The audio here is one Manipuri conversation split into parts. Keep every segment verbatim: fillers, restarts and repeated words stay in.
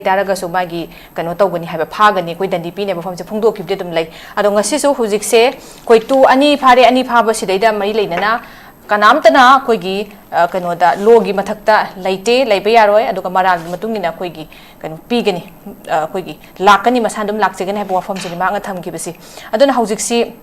ꯇꯥꯔꯒꯁꯨ ꯃꯥꯒꯤ ꯀꯩꯅꯣ ꯇꯧꯒꯅꯤ ꯍꯥꯏꯕ, ꯐꯥꯒꯅꯤ, ꯑꯩꯈꯣꯏ ꯗꯟꯗꯤ ꯄꯤꯅꯦꯕ ꯋꯥꯐꯝꯁꯦ ꯐꯣꯡꯗꯣꯛꯈꯤꯕꯗꯤ ꯑꯗꯨꯝ ꯂꯩ꯫ ꯑꯗꯣ ꯉꯁꯤꯁꯨ ꯍꯧꯖꯤꯛꯁꯦ ꯑꯩꯈꯣꯏ ꯇꯨ ꯑꯅꯤ ꯐꯥꯔꯦ, ꯑꯅꯤ ꯐꯥꯕꯁꯤꯗꯩꯗ ꯃꯔꯤ ꯂꯩꯅꯅ ꯀꯅꯥꯝꯇꯅ ꯑꯩꯈꯣꯏꯒꯤ, ꯑ, ꯀꯩꯅꯣꯗ, ꯂꯣꯒꯤ ꯃꯊꯛꯇ ꯂꯩꯇꯦ, ꯂꯩꯕ ꯌꯥꯔꯣꯏ, ꯑꯗꯨꯒ ꯃꯔꯥꯜꯒꯤ ꯃꯇꯨꯡ ꯏꯟꯅ ꯑꯩꯈꯣꯏꯒꯤ ꯀꯩꯅꯣ ꯄꯤꯒꯅꯤ, ꯑ, ꯑꯩꯈꯣꯏꯒꯤ ꯂꯥꯛꯀꯅꯤ, ꯃꯁꯥꯅ ꯑꯗꯨꯝ ꯂꯥꯛꯆꯒꯅꯤ ꯍꯥꯏꯕ ꯋꯥꯐꯝꯁꯤꯅꯤ ꯃꯍꯥꯛꯅ ꯊꯝꯈꯤꯕꯁꯤ꯫ ꯑꯗꯨꯅ ꯍꯧꯖꯤꯛꯁꯤ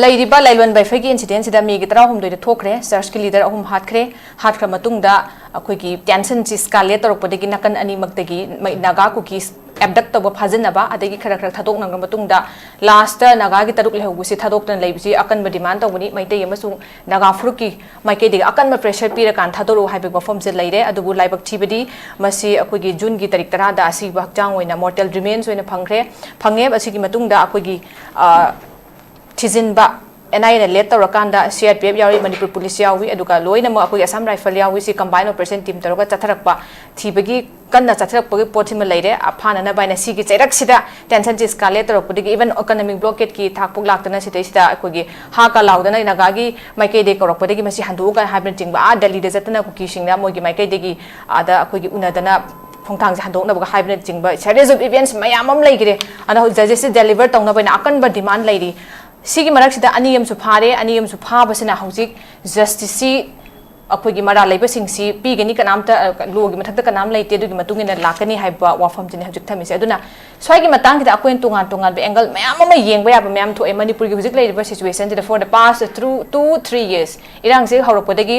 ꯂꯩꯔꯤꯕ ꯂꯥꯏꯂꯣꯟ ꯕꯩꯐꯩꯒꯤ incident ꯁꯤꯗ ꯃꯦꯒꯤ ꯇꯔꯥꯍꯨꯝꯗꯣꯏꯗ ꯊꯣꯛꯈ꯭ꯔꯦ, ꯆꯔꯆꯀꯤ leader ꯑꯍꯨꯝ ꯍꯥꯠꯈ꯭ꯔꯦ, ꯍꯥꯠꯈ꯭ꯔ ꯃꯇꯨꯡꯗ ꯑꯩꯈꯣꯏꯒꯤ tension ꯁꯤ escalate ꯇꯧꯔꯛꯄꯗꯒꯤ ꯅꯥꯀꯟ ꯑꯅꯤꯃꯛꯇꯒꯤ ꯃꯩ-, ꯅꯥꯒꯥ ꯀꯨꯀꯤꯁ abduct ꯇꯧꯕ, ꯐꯥꯖꯤꯟꯅꯕ, ꯑꯗꯒꯤ ꯈꯔ ꯈꯔ ꯊꯥꯗꯣꯛꯅꯈ꯭ꯔ ꯃꯇꯨꯡꯗ last ꯅꯥꯒꯥꯒꯤ ꯇꯔꯨꯛ ꯂꯩꯍꯧꯕꯁꯤ ꯊꯥꯗꯣꯛꯇꯅ ꯂꯩꯕꯁꯤ ꯑꯀꯟꯕ demand ꯇꯧꯕꯅꯤ꯫ ꯃꯩꯇꯩ ꯑꯃꯁꯨꯡ ꯅꯥꯒꯥ ꯐꯨꯔꯨꯞꯀꯤ ꯃꯥꯏꯀꯩꯗꯒꯤ ꯑꯀꯟꯕ pressure ꯄꯤꯔꯀꯥꯟꯗ ꯊꯥꯗꯣꯔꯛꯎ ꯍꯥꯏꯕꯒꯤ ꯋꯥꯐꯝꯁꯦ ꯂꯩꯔꯦ꯫ ꯑꯗꯨꯕꯨ ꯂꯥꯏꯕꯛ ꯊꯤꯕꯗꯤ ꯃꯁꯤ ꯑꯩꯈꯣꯏꯒꯤ ꯖꯨꯟꯒꯤ ꯇꯥꯔꯤꯛ ꯇꯔꯥꯗ ꯑꯁꯤꯕ ꯍꯛꯆꯥꯡ ꯑꯣꯏꯅ mortal remains ꯑꯣꯏꯅ ꯐꯪꯈ꯭ꯔꯦ, ꯐꯪꯉꯦ꯫ ꯑꯁꯤꯒꯤ ꯃꯇꯨꯡꯗ ꯑꯩꯈꯣꯏꯒꯤ, ꯑ, ꯊꯤꯖꯤꯟꯕ, NIA ꯅ lead ꯇꯧꯔꯀꯥꯟꯗ CRPF ꯌꯥꯎꯔꯤ, ꯃꯅꯤꯄꯨꯔ ꯄꯨꯂꯤꯁ ꯌꯥꯎꯏ, ꯑꯗꯨꯒ ꯂꯣꯏꯅꯃꯛ ꯑꯩꯈꯣꯏꯒꯤ Assam Rifle ꯌꯥꯎꯏ꯫ ꯁꯤ combine operation team ꯇꯧꯔꯒ ꯆꯠꯊꯔꯛꯄ, ꯊꯤꯕꯒꯤ ꯀꯟꯅ ꯆꯠꯊꯔꯛꯄꯒꯤ ꯄꯣꯠꯁꯤꯃ ꯂꯩꯔꯦ꯫ ꯐꯥꯅꯅꯕ ꯍꯥꯏꯅ ꯁꯤꯒꯤ ꯆꯩꯔꯛꯁꯤꯗ tension ꯁꯤ escalate ꯇꯧꯔꯛꯄꯗꯒꯤ even economic blockade ꯀꯤ ꯊꯥꯛ ꯐꯥꯎ ꯂꯥꯛꯇꯅ ꯁꯤꯗꯩꯁꯤꯗ ꯑꯩꯈꯣꯏꯒꯤ ꯍꯥ ꯀꯥ ꯂꯥꯎꯗꯅ ꯅꯥꯒꯥꯒꯤ ꯃꯥꯏꯀꯩꯗꯒꯤ ꯀꯧꯔꯛꯄꯗꯒꯤ ꯃꯁꯤ ꯍꯟꯗꯣꯛꯎ ꯀꯥꯏꯅ ꯍꯥꯏꯕꯅꯆꯤꯡꯕ, ꯑꯥ ꯗꯦꯜꯂꯤꯗ ꯆꯠꯇꯅ ꯀꯨꯀꯤꯁꯤꯡꯅ ꯃꯣꯏꯒꯤ ꯃꯥꯏꯀꯩꯗꯒꯤ ꯑꯥꯗ ꯑꯩꯈꯣꯏꯒꯤ ꯎꯅꯗꯅ ꯈꯣꯡꯊꯥꯡꯁꯦ ꯍꯟꯗꯣꯛꯅꯕꯒ ꯍꯥꯏꯕꯅꯆꯤꯡꯕ series of events ꯃꯌꯥꯝ ꯑꯃ ꯂꯩꯈ꯭ꯔꯦ꯫ ꯑꯗꯣ ꯍꯧꯖꯤꯛ justice ꯁꯦ deliver ꯇꯧꯅꯕ ꯍꯥꯏꯅ ꯑꯀꯟꯕ demand ꯂꯩꯔꯤ꯫ ꯁꯤꯒꯤ ꯃꯔꯛꯁꯤꯗ ꯑꯅꯤ ꯑꯃꯁꯨ ꯐꯥꯔꯦ꯫ ꯑꯅꯤ ꯑꯃꯁꯨ ꯐꯥꯕꯁꯤꯅ ꯍꯧꯖꯤꯛ justice ꯁꯤ ꯑꯩꯈꯣꯏꯒꯤ ꯃꯔꯥꯜ ꯂꯩꯕꯁꯤꯡꯁꯤ ꯄꯤꯒꯅꯤ, ꯀꯅꯥꯝꯇ, ꯑ, ꯂꯣꯒꯤ ꯃꯊꯛꯇ ꯀꯅꯥꯝ ꯂꯩꯇꯦ, ꯑꯗꯨꯒꯤ ꯃꯇꯨꯡ ꯏꯟꯅ ꯂꯥꯛꯀꯅꯤ ꯍꯥꯏꯕ ꯋꯥꯐꯝꯁꯤꯅꯤ ꯍꯧꯖꯤꯛ ꯊꯝꯃꯤꯁꯦ꯫ ꯑꯗꯨꯅ ꯁ꯭ꯋꯥꯏꯒꯤ ꯃꯇꯥꯡꯁꯤꯗ ꯑꯩꯈꯣꯏꯅ ꯇꯣꯉꯥꯟ ꯇꯣꯉꯥꯟꯕ angle ꯃꯌꯥꯝ ꯑꯃ ꯌꯦꯡꯕ ꯌꯥꯕ ꯃꯌꯥꯝ ꯊꯣꯛꯑꯦ꯫ ꯃꯅꯤꯄꯨꯔꯒꯤ ꯍꯧꯖꯤꯛ ꯂꯩꯔꯤꯕ situation ꯁꯤꯗ for the past through two, three years, ꯏꯔꯥꯡꯁꯦ ꯍꯧꯔꯛꯄꯗꯒꯤ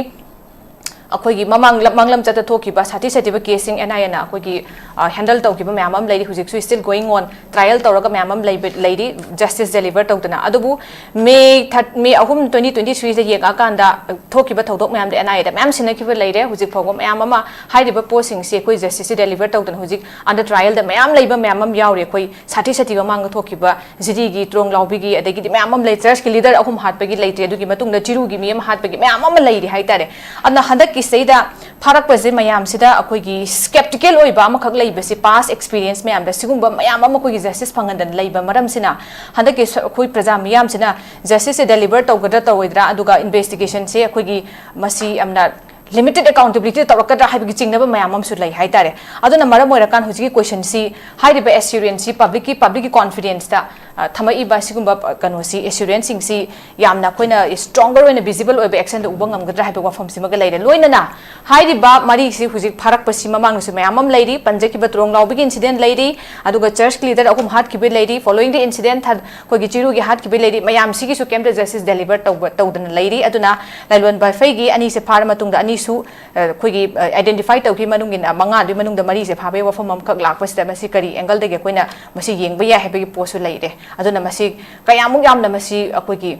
ꯑꯩꯈꯣꯏꯒꯤ ꯃꯃꯥꯡ ꯂꯝ-, ꯃꯥꯡꯂꯝ ꯆꯠꯇ ꯊꯣꯛꯈꯤꯕ ꯁꯥꯊꯤ ꯁꯥꯊꯤꯕ case ꯁꯤꯡ NIA ꯅ ꯑꯩꯈꯣꯏꯒꯤ, ꯑ, handle ꯇꯧꯈꯤꯕ ꯃꯌꯥꯝ ꯑꯃ ꯂꯩꯔꯤ, ꯍꯧꯖꯤꯛꯁꯨ still going on, trial ꯇꯧꯔꯒ ꯃꯌꯥꯝ ꯑꯃ ꯂꯩꯕ, ꯂꯩꯔꯤ, justice deliver ꯇꯧꯗꯅ꯫ ꯑꯗꯨꯕꯨ May third, May ꯑꯍꯨꯝ, twenty twenty three ꯗ ꯌꯦꯡꯉꯛꯑꯀꯥꯟꯗ, ꯑ, ꯊꯣꯛꯈꯤꯕ ꯊꯧꯗꯣꯛ ꯃꯌꯥꯝꯗ NIA ꯗ ꯃꯌꯥꯝ ꯁꯤꯟꯅꯈꯤꯕ ꯂꯩꯔꯦ꯫ ꯍꯧꯖꯤꯛ ꯐꯥꯎꯕ ꯃꯌꯥꯝ ꯑꯃ ꯍꯥꯏꯔꯤꯕ ꯄꯣꯠꯁꯤꯡꯁꯤ ꯑꯩꯈꯣꯏ justice ꯁꯤ deliver ꯇꯧꯗꯅ ꯍꯧꯖꯤꯛ under trial ꯗ ꯃꯌꯥꯝ ꯂꯩꯕ ꯃꯌꯥꯝ ꯑꯃ ꯌꯥꯎꯔꯤ꯫ ꯑꯩꯈꯣꯏ ꯁꯥꯊꯤ ꯁꯥꯊꯤꯕ ꯃꯃꯥꯡꯗ ꯊꯣꯛꯈꯤꯕ ꯖꯤꯔꯤꯒꯤ, ꯇ꯭ꯔꯣꯡꯂꯥꯎꯕꯤꯒꯤ, ꯑꯗꯒꯤꯗꯤ ꯃꯌꯥꯝ ꯑꯃ ꯂꯩ, church ꯀꯤ leader ꯑꯍꯨꯝ ꯍꯥꯠꯄꯒꯤ ꯂꯩꯇ꯭ꯔꯦ, ꯑꯗꯨꯒꯤ ꯃꯇꯨꯡꯗ ꯆꯤꯔꯨꯒꯤ ꯃꯤ ꯑꯃ ꯍꯥꯠꯄꯒꯤ ꯃꯌꯥꯝ ꯑꯃ ꯂꯩꯔꯤ ꯍꯥꯏꯇꯥꯔꯦ꯫ ꯑꯗꯨꯅ ꯍꯟꯗꯛꯀꯤꯁꯤꯗꯩꯗ ꯐꯥꯔꯛꯄꯁꯦ ꯃꯌꯥꯝꯁꯤꯗ ꯑꯩꯈꯣꯏꯒꯤ skeptical ꯑꯣꯏꯕ ꯑꯃꯈꯛ ꯂꯩꯕꯁꯦ, past experience ꯃꯌꯥꯝꯗ ꯁꯤꯒꯨꯝꯕ ꯃꯌꯥꯝ ꯑꯃ ꯑꯩꯈꯣꯏꯒꯤ justice ꯐꯪꯍꯟꯗꯅ ꯂꯩꯕ ꯃꯔꯝꯁꯤꯅ ꯍꯟꯗꯛꯀꯤ ꯁ-, ꯑꯩꯈꯣꯏ ꯄ꯭ꯔꯖꯥ ꯃꯤꯌꯥꯝꯁꯤꯅ justice ꯁꯦ deliver ꯇꯧꯒꯗ꯭ꯔꯥ ꯇꯧꯔꯣꯏꯗ꯭ꯔꯥ, ꯑꯗꯨꯒ investigation ꯁꯦ ꯑꯩꯈꯣꯏꯒꯤ ꯃꯁꯤ ꯌꯥꯝꯅ limited accountability ꯇꯧꯔꯛꯀꯗ꯭ꯔꯥ ꯍꯥꯏꯕꯒꯤ ꯆꯤꯡꯅꯕ ꯃꯌꯥꯝ ꯑꯃꯁꯨ ꯂꯩ ꯍꯥꯏꯇꯥꯔꯦ꯫ ꯑꯗꯨꯅ ꯃꯔꯝ ꯑꯣꯏꯔꯀꯥꯟ ꯍꯧꯖꯤꯛꯀꯤ question ꯁꯤ, ꯍꯥꯏꯔꯤꯕ assurance ꯁꯤ, public ꯀꯤ, public ꯀꯤ confidence ꯇ, ꯑ, ꯊꯝꯃꯛꯏꯕ ꯁꯤꯒꯨꯝꯕ, ꯑ, ꯀꯩꯅꯣꯁꯤ, assurance ꯁꯤꯡꯁꯤ ꯌꯥꯝꯅ ꯑꯩꯈꯣꯏꯅ stronger ꯑꯣꯏꯅ visible ꯑꯣꯏꯕ action ꯗ ꯎꯕ ꯉꯝꯒꯗ꯭ꯔꯥ ꯍꯥꯏꯕ ꯋꯥꯐꯝꯁꯤꯃꯒ ꯂꯩꯔꯦ꯫ ꯂꯣꯏꯅꯅ ꯍꯥꯏꯔꯤꯕ ꯃꯔꯤꯁꯤ ꯍꯧꯖꯤꯛ ꯐꯥꯔꯛꯄꯁꯤ ꯃꯃꯥꯡꯗꯁꯨ ꯃꯌꯥꯝ ꯑꯃ ꯂꯩꯔꯤ, ꯄꯟꯖꯈꯤꯕ ꯇꯨꯔꯣꯡ ꯂꯥꯎꯕꯤꯒꯤ incident ꯂꯩꯔꯤ, ꯑꯗꯨꯒ church leader ꯑꯍꯨꯝ ꯍꯥꯠꯈꯤꯕ ꯂꯩꯔꯤ, following the incident ꯊ-, ꯑꯩꯈꯣꯏꯒꯤ ꯆꯤꯔꯨꯒꯤ ꯍꯥꯠꯈꯤꯕ ꯂꯩꯔꯤ, ꯃꯌꯥꯝꯁꯤꯒꯤꯁꯨ ꯀꯩꯝꯇ justice deliver ꯇꯧꯕ, ꯇꯧꯗꯅ ꯂꯩꯔꯤ꯫ ꯑꯗꯨꯅ ꯂꯥꯏꯂꯣꯟ ꯕꯥꯏꯐꯩꯒꯤ ꯑꯅꯤꯁꯦ ꯐꯥꯔ ꯃꯇꯨꯡꯗ ꯑꯅꯤꯁꯨ, ꯑ, ꯑꯩꯈꯣꯏꯒꯤ, ꯑ, identify ꯇꯧꯈꯤ ꯃꯅꯨꯡꯒꯤ ꯃꯉꯥꯗꯨꯒꯤ ꯃꯅꯨꯡꯗ ꯃꯔꯤꯁꯦ ꯐꯥꯕꯒꯤ ꯋꯥꯐꯝ ꯑꯃꯈꯛ ꯂꯥꯛꯄꯁꯤꯗ ꯃꯁꯤ ꯀꯔꯤ angle ꯗꯒꯤ ꯑꯩꯈꯣꯏꯅ ꯃꯁꯤ ꯌꯦꯡꯕ ꯌꯥꯏ ꯍꯥꯏꯕꯒꯤ ꯄꯣꯠꯁꯨ ꯂꯩꯔꯦ꯫ ꯑꯗꯨꯅ ꯃꯁꯤ ꯀꯌꯥꯃꯨꯛ ꯌꯥꯝꯅ ꯃꯁꯤ ꯑꯩꯈꯣꯏꯒꯤ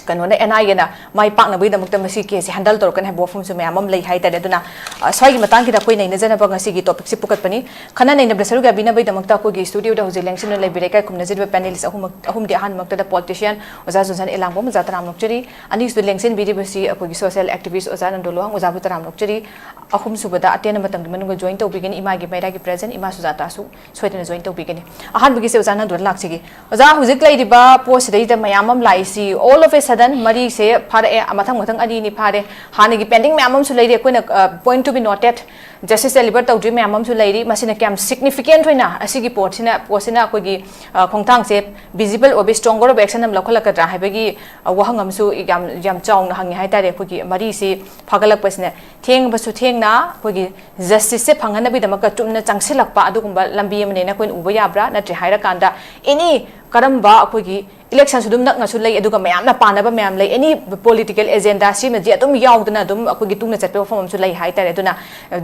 ꯀꯩꯅꯣꯅ, N I A ꯅ ꯃꯥꯏ ꯄꯥꯛꯅꯕꯒꯤꯗꯃꯛꯇ ꯃꯁꯤ case ꯁꯦ handle ꯇꯧꯔꯛꯀꯅꯤ ꯍꯥꯏꯕ ꯋꯥꯐꯝꯁꯨ ꯃꯌꯥꯝ ꯑꯃ ꯂꯩ ꯍꯥꯏꯇꯥꯔꯦ꯫ ꯑꯗꯨꯅ, ꯑ, ꯁ꯭ꯋꯥꯏꯒꯤ ꯃꯇꯥꯡꯁꯤꯗ ꯑꯩꯈꯣꯏ ꯅꯩꯅꯖꯅꯕ ꯉꯁꯤꯒꯤ topic ꯁꯦ ꯄꯨꯈꯠꯄꯅꯤ꯫ ꯈꯟꯅ ꯅꯩꯅꯕꯗ ꯁꯔꯨꯛ ꯌꯥꯕꯤꯅꯕꯒꯤꯗꯃꯛꯇ ꯑꯩꯈꯣꯏꯒꯤ studio ꯗ ꯍꯧꯖꯤꯛ ꯂꯦꯡꯁꯤꯟꯗꯨꯅ ꯂꯩꯕꯤꯔꯦ ꯏꯀꯥꯏ ꯈꯨꯝꯅꯖꯔꯤꯕ panelist ꯑꯍꯨꯝꯃꯛ-, ꯑꯍꯨꯝꯗꯤ꯫ ꯑꯍꯥꯟꯕꯃꯛꯇꯗ politician ꯑꯣꯖꯥ ꯖꯣꯟꯁꯟ ꯏꯂꯥꯡꯕꯝ, ꯑꯣꯖꯥ ꯇꯔꯥꯝ ꯅꯣꯛꯆꯔꯤ꯫ ꯑꯅꯤꯁꯨꯗ ꯂꯦꯡꯁꯤꯟꯕꯤꯔꯤꯕꯁꯤ ꯑꯩꯈꯣꯏꯒꯤ social activist ꯑꯣꯖꯥ ꯅꯟꯗꯣ ꯂꯨꯋꯥꯡ, ꯑꯣꯖꯥꯕꯨ ꯇꯔꯥꯝ ꯅꯣꯛꯆꯔꯤ꯫ ꯑꯍꯨꯝꯁꯨꯕꯗ ꯑꯇꯦꯟꯕ ꯃꯇꯝꯒꯤ ꯃꯅꯨꯡꯗ join ꯇꯧꯕꯤꯒꯅꯤ ꯏꯃꯥꯒꯤ ꯃꯩꯔꯥꯒꯤ president ꯏꯃꯥ ꯁꯨꯖꯥꯇꯥꯁꯨ ꯁꯣꯏꯗꯅ join ꯇꯧꯕꯤꯒꯅꯤ꯫ ꯑꯍꯥꯟꯕꯒꯤꯁꯦ ꯑꯣꯖꯥ ꯅꯟꯗꯣꯗ ꯂꯥꯛꯆꯒꯦ꯫ ꯑꯣꯖꯥ, ꯍꯧꯖꯤꯛ ꯂꯩꯔꯤꯕ ꯄꯣꯠꯁꯤꯗꯩꯗ ꯃꯌꯥꯝ ꯑꯃ ꯂꯥꯛꯏꯁꯤ, all of a sudden ꯃꯔꯤꯁꯦ ꯐꯥꯔꯛꯑꯦ, ꯃꯊꯪ ꯃꯊꯪ ꯑꯅꯤ ꯑꯅꯤ ꯐꯥꯔꯦ꯫ ꯍꯥꯟꯅꯒꯤ pending ꯃꯌꯥꯝ ꯑꯃꯁꯨ ꯂꯩꯔꯤ, ꯑꯩꯈꯣꯏꯅ, ꯑ, point to be noted, justice deliver ꯇꯧꯗ꯭ꯔꯤ ꯃꯌꯥꯝ ꯑꯃꯁꯨ ꯂꯩꯔꯤ꯫ ꯃꯁꯤꯅ ꯀꯌꯥꯝ significant ꯑꯣꯏꯅ ꯑꯁꯤꯒꯤ ꯄꯣꯠꯁꯤꯅ, ꯄꯣꯠꯁꯤꯅ ꯑꯩꯈꯣꯏꯒꯤ, ꯑ, ꯈꯣꯡꯊꯥꯡꯁꯦ visible ꯑꯣꯏꯕ, stronger ꯑꯣꯏꯕ action ꯑꯃ ꯂꯧꯈꯠꯂꯛꯀꯗ꯭ꯔꯥ ꯍꯥꯏꯕꯒꯤ, ꯑ, ꯋꯥꯍꯪ ꯑꯃꯁꯨ ꯌꯥꯝ, ꯌꯥꯝ ꯆꯥꯎꯅ ꯍꯪꯉꯤ ꯍꯥꯏꯇꯥꯔꯦ꯫ ꯑꯩꯈꯣꯏꯒꯤ ꯃꯔꯤꯁꯤ ꯐꯥꯒꯠꯂꯛꯄꯁꯤꯅ ꯊꯦꯡꯕꯁꯨ ꯊꯦꯡꯅ ꯑꯩꯈꯣꯏꯒꯤ justice ꯁꯦ ꯐꯪꯍꯟꯅꯕꯒꯤꯗꯃꯛꯇ ꯆꯨꯝꯅ ꯆꯪꯁꯤꯜꯂꯛꯄ ꯑꯗꯨꯒꯨꯝꯕ ꯂꯝꯕꯤ ꯑꯃꯅꯦꯅ ꯑꯩꯈꯣꯏꯅ ꯎꯕ ꯌꯥꯕ꯭ꯔꯥ? ꯅꯠꯇ꯭ꯔꯦ ꯍꯥꯏꯔꯀꯥꯟꯗ any ꯀꯔꯝꯕ ꯑꯩꯈꯣꯏꯒꯤ election ꯁꯨ ꯑꯗꯨꯝ ꯅꯛꯅꯁꯨ ꯂꯩ, ꯑꯗꯨꯒ ꯃꯌꯥꯝꯅ ꯄꯥꯅꯕ ꯃꯌꯥꯝ ꯂꯩ, any political agenda ꯁꯤꯃꯗꯤ ꯑꯗꯨꯝ ꯌꯥꯎꯗꯅ ꯑꯗꯨꯝ ꯑꯩꯈꯣꯏꯒꯤ ꯇꯨꯡꯗ ꯆꯠꯄ ꯋꯥꯐꯝ ꯑꯃꯁꯨ ꯂꯩ ꯍꯥꯏꯇꯥꯔꯦ꯫ ꯑꯗꯨꯅ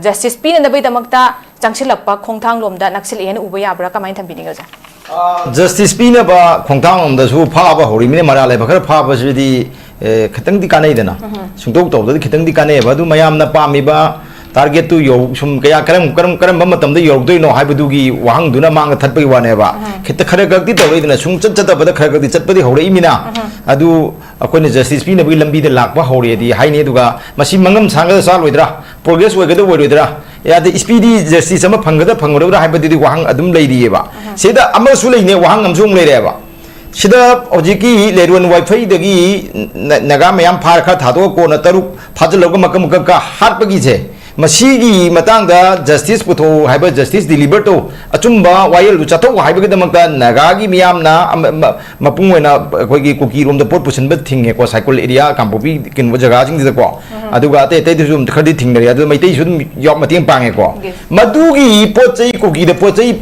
justice ꯄꯤꯅꯅꯕꯒꯤꯗꯃꯛꯇ ꯆꯪꯁꯤꯜꯂꯛꯄ ꯈꯣꯡꯊꯥꯡꯂꯣꯝꯗ ꯅꯛꯁꯤꯜꯂꯛꯑꯦꯅ ꯎꯕ ꯌꯥꯕ꯭ꯔꯥ? ꯀꯃꯥꯏꯅ ꯊꯝꯕꯤꯅꯤꯡꯉꯤ ꯑꯣꯖꯥ? Justice ꯄꯤꯅꯕ ꯈꯣꯡꯊꯥꯡꯂꯣꯝꯗꯁꯨ ꯐꯥꯕ ꯍꯧꯔꯤꯕꯅꯤꯅ, ꯃꯔꯥꯜ ꯂꯩꯕ ꯈꯔ ꯐꯥꯕꯁꯤꯗꯤ, ꯑꯦ, ꯈꯤꯇꯪꯗꯤ ꯀꯥꯟꯅꯩꯗꯅ꯫ ꯁꯨꯡꯇꯧ ꯇꯧꯗ꯭ꯔꯗꯤ ꯈꯤꯇꯪꯗꯤ ꯀꯥꯟꯅꯩꯑꯕ꯫ ꯑꯗꯨ ꯃꯌꯥꯝꯅ ꯄꯥꯝꯃꯤꯕ target ꯇꯨ ꯌꯧ-, ꯁꯨꯝ ꯀꯌꯥ ꯀꯔꯝ, ꯀꯔꯝ, ꯀꯔꯝꯕ ꯃꯇꯝꯗ ꯌꯧꯔꯛꯇꯣꯏꯅꯣ ꯍꯥꯏꯕꯗꯨꯒꯤ ꯋꯥꯍꯪꯗꯨꯅ ꯃꯥꯡꯗ ꯊꯠꯄꯒꯤ ꯋꯥꯅꯦꯕ꯫ ꯈꯤꯇ ꯈꯔ ꯈꯛꯇꯤ ꯇꯧꯔꯛꯏꯗꯅ, ꯁꯨꯝ ꯆꯠ ꯆꯠꯇꯕꯗ ꯈꯔ ꯈꯛꯇꯤ ꯆꯠꯄꯗꯤ ꯍꯧꯔꯛꯏꯃꯤꯅ꯫ ꯑꯗꯨ ꯑꯩꯈꯣꯏꯅ justice ꯄꯤꯅꯕꯒꯤ ꯂꯝꯕꯤꯗ ꯂꯥꯛꯄ ꯍꯧꯔꯦꯗꯤ ꯍꯥꯏꯅꯤ꯫ ꯑꯗꯨꯒ ꯃꯁꯤ ꯃꯪꯉꯝ ꯁꯥꯡꯒꯗ ꯆꯥꯔꯣꯏꯗ꯭ꯔꯥ, progress ꯑꯣꯏꯒꯗ ꯑꯣꯏꯔꯣꯏꯗ꯭ꯔꯥ, ꯑꯗꯩ speedy justice ꯑꯃ ꯐꯪꯒꯗ ꯐꯪꯉꯔꯣꯏꯗ꯭ꯔꯥ ꯍꯥꯏꯕꯗꯨꯗꯤ ꯋꯥꯍꯪ ꯑꯗꯨꯝ ꯂꯩꯔꯤꯑꯕ꯫ ꯁꯤꯗ ꯑꯃꯁꯨ ꯂꯩꯅꯦ, ꯋꯥꯍꯪ ꯑꯃꯁꯨ ꯑꯃꯨꯛ ꯂꯩꯔꯦꯕ꯫ ꯁꯤꯗ ꯍꯧꯖꯤꯛꯀꯤ ꯂꯩꯔꯣꯟ ꯋꯥꯏꯐꯩꯗꯒꯤ ꯅ-, ꯅꯥꯒꯥ ꯃꯌꯥꯝ ꯐꯥꯔ ꯈꯔ ꯊꯥꯗꯣꯛꯑ ꯀꯣꯟꯅ ꯇꯔꯨꯛ ꯐꯥꯖꯤꯜꯂꯒ ꯃꯀꯛ ꯃꯀꯛꯀ ꯍꯥꯠꯄꯒꯤꯁꯦ, ꯃꯁꯤꯒꯤ ꯃꯇꯥꯡꯗ ꯖꯁꯇꯤꯁ ꯄꯨꯊꯣꯛꯎ ꯍꯥꯏꯕ, ꯖꯁꯇꯤꯁ ꯗꯤꯂꯤꯚꯔ ꯇꯧ, ꯑꯆꯨꯝꯕ ꯋꯥꯌꯦꯜꯗꯨ ꯆꯠꯊꯣꯛꯎ ꯍꯥꯏꯕꯒꯤꯗꯃꯛꯇ ꯅꯥꯒꯥꯒꯤ ꯃꯤꯌꯥꯝꯅ ꯑꯃ-, ꯑꯃ-, ꯃꯄꯨꯡ ꯑꯣꯏꯅ ꯑꯩꯈꯣꯏꯒꯤ ꯀꯨꯀꯤꯔꯣꯝꯗ ꯄꯣꯠ ꯄꯨꯁꯤꯟꯕ ꯊꯤꯡꯉꯦꯀꯣ, ꯁꯥꯏꯀꯨꯜ ꯑꯦꯔꯤꯌꯥ, ꯀꯥꯡꯄꯣꯛꯄꯤ ꯀꯩꯅꯣ ꯖꯒꯥꯁꯤꯡꯁꯤꯗꯀꯣ꯫ ꯑꯗꯨꯒ ꯑꯇꯩ ꯑꯇꯩꯗꯁꯨ ꯑꯗꯨꯝ ꯈꯔꯗꯤ ꯊꯤꯡꯅꯔꯦ, ꯑꯗꯨ ꯃꯩꯇꯩꯁꯨ ꯑꯗꯨꯝ ꯌꯥꯎ-, ꯃꯇꯦꯡ ꯄꯥꯡꯉꯦꯀꯣ꯫ ꯃꯗꯨꯒꯤ ꯄꯣꯠ ꯆꯩ, ꯀꯨꯀꯤꯗ ꯄꯣꯠ ꯆꯩ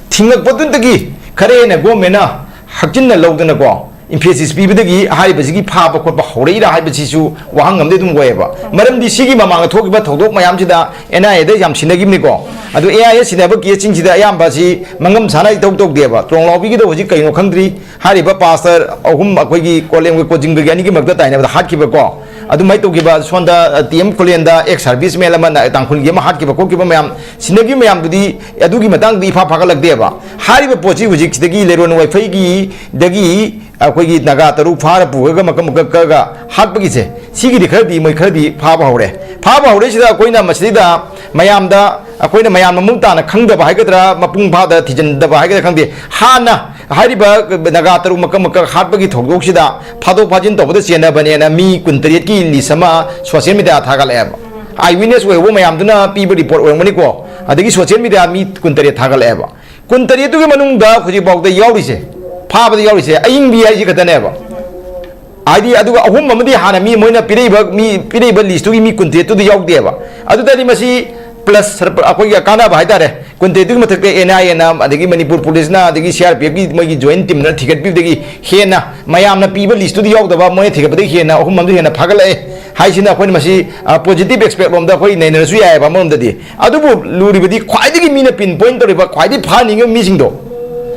ꯊꯤꯡꯉꯛꯄꯗꯨꯗꯒꯤ ꯈꯔ ꯍꯦꯟꯅ ꯒꯣꯔꯃꯦꯟꯅ ꯍꯛꯆꯤꯟꯅ ꯂꯧꯗꯅꯀꯣ, ꯏꯝꯐꯦꯁꯤꯁ ꯄꯤꯕꯗꯒꯤ ꯍꯥꯏꯔꯤꯕꯁꯤꯒꯤ ꯐꯥꯕ ꯈꯣꯠꯄ ꯍꯧꯔꯛꯏꯔꯥ ꯍꯥꯏꯕꯁꯤꯁꯨ ꯋꯥꯍꯪ ꯑꯃꯗꯤ ꯑꯗꯨꯝ ꯑꯣꯏꯌꯦꯕ꯫ ꯃꯔꯝꯗꯤ ꯁꯤꯒꯤ ꯃꯃꯥꯡꯗ ꯊꯣꯛꯈꯤꯕ ꯊꯧꯗꯣꯛ ꯃꯌꯥꯝꯁꯤꯗ ꯑꯦꯟ ꯑꯥꯏ ꯑꯦꯗ ꯌꯥꯝ ꯁꯤꯟꯅꯈꯤꯕꯅꯤꯀꯣ꯫ ꯑꯗꯨ ꯑꯦꯟ ꯑꯥꯏ ꯑꯦ ꯁꯤꯟꯅꯕ ꯀꯦꯁꯁꯤꯡꯁꯤꯗ ꯑꯌꯥꯝꯕ ꯑꯁꯤ ꯃꯉꯝ ꯁꯥꯅ ꯏꯇꯧ ꯇꯧꯗꯦꯕ꯫ ꯇ꯭ꯔꯣꯡꯂꯥꯎꯕꯤꯒꯤꯗ ꯍꯧꯖꯤꯛ ꯀꯩꯅꯣ ꯈꯪꯗ꯭ꯔꯤ, ꯍꯥꯏꯔꯤꯕ ꯄꯥꯁꯇꯔ ꯑꯍꯨꯝ, ꯑꯩꯈꯣꯏꯒꯤ ꯀꯣꯂꯦꯝꯒ ꯀꯣꯖꯤꯡꯒꯒꯤ ꯑꯅꯤꯒꯤ ꯃꯔꯛꯇ ꯇꯥꯏꯅꯕꯗ ꯍꯥꯠꯈꯤꯕꯀꯣ, ꯑꯗꯨꯃꯥꯏꯅ ꯇꯧꯈꯤꯕ, ꯁꯣꯝꯗ ꯇꯤ ꯑꯦꯝ ꯈꯨꯂꯦꯟꯗ ꯑꯦꯛꯁ ꯁꯥꯔꯚꯤꯁ ꯃꯦꯟ ꯑꯃꯅ ꯇꯥꯡꯈꯨꯜꯒꯤ ꯑꯃ ꯍꯥꯠꯈꯤꯕ ꯈꯣꯠꯈꯤꯕ ꯃꯌꯥꯝ, ꯁꯤꯟꯅꯈꯤꯕ ꯃꯌꯥꯝꯗꯨꯗꯤ ꯑꯗꯨꯒꯤ ꯃꯇꯥꯡꯗꯨꯗꯤ ꯏꯐꯥ ꯐꯥꯒꯠꯂꯛꯇꯦꯕ꯫ ꯍꯥꯏꯔꯤꯕ ꯄꯣꯠꯁꯤ ꯍꯧꯖꯤꯛ ꯁꯤꯗꯒꯤ ꯂꯩꯔꯣꯟ ꯋꯥꯏꯐꯩꯒꯤꯗꯒꯤ ꯑꯩꯈꯣꯏꯒꯤ ꯅꯥꯒꯥ ꯇꯔꯨꯛ ꯐꯥꯔ ꯄꯨꯔꯒ ꯃꯀꯛ ꯃꯀꯛ ꯀꯛꯑꯒ ꯍꯥꯠꯄꯒꯤꯁꯦ, ꯁꯤꯒꯤꯗꯤ ꯈꯔꯗꯤ ꯃꯣꯏ ꯈꯔꯗꯤ ꯐꯥꯕ ꯍꯧꯔꯦ꯫ ꯐꯥꯕ ꯍꯧꯔꯛꯏꯁꯤꯗ ꯑꯩꯈꯣꯏꯅ ꯃꯁꯤꯗ ꯃꯌꯥꯝꯗ, ꯑꯩꯈꯣꯏꯅ ꯃꯌꯥꯝ ꯃꯃꯨꯠ ꯇꯥꯅ ꯈꯪꯗꯕ ꯍꯥꯏꯒꯗ꯭ꯔꯥ, ꯃꯄꯨꯡ ꯐꯥꯗ ꯊꯤꯖꯤꯟꯗꯕ ꯍꯥꯏꯒꯗ꯭ꯔꯥ ꯈꯪꯗꯦ, ꯍꯥꯟꯅ ꯍꯥꯏꯔꯤꯕ ꯅꯥꯒꯥ ꯇꯔꯨꯛ ꯃꯀꯛ ꯃꯀꯛ ꯍꯥꯠꯄꯒꯤ ꯊꯧꯗꯣꯛꯁꯤꯗ ꯐꯥꯗꯣꯛ ꯐꯥꯖꯤꯟ ꯇꯧꯕꯗ ꯆꯦꯟꯅꯕꯅꯦꯅ ꯃꯤ ꯀꯨꯟꯇꯔꯦꯠꯀꯤ ꯂꯤꯁ ꯑꯃ ꯁꯣꯁꯤꯌꯦꯜ ꯃꯤꯗꯤꯌꯥ ꯊꯥꯒꯠꯂꯛꯑꯦꯕ꯫ ꯑꯥꯏ ꯋꯤꯠꯅꯦꯁ ꯑꯣꯏꯍꯧꯕ ꯃꯌꯥꯝꯗꯨꯅ ꯄꯤꯕ ꯔꯤꯄꯣꯔꯠ ꯑꯣꯏꯔꯝꯒꯅꯤꯀꯣ꯫ ꯑꯗꯒꯤ ꯁꯣꯁꯤꯌꯦꯜ ꯃꯤꯗꯤꯌꯥ ꯃꯤ ꯀꯨꯟꯇꯔꯦꯠ ꯊꯥꯒꯠꯂꯛꯑꯦꯕ꯫ ꯀꯨꯟꯇꯔꯦꯠꯇꯨꯒꯤ ꯃꯅꯨꯡꯗ ꯍꯧꯖꯤꯛꯐꯥꯎꯗ ꯌꯥꯎꯔꯤꯁꯦ, ꯐꯥꯕꯗ ꯌꯥꯎꯔꯤꯁꯦ ꯑꯏꯪꯕꯤ ꯍꯥꯏꯁꯤ ꯈꯛꯇꯅꯦꯕ꯫ ꯍꯥꯏꯗꯤ, ꯑꯗꯨꯒ ꯑꯍꯨꯝ ꯑꯃꯗꯤ ꯍꯥꯟꯅ ꯃꯤ ꯃꯣꯏꯅ ꯄꯤꯔꯛꯏꯕ, ꯃꯤ ꯄꯤꯔꯛꯏꯕ ꯂꯤꯁꯇꯨꯒꯤ ꯃꯤ ꯀꯨꯟꯇꯔꯦꯠꯇꯨꯗꯤ ꯌꯥꯎꯗꯦꯕ꯫ ꯑꯗꯨꯗꯗꯤ ꯃꯁꯤ ꯄ꯭ꯂꯁ ꯑꯩꯈꯣꯏꯒꯤ ꯀꯥꯟꯅꯕ ꯍꯥꯏꯇꯥꯔꯦ, ꯀꯨꯟꯇꯔꯦꯠꯇꯨꯒꯤ ꯃꯊꯛꯇ ꯑꯦꯟ ꯑꯥꯏ ꯑꯦꯅ, ꯑꯗꯒꯤ ꯃꯅꯤꯄꯨꯔ ꯄꯨꯂꯤꯁꯅ, ꯑꯗꯒꯤ ꯁꯤ ꯑꯥꯔ ꯄꯤ ꯑꯦꯐꯀꯤ ꯃꯣꯏꯒꯤ ꯖꯣꯏꯟ ꯇꯤꯝꯅ ꯊꯤꯒꯠꯄꯤꯕꯗꯒꯤ ꯍꯦꯟꯅ ꯃꯌꯥꯝꯅ ꯄꯤꯕ ꯂꯤꯁꯇꯨꯗꯤ ꯌꯥꯎꯗꯕ, ꯃꯣꯏꯅ ꯊꯤꯒꯠꯄꯗꯒꯤ ꯍꯦꯟꯅ ꯑꯍꯨꯝ ꯑꯃꯁꯨ ꯍꯦꯟꯅ ꯐꯥꯒꯠꯂꯛꯑꯦ ꯍꯥꯏꯁꯤꯅ ꯑꯩꯈꯣꯏꯅ ꯃꯁꯤ, ꯑ, ꯄꯣꯖꯤꯇꯤꯚ ꯑꯦꯁꯄꯦꯛ ꯂꯣꯝꯗ ꯑꯩꯈꯣꯏ ꯅꯩꯅꯔꯁꯨ ꯌꯥꯏꯑꯕ꯫ ꯑꯃꯔꯣꯝꯗꯗꯤ ꯑꯗꯨꯕꯨ ꯂꯨꯔꯤꯕꯗꯤ ꯈ꯭ꯋꯥꯏꯗꯒꯤ ꯃꯤꯅ ꯄꯤꯟ ꯄꯣꯏꯟ ꯇꯧꯔꯤꯕ, ꯈ꯭ꯋꯥꯏꯗꯒꯤ ꯐꯥꯍꯟꯅꯤꯡꯉꯤꯕ ꯃꯤꯁꯤꯡꯗꯣ,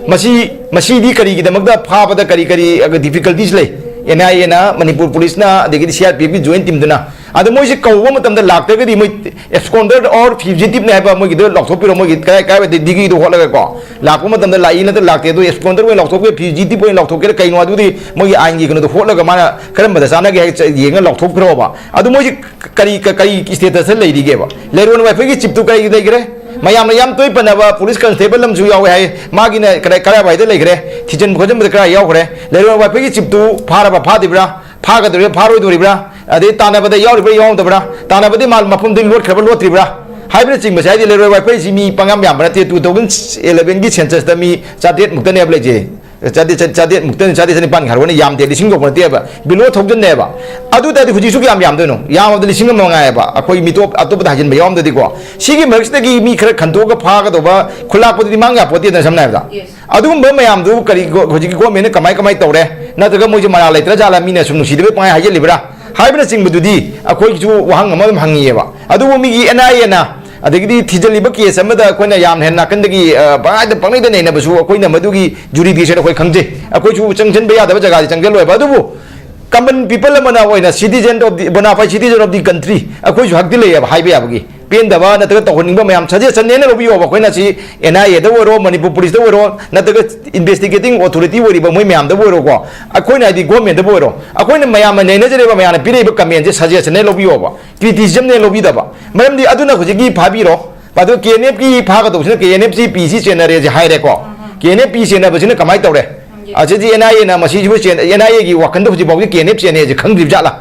ꯃꯁꯤ, ꯃꯁꯤꯗꯤ ꯀꯔꯤꯒꯤꯗꯃꯛꯇ ꯐꯥꯕꯗ ꯀꯔꯤ ꯀꯔꯤ ꯗꯤꯐꯤꯀꯜꯇꯤꯁ ꯂꯩ? ꯑꯦꯟ ꯑꯥꯏ ꯑꯦꯅ, ꯃꯅꯤꯄꯨꯔ ꯄꯨꯂꯤꯁꯅ, ꯑꯗꯒꯤꯗꯤ ꯁꯤ ꯑꯥꯔ ꯄꯤ ꯑꯦꯐꯀꯤ ꯖꯣꯏꯟ ꯇꯤꯝꯗꯨꯅ꯫ ꯑꯗꯣ ꯃꯣꯏꯁꯤ ꯀꯧꯕ ꯃꯇꯝꯗ ꯂꯥꯛꯇ꯭ꯔꯒꯗꯤ ꯃꯣꯏ ꯑꯦꯕꯁꯀꯣꯟꯗꯔ ꯑꯣꯔ ꯐ꯭ꯌꯨꯖꯤꯇꯤꯚꯅꯦ ꯍꯥꯏꯕ ꯃꯣꯏꯒꯤꯗꯣ ꯂꯥꯎꯊꯣꯛꯄꯤꯔꯣ, ꯃꯣꯏꯒꯤ ꯀꯗꯥꯏ ꯀꯥꯏꯋꯥꯏꯗ ꯗꯤꯒ꯭ꯔꯤꯗꯣ ꯍꯣꯠꯂꯒꯀꯣ꯫ ꯂꯥꯛꯄ ꯃꯇꯝꯗ ꯂꯥꯛꯏ ꯅꯠꯇ꯭ꯔ ꯂꯥꯛꯇꯦ, ꯑꯗꯨ ꯑꯦꯕꯁꯀꯣꯟꯗꯔ ꯑꯣꯏꯅ ꯂꯥꯎꯊꯣꯛꯄꯤꯔꯣ, ꯐ꯭ꯌꯨꯖꯤꯇꯤꯚ ꯑꯣꯏꯅ ꯂꯥꯎꯊꯣꯛꯀꯦꯔꯥ ꯀꯩꯅꯣ, ꯑꯗꯨꯗꯤ ꯃꯣꯏꯒꯤ ꯑꯥꯏꯟꯒꯤ ꯀꯩꯅꯣꯗꯣ ꯍꯣꯠꯂꯒ ꯃꯥꯅ ꯀꯔꯝꯕꯗ ꯆꯥꯟꯅꯒꯦ ꯍꯥꯏ ꯌꯦꯡꯉ ꯂꯥꯎꯊꯣꯛꯄꯤꯔꯛꯑꯣꯕ꯫ ꯑꯗꯨ ꯃꯣꯏꯁꯤ ꯀꯔꯤ, ꯀꯔꯤ ꯁ꯭ꯇꯦꯇꯁꯇ ꯂꯩꯔꯤꯒꯦꯕ? ꯂꯩꯔꯣꯟ ꯋꯥꯏꯐꯩꯒꯤ ꯆꯤꯞꯇꯨ ꯀꯔꯤ ꯂꯩꯈ꯭ꯔꯦ? ꯃꯌꯥꯝꯅ ꯌꯥꯝ ꯇꯣꯏ ꯄꯟꯅꯕ ꯄꯨꯂꯤꯁ ꯀꯟꯁꯇꯦꯕꯜ ꯑꯃꯁꯨ ꯌꯥꯎꯋꯦ ꯍꯥꯏ꯫ ꯃꯥꯒꯤꯅ ꯀꯗꯥꯏ, ꯀꯗꯥꯏꯋꯥꯏꯗ ꯂꯩꯈ꯭ꯔꯦ? ꯊꯤꯖꯤꯟꯕ ꯈꯣꯠꯆꯤꯟꯕꯗ ꯀꯗꯥꯏ ꯌꯥꯎꯈ꯭ꯔꯦ? ꯂꯩꯔꯣꯡ ꯋꯥꯏꯐꯩꯒꯤ ꯆꯤꯞꯇꯨ ꯐꯥꯔꯕ ꯐꯥꯗ꯭ꯔꯤꯕ꯭ꯔꯥ? ꯐꯥꯒꯗꯧꯔꯤꯕ꯭ꯔꯥ ꯐꯥꯔꯣꯏꯗꯧꯔꯤꯕ꯭ꯔꯥ? ꯑꯗꯩ ꯇꯥꯟꯅꯕꯗ ꯌꯥꯎꯔꯤꯕ꯭ꯔꯥ ꯌꯥꯎꯗꯕ꯭ꯔꯥ? ꯇꯥꯟꯅꯕꯗꯤ ꯃꯥ ꯃꯐꯝꯗꯨ ꯂꯣꯠꯈ꯭ꯔꯕ ꯂꯣꯠꯇ꯭ꯔꯤꯕ꯭ꯔꯥ? ꯍꯥꯏꯕꯅꯆꯤꯡꯕꯁꯦ꯫ ꯍꯥꯏꯗꯤ ꯂꯩꯔꯣꯡ ꯋꯥꯏꯐꯩꯁꯤ ꯃꯤ ꯄꯪꯌꯥꯝ ꯌꯥꯝꯕ ꯅꯠꯇꯦ꯫ Two thousand eleven ꯒꯤ census ꯇ ꯃꯤ ꯆꯥꯇ꯭ꯔꯦꯠ ꯃꯨꯛꯇꯅꯦꯕ ꯂꯩꯖꯩ꯫ ꯆꯥꯇ꯭ꯔꯦꯠ, ꯆꯥꯇ꯭ꯔꯦꯠ ꯃꯨꯛꯇꯅꯤ, ꯆꯥꯇ꯭ꯔꯦꯠ ꯆꯅꯤꯄꯥꯟꯒꯤ ꯍꯥꯏꯔꯣꯅꯦ, ꯌꯥꯝꯗꯦ, ꯂꯤꯁꯤꯡ ꯌꯧꯕ ꯅꯠꯇꯦꯕ, below thousand ꯅꯦꯕ꯫ ꯑꯗꯨ ꯇꯥꯔꯗꯤ ꯍꯧꯖꯤꯛꯁꯨ ꯀꯌꯥꯝ ꯌꯥꯝꯗꯣꯏꯅꯣ? ꯌꯥꯝꯃꯕꯗ ꯂꯤꯁꯤꯡ ꯑꯃ ꯃꯉꯥꯏꯑꯕ, ꯑꯩꯈꯣꯏꯒꯤ ꯃꯤꯇꯣꯞ ꯑꯇꯣꯞꯄꯗ ꯍꯥꯏꯖꯤꯟꯕ ꯌꯥꯎꯔꯝꯗꯗꯤꯀꯣ꯫ ꯁꯤꯒꯤ ꯃꯔꯛꯁꯤꯗꯒꯤ ꯃꯤ ꯈꯔ ꯈꯟꯗꯣꯛꯑꯒ ꯐꯥꯒꯗꯧꯕ, ꯈꯨꯂꯥꯛꯄꯗꯨꯗꯤ ꯃꯥꯡ ꯌꯥꯄꯣꯠꯇꯦꯗꯅ, ꯁꯝꯅ ꯍꯥꯏꯔꯕꯗ꯫ Yes. ꯑꯗꯨꯒꯨꯝꯕ ꯃꯌꯥꯝꯗꯨ ꯀꯔꯤ ꯒꯣ-, ꯍꯧꯖꯤꯛꯀꯤ ꯒꯣꯔꯃꯦꯟꯅ ꯀꯃꯥꯏ, ꯀꯃꯥꯏ ꯇꯧꯔꯦ? ꯅꯠꯇ꯭ꯔꯒ ꯃꯣꯏꯁꯦ ꯃꯔꯥꯜ ꯂꯩꯇ꯭ꯔ ꯖꯥꯠꯂ, ꯃꯤꯅ ꯁꯨꯝ ꯅꯨꯡꯁꯤꯗꯕꯩ ꯄꯪꯍꯥꯏ ꯍꯥꯏꯖꯜꯂꯤꯕ꯭ꯔꯥ ꯍꯥꯏꯕꯅꯆꯤꯡꯕꯗꯨꯗꯤ ꯑꯩꯈꯣꯏꯒꯤꯁꯨ ꯋꯥꯍꯪ ꯑꯃ ꯑꯗꯨꯝ ꯍꯪꯉꯤꯑꯕ꯫ ꯑꯗꯨꯕꯨ ꯃꯤꯒꯤ ꯑꯦꯟ ꯑꯥꯏ ꯑꯦꯅ, ꯑꯗꯒꯤꯗꯤ ꯊꯤꯖꯤꯜꯂꯤꯕ ꯀꯦꯁ ꯑꯃꯗ ꯑꯩꯈꯣꯏꯅ ꯌꯥꯝ ꯍꯦꯟꯅ ꯅꯥꯀꯟꯗꯒꯤ, ꯑ, ꯄꯪꯍꯥꯏꯗ ꯄꯪꯅꯩꯗ ꯅꯩꯅꯕꯁꯨ ꯑꯩꯈꯣꯏꯅ ꯃꯗꯨꯒꯤ jurisdiction ꯑꯩꯈꯣꯏ ꯈꯪꯖꯩ꯫ ꯑꯩꯈꯣꯏꯁꯨ ꯆꯪꯁꯤꯟꯕ ꯌꯥꯗꯕ ꯖꯒꯥꯗꯤ ꯆꯪꯁꯤꯜꯂꯣꯏꯕ꯫ ꯑꯗꯨꯕꯨ common people ꯑꯃꯅ ꯑꯣꯏꯅ citizen of the, bona fide citizen of the country ꯑꯩꯈꯣꯏꯁꯨ ꯍꯛꯇꯤ ꯂꯩꯌꯦꯕ, ꯍꯥꯏꯕ ꯌꯥꯕꯒꯤ꯫ ꯄꯦꯟꯗꯕ ꯅꯠꯇ꯭ꯔꯒ ꯇꯧꯍꯟꯅꯤꯡꯕ ꯃꯌꯥꯝ suggestion ꯅꯦꯅ ꯂꯧꯕꯤꯌꯣꯕ꯫ ꯑꯩꯈꯣꯏꯅ ꯁꯤ ꯑꯦꯟ ꯑꯥꯏ ꯑꯦꯗ ꯑꯣꯏꯔꯣ, ꯃꯅꯤꯄꯨꯔ ꯄꯨꯂꯤꯁꯇ ꯑꯣꯏꯔꯣ, ꯅꯠꯇ꯭ꯔꯒ investigating authority ꯑꯣꯏꯔꯤꯕ ꯃꯣꯏ ꯃꯌꯥꯝꯗꯕꯨ ꯑꯣꯏꯔꯣꯀꯣ, ꯑꯩꯈꯣꯏꯅ ꯍꯥꯏꯗꯤ ꯒꯣꯔꯃꯦꯟꯗꯕꯨ ꯑꯣꯏꯔꯣ, ꯑꯩꯈꯣꯏꯅ ꯃꯌꯥꯝꯅ ꯅꯩꯅꯖꯔꯤꯕ, ꯃꯌꯥꯝꯅ ꯄꯤꯔꯛꯏꯕ comment ꯁꯦ suggestion ꯅꯦ ꯂꯧꯕꯤꯌꯣꯕ, criticism ꯅꯦ ꯂꯧꯕꯤꯗꯕ꯫ ꯃꯔꯝꯗꯤ ꯑꯗꯨꯅ ꯍꯧꯖꯤꯛꯀꯤ ꯐꯥꯕꯤꯔꯣ, ꯑꯗꯨ ꯀꯦ ꯑꯦꯟ ꯑꯦꯐ ꯀꯤ ꯐꯥꯒꯗꯧꯕꯁꯤꯅ ꯀꯦ ꯑꯦꯟ ꯑꯦꯐ ꯁꯤ ꯄꯤ ꯁꯤ ꯆꯦꯟꯅꯔꯦꯁꯦ ꯍꯥꯏꯔꯦꯀꯣ꯫ ꯀꯦ ꯑꯦꯟ ꯑꯦꯐ ꯄꯤ ꯆꯦꯟꯅꯕꯁꯤꯅ ꯀꯃꯥꯏꯅ ꯇꯧꯔꯦ? ꯑꯁꯤꯗꯤ ꯑꯦꯟ ꯑꯥꯏ ꯑꯦꯅ ꯃꯁꯤꯁꯤꯕꯨ ꯆꯦꯟ-, ꯑꯦꯟ ꯑꯥꯏ ꯑꯦꯒꯤ ꯋꯥꯈꯜꯗ ꯍꯧꯖꯤꯛ ꯐꯥꯎꯕꯗꯤ ꯀꯦ ꯑꯦꯟ ꯑꯦꯐ ꯆꯦꯟꯅꯩꯁꯦ ꯈꯪꯗ꯭ꯔꯤꯕ ꯖꯥꯠꯂꯥ?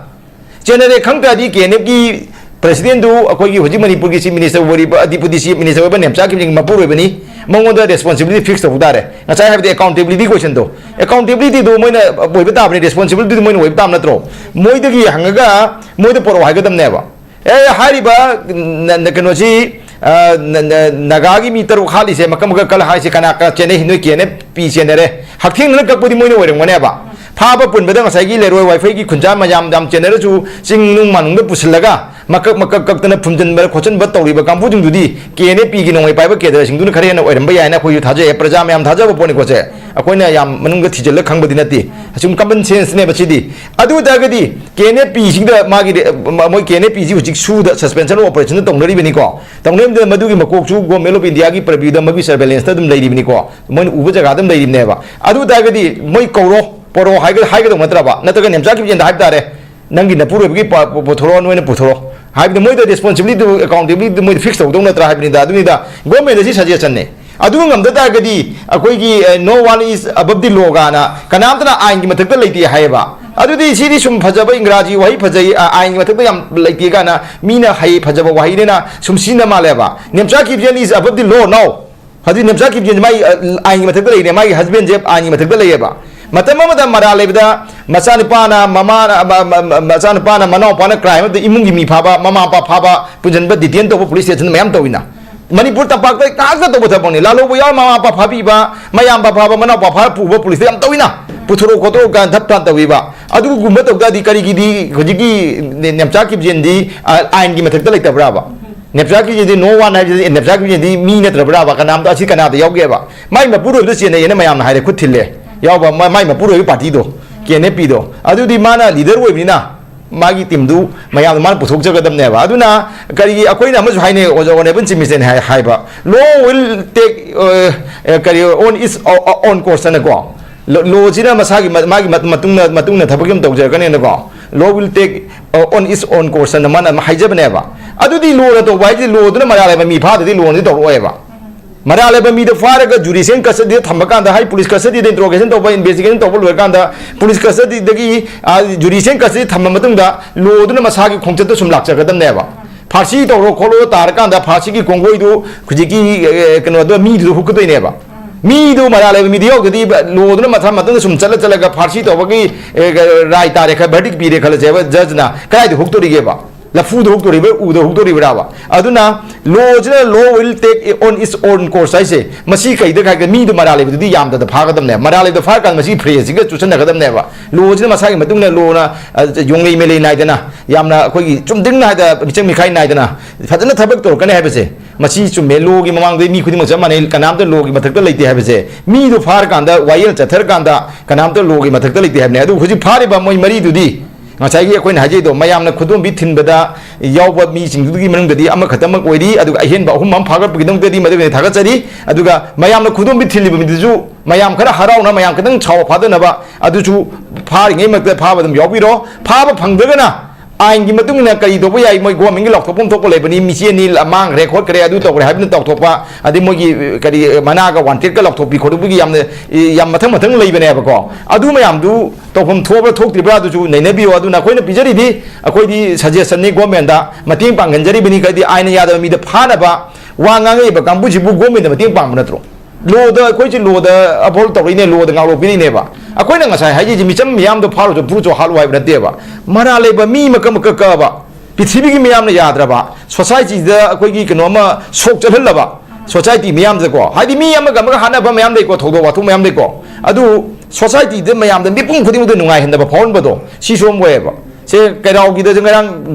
ꯆꯦꯟꯅꯔꯦ ꯈꯪ ꯇꯥꯔꯗꯤ ꯀꯦ ꯑꯦꯟ ꯑꯦꯐ ꯀꯤ president ꯗꯨ ꯑꯩꯈꯣꯏꯒꯤ ꯍꯧꯖꯤꯛ ꯃꯅꯤꯄꯨꯔꯒꯤ chief minister ꯑꯣꯏꯔꯤꯕ, deputy chief minister ꯑꯣꯏꯕ ꯅꯦꯝꯆꯥ ꯀꯤꯞꯖꯤꯡꯒꯤ ꯃꯄꯨꯔꯣꯏꯕꯅꯤ, ꯃꯉꯣꯟꯗ responsibility fix ꯇꯧꯕ ꯇꯥꯔꯦ꯫ ꯉꯁꯥꯏ ꯍꯥꯏꯕꯗꯤ accountability question ꯗꯣ, accountability ꯗꯨ ꯃꯣꯏꯅ ꯑꯣꯏꯕ ꯇꯥꯕꯅꯤ, responsibility ꯗꯨ ꯃꯣꯏꯅ ꯑꯣꯏꯕ ꯇꯥꯕ ꯅꯠꯇ꯭ꯔꯣ? ꯃꯣꯏꯗꯒꯤ ꯍꯪꯉꯒ ꯃꯣꯏꯗ ꯄꯣꯔꯛꯑꯣ ꯍꯥꯏꯒꯗꯕꯅꯦꯕ꯫ ꯑꯦ, ꯍꯥꯏꯔꯤꯕ ꯅ-, ꯅ-, ꯀꯩꯅꯣꯁꯤ, ꯑ, ꯅ-, ꯅ-, ꯅꯥꯒꯥꯒꯤ ꯃꯤ ꯇꯔꯨꯛ ꯍꯥꯠꯂꯤꯁꯦ ꯃꯈꯜ ꯃꯈꯜ ꯀꯜꯂ ꯍꯥꯏꯁꯦ ꯀꯅꯥ ꯀꯅꯥ ꯆꯦꯟꯅꯩ? ꯅꯣꯏ ꯀꯦ ꯑꯦꯟ ꯑꯦꯐ ꯄꯤ ꯆꯦꯟꯅꯔꯦ꯫ ꯍꯛꯊꯦꯡꯅꯅ ꯀꯛꯄꯗꯤ ꯃꯣꯏꯅ ꯑꯣꯏꯔꯝꯒꯅꯦꯕ꯫ ꯐꯥꯕ ꯄꯨꯟꯕꯗ ꯉꯁꯥꯏꯒꯤ ꯂꯩꯔꯣꯏ ꯋꯥꯏꯐꯩꯒꯤ ꯈꯨꯟꯖꯥ ꯃꯌꯥꯝ ꯌꯥꯝ ꯆꯦꯟꯅꯔꯁꯨ ꯆꯤꯡ ꯅꯨꯡ ꯃꯥꯅꯨꯡꯗ ꯄꯨꯁꯤꯜꯂꯒ ꯃꯀꯛ ꯃꯀꯛ ꯀꯛꯇꯅ ꯐꯨꯝꯖꯤꯟꯕ ꯈꯣꯠꯆꯤꯟꯕ ꯇꯧꯔꯤꯕ ꯀꯥꯡꯕꯨꯁꯤꯡꯗꯨꯗꯤ ꯀꯦ ꯑꯦꯟ ꯑꯦꯐ ꯄꯤꯒꯤ ꯅꯣꯡꯃꯩ ꯄꯥꯏꯕ ꯀꯦꯗꯔꯁꯤꯡꯗꯨꯅ ꯈꯔ ꯍꯦꯟꯅ ꯑꯣꯏꯔꯝꯕ ꯌꯥꯏꯅ ꯑꯩꯈꯣꯏꯁꯨ ꯊꯥꯖꯩ꯫ ꯄ꯭ꯔꯖꯥ ꯃꯌꯥꯝ ꯊꯥꯖꯕ ꯄꯣꯠꯅꯤꯀꯣ ꯁꯦ꯫ ꯑꯩꯈꯣꯏꯅ ꯌꯥꯝ ꯃꯅꯨꯡꯗ ꯊꯤꯖꯤꯜꯂꯒ ꯈꯪꯕꯗꯤ ꯅꯠꯇꯦ꯫ ꯑꯁꯨꯝ common sense ꯅꯦꯕ ꯁꯤꯗꯤ꯫ ꯑꯗꯨ ꯑꯣꯏ ꯇꯥꯔꯒꯗꯤ ꯀꯦ ꯑꯦꯟ ꯑꯦꯐ ꯄꯤꯁꯤꯡꯗ ꯃꯥꯒꯤ ꯔꯦ-, ꯃ-, ꯃꯣꯏ ꯀꯦ ꯑꯦꯟ ꯑꯦꯐ ꯄꯤꯁꯤ ꯍꯧꯖꯤꯛ ꯁꯨꯗ suspension of operation ꯗ ꯇꯧꯅꯔꯤꯕꯅꯤꯀꯣ꯫ ꯇꯧꯅꯔꯤꯕꯗ ꯃꯗꯨꯒꯤ ꯃꯀꯣꯛꯁꯨ Government of India ꯒꯤ purview ꯗ ꯃꯒꯤ surveillance ꯇ ꯑꯗꯨꯝ ꯂꯩꯔꯤꯕꯅꯤꯀꯣ꯫ ꯃꯣꯏꯅ ꯎꯕ ꯖꯒꯥꯗ ꯑꯗꯨꯝ ꯂꯩꯔꯤꯕꯅꯦꯕ꯫ ꯑꯗꯨ ꯑꯣꯏ ꯇꯥꯔꯒꯗꯤ ꯃꯣꯏ ꯀꯧꯔꯣ, ꯄꯣꯔꯛꯑꯣ ꯍꯥꯏꯒ-, ꯍꯥꯏꯒꯗꯧ ꯅꯠꯇ꯭ꯔꯕ? ꯅꯠꯇ꯭ꯔꯒ ꯅꯦꯝꯆꯥ ꯀꯤꯞꯖꯦꯟꯗ ꯍꯥꯏꯕ ꯇꯥꯔꯦ, "ꯅꯪꯒꯤ ꯅꯄꯨꯔꯣꯏꯕꯒꯤ ꯄ-, ꯄꯨ-, ꯄꯨꯊꯣꯔꯛꯑꯣ, ꯅꯣꯏꯅ ꯄꯨꯊꯣꯔꯛꯑꯣ"꯫ ꯍꯥꯏꯕꯗꯤ ꯃꯣꯏꯗ ꯔꯦꯁꯄꯣꯟꯁꯤꯕꯤꯂꯤꯇꯤꯗꯨ, ꯑꯦꯀꯥꯎꯟꯇꯦꯕꯤꯂꯤꯇꯤꯗꯨ ꯃꯣꯏꯗ ꯐꯤꯛꯁ ꯇꯧꯗꯧ ꯅꯠꯇ꯭ꯔꯥ ꯍꯥꯏꯕꯅꯤꯗ꯫ ꯑꯗꯨꯅꯤꯗ ꯒꯣꯔꯃꯦꯟꯗ ꯁꯤ ꯁꯖꯦꯁꯟꯅꯦ꯫ ꯑꯗꯨ ꯉꯝꯗ ꯇꯥꯔꯒꯗꯤ ꯑꯩꯈꯣꯏꯒꯤ, ꯑ, "No one is above the law" ꯀꯥꯏꯅ, ꯀꯅꯥꯝꯇꯅ ꯑꯥꯏꯟꯒꯤ ꯃꯊꯛꯇ ꯂꯩꯇꯦ ꯍꯥꯏꯌꯦꯕ꯫ ꯑꯗꯨꯗꯤ ꯁꯤꯗꯤ ꯁꯨꯝ ꯐꯖꯕ ꯏꯪꯒ꯭ꯔꯥꯖꯤ ꯋꯥꯍꯩ ꯐꯖꯩ, ꯑ, "ꯑꯥꯏꯟꯒꯤ ꯃꯊꯛꯇ ꯌꯥꯝ ꯂꯩꯇꯦ" ꯀꯥꯏꯅ ꯃꯤꯅ ꯍꯩ ꯐꯖꯕ ꯋꯥꯍꯩꯅꯤꯅ ꯁꯨꯝ ꯁꯤꯖꯤꯟꯅ ꯃꯥꯜꯂꯦꯕ꯫ "Namcha Kipgen is above the law now"꯫ ꯍꯧꯖꯤꯛ ꯅꯦꯝꯆꯥ ꯀꯤꯞꯖꯦꯟꯁꯦ ꯃꯥꯒꯤ, ꯑ, ꯑꯥꯏꯟꯒꯤ ꯃꯊꯛꯇ ꯂꯩꯔꯦ, ꯃꯥꯒꯤ ꯍꯁꯕꯦꯟꯁꯦ ꯑꯥꯏꯟꯒꯤ ꯃꯊꯛꯇ ꯂꯩꯌꯦꯕ꯫ ꯃꯇꯝ ꯑꯃꯗ ꯃꯔꯥꯜ ꯂꯩꯕꯗ ꯃꯆꯥꯅꯨꯄꯥꯅ ꯃꯃꯥꯅ, ꯃ-, ꯃ-, ꯃ-, ꯃꯆꯥꯅꯨꯄꯥꯅ ꯃꯅꯥꯎꯄꯥꯅ ꯀ꯭ꯔꯥꯏꯝ ꯑꯃꯗ ꯏꯃꯨꯡꯒꯤ ꯃꯤ ꯐꯥꯕ, ꯃꯃꯥ ꯃꯄꯥ ꯐꯥꯕ, ꯄꯨꯟꯁꯤꯟꯕ, ꯗꯤꯇꯦꯟ ꯇꯧꯕ ꯄꯨꯂꯤꯁ ꯁ꯭ꯇꯦꯁꯟ ꯃꯌꯥꯝ ꯇꯧꯋꯤꯅ꯫ ꯃꯅꯤꯄꯨꯔ ꯇꯝꯄꯥꯛꯇ ꯉꯥꯛꯇ ꯇꯧꯕ ꯊꯕꯛꯅꯤ꯫ ꯂꯥꯜꯍꯧꯕ ꯌꯥꯎꯔ ꯃꯃꯥ ꯃꯄꯥ ꯐꯥꯕꯤꯕ, ꯃꯌꯥꯝꯕ ꯐꯥꯕ, ꯃꯅꯥꯎꯄꯥ ꯐꯥꯔ ꯄꯨꯕ ꯄꯨꯂꯤꯁꯇ ꯌꯥꯝ ꯇꯧꯋꯤꯅ꯫ ꯄꯨꯊꯣꯔꯛꯑꯣ ꯈꯣꯠꯇꯣꯔꯛꯑꯣ ꯀꯥꯏꯅ ꯙꯞ ꯇꯥꯟ ꯇꯧꯋꯤꯕ꯫ ꯑꯗꯨꯒꯨꯝꯕ ꯇꯧ ꯇꯥꯔꯗꯤ ꯀꯔꯤꯒꯤꯗꯤ ꯍꯧꯖꯤꯛꯀꯤ ꯅꯦ-, ꯅꯦꯝꯆꯥ ꯀꯤꯞꯖꯦꯟꯗꯤ, ꯑ, ꯑꯥꯏꯟꯒꯤ ꯃꯊꯛꯇ ꯂꯩꯇꯕ꯭ꯔꯥꯕ? ꯅꯦꯝꯆꯥ ꯀꯤꯞꯖꯦꯟꯗꯤ no one ꯍꯥꯏꯕꯁꯤꯗꯤ, ꯅꯦꯝꯆꯥ ꯀꯤꯞꯖꯦꯟꯗꯤ ꯃꯤ ꯅꯠꯇ꯭ꯔꯕ꯭ꯔꯥꯕ? ꯀꯅꯥꯝꯇ ꯑꯁꯤ ꯀꯅꯥꯗ ꯌꯥꯎꯒꯦꯕ? ꯃꯥꯏ ꯃꯄꯨꯔꯣꯏꯕꯗ ꯆꯦꯟꯅꯩꯌꯦꯅ ꯃꯌꯥꯝꯅ ꯍꯥꯏꯔꯦ, ꯈꯨꯠ ꯊꯤꯜꯂꯦ꯫ ꯌꯥꯎꯕ ꯃ-, ꯃꯥꯏ ꯃꯄꯨꯔꯣꯏꯕ ꯄꯥꯔꯇꯤꯗꯣ, ꯀꯦ ꯑꯦꯟ ꯑꯦꯐ ꯄꯤꯗꯣ꯫ ꯑꯗꯨꯗꯤ ꯃꯥꯅ ꯂꯤꯗꯔ ꯑꯣꯏꯕꯅꯤꯅ ꯃꯥꯒꯤ ꯇꯤꯝꯗꯨ ꯃꯌꯥꯝꯗ ꯃꯥꯅ ꯄꯨꯊꯣꯛꯆꯒꯗꯕꯅꯦꯕ꯫ ꯑꯗꯨꯅ ꯀꯔꯤꯒꯤ ꯑꯩꯈꯣꯏꯅ ꯑꯃꯁꯨ ꯍꯥꯏꯅꯩ, ꯑꯣꯖꯥ ꯑꯣꯅꯦꯕꯜ ꯆꯤꯞ ꯃꯤꯅꯤꯁꯇꯔꯅ ꯍꯥꯏ-, ꯍꯥꯏꯕ, "Law will take, ꯑ, ꯑ, ꯀꯔꯤ, on its o-, o-, own course" ꯍꯥꯏꯅꯀꯣ꯫ ꯂꯣ-, ꯂꯣꯁꯤꯅ ꯃꯁꯥꯒꯤ ꯃ-, ꯃꯥꯒꯤ ꯃ-, ꯃꯇꯨꯡꯅ, ꯃꯇꯨꯡꯅ ꯊꯕꯛ ꯑꯃ ꯇꯧꯖꯔꯛꯀꯅꯦꯅꯀꯣ꯫ "Law will take, uh, on its own course" ꯍꯥꯏꯅ ꯃꯥꯅ ꯑꯃ ꯍꯥꯏꯖꯕꯅꯦꯕ꯫ ꯑꯗꯨꯗꯤ ꯂꯣꯅ ꯇꯧꯕ ꯍꯥꯏꯁꯤꯗꯤ ꯂꯣꯗꯨꯅ ꯃꯔꯥꯜ ꯂꯩꯕ ꯃꯤ ꯐꯥꯗꯗꯤ ꯂꯣꯅꯗꯤ ꯇꯧꯔꯛꯑꯣꯏꯕ꯫ ꯃꯔꯥꯜ ꯂꯩꯕ ꯃꯤꯗꯣ ꯐꯥꯔꯒ ꯖꯨꯗꯤꯁꯤꯌꯦꯜ ꯀꯁꯇꯗꯤꯗ ꯊꯝꯕ ꯀꯥꯟꯗ, ꯍꯥꯏ ꯄꯨꯂꯤꯁ ꯀꯁꯇꯗꯤꯗ ꯏꯟꯇ꯭ꯔꯣꯒꯦꯁꯟ ꯇꯧꯕ, ꯏꯟꯚꯦꯁꯇꯤꯒꯦꯁꯟ ꯇꯧꯕ ꯂꯣꯏꯔꯀꯥꯟꯗ ꯄꯨꯂꯤꯁ ꯀꯁꯇꯗꯤꯗꯒꯤ, ꯑ, ꯖꯨꯗꯤꯁꯤꯌꯦꯜ ꯀꯁꯇꯗꯤ ꯊꯝꯕ ꯃꯇꯨꯡꯗ ꯂꯣꯗꯨꯅ ꯃꯁꯥꯒꯤ ꯈꯣꯡꯆꯠꯇ ꯁꯨꯝ ꯂꯥꯛꯆꯒꯗꯕꯅꯦꯕ꯫ ꯐꯥꯔꯁꯤ ꯇꯧꯔꯣ ꯈꯣꯠꯂꯣ ꯇꯥꯔꯀꯥꯟꯗ ꯐꯥꯔꯁꯤꯒꯤ ꯀꯣꯡꯒꯣꯏꯗꯨ ꯍꯧꯖꯤꯛꯀꯤ, ꯑꯦ, ꯀꯩꯅꯣꯗꯣ ꯃꯤꯗꯨꯗ ꯍꯨꯛꯀꯗꯣꯏꯅꯦꯕ꯫ ꯃꯤꯗꯨ ꯃꯔꯥꯜ ꯂꯩꯕ ꯃꯤꯗꯨ ꯌꯥꯎꯗꯗꯤ ꯂꯣꯗꯨꯅ ꯃꯊꯟ ꯃꯇꯨꯡꯗ ꯁꯨꯝ ꯆꯠꯂ ꯆꯠꯂꯒ ꯐꯥꯔꯁꯤ ꯇꯧꯕꯒꯤ, ꯑꯦ, ꯔꯥꯏ ꯇꯥꯔꯦ ꯈ-, ꯚꯔꯗꯤꯛ ꯄꯤꯔꯦ ꯈꯜꯂꯁꯦꯕ ꯖꯖꯅ, ꯀꯗꯥꯏꯗ ꯍꯨꯛꯇꯣꯔꯤꯒꯦꯕ? ꯂꯐꯨꯗ ꯍꯨꯛꯇꯣꯔꯤꯕ꯭ꯔꯥ, ꯎꯗ ꯍꯨꯛꯇꯣꯔꯤꯕ꯭ꯔꯥꯕ? ꯑꯗꯨꯅ ꯂꯣꯁꯤꯅ "Law will take on its own course" ꯍꯥꯏꯁꯦ ꯃꯁꯤ ꯀꯩꯗ ꯍꯥꯏꯒꯦ? ꯃꯤꯗꯨ ꯃꯔꯥꯜ ꯂꯩꯕꯗꯨꯗꯤ ꯌꯥꯝꯗꯗ ꯐꯥꯒꯗꯕꯅꯦꯕ꯫ ꯃꯔꯥꯜ ꯂꯩꯕꯗ ꯐꯥꯔꯀꯥꯟꯗ ꯃꯁꯤꯒꯤ ꯐ꯭ꯔꯦꯖꯁꯤꯒ ꯆꯨꯁꯟꯅꯒꯗꯕꯅꯦꯕ꯫ ꯂꯣꯁꯤꯅ ꯃꯁꯥꯒꯤ ꯃꯇꯨꯡꯗ ꯂꯣꯅ, ꯑ, ꯌꯣꯡꯂꯩ ꯃꯦꯂꯩ ꯅꯥꯏꯗꯅ ꯌꯥꯝꯅ ꯑꯩꯈꯣꯏꯒꯤ ꯆꯨꯝꯗꯤꯡꯅ ꯍꯥꯏꯗ ꯃꯤꯆꯪ ꯃꯤꯈꯥꯏ ꯅꯥꯏꯗꯅ ꯐꯖꯅ ꯊꯕꯛ ꯇꯧꯔꯛꯀꯅꯤ ꯍꯥꯏꯕꯁꯦ ꯃꯁꯤ ꯆꯨꯝꯃꯦ꯫ ꯂꯣꯒꯤ ꯃꯃꯥꯡꯗ ꯃꯤ ꯈꯨꯗꯤꯡꯃꯛ ꯆꯞ ꯃꯥꯟꯅꯩ, ꯀꯅꯥꯝꯇ ꯂꯣꯒꯤ ꯃꯊꯛꯇ ꯂꯩꯇꯦ ꯍꯥꯏꯕꯁꯦ꯫ ꯃꯤꯗꯨ ꯐꯥꯔꯀꯥꯟꯗ, ꯋꯥꯌꯦꯜ ꯆꯠꯊꯔꯀꯥꯟꯗ ꯀꯅꯥꯝꯇ ꯂꯣꯒꯤ ꯃꯊꯛꯇ ꯂꯩꯇꯦ ꯍꯥꯏꯕꯅꯦ꯫ ꯑꯗꯨ ꯍꯧꯖꯤꯛ ꯐꯥꯔꯤꯕ ꯃꯣꯏ ꯃꯔꯤꯗꯨꯗꯤ ꯉꯁꯥꯏꯒꯤ ꯑꯩꯈꯣꯏꯅ ꯍꯥꯏꯖꯩꯗꯣ, ꯃꯌꯥꯝꯅ ꯈꯨꯗꯣꯝꯕꯤ ꯊꯤꯟꯕꯗ ꯌꯥꯎꯕ ꯃꯤꯁꯤꯡꯗꯨꯒꯤ ꯃꯅꯨꯡꯗꯗꯤ ꯑꯃꯈꯛꯇꯃꯛ ꯑꯣꯏꯔꯤ꯫ ꯑꯗꯨꯒ ꯑꯍꯦꯟꯕ ꯑꯍꯨꯝ ꯑꯃ ꯐꯥꯒꯠꯄꯒꯤꯗꯃꯛꯇꯗꯤ ꯃꯗꯨꯒꯤꯗꯤ ꯊꯥꯒꯠꯆꯔꯤ꯫ ꯑꯗꯨꯒ ꯃꯌꯥꯝꯅ ꯈꯨꯗꯣꯝꯕꯤ ꯊꯤꯜꯂꯤꯕ ꯃꯤꯗꯨꯁꯨ ꯃꯌꯥꯝ ꯈꯔ ꯍꯔꯥꯎꯅ, ꯃꯌꯥꯝ ꯈꯤꯇꯪ ꯁꯥꯎꯕ ꯐꯥꯗꯅꯕ ꯑꯗꯨꯁꯨ ꯐꯥꯔꯤꯉꯩ ꯃꯔꯛꯇ ꯐꯥꯕ ꯑꯗꯨꯝ ꯌꯥꯎꯕꯤꯔꯣ꯫ ꯐꯥꯕ ꯐꯪꯗ꯭ꯔꯒꯅ ꯑꯥꯏꯟꯒꯤ ꯃꯇꯨꯡ ꯏꯟꯅ ꯀꯔꯤ ꯇꯧꯕ ꯌꯥꯏ, ꯃꯣꯏ ꯒꯣꯔꯃꯦꯟꯒꯤ ꯂꯥꯎꯊꯣꯛꯐꯝ ꯊꯣꯛꯄ ꯂꯩꯕꯅꯤ, ꯃꯤꯆꯦꯟꯅꯤ ꯃꯥꯡꯈ꯭ꯔꯦ ꯈꯣꯠꯈ꯭ꯔꯦ ꯑꯗꯨ ꯇꯧꯈ꯭ꯔꯦ ꯍꯥꯏꯕꯅ ꯇꯧꯊꯣꯛꯄ, ꯑꯗꯩ ꯃꯣꯏꯒꯤ ꯀꯔꯤ ꯃꯅꯥꯒ ꯋꯥꯟꯇꯦꯠꯀ ꯂꯥꯎꯊꯣꯛꯄꯤ ꯈꯣꯠꯇꯣꯛꯄꯤꯒꯤ ꯌꯥꯝꯅ, ꯌꯥꯝ ꯃꯊꯪ ꯃꯊꯪ ꯂꯩꯕꯅꯦꯕꯀꯣ꯫ ꯑꯗꯨ ꯃꯌꯥꯝꯗꯨ ꯇꯧꯐꯝ ꯊꯣꯛꯄ꯭ꯔꯥ ꯊꯣꯛꯇ꯭ꯔꯤꯕ꯭ꯔꯥ ꯑꯗꯨꯁꯨ ꯅꯩꯅꯕꯤꯌꯨ꯫ ꯑꯗꯨꯅ ꯑꯩꯈꯣꯏꯅ ꯄꯤꯖꯔꯤꯗꯤ, ꯑꯩꯈꯣꯏꯗꯤ ꯁꯖꯦꯁꯟꯅꯤ ꯒꯣꯔꯃꯦꯟꯗ, ꯃꯇꯦꯡ ꯄꯥꯡꯍꯟꯖꯔꯤꯕꯅꯤ꯫ ꯀꯔꯤꯗꯤ ꯑꯥꯏꯟꯅ ꯌꯥꯗꯕ ꯃꯤꯗ ꯐꯥꯅꯕ ꯋꯥ ꯉꯥꯡꯉꯛꯏꯕ ꯀꯥꯡꯕꯨꯁꯤꯕꯨ ꯒꯣꯔꯃꯦꯟꯗ ꯃꯇꯦꯡ ꯄꯥꯡꯕ ꯅꯠꯇ꯭ꯔꯣ? ꯂꯣꯗ, ꯑꯩꯈꯣꯏꯁꯦ ꯂꯣꯗ ꯑꯞꯍꯣꯜ ꯇꯧꯔꯛꯏꯅꯦ, ꯂꯣꯗ ꯉꯥꯛꯂꯣꯛꯄꯤꯔꯤꯅꯦꯕ꯫ ꯑꯩꯈꯣꯏꯅ ꯉꯁꯥꯏ ꯍꯥꯏꯖꯩꯁꯦ ꯃꯤꯆꯝ ꯃꯤꯌꯥꯝꯗꯣ ꯐꯥꯔꯨꯆꯣ ꯐꯨꯔꯨꯆꯣ ꯍꯥꯠꯂꯨ ꯍꯥꯏꯕ ꯅꯠꯇꯦꯕ꯫ ꯃꯔꯥꯜ ꯂꯩꯕ ꯃꯤ ꯃꯀꯛ ꯃꯀꯛ ꯀꯛꯑꯕ, ꯄ꯭ꯔꯤꯊꯤꯕꯤꯒꯤ ꯃꯤꯌꯥꯝꯅ ꯌꯥꯗ꯭ꯔꯕ, ꯁꯣꯁꯥꯏꯇꯤꯗ ꯑꯩꯈꯣꯏꯒꯤ ꯀꯩꯅꯣ ꯑꯃ ꯁꯣꯛ ꯆꯠꯍꯜꯂꯕ, ꯁꯣꯁꯥꯏꯇꯤ ꯃꯤꯌꯥꯝꯗꯀꯣ, ꯍꯥꯏꯗꯤ ꯃꯤ ꯑꯃꯒ ꯑꯃꯒ ꯍꯥꯠꯅꯕ ꯃꯌꯥꯝ ꯂꯩꯀꯣ, ꯊꯧꯗꯣꯛ ꯋꯥꯊꯣꯛ ꯃꯌꯥꯝ ꯂꯩꯀꯣ꯫ ꯑꯗꯨ ꯁꯣꯁꯥꯏꯇꯤꯗ ꯃꯌꯥꯝꯗ ꯃꯤꯄꯨꯝ ꯈꯨꯗꯤꯡꯃꯛꯇ ꯅꯨꯡꯉꯥꯏꯍꯟꯗꯕ ꯐꯥꯎꯍꯟꯕꯗꯣ ꯁꯤꯁꯨ ꯑꯃ ꯑꯣꯏꯌꯦꯕ꯫ ꯁꯦ ꯀꯩꯔꯥꯎꯒꯤꯗ ꯉꯔꯥꯡ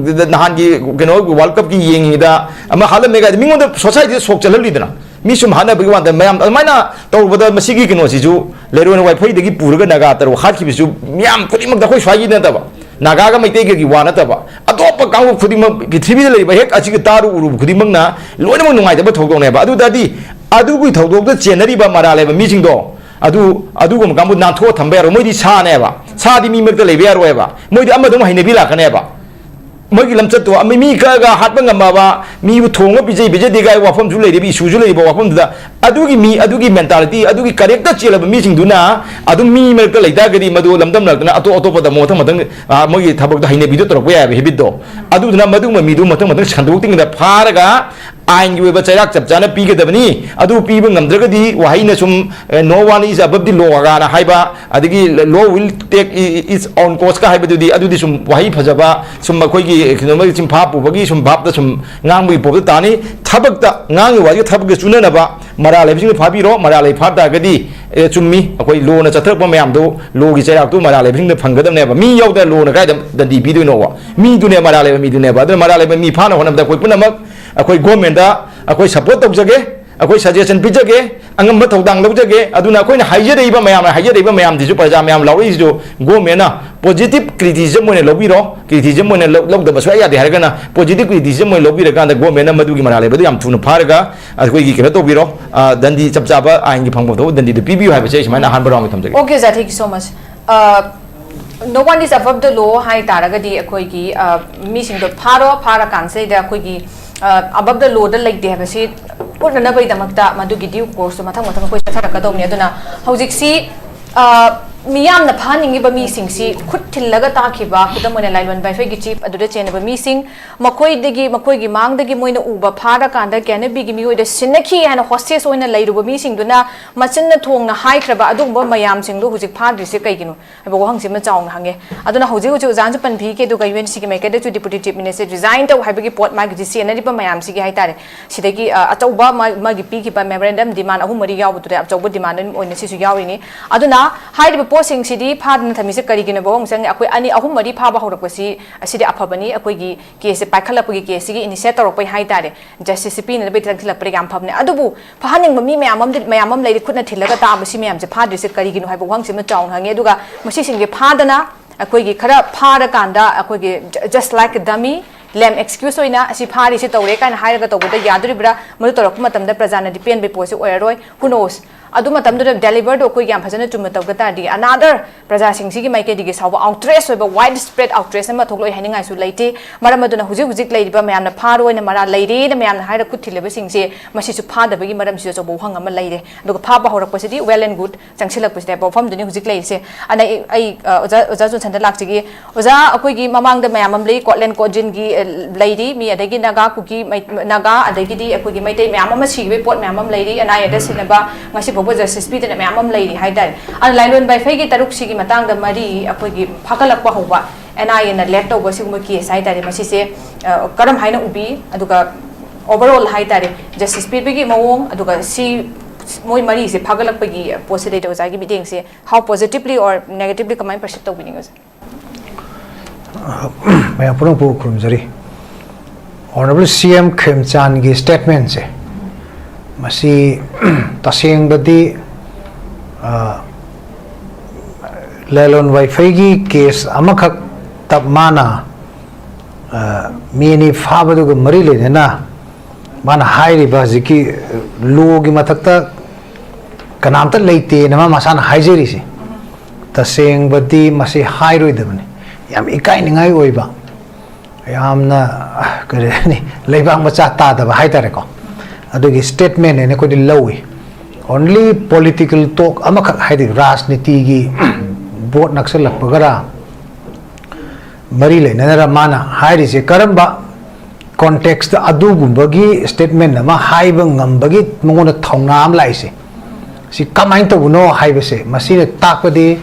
ꯅꯍꯥꯟꯒꯤ ꯀꯩꯅꯣ ꯋꯥꯔꯜ ꯀꯞꯀꯤ ꯌꯦꯡꯉꯤꯉꯩꯗ ꯑꯃ ꯍꯥꯠꯂꯝꯃꯦ ꯀꯥꯏꯗ ꯃꯤꯉꯣꯟꯗ ꯁꯣꯁꯥꯏꯇꯤꯗ ꯁꯣꯛ ꯆꯠꯍꯜꯂꯤꯗꯅ, ꯃꯤ ꯁꯨꯝ ꯍꯥꯠꯅꯕꯒꯤ ꯋꯥꯗ ꯃꯌꯥꯝ ꯑꯗꯨꯃꯥꯏꯅ ꯇꯧꯕꯗ ꯃꯁꯤꯒꯤ ꯀꯩꯅꯣꯁꯤꯁꯨ ꯂꯩꯔꯣꯟ ꯋꯥꯏꯐꯩꯗꯒꯤ ꯄꯨꯔꯒ ꯅꯥꯒꯥ ꯇꯔꯨꯛ ꯍꯥꯠꯈꯤꯕꯁꯨ ꯃꯤꯌꯥꯝ ꯈꯨꯗꯤꯡꯃꯛꯇ ꯑꯩꯈꯣꯏ ꯁ꯭ꯋꯥꯏꯒꯤ ꯅꯠꯇꯕ ꯅꯥꯒꯥꯒ ꯃꯩꯇꯩꯒꯒꯤ ꯋꯥ ꯅꯠꯇꯕ ꯑꯇꯣꯞꯄ ꯀꯥꯡꯂꯨꯞ ꯈꯨꯗꯤꯡꯃꯛ ꯄ꯭ꯔꯤꯊꯤꯕꯤꯗ ꯂꯩꯔꯤꯕ ꯍꯦꯛ ꯑꯁꯤꯒ ꯇꯥꯔꯨ ꯎꯔꯨꯕ ꯈꯨꯗꯤꯡꯃꯛꯅ ꯂꯣꯏꯅꯃꯛ ꯅꯨꯡꯉꯥꯏꯇꯕ ꯊꯧꯗꯣꯛꯅꯦꯕ꯫ ꯑꯗꯨꯗꯗꯤ ꯑꯗꯨꯒꯤ ꯊꯧꯗꯣꯛꯇ ꯆꯦꯟꯅꯔꯤꯕ ꯃꯔꯥꯜ ꯂꯩꯕ ꯃꯤꯁꯤꯡꯗꯣ ꯑꯗꯨ ꯑꯗꯨꯒꯨꯝꯕ ꯀꯥꯡꯕꯨ ꯅꯥꯟꯊꯣꯛꯑ ꯊꯝꯕ ꯌꯥꯔꯣꯏ꯫ ꯃꯣꯏꯗꯤ ꯁꯥꯅꯦꯕ, ꯁꯥꯗꯤ ꯃꯤ ꯃꯔꯛꯇ ꯂꯩꯕ ꯌꯥꯔꯣꯏꯕ꯫ ꯃꯣꯏꯗꯤ ꯑꯃꯗꯧ ꯍꯩꯅꯕꯤ ꯂꯥꯛꯀꯅꯦꯕ꯫ ꯃꯣꯏꯒꯤ ꯂꯝꯆꯠꯇꯣ ꯑꯃ ꯃꯤ ꯀꯛꯑꯒ ꯍꯥꯠꯄ ꯉꯝꯃꯕ, ꯃꯤꯕꯨ ꯊꯣꯡꯉ ꯄꯤꯖꯩ ꯄꯤꯖꯗꯦ ꯀꯥꯏ ꯋꯥꯐꯝꯁꯨ ꯂꯩꯔꯤꯕ, ꯏꯁꯨꯁꯨ ꯂꯩꯔꯤꯕ ꯋꯥꯐꯝꯗꯨꯗ ꯑꯗꯨꯒꯤ ꯃꯤ, ꯑꯗꯨꯒꯤ ꯃꯦꯟꯇꯥꯂꯤꯇꯤ, ꯑꯗꯨꯒꯤ ꯀꯔꯦꯛꯇ ꯆꯦꯜꯂꯕ ꯃꯤꯁꯤꯡꯗꯨꯅ ꯑꯗꯨꯝ ꯃꯤ ꯃꯔꯛꯇ ꯂꯩꯇꯥꯔꯒꯗꯤ ꯃꯗꯨ ꯂꯝꯗꯝ ꯂꯝꯗꯝꯅ ꯑꯇꯣꯞ ꯑꯇꯣꯞꯄꯗ ꯑꯃꯨꯛ ꯃꯊꯪ ꯃꯊꯪ, ꯑꯥ, ꯃꯣꯏꯒꯤ ꯊꯕꯛꯇ ꯍꯩꯅꯕꯤꯗꯣ ꯇꯧꯔꯛꯄ ꯌꯥꯏꯑꯕ, ꯍꯦꯕꯤꯠꯇꯣ꯫ ꯑꯗꯨꯗꯨꯅ ꯃꯗꯨꯒꯨꯝꯕ ꯃꯤꯗꯨ ꯃꯊꯪ ꯃꯊꯪ ꯁꯟꯗꯣꯛꯇ꯭ꯔꯤꯉꯩꯗ ꯐꯥꯔꯒ ꯑꯥꯏꯟꯒꯤ ꯑꯣꯏꯕ ꯆꯩꯔꯥꯛ ꯆꯞ ꯆꯥꯅ ꯄꯤꯒꯗꯕꯅꯤ꯫ ꯑꯗꯨ ꯄꯤꯕ ꯉꯝꯗ꯭ꯔꯒꯗꯤ ꯋꯥꯍꯩꯅ ꯁꯨꯝ, ꯑꯦ, "No one is above the law" ꯒꯥꯅ ꯍꯥꯏꯕ, ꯑꯗꯒꯤ "Law will take i-, its own course" ꯀ ꯍꯥꯏꯕꯗꯨꯗꯤ, ꯑꯗꯨꯗꯤ ꯁꯨꯝ ꯋꯥꯍꯩ ꯐꯖꯕ, ꯁꯨꯝ ꯑꯩꯈꯣꯏꯒꯤ ꯀꯩꯅꯣꯃꯒꯤ ꯆꯤꯟꯐꯥ ꯄꯨꯕꯒꯤ ꯁꯨꯝ ꯚꯥꯞꯇ ꯁꯨꯝ ꯉꯥꯡꯕꯒꯤ ꯄꯣꯠꯇ ꯇꯥꯅꯤ꯫ ꯊꯕꯛꯇ ꯉꯥꯡꯉꯤꯕ ꯋꯥꯁꯤꯒ ꯊꯕꯛꯀ ꯆꯨꯅꯅꯕ ꯃꯔꯥꯜ ꯂꯩꯕꯁꯤꯡꯗꯣ ꯐꯥꯕꯤꯔꯣ꯫ ꯃꯔꯥꯜ ꯂꯩ ꯐꯥ ꯇꯥꯔꯒꯗꯤ, ꯑꯦ, ꯆꯨꯝꯃꯤ, ꯑꯩꯈꯣꯏ ꯂꯣꯅ ꯆꯠꯊꯔꯛꯄ ꯃꯌꯥꯝꯗꯣ, ꯂꯣꯒꯤ ꯆꯩꯔꯥꯛꯇꯨ ꯃꯔꯥꯜ ꯂꯩꯕꯁꯤꯡꯗ ꯐꯪꯒꯗꯕꯅꯦꯕ꯫ ꯃꯤ ꯌꯥꯎꯗꯅ ꯂꯣꯅ ꯀꯥꯏꯗ ꯗꯟꯗꯤ ꯄꯤꯗꯣꯏꯅꯣꯕ? ꯃꯤꯗꯨꯅꯦ, ꯃꯔꯥꯜ ꯂꯩꯕ ꯃꯤꯗꯨꯅꯦꯕ꯫ ꯑꯗꯨꯅ ꯃꯔꯥꯜ ꯂꯩꯕ ꯃꯤ ꯐꯥꯅ ꯍꯣꯠꯅꯕꯗ ꯑꯩꯈꯣꯏ ꯄꯨꯝꯅꯃꯛ ꯑꯩꯈꯣꯏ ꯒꯣꯔꯃꯦꯟꯗ ꯑꯩꯈꯣꯏ ꯁꯄꯣꯔꯠ ꯇꯧꯖꯒꯦ, ꯑꯩꯈꯣꯏ ꯁꯖꯦꯁꯟ ꯄꯤꯖꯒꯦ, ꯑꯉꯝꯕ ꯊꯧꯗꯥꯡ ꯂꯧꯖꯒꯦ꯫ ꯑꯗꯨꯅ ꯑꯩꯈꯣꯏꯅ ꯍꯥꯏꯖꯔꯛꯏꯕ ꯃꯌꯥꯝꯅ ꯍꯥꯏꯖꯔꯛꯏꯕ ꯃꯌꯥꯝꯁꯤꯁꯨ, ꯄ꯭ꯔꯖꯥ ꯃꯌꯥꯝ ꯂꯥꯎꯔꯛꯏꯁꯤꯁꯨ ꯒꯣꯔꯃꯦꯟꯅ ꯄꯣꯖꯤꯇꯤꯚ ꯀ꯭ꯔꯤꯇꯤꯁꯤꯖꯝ ꯑꯣꯏꯅ ꯂꯧꯕꯤꯔꯣ꯫ ꯀ꯭ꯔꯤꯇꯤꯁꯤꯖꯝ ꯑꯣꯏꯅ ꯂꯧ-, ꯂꯧꯗꯕ ꯁꯨꯡꯌꯥ ꯌꯥꯗꯦ ꯍꯥꯏꯔꯒꯅ ꯄꯣꯖꯤꯇꯤꯚ ꯀ꯭ꯔꯤꯇꯤꯁꯤꯖꯝ ꯑꯣꯏꯅ ꯂꯧꯕꯤꯔꯀꯥꯟꯗ ꯒꯣꯔꯃꯦꯟꯅ ꯃꯗꯨꯒꯤ ꯃꯔꯥꯜ ꯂꯩꯕꯗꯨ ꯌꯥꯝ ꯊꯨꯅ ꯐꯥꯔꯒ ꯑꯩꯈꯣꯏꯒꯤ ꯀꯩꯅꯣ ꯇꯧꯕꯤꯔꯣ, ꯑ, ꯗꯟꯗꯤ ꯆꯞ ꯆꯥꯕ ꯑꯥꯏꯟꯒꯤ ꯐꯪꯐꯝ ꯊꯣꯛꯄ ꯗꯟꯗꯤꯗꯨ ꯄꯤꯕꯤꯌꯨ ꯍꯥꯏꯕꯁꯦ ꯑꯩ ꯁꯨꯃꯥꯏꯅ ꯑꯍꯥꯟꯕ ꯔꯥꯎꯟꯒꯤ ꯊꯝꯖꯒꯦ꯫ Okay, sir, thank you so much. Uh, No one is above the law ꯍꯥꯏ ꯇꯥꯔꯒꯗꯤ ꯑꯩꯈꯣꯏꯒꯤ ꯑ, ꯃꯤꯁꯤꯡꯗꯣ ꯐꯥꯔꯣ, ꯐꯥꯔꯀꯥꯟꯁꯤꯗꯩꯗ ꯑꯩꯈꯣꯏꯒꯤ ꯑ, above the lawꯗ ꯂꯩꯇꯦ ꯍꯥꯏꯕꯁꯤ ꯎꯠꯅꯅꯕꯒꯤꯗꯃꯛꯇ ꯃꯗꯨꯒꯤ due courseꯇꯣ ꯃꯊꯪ ꯃꯊꯪ ꯑꯩꯈꯣꯏ ꯆꯠꯊꯔꯛꯀꯗꯧꯅꯤ꯫ ꯑꯗꯨꯅ ꯍꯧꯖꯤꯛꯁꯤ ꯑ, ꯃꯤꯌꯥꯝꯅ ꯐꯥꯍꯟꯅꯤꯡꯉꯤꯕ ꯃꯤꯁꯤꯡꯁꯤ ꯈꯨꯠ ꯊꯤꯜꯂꯒ ꯇꯥꯛꯈꯤꯕ, ꯈꯨꯗꯝ ꯑꯣꯏꯅ ꯂꯥꯏꯂꯣꯟ ꯕꯥꯏꯐꯩꯒꯤ ꯆꯤꯐ ꯑꯗꯨꯗ ꯆꯦꯟꯅꯕ ꯃꯤꯁꯤꯡ, ꯃꯈꯣꯏꯗꯒꯤ, ꯃꯈꯣꯏꯒꯤ ꯃꯥꯡꯗꯒꯤ ꯃꯣꯏꯅ ꯎꯕ ꯐꯥꯔꯀꯥꯟꯗ ꯀꯦꯅꯕꯤꯒꯤ ꯃꯤꯑꯣꯏꯗ ꯁꯤꯟꯅꯈꯤ ꯍꯥꯏꯅ ꯍꯣꯁꯇꯦꯖ ꯑꯣꯏꯅ ꯂꯩꯔꯨꯕ ꯃꯤꯁꯤꯡꯗꯨꯅ ꯃꯆꯤꯟꯅ ꯊꯣꯡꯅ ꯍꯥꯏꯈ꯭ꯔꯕ ꯑꯗꯨꯒꯨꯝꯕ ꯃꯌꯥꯝꯁꯤꯡꯗꯣ ꯍꯧꯖꯤꯛ ꯐꯥꯗ꯭ꯔꯤꯁꯦ ꯀꯩꯒꯤꯅꯣ ꯍꯥꯏꯕ ꯋꯥꯍꯪꯁꯤꯃ ꯆꯥꯎꯅ ꯍꯪꯉꯦ꯫ ꯑꯗꯨꯅ ꯍꯧꯖꯤꯛ ꯍꯧꯖꯤꯛ ꯑꯣꯖꯥꯅꯁꯨ ꯄꯟꯕꯤꯈꯤ, ꯑꯗꯨꯒ UNCꯒꯤ ꯃꯥꯏꯀꯩꯗꯁꯨ Deputy Chief Minister resign ꯇꯧ ꯍꯥꯏꯕꯒꯤ ꯄꯣꯠ ꯃꯥꯒꯤ ꯁꯤ ꯆꯦꯟꯅꯔꯤꯕ ꯃꯌꯥꯝꯁꯤꯒꯤ ꯍꯥꯏꯇꯥꯔꯦ, ꯁꯤꯗꯒꯤ ꯑ, ꯑꯆꯧꯕ ꯃꯥ- ꯃꯥꯒꯤ ꯄꯤꯈꯤꯕ memorandum demand ꯑꯍꯨꯝ ꯃꯔꯤ ꯌꯥꯎꯕꯗꯨꯗ ꯑꯆꯧꯕ demand ꯑꯣꯏꯅ ꯁꯤꯁꯨ ꯌꯥꯎꯔꯤꯅꯤ꯫ ꯑꯗꯨꯅ ꯍꯥꯏꯔꯤꯕ ꯄꯣꯠꯁꯤꯡꯁꯤꯗꯤ ꯐꯥꯗꯅ ꯊꯝꯃꯤꯁꯦ ꯀꯔꯤꯒꯤꯅꯣ ꯍꯥꯏꯕ ꯋꯥꯍꯪ ꯆꯪꯉꯦ꯫ ꯑꯩꯈꯣꯏ ꯑꯅꯤ ꯑꯍꯨꯝ ꯃꯔꯤ ꯐꯥꯕ ꯍꯧꯔꯛꯄꯁꯤ ꯑꯁꯤꯗꯤ ꯑꯐꯕꯅꯤ, ꯑꯩꯈꯣꯏꯒꯤ caseꯁꯦ ꯄꯥꯏꯈꯠꯂꯛꯄꯒꯤ caseꯁꯤꯒꯤ initiate ꯇꯧꯔꯛꯄꯒꯤ ꯍꯥꯏꯇꯥꯔꯦ, justiceꯁꯦ ꯄꯤꯅꯅꯕꯒꯤ ꯆꯪꯁꯤꯜꯂꯛꯄꯗ ꯌꯥꯝ ꯐꯕꯅꯦ꯫ ꯑꯗꯨꯕꯨ ꯐꯥꯍꯟꯅꯤꯡꯕ ꯃꯤ ꯃꯌꯥꯝ ꯑꯃꯗꯤ ꯃꯌꯥꯝ ꯑꯃ ꯂꯩꯔꯤ, ꯈꯨꯠꯅ ꯊꯤꯜꯂꯒ ꯇꯥꯛꯑꯕ ꯁꯤ ꯃꯌꯥꯝꯁꯦ ꯐꯥꯗ꯭ꯔꯤꯁꯦ ꯀꯔꯤꯒꯤꯅꯣ ꯍꯥꯏꯕ ꯋꯥꯍꯪꯁꯤꯃ ꯆꯥꯎꯅ ꯍꯪꯉꯤ꯫ ꯑꯗꯨꯒ ꯃꯁꯤꯁꯤꯡꯁꯦ ꯐꯥꯗꯅ ꯑꯩꯈꯣꯏꯒꯤ ꯈꯔ ꯐꯥꯔꯀꯥꯟꯗ ꯑꯩꯈꯣꯏꯒꯤ just like dummy, ꯂꯦꯝ excuse ꯑꯣꯏꯅ ꯑꯁꯤ ꯐꯥꯔꯤꯁꯤ ꯇꯧꯔꯦ ꯀꯥꯏꯅ ꯍꯥꯏꯔꯒ ꯇꯧꯕꯗ ꯌꯥꯗꯣꯔꯤꯕ꯭ꯔꯥ? ꯃꯗꯨ ꯇꯧꯔꯛꯄ ꯃꯇꯝꯗ ꯄ꯭ꯔꯖꯥꯅꯗꯤ ꯄꯦꯟꯕꯒꯤ ꯄꯣꯠꯁꯤ ꯑꯣꯏꯔꯔꯣꯏ꯫ Who knows? ꯑꯗꯨ ꯃꯇꯝꯗꯨꯗ deliverꯗꯣ ꯑꯩꯈꯣꯏꯒꯤ ꯌꯥꯝ ꯐꯖꯅ ꯆꯨꯝꯅ ꯇꯧꯗ ꯇꯥꯔꯗꯤ another ꯄ꯭ꯔꯖꯥꯁꯤꯡꯁꯤꯒꯤ ꯃꯥꯏꯀꯩꯗꯒꯤ ꯁꯥꯎꯕ outrage ꯑꯣꯏꯕ, wide spread outrage ꯑꯃ ꯊꯣꯛꯂꯛꯑꯣꯏ ꯍꯥꯏꯅꯤꯡꯉꯥꯏꯁꯨ ꯂꯩꯇꯦ꯫ ꯃꯔꯝ ꯑꯗꯨꯅ ꯍꯧꯖꯤꯛ ꯍꯧꯖꯤꯛ ꯂꯩꯔꯤꯕ ꯃꯌꯥꯝꯅ ꯐꯥꯔꯣꯏꯅ ꯃꯔꯥꯜ ꯂꯩꯔꯦꯅ ꯃꯌꯥꯝꯅ ꯍꯥꯏꯔ ꯈꯨꯠ ꯊꯤꯜꯂꯤꯕꯁꯤꯡꯁꯦ ꯃꯁꯤꯁꯨ ꯐꯥꯗꯕꯒꯤ ꯃꯔꯝꯁꯤꯁꯨ ꯑꯆꯧꯕ ꯋꯥꯍꯪ ꯑꯃ ꯂꯩꯔꯦ꯫ ꯑꯗꯨꯒ ꯐꯥꯕ ꯍꯧꯔꯛꯄꯁꯤꯗꯤ well and good, ꯆꯪꯁꯤꯜꯂꯛꯄꯁꯤꯗ ꯋꯥꯐꯝꯗꯨꯅꯤ ꯍꯧꯖꯤꯛ ꯂꯩꯔꯤꯁꯦ꯫ ꯑꯅ ꯑꯩ, ꯑꯩ ꯑ, ꯑꯣꯖꯥ, ꯑꯣꯖꯥ ꯖꯣꯟꯁꯟꯗ ꯂꯥꯛꯆꯒꯦ꯫ ꯑꯣꯖꯥ, ꯑꯩꯈꯣꯏꯒꯤ ꯃꯃꯥꯡꯗ ꯃꯌꯥꯝ ꯑꯃ ꯂꯩ, ꯀꯣꯠꯂꯦꯟ ꯀꯣꯠꯖꯤꯟꯒꯤ ꯑ, ꯂꯩꯔꯤ, ꯃꯤ ꯑꯗꯒꯤ ꯅꯥꯒꯥ ꯀꯨꯀꯤ, ꯃꯩ- ꯅꯥꯒꯥ ꯑꯗꯒꯤꯗꯤ ꯑꯩꯈꯣꯏꯒꯤ ꯃꯩꯇꯩ ꯃꯌꯥꯝ ꯑꯃ ꯁꯤꯈꯤꯕꯒꯤ ꯄꯣꯠ ꯃꯌꯥꯝ ꯑꯃ ꯂꯩꯔꯤ, ꯑꯅꯥ ꯑꯌꯦꯛꯇ ꯁꯤꯟꯅꯕ ꯉꯁꯤ ꯐꯥꯎꯕ justice ꯄꯤꯗꯅ ꯃꯌꯥꯝ ꯑꯃ ꯂꯩꯔꯤ ꯍꯥꯏꯇꯥꯔꯦ꯫ ꯑꯗꯨꯅ ꯂꯥꯏꯂꯣꯟ ꯕꯥꯏꯐꯩꯒꯤ ꯇꯔꯨꯛꯁꯤꯒꯤ ꯃꯇꯥꯡꯗ ꯃꯔꯤ ꯑꯩꯈꯣꯏꯒꯤ ꯐꯥꯒꯠꯂꯛꯄ ꯍꯧꯕ, NIAꯅ lead ꯇꯧꯕ ꯁꯤꯒꯨꯝꯕ case ꯍꯥꯏꯇꯥꯔꯦ, ꯃꯁꯤꯁꯦ ꯑ, ꯀꯔꯝ ꯍꯥꯏꯅ ꯎꯕꯤ? ꯑꯗꯨꯒ overall ꯍꯥꯏꯇꯥꯔꯦ, justice ꯄꯤꯕꯒꯤ ꯃꯑꯣꯡ, ꯑꯗꯨꯒ ꯁꯤ ꯃꯣꯏ ꯃꯔꯤꯁꯦ ꯐꯥꯒꯠꯂꯛꯄꯒꯤ ꯄꯣꯠꯁꯤꯗꯩꯗ ꯑꯣꯖꯥꯒꯤ ꯃꯤꯠꯌꯦꯡꯁꯦ how positively or negatively ꯀꯃꯥꯏꯅ perceive ꯇꯧꯕꯤꯅꯤꯡꯉꯤ ꯑꯣꯖꯥ? ꯃꯌꯥꯝ ꯄꯨꯝꯅꯃꯛꯄꯨ ꯈꯨꯔꯨꯝꯖꯔꯤ꯫ Honourable CM ꯈꯦꯝꯆꯥꯟꯒꯤ statementꯁꯦ, ꯃꯁꯤ ꯇꯁꯦꯡꯕꯗꯤ ꯑ, ꯂꯥꯏꯂꯣꯟ ꯋꯥꯏꯐꯩꯒꯤ case ꯑꯃꯈꯛꯇ ꯃꯥꯅ ꯑ, ꯃꯤ ꯑꯅꯤ ꯐꯥꯕꯗꯨꯒ ꯃꯔꯤ ꯂꯩꯅꯅ ꯃꯥꯅ ꯍꯥꯏꯔꯤꯕ ꯍꯧꯖꯤꯛꯀꯤ lawꯒꯤ ꯃꯊꯛꯇ ꯀꯅꯥꯝꯇ ꯂꯩꯇꯦꯅ ꯃꯥ ꯃꯁꯥꯅ ꯍꯥꯏꯖꯔꯤꯁꯦ, ꯇꯁꯦꯡꯕꯗꯤ ꯃꯁꯤ ꯍꯥꯏꯔꯣꯏꯗꯕꯅꯤ꯫ ꯌꯥꯝ ꯏꯀꯥꯏꯅꯤꯡꯉꯥꯏ ꯑꯣꯏꯕ, ꯌꯥꯝꯅ, ꯑ, ꯀꯔꯤ ꯍꯥꯏꯅꯤ, ꯂꯩꯕꯥꯛ ꯃꯆꯥ ꯇꯥꯗꯕ ꯍꯥꯏꯇꯥꯔꯦꯀꯣ꯫ ꯑꯗꯨꯒꯤ statement ꯍꯥꯏꯅ ꯑꯩꯈꯣꯏꯗꯤ ꯂꯧꯏ꯫ Only political talk ꯑꯃꯈꯛ, ꯍꯥꯏꯗꯤ ꯔꯥꯖꯅꯤꯇꯤꯒꯤ ꯚꯣꯠ ꯅꯛꯁꯜꯂꯛꯄꯒꯔꯥ ꯃꯔꯤ ꯂꯩꯅꯅꯔ ꯃꯥꯅ ꯍꯥꯏꯔꯤꯁꯦ? ꯀꯔꯝꯕ context ꯑꯗꯨꯒꯨꯝꯕꯒꯤ statement ꯑꯃ ꯍꯥꯏꯕ ꯉꯝꯕꯒꯤ ꯃꯉꯣꯟꯗ ꯊꯧꯅꯥ ꯑꯃ ꯂꯥꯛꯏꯁꯦ? ꯁꯤ ꯀꯃꯥꯏꯅ ꯇꯧꯕꯅꯣ ꯍꯥꯏꯕꯁꯦ, ꯃꯁꯤꯅ ꯇꯥꯛꯄꯗꯤ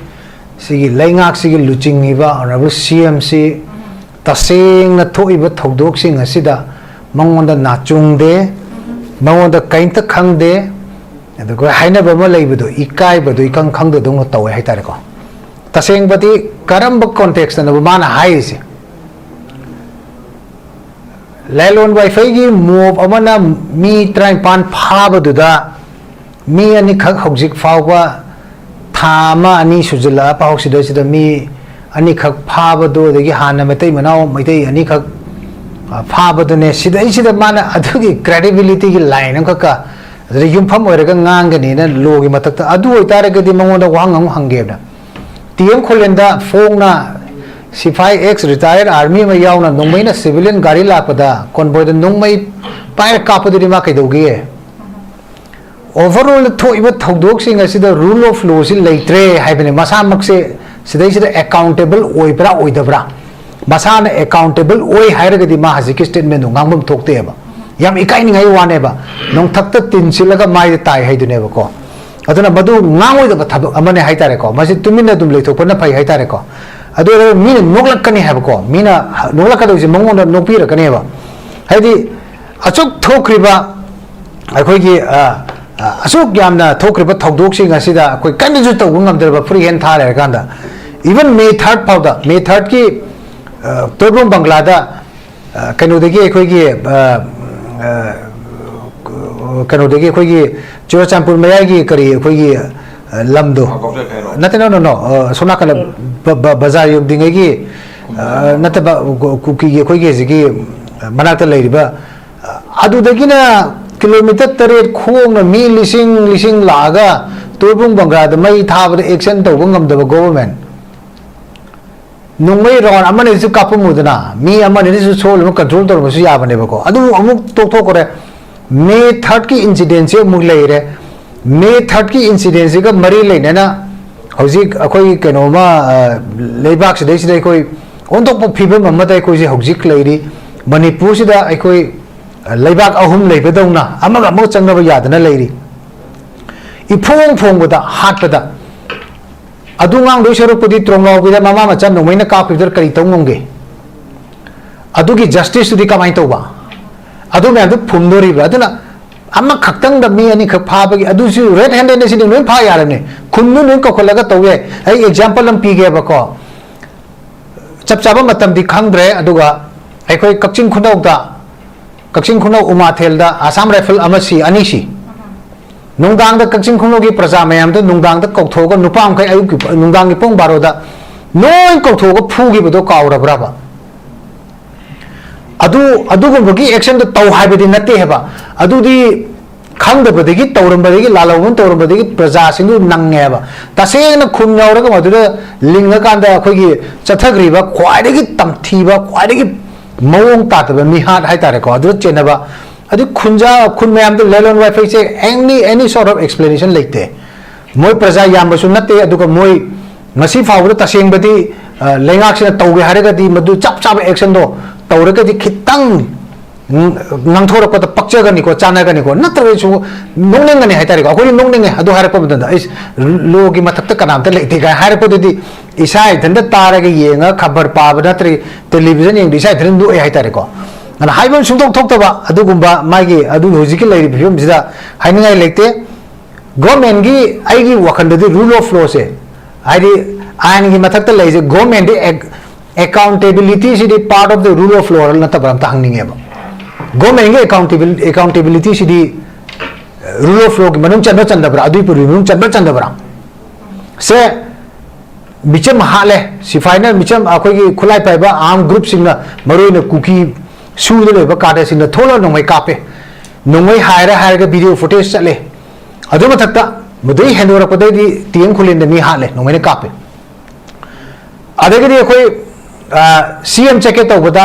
ꯁꯤꯒꯤ ꯂꯩꯉꯥꯛꯁꯤꯒꯤ ꯂꯨꯆꯤꯡꯉꯤꯕ Honourable C M ꯁꯤ ꯇꯁꯦꯡꯅ ꯊꯣꯛꯏꯕ ꯊꯧꯗꯣꯛꯁꯤꯡ ꯑꯁꯤꯗ ꯃꯉꯣꯟꯗ ꯅꯥꯆꯨꯡꯗꯦ, ꯃꯉꯣꯟꯗ ꯀꯔꯤꯝꯇ ꯈꯪꯗꯦ꯫ ꯑꯗꯨꯒ ꯍꯥꯏꯅꯕ ꯑꯃ ꯂꯩꯕꯗꯣ, ꯏꯀꯥꯏꯕꯗꯣ ꯏꯈꯪ ꯈꯪꯗꯗꯧꯅ ꯇꯧꯋꯦ ꯍꯥꯏꯇꯥꯔꯦꯀꯣ꯫ ꯇꯁꯦꯡꯕꯗꯤ ꯀꯔꯝꯕ context ꯅꯣꯕ ꯃꯥꯅ ꯍꯥꯏꯔꯤꯁꯦ? ꯂꯥꯂꯣꯟ ꯋꯥꯏꯐꯩꯒꯤ mob ꯑꯃꯅ ꯃꯤ ꯇꯔꯥꯅꯤꯄꯥꯟ ꯐꯥꯕꯗꯨꯗ, ꯃꯤ ꯑꯅꯤꯈꯛ ꯍꯧꯖꯤꯛ ꯐꯥꯎꯕ, ꯊꯥ ꯑꯃ ꯑꯅꯤ ꯁꯨꯖꯜꯂꯛꯑ ꯐꯥꯎ ꯁꯤꯗꯩꯁꯤꯗ ꯃꯤ ꯑꯅꯤꯈꯛ ꯐꯥꯕꯗꯨ, ꯑꯗꯒꯤ ꯍꯥꯟꯅ ꯃꯩꯇꯩ ꯃꯅꯥꯎ ꯃꯩꯇꯩ ꯑꯅꯤꯈꯛ, ꯑ, ꯐꯥꯕꯗꯨꯅꯦ꯫ ꯁꯤꯗꯩꯁꯤꯗ ꯃꯥꯅ ꯑꯗꯨꯒꯤ credibility ꯒꯤ line ꯑꯃꯈꯛꯀ, ꯑꯗꯨꯗ ꯌꯨꯝꯐꯝ ꯑꯣꯏꯔꯒ ꯉꯥꯡꯒꯅꯤꯅ law ꯒꯤ ꯃꯊꯛꯇ, ꯑꯗꯨ ꯑꯣꯏꯇꯥꯔꯒꯗꯤ ꯃꯉꯣꯟꯗ ꯋꯥꯍꯪ ꯑꯃꯨꯛ ꯍꯪꯒꯦꯕ꯫ T M ꯈꯨꯂꯦꯟꯗ ꯐꯣꯡꯅ ꯁꯤꯐꯥꯏ, ex retired army ꯑꯃ ꯌꯥꯎꯅ ꯅꯣꯡꯃꯩꯅ civilian ꯒꯥꯔꯤ ꯂꯥꯛꯄꯗ convoy ꯗ ꯅꯣꯡꯃꯩ ꯄꯥꯏꯔ ꯀꯥꯞꯄꯗꯨꯗꯤ ꯃꯥ ꯀꯩꯗꯧꯒꯦ? Overall ꯊꯣꯛꯏꯕ ꯊꯧꯗꯣꯛꯁꯤꯡ ꯑꯁꯤꯗ rule of law ꯁꯤ ꯂꯩꯇ꯭ꯔꯦ ꯍꯥꯏꯕꯅꯤ꯫ ꯃꯁꯥꯃꯛꯁꯦ ꯁꯤꯗꯩꯁꯤꯗ accountable ꯑꯣꯏꯕ꯭ꯔꯥ ꯑꯣꯏꯗꯕ꯭ꯔꯥ? ꯃꯁꯥꯅ accountable ꯑꯣꯏ ꯍꯥꯏꯔꯒꯗꯤ ꯃꯥ ꯍꯧꯖꯤꯛꯀꯤ statement ꯗꯣ ꯉꯥꯡꯐꯝ ꯊꯣꯛꯇꯦꯕ꯫ ꯌꯥꯝ ꯏꯀꯥꯏꯅꯤꯡꯉꯥꯏ ꯋꯥꯅꯦꯕ꯫ ꯅꯣꯡꯊꯛꯇ ꯇꯤꯟ ꯁꯤꯠꯂꯒ ꯃꯥꯏꯗ ꯇꯥꯏ ꯍꯥꯏꯗꯨꯅꯦꯕꯀꯣ꯫ ꯑꯗꯨꯅ ꯃꯗꯨ ꯉꯥꯡꯉꯣꯏꯗꯕ ꯊꯕꯛ ꯑꯃꯅꯦ ꯍꯥꯏꯇꯥꯔꯦꯀꯣ꯫ ꯃꯁꯤ ꯇꯨꯃꯤꯟꯅ ꯑꯗꯨꯝ ꯂꯩꯊꯣꯛꯄꯅ ꯐꯩ ꯍꯥꯏꯇꯥꯔꯦꯀꯣ꯫ ꯑꯗꯨ ꯑꯣꯏꯔꯒ ꯃꯤꯅ ꯅꯣꯛꯂꯛꯀꯅꯤ ꯍꯥꯏꯕꯀꯣ꯫ ꯃꯤꯅ ꯅꯣꯛꯂꯛꯀꯗꯣꯏꯁꯦ ꯃꯉꯣꯟꯗ ꯅꯣꯛꯄꯤꯔꯛꯀꯅꯦꯕ꯫ ꯍꯥꯏꯗꯤ ꯑꯁꯨꯛ ꯊꯣꯛꯈ꯭ꯔꯤꯕ ꯑꯩꯈꯣꯏꯒꯤ, ꯑ, ꯑ, ꯑꯁꯨꯛ ꯌꯥꯝꯅ ꯊꯣꯛꯈ꯭ꯔꯤꯕ ꯊꯧꯗꯣꯛꯁꯤꯡ ꯑꯁꯤꯗ ꯑꯩꯈꯣꯏ ꯀꯔꯤꯁꯨ ꯇꯧꯕ ꯉꯝꯗ꯭ꯔꯕ free hand ꯊꯥ ꯂꯩꯔꯀꯥꯟꯗ, even May third ꯐꯥꯎꯗ, May third ꯀꯤ, ꯑ, ꯇꯣꯏꯕ꯭ꯔꯣꯝ ꯕꯪꯒ꯭ꯂꯥꯗ, ꯑ, ꯀꯩꯅꯣꯗꯒꯤ ꯑꯩꯈꯣꯏꯒꯤ, ꯑ, ꯑ, ꯀꯩꯅꯣꯗꯒꯤ ꯑꯩꯈꯣꯏꯒꯤ ꯆꯨꯔꯆꯥꯟꯄꯨꯔ ꯃꯌꯥꯏꯒꯤ ꯀꯔꯤ ꯑꯩꯈꯣꯏꯒꯤ, ꯑ, ꯂꯝꯗꯣ? ꯀꯥꯡꯄꯣꯛꯄꯤ ꯀꯩꯅꯣ? ꯅꯠꯇꯦ, no, no, no, ꯑ, ꯁꯣꯝ ꯅꯥꯀꯟꯗ ꯕ-, ꯕ-, ꯕꯖꯥꯔ ꯌꯧꯗ꯭ꯔꯤꯉꯩꯒꯤ, ꯑ, ꯅꯠꯇꯕ, ꯀꯨꯀꯤꯒꯤ ꯑꯩꯈꯣꯏꯒꯤ ꯍꯧꯖꯤꯛꯀꯤ, ꯑ, ꯃꯅꯥꯛꯇ ꯂꯩꯔꯤꯕ, ꯑ, ꯑꯗꯨꯗꯒꯤꯅ kilometre ꯇꯔꯦꯠ ꯈꯣꯡꯅ ꯃꯤ ꯂꯤꯁꯤꯡ ꯂꯤꯁꯤꯡ ꯂꯥꯛꯑꯒ ꯇꯣꯏꯕꯨꯡ ꯕꯪꯒ꯭ꯂꯥꯗ ꯃꯩ ꯊꯥꯕꯗ action ꯇꯧꯕ ꯉꯝꯗꯕ government, ꯅꯣꯡꯃꯩ round ꯑꯃꯅꯤꯁꯨ ꯀꯥꯞꯄꯝꯃꯨꯗꯅ, ꯃꯤ ꯑꯃꯅꯤꯁꯨ ꯁꯣꯛꯂꯕ control ꯇꯧꯔꯝꯕꯁꯨ ꯌꯥꯕꯅꯦꯕꯀꯣ꯫ ꯑꯗꯨ ꯑꯃꯨꯛ ꯇꯣꯛꯊꯣꯛꯈ꯭ꯔꯦ꯫ May thirdꯀꯤ incidentꯁꯦ ꯑꯃꯨꯛ ꯂꯩꯔꯦ꯫ May thirdꯀꯤ incidentꯁꯤꯒ ꯃꯔꯤ ꯂꯩꯅꯅ ꯍꯧꯖꯤꯛ ꯑꯩꯈꯣꯏ ꯀꯩꯅꯣꯝꯃ, ꯑ, ꯂꯩꯕꯥꯛꯁꯤꯗꯩꯁꯤꯗ ꯑꯩꯈꯣꯏ ꯑꯣꯟꯊꯣꯛꯄ ꯐꯤꯕꯝ ꯑꯃꯗ ꯑꯩꯈꯣꯏꯁꯦ ꯍꯧꯖꯤꯛ ꯂꯩꯔꯤ꯫ ꯃꯅꯤꯄꯨꯔꯁꯤꯗ ꯑꯩꯈꯣꯏ, ꯑ, ꯂꯩꯕꯥꯛ ꯑꯍꯨꯝ ꯂꯩꯕꯗꯧꯅ ꯑꯃꯒ ꯑꯃꯒ ꯆꯪꯅꯕ ꯌꯥꯗꯅ ꯂꯩꯔꯤ꯫ ꯏꯐꯣꯡ ꯐꯣꯡꯕꯗ ꯍꯥꯠꯄꯗ, ꯑꯗꯨ ꯉꯥꯡꯗꯣꯏ ꯁꯔꯨꯛꯄꯨꯗꯤ ꯇ꯭ꯔꯣꯡꯂꯥꯎꯕꯤꯗ ꯃꯃꯥ ꯃꯆꯥ ꯅꯣꯡꯃꯩꯅ ꯀꯥꯞꯈꯤꯕꯗ ꯀꯔꯤ ꯇꯧ ꯉꯝꯒꯦ? ꯑꯗꯨꯒꯤ justiceꯇꯨꯗꯤ ꯀꯃꯥꯏꯅ ꯇꯧꯕ? ꯑꯗꯨ ꯃꯌꯥꯝꯗꯨ ꯐꯨꯝꯗꯣꯔꯤꯕ꯭ꯔꯥ? ꯑꯗꯨꯅ ꯑꯃꯈꯛꯇꯪꯗ ꯃꯤ ꯑꯅꯤꯈꯛ ꯐꯥꯕꯒꯤ, ꯑꯗꯨꯁꯨ red handedꯅ ꯁꯤꯗꯤ ꯂꯣꯏ ꯐꯥ ꯌꯥꯔꯅꯤ꯫ ꯈꯨꯟꯗꯨ ꯂꯣꯏ ꯀꯧꯈꯠꯂꯒ ꯇꯧ ꯌꯥꯏ꯫ ꯑꯩ example ꯑꯃ ꯄꯤꯒꯦꯕꯀꯣ꯫ ꯆꯞ ꯆꯥꯕ ꯃꯇꯝꯗꯤ ꯈꯪꯗ꯭ꯔꯦ꯫ ꯑꯗꯨꯒ ꯑꯩꯈꯣꯏ ꯀꯛꯆꯤꯡ ꯈꯨꯅꯧꯗ, ꯀꯛꯆꯤꯡ ꯈꯨꯅꯧ ꯎꯃꯥꯊꯦꯜꯗ Assam Rifle ꯑꯃ ꯁꯤ, ꯑꯅꯤ ꯁꯤ꯫ ꯅꯨꯡꯗꯥꯡꯗ ꯀꯛꯆꯤꯡ ꯈꯨꯅꯧꯒꯤ ꯄ꯭ꯔꯖꯥ ꯃꯌꯥꯝꯗꯣ ꯅꯨꯡꯗꯥꯡꯗ ꯀꯧꯊꯣꯛꯑꯒ, ꯅꯨꯄꯥ ꯃꯈꯩ ꯑꯌꯨꯛꯀꯤ, ꯅꯨꯡꯗꯥꯡꯒꯤ ꯄꯨꯡ ꯕꯥꯔꯣꯗ ꯂꯣꯏ ꯀꯧꯊꯣꯛꯑꯒ ꯐꯨꯈꯤꯕꯗꯣ ꯀꯥꯎꯔꯕ꯭ꯔꯕ? ꯑꯗꯨ, ꯑꯗꯨꯒꯨꯝꯕꯒꯤ actionꯗꯣ ꯇꯧ ꯍꯥꯏꯕꯗꯤ ꯅꯠꯇꯦ ꯍꯥꯏꯕ꯫ ꯑꯗꯨꯗꯤ ꯈꯪꯗꯕꯗꯒꯤ ꯇꯧꯔꯝꯕꯗꯒꯤ, ꯂꯥꯜꯍꯧꯕꯅ ꯇꯧꯔꯝꯕꯗꯒꯤ ꯄ꯭ꯔꯖꯥꯁꯤꯡꯗꯨ ꯅꯪꯉꯦ ꯍꯥꯏꯕ꯫ ꯇꯁꯦꯡꯅ ꯈꯨꯟ ꯌꯧꯔꯒ ꯃꯗꯨꯗ ꯂꯤꯡꯉꯀꯥꯟꯗ ꯑꯩꯈꯣꯏꯒꯤ ꯆꯠꯊꯈ꯭ꯔꯤꯕ ꯈ꯭ꯋꯥꯏꯗꯒꯤ ꯇꯝꯊꯤꯕ, ꯈ꯭ꯋꯥꯏꯗꯒꯤ ꯃꯑꯣꯡ ꯇꯥꯗꯕ ꯃꯤꯍꯥꯠ ꯍꯥꯏꯇꯥꯔꯦꯀꯣ, ꯑꯗꯨꯗ ꯆꯦꯟꯅꯕ, ꯑꯗꯨ ꯈꯨꯟꯖꯥ-, ꯈꯨꯟ ꯃꯌꯥꯝꯗ ꯂꯦꯂꯣꯟ ꯋꯥꯏꯐꯩꯁꯦ any, any sort of explanation ꯂꯩꯇꯦ꯫ ꯃꯣꯏ ꯄ꯭ꯔꯖꯥ ꯌꯥꯝꯕꯁꯨ ꯅꯠꯇꯦ, ꯑꯗꯨꯒ ꯃꯣꯏ ꯉꯁꯤ ꯐꯥꯎꯕꯗ ꯇꯁꯦꯡꯕꯗꯤ, ꯑ, ꯂꯩꯉꯥꯛꯁꯤꯅ ꯇꯧꯒꯦ ꯍꯥꯏꯔꯒꯗꯤ ꯃꯗꯨ ꯆꯞ ꯆꯥꯕ actionꯗꯣ ꯇꯧꯔꯒꯗꯤ ꯈꯤꯇꯪ ꯎꯝ, ꯉꯥꯡꯊꯣꯔꯛꯄꯗ ꯄꯛꯆꯒꯅꯤꯀꯣ, ꯆꯥꯟꯅꯒꯅꯤꯀꯣ, ꯅꯠꯇ꯭ꯔꯒꯁꯨ ꯅꯣꯛꯅꯤꯡꯒꯅꯤ ꯍꯥꯏꯇꯥꯔꯦꯀꯣ꯫ ꯑꯩꯈꯣꯏꯗꯤ ꯅꯣꯛꯅꯤꯡꯉꯦ ꯑꯗꯨ ꯍꯥꯏꯔꯛꯄ ꯃꯇꯝꯗ, "ꯑꯩꯁ, lawꯒꯤ ꯃꯊꯛꯇ ꯀꯅꯥꯝꯇ ꯂꯩꯇꯦ" ꯀꯥꯏꯅ ꯍꯥꯏꯔꯛꯄꯗꯨꯗꯤ ꯏꯁꯥ ꯏꯊꯟꯇ ꯇꯥꯔꯒ, ꯌꯦꯡꯉꯒ, ꯈꯕꯔ ꯄꯥꯕ ꯅꯠꯇ꯭ꯔꯒ television ꯌꯦꯡꯕꯗ ꯏꯁꯥ ꯏꯊꯟꯇ ꯅꯣꯛꯑꯦ ꯍꯥꯏꯇꯥꯔꯦꯀꯣ꯫ ꯑꯗꯨꯅ ꯍꯥꯏꯐꯝ ꯁꯨꯡꯊꯣꯛ ꯊꯣꯛꯇꯕ ꯑꯗꯨꯒꯨꯝꯕ ꯃꯥꯒꯤ, ꯑꯗꯨ ꯍꯧꯖꯤꯛꯀꯤ ꯂꯩꯔꯤꯕ ꯐꯤꯕꯝꯁꯤꯗ ꯍꯥꯏꯅꯤꯡꯉꯥꯏ ꯂꯩꯇꯦ꯫ Governmentꯒꯤ, ꯑꯩꯒꯤ ꯋꯥꯈꯜꯗꯗꯤ rule of lawꯁꯦ, ꯍꯥꯏꯗꯤ ꯑꯥꯏꯟꯒꯤ ꯃꯊꯛꯇ ꯂꯩꯔꯤꯁꯦ, governmentꯗꯤ ac-, accountabilityꯁꯤꯗꯤ part of the rule of law ꯅꯠꯇꯕ꯭ꯔꯥ ꯑꯝꯇ ꯍꯪꯅꯤꯡꯉꯦꯕ꯫ Governmentꯒꯤ accountability, accountabilityꯁꯤꯗꯤ rule of lawꯒꯤ ꯃꯅꯨꯡ ꯆꯟꯕ꯭ꯔꯥ ꯆꯟꯗꯕ꯭ꯔꯥ, ꯑꯗꯨꯒꯤ ꯄꯨꯔꯤ ꯃꯅꯨꯡ ꯆꯟꯕ꯭ꯔꯥ ꯆꯟꯗꯕ꯭ꯔꯥ? ꯁꯦ, ꯃꯤꯆꯝ ꯍꯥꯠꯂꯦ, ꯁꯤꯐꯥꯏꯅ ꯃꯤꯆꯝ, ꯑꯩꯈꯣꯏꯒꯤ ꯈꯨꯠꯂꯥꯏ ꯄꯥꯏꯕ armed groupꯁꯤꯡꯅ, ꯃꯔꯨꯑꯣꯏꯅ ꯀꯨꯀꯤ ꯁꯨꯗ ꯂꯩꯕ cadreꯁꯤꯡꯅ ꯊꯣꯛꯂꯒ ꯅꯣꯡꯃꯩ ꯀꯥꯞꯄꯦ꯫ ꯅꯣꯡꯃꯩ ꯍꯥꯏꯔ ꯍꯥꯏꯔꯒ video footage ꯆꯠꯂꯦ꯫ ꯑꯗꯨ ꯃꯊꯛꯇ ꯃꯗꯨꯗꯩ ꯍꯦꯟꯗꯣꯔꯛꯄꯗꯩꯗꯤ ꯇꯤ ꯑꯦꯝ ꯈꯨꯂꯦꯟꯗ ꯃꯤ ꯍꯥꯠꯂꯦ, ꯅꯣꯡꯃꯩꯅ ꯀꯥꯞꯄꯦ꯫ ꯑꯗꯒꯤꯗꯤ ꯑꯩꯈꯣꯏ ꯁꯤ ꯑꯦꯝ ꯆꯠꯀꯦ ꯇꯧꯕꯗ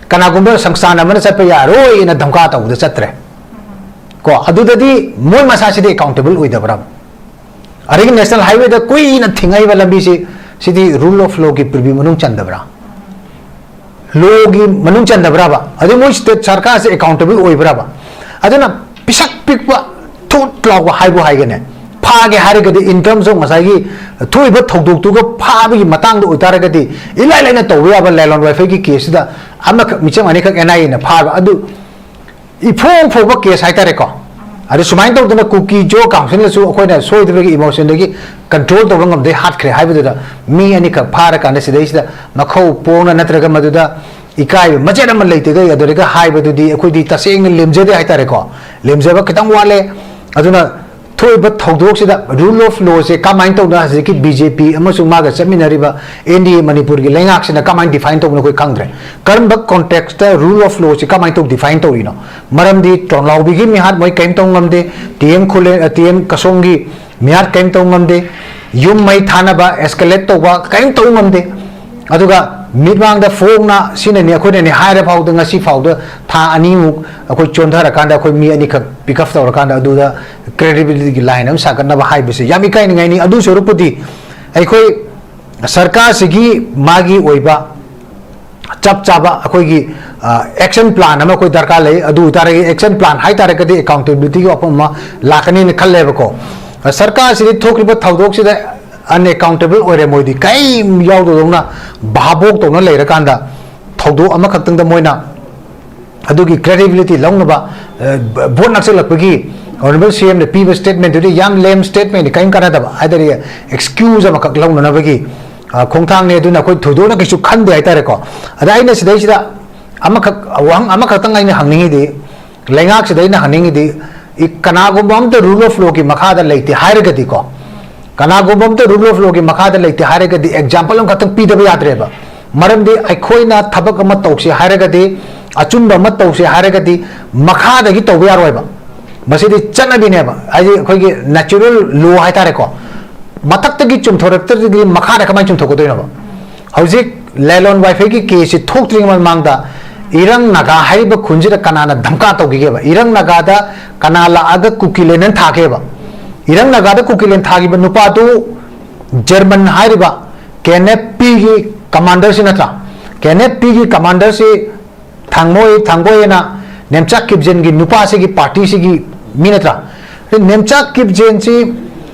ꯀꯅꯥꯒꯨꯝꯕ ꯁꯪꯁꯊꯥꯟ ꯑꯃꯅ ꯆꯠꯄ ꯌꯥꯔꯣꯏꯅ ꯙꯝꯀꯥ ꯇꯧꯕꯗ ꯆꯠꯇ꯭ꯔꯦ꯫ ꯀꯣ, ꯑꯗꯨꯗꯗꯤ ꯃꯣꯏ ꯃꯁꯥꯁꯤꯗꯤ ꯑꯦꯀꯥꯎꯟꯇꯦꯕꯜ ꯑꯣꯏꯗꯕ꯭ꯔꯥ? ꯑꯗꯒꯤ ꯅꯦꯁꯅꯦꯜ ꯍꯥꯏꯋꯦꯗ ꯀꯨꯏꯅ ꯊꯤꯡꯉꯛꯏꯕ ꯂꯝꯕꯤꯁꯤ, ꯁꯤꯗꯤ ꯔꯨꯜ ꯑꯣꯐ ꯂꯣꯒꯤ ꯄ꯭ꯔꯤꯚ꯭ꯌꯨ ꯃꯅꯨꯡ ꯆꯟꯗꯕ꯭ꯔꯥ? ꯂꯣꯒꯤ ꯃꯅꯨꯡ ꯆꯟꯗꯕ꯭ꯔꯕ? ꯑꯗꯩ ꯃꯣꯏ ꯁ꯭ꯇꯦꯠ ꯁꯔꯀꯥꯔꯁꯦ ꯑꯦꯀꯥꯎꯟꯇꯦꯕꯜ ꯑꯣꯏꯕ꯭ꯔꯕ? ꯑꯗꯨꯅ ꯄꯤꯁꯛ ꯄꯤꯛꯄ ꯊꯨꯠ ꯂꯥꯎꯕ ꯍꯥꯏꯕꯨ ꯍꯥꯏꯒꯅꯦ, ꯐꯥꯒꯦ ꯍꯥꯏꯔꯒꯗꯤ in terms of ꯉꯁꯥꯏꯒꯤ ꯊꯣꯛꯏꯕ ꯊꯧꯗꯣꯛꯇꯨꯒ ꯐꯥꯕꯒꯤ ꯃꯇꯥꯡꯗ ꯑꯣꯏꯇꯥꯔꯒꯗꯤ ꯏꯂꯥꯏ ꯂꯥꯏꯅ ꯇꯧꯕ ꯌꯥꯕ ꯂꯦꯂꯣꯟ ꯋꯥꯏꯐꯩꯒꯤ ꯀꯦꯁꯁꯤꯗ ꯑꯃꯈꯛ, ꯃꯤꯆꯪ ꯑꯅꯤꯈꯛ ꯑꯦꯟ ꯑꯥꯏ ꯑꯦꯅ ꯐꯥꯕ ꯑꯗꯨ ꯏꯐꯣꯡ ꯐꯣꯡꯕ ꯀꯦꯁ ꯍꯥꯏꯇꯥꯔꯦꯀꯣ꯫ ꯑꯗꯨ ꯁꯨꯃꯥꯏꯅ ꯇꯧꯗꯅ ꯀꯨꯀꯤ ꯖꯣ ꯀꯥꯎꯟꯁꯤꯜꯅꯁꯨ ꯑꯩꯈꯣꯏꯅ ꯁꯣꯏꯗꯕꯒꯤ ꯏꯃꯣꯁꯟꯗꯒꯤ ꯀꯟꯇ꯭ꯔꯣꯜ ꯇꯧꯕ ꯉꯝꯗꯦ, ꯍꯥꯠꯈ꯭ꯔꯦ ꯍꯥꯏꯕꯗꯨꯗ ꯃꯤ ꯑꯅꯤꯈꯛ ꯐꯥꯔꯀꯥꯟꯗ ꯁꯤꯗꯩꯁꯤꯗ ꯃꯈꯧ ꯄꯣꯡꯅ ꯅꯠꯇ꯭ꯔꯒ ꯃꯗꯨꯗ ꯏꯀꯥꯏꯕ ꯃꯆꯦꯠ ꯑꯃ ꯂꯩꯇꯒꯩ ꯑꯗꯨꯗꯒꯤ ꯍꯥꯏꯕꯗꯨꯗꯤ ꯑꯩꯈꯣꯏꯗꯤ ꯇꯁꯦꯡꯅ ꯂꯦꯝꯖꯗꯦ ꯍꯥꯏꯇꯥꯔꯦꯀꯣ꯫ ꯂꯦꯝꯖꯕ ꯈꯤꯇꯪ ꯋꯥꯠꯂꯦ꯫ ꯑꯗꯨꯅ ꯊꯣꯛꯏꯕ ꯊꯧꯗꯣꯛꯁꯤꯗ ꯔꯨꯜ ꯑꯣꯐ ꯂꯣꯁꯦ ꯀꯃꯥꯏꯅ ꯇꯧꯅ ꯍꯧꯖꯤꯛꯀꯤ ꯕꯤ ꯖꯦ ꯄꯤ ꯑꯃꯁꯨꯡ ꯃꯥꯒ ꯆꯠꯃꯤꯟꯅꯔꯤꯕ ꯑꯦꯟ ꯗꯤ ꯑꯦ ꯃꯅꯤꯄꯨꯔꯒꯤ ꯂꯩꯉꯥꯛꯁꯤꯅ ꯀꯃꯥꯏꯅ ꯗꯤꯐꯥꯏꯟ ꯇꯧꯕꯅꯣ ꯑꯩꯈꯣꯏ ꯈꯪꯗ꯭ꯔꯦ꯫ ꯀꯔꯝꯕ ꯀꯣꯟꯇꯦꯛꯁꯇ ꯔꯨꯜ ꯑꯣꯐ ꯂꯣꯁꯦ ꯀꯃꯥꯏꯅ ꯇꯧ ꯗꯤꯐꯥꯏꯟ ꯇꯧꯔꯤꯅꯣ? ꯃꯔꯝꯗꯤ ꯇꯣꯟꯂꯥꯎꯕꯤꯒꯤ ꯃꯤꯍꯥꯠ ꯃꯣꯏ ꯀꯔꯤꯝ ꯇꯧ ꯉꯝꯗꯦ, ꯇꯤ ꯑꯦꯝ ꯈꯨꯂꯦ-, ꯇꯤ ꯑꯦꯝ ꯀꯁꯣꯝꯒꯤ ꯃꯤꯍꯥꯠ ꯀꯔꯤꯝ ꯇꯧ ꯉꯝꯗꯦ, ꯌꯨꯝ ꯃꯩ ꯊꯥꯅꯕ, ꯑꯦꯁꯀꯦꯂꯦꯠ ꯇꯧꯕ ꯀꯔꯤꯝ ꯇꯧ ꯉꯝꯗꯦ꯫ ꯑꯗꯨꯒ ꯃꯤꯠꯃꯥꯡꯗ ꯐꯣꯡꯅ ꯁꯤꯅꯅꯤ ꯑꯩꯈꯣꯏꯅꯅꯤ ꯍꯥꯏꯔ ꯐꯥꯎꯗ ꯉꯁꯤ ꯐꯥꯎꯗ ꯊꯥ ꯑꯅꯤꯃꯨꯛ ꯑꯩꯈꯣꯏ ꯆꯣꯟꯊꯔꯀꯥꯟꯗ ꯑꯩꯈꯣꯏ ꯃꯤ ꯑꯅꯤꯈꯛ ꯄꯤꯛ ꯑꯞ ꯇꯧꯔꯀꯥꯟꯗ ꯑꯗꯨꯗ ꯀ꯭ꯔꯦꯗꯤꯕꯤꯂꯤꯇꯤꯒꯤ ꯂꯥꯏꯟ ꯑꯃ ꯁꯥꯒꯠꯅꯕ ꯍꯥꯏꯕꯁꯦ ꯌꯥꯝ ꯏꯀꯥꯏꯅꯤꯡꯉꯥꯏꯅꯤ꯫ ꯑꯗꯨ ꯁꯔꯨꯛꯄꯨꯗꯤ ꯑꯩꯈꯣꯏ ꯁꯔꯀꯥꯔꯁꯤꯒꯤ ꯃꯥꯒꯤ ꯑꯣꯏꯕ ꯆꯞ ꯆꯥꯕ ꯑꯩꯈꯣꯏꯒꯤ ꯑꯦꯛꯁꯟ ꯄ꯭ꯂꯥꯟ ꯑꯃ ꯑꯩꯈꯣꯏ ꯗꯔꯀꯥꯔ ꯂꯩ꯫ ꯑꯗꯨ ꯑꯣꯏꯇꯥꯔꯒꯗꯤ ꯑꯦꯛꯁꯟ ꯄ꯭ꯂꯥꯟ ꯍꯥꯏꯇꯥꯔꯒꯗꯤ ꯑꯦꯀꯥꯎꯟꯇꯦꯕꯤꯂꯤꯇꯤꯒꯤ ꯋꯥꯐꯝ ꯑꯃ ꯂꯥꯛꯀꯅꯤꯅ ꯈꯜꯂꯦꯕꯀꯣ꯫ ꯁꯔꯀꯥꯔꯁꯤꯗꯤ ꯊꯣꯛꯈ꯭ꯔꯤꯕ ꯊꯧꯗꯣꯛꯁꯤꯗ ꯑꯟꯑꯦꯀꯥꯎꯟꯇꯦꯕꯜ ꯑꯣꯏꯔꯦ, ꯃꯣꯏꯗꯤ ꯀꯔꯤꯝ ꯌꯥꯎꯗꯗꯧꯅ ꯚꯥꯕꯣꯛ ꯇꯧꯅ ꯂꯩꯔꯀꯥꯟꯗ ꯊꯧꯗꯣꯛ ꯑꯃꯈꯛꯇꯪꯗ ꯃꯣꯏꯅ ꯑꯗꯨꯒꯤ ꯀ꯭ꯔꯦꯗꯤꯕꯤꯂꯤꯇꯤ ꯂꯧꯅꯕ, ꯑ, ꯚꯣꯠ ꯅꯛꯁꯤꯜꯂꯛꯄꯒꯤ ꯑꯣꯅꯔꯦꯕꯜ ꯁꯤ ꯑꯦꯝꯅ ꯄꯤꯕ ꯁ꯭ꯇꯦꯠꯃꯦꯟꯗꯨꯗꯤ ꯌꯥꯝ ꯂꯦꯝ ꯁ꯭ꯇꯦꯠꯃꯦꯟꯅꯤ, ꯀꯔꯤꯝ ꯀꯥꯟꯅꯗꯕ ꯍꯥꯏꯇꯥꯔꯦ, ꯑꯦꯛꯁꯀ꯭ꯌꯨꯖ ꯑꯃꯈꯛ ꯂꯧꯅꯅꯕꯒꯤ ꯑ, ꯈꯣꯡꯊꯥꯡꯅꯤ꯫ ꯑꯗꯨꯅ ꯑꯩꯈꯣꯏ ꯊꯣꯏꯗꯣꯛꯅ ꯀꯩꯁꯨ ꯈꯟꯗꯦ ꯍꯥꯏꯇꯥꯔꯦꯀꯣ꯫ ꯑꯗ ꯑꯩꯅ ꯁꯤꯗꯩꯁꯤꯗ ꯑꯃꯈꯛ, ꯋꯥꯍꯪ ꯑꯃꯈꯛꯇꯪ ꯑꯩꯅ ꯍꯪꯅꯤꯡꯉꯤꯗꯤ, ꯂꯩꯉꯥꯛꯁꯤꯗ ꯑꯩꯅ ꯍꯪꯅꯤꯡꯉꯤꯗꯤ, ꯏ-, ꯀꯅꯥꯒꯨꯝꯕ ꯑꯝꯇ ꯔꯨꯜ ꯑꯣꯐ ꯂꯣꯒꯤ ꯃꯈꯥꯗ ꯂꯩꯇꯦ ꯍꯥꯏꯔꯒꯗꯤꯀꯣ, ꯀꯅꯥꯒꯨꯝꯕ ꯑꯝꯇ ꯔꯨꯜ ꯑꯣꯐ ꯂꯣꯒꯤ ꯃꯈꯥꯗ ꯂꯩꯇꯦ ꯍꯥꯏꯔꯒꯗꯤ ꯑꯦꯛꯖꯥꯝꯄꯜ ꯑꯃꯈꯛꯇꯪ ꯄꯤꯗꯕ ꯌꯥꯗ꯭ꯔꯦꯕ꯫ ꯃꯔꯝꯗꯤ ꯑꯩꯈꯣꯏꯅ ꯊꯕꯛ ꯑꯃ ꯇꯧꯁꯦ ꯍꯥꯏꯔꯒꯗꯤ, ꯑꯆꯨꯝꯕ ꯑꯃ ꯇꯧꯁꯦ ꯍꯥꯏꯔꯒꯗꯤ ꯃꯈꯥꯗꯒꯤ ꯇꯧꯕ ꯌꯥꯔꯣꯏꯕ꯫ ꯃꯁꯤꯗꯤ ꯆꯠꯅꯕꯤꯅꯦꯕ, ꯍꯥꯏꯗꯤ ꯑꯩꯈꯣꯏꯒꯤ natural law ꯍꯥꯏꯇꯥꯔꯦꯀꯣ꯫ ꯃꯊꯛꯇꯒꯤ ꯆꯨꯝꯊꯣꯔꯛꯇ꯭ꯔꯗꯤ ꯃꯈꯥꯗ ꯀꯃꯥꯏꯅ ꯆꯨꯝꯊꯣꯛꯀꯗꯣꯏꯅꯣꯕ? ꯍꯧꯖꯤꯛ ꯂꯦꯂꯣꯟ ꯋꯥꯏꯐꯩꯒꯤ ꯀꯦꯁꯁꯤ ꯊꯣꯛꯇ꯭ꯔꯤꯉꯩ ꯃꯃꯥꯡꯗ ꯏꯔꯪ ꯅꯥꯒꯥ ꯍꯥꯏꯔꯤꯕ ꯈꯨꯟꯁꯤꯗ ꯀꯅꯥꯅ ꯙꯝꯀꯥ ꯇꯧꯈꯤꯒꯦꯕ? ꯏꯔꯪ ꯅꯥꯒꯥꯗ ꯀꯅꯥ ꯂꯥꯛꯑꯒ ꯀꯨꯀꯤꯂꯦꯟ ꯊꯥꯒꯦꯕ? ꯏꯔꯪ ꯅꯥꯒꯥꯗ ꯀꯨꯀꯤꯂꯦꯟ ꯊꯥꯈꯤꯕ ꯅꯨꯄꯥꯗꯨ ꯖꯔꯃꯟ ꯍꯥꯏꯔꯤꯕ ꯀꯦ ꯑꯦꯟ ꯑꯦꯐ ꯄꯤꯒꯤ ꯀꯃꯥꯟꯗꯔꯁꯤ ꯅꯠꯇ꯭ꯔꯥ? ꯀꯦ ꯑꯦꯟ ꯑꯦꯐ ꯄꯤꯒꯤ ꯀꯃꯥꯟꯗꯔꯁꯤ ꯊꯥꯡꯃꯣꯏ, ꯊꯥꯡꯕꯣꯏ ꯍꯥꯏꯅ ꯅꯦꯝꯆꯥ ꯀꯤꯞꯖꯦꯟꯒꯤ ꯅꯨꯄꯥꯁꯤꯒꯤ ꯄꯥꯔꯇꯤꯁꯤꯒꯤ ꯃꯤ ꯅꯠꯇ꯭ꯔꯥ? ꯅꯦꯝꯆꯥ ꯀꯤꯞꯖꯦꯟꯁꯤ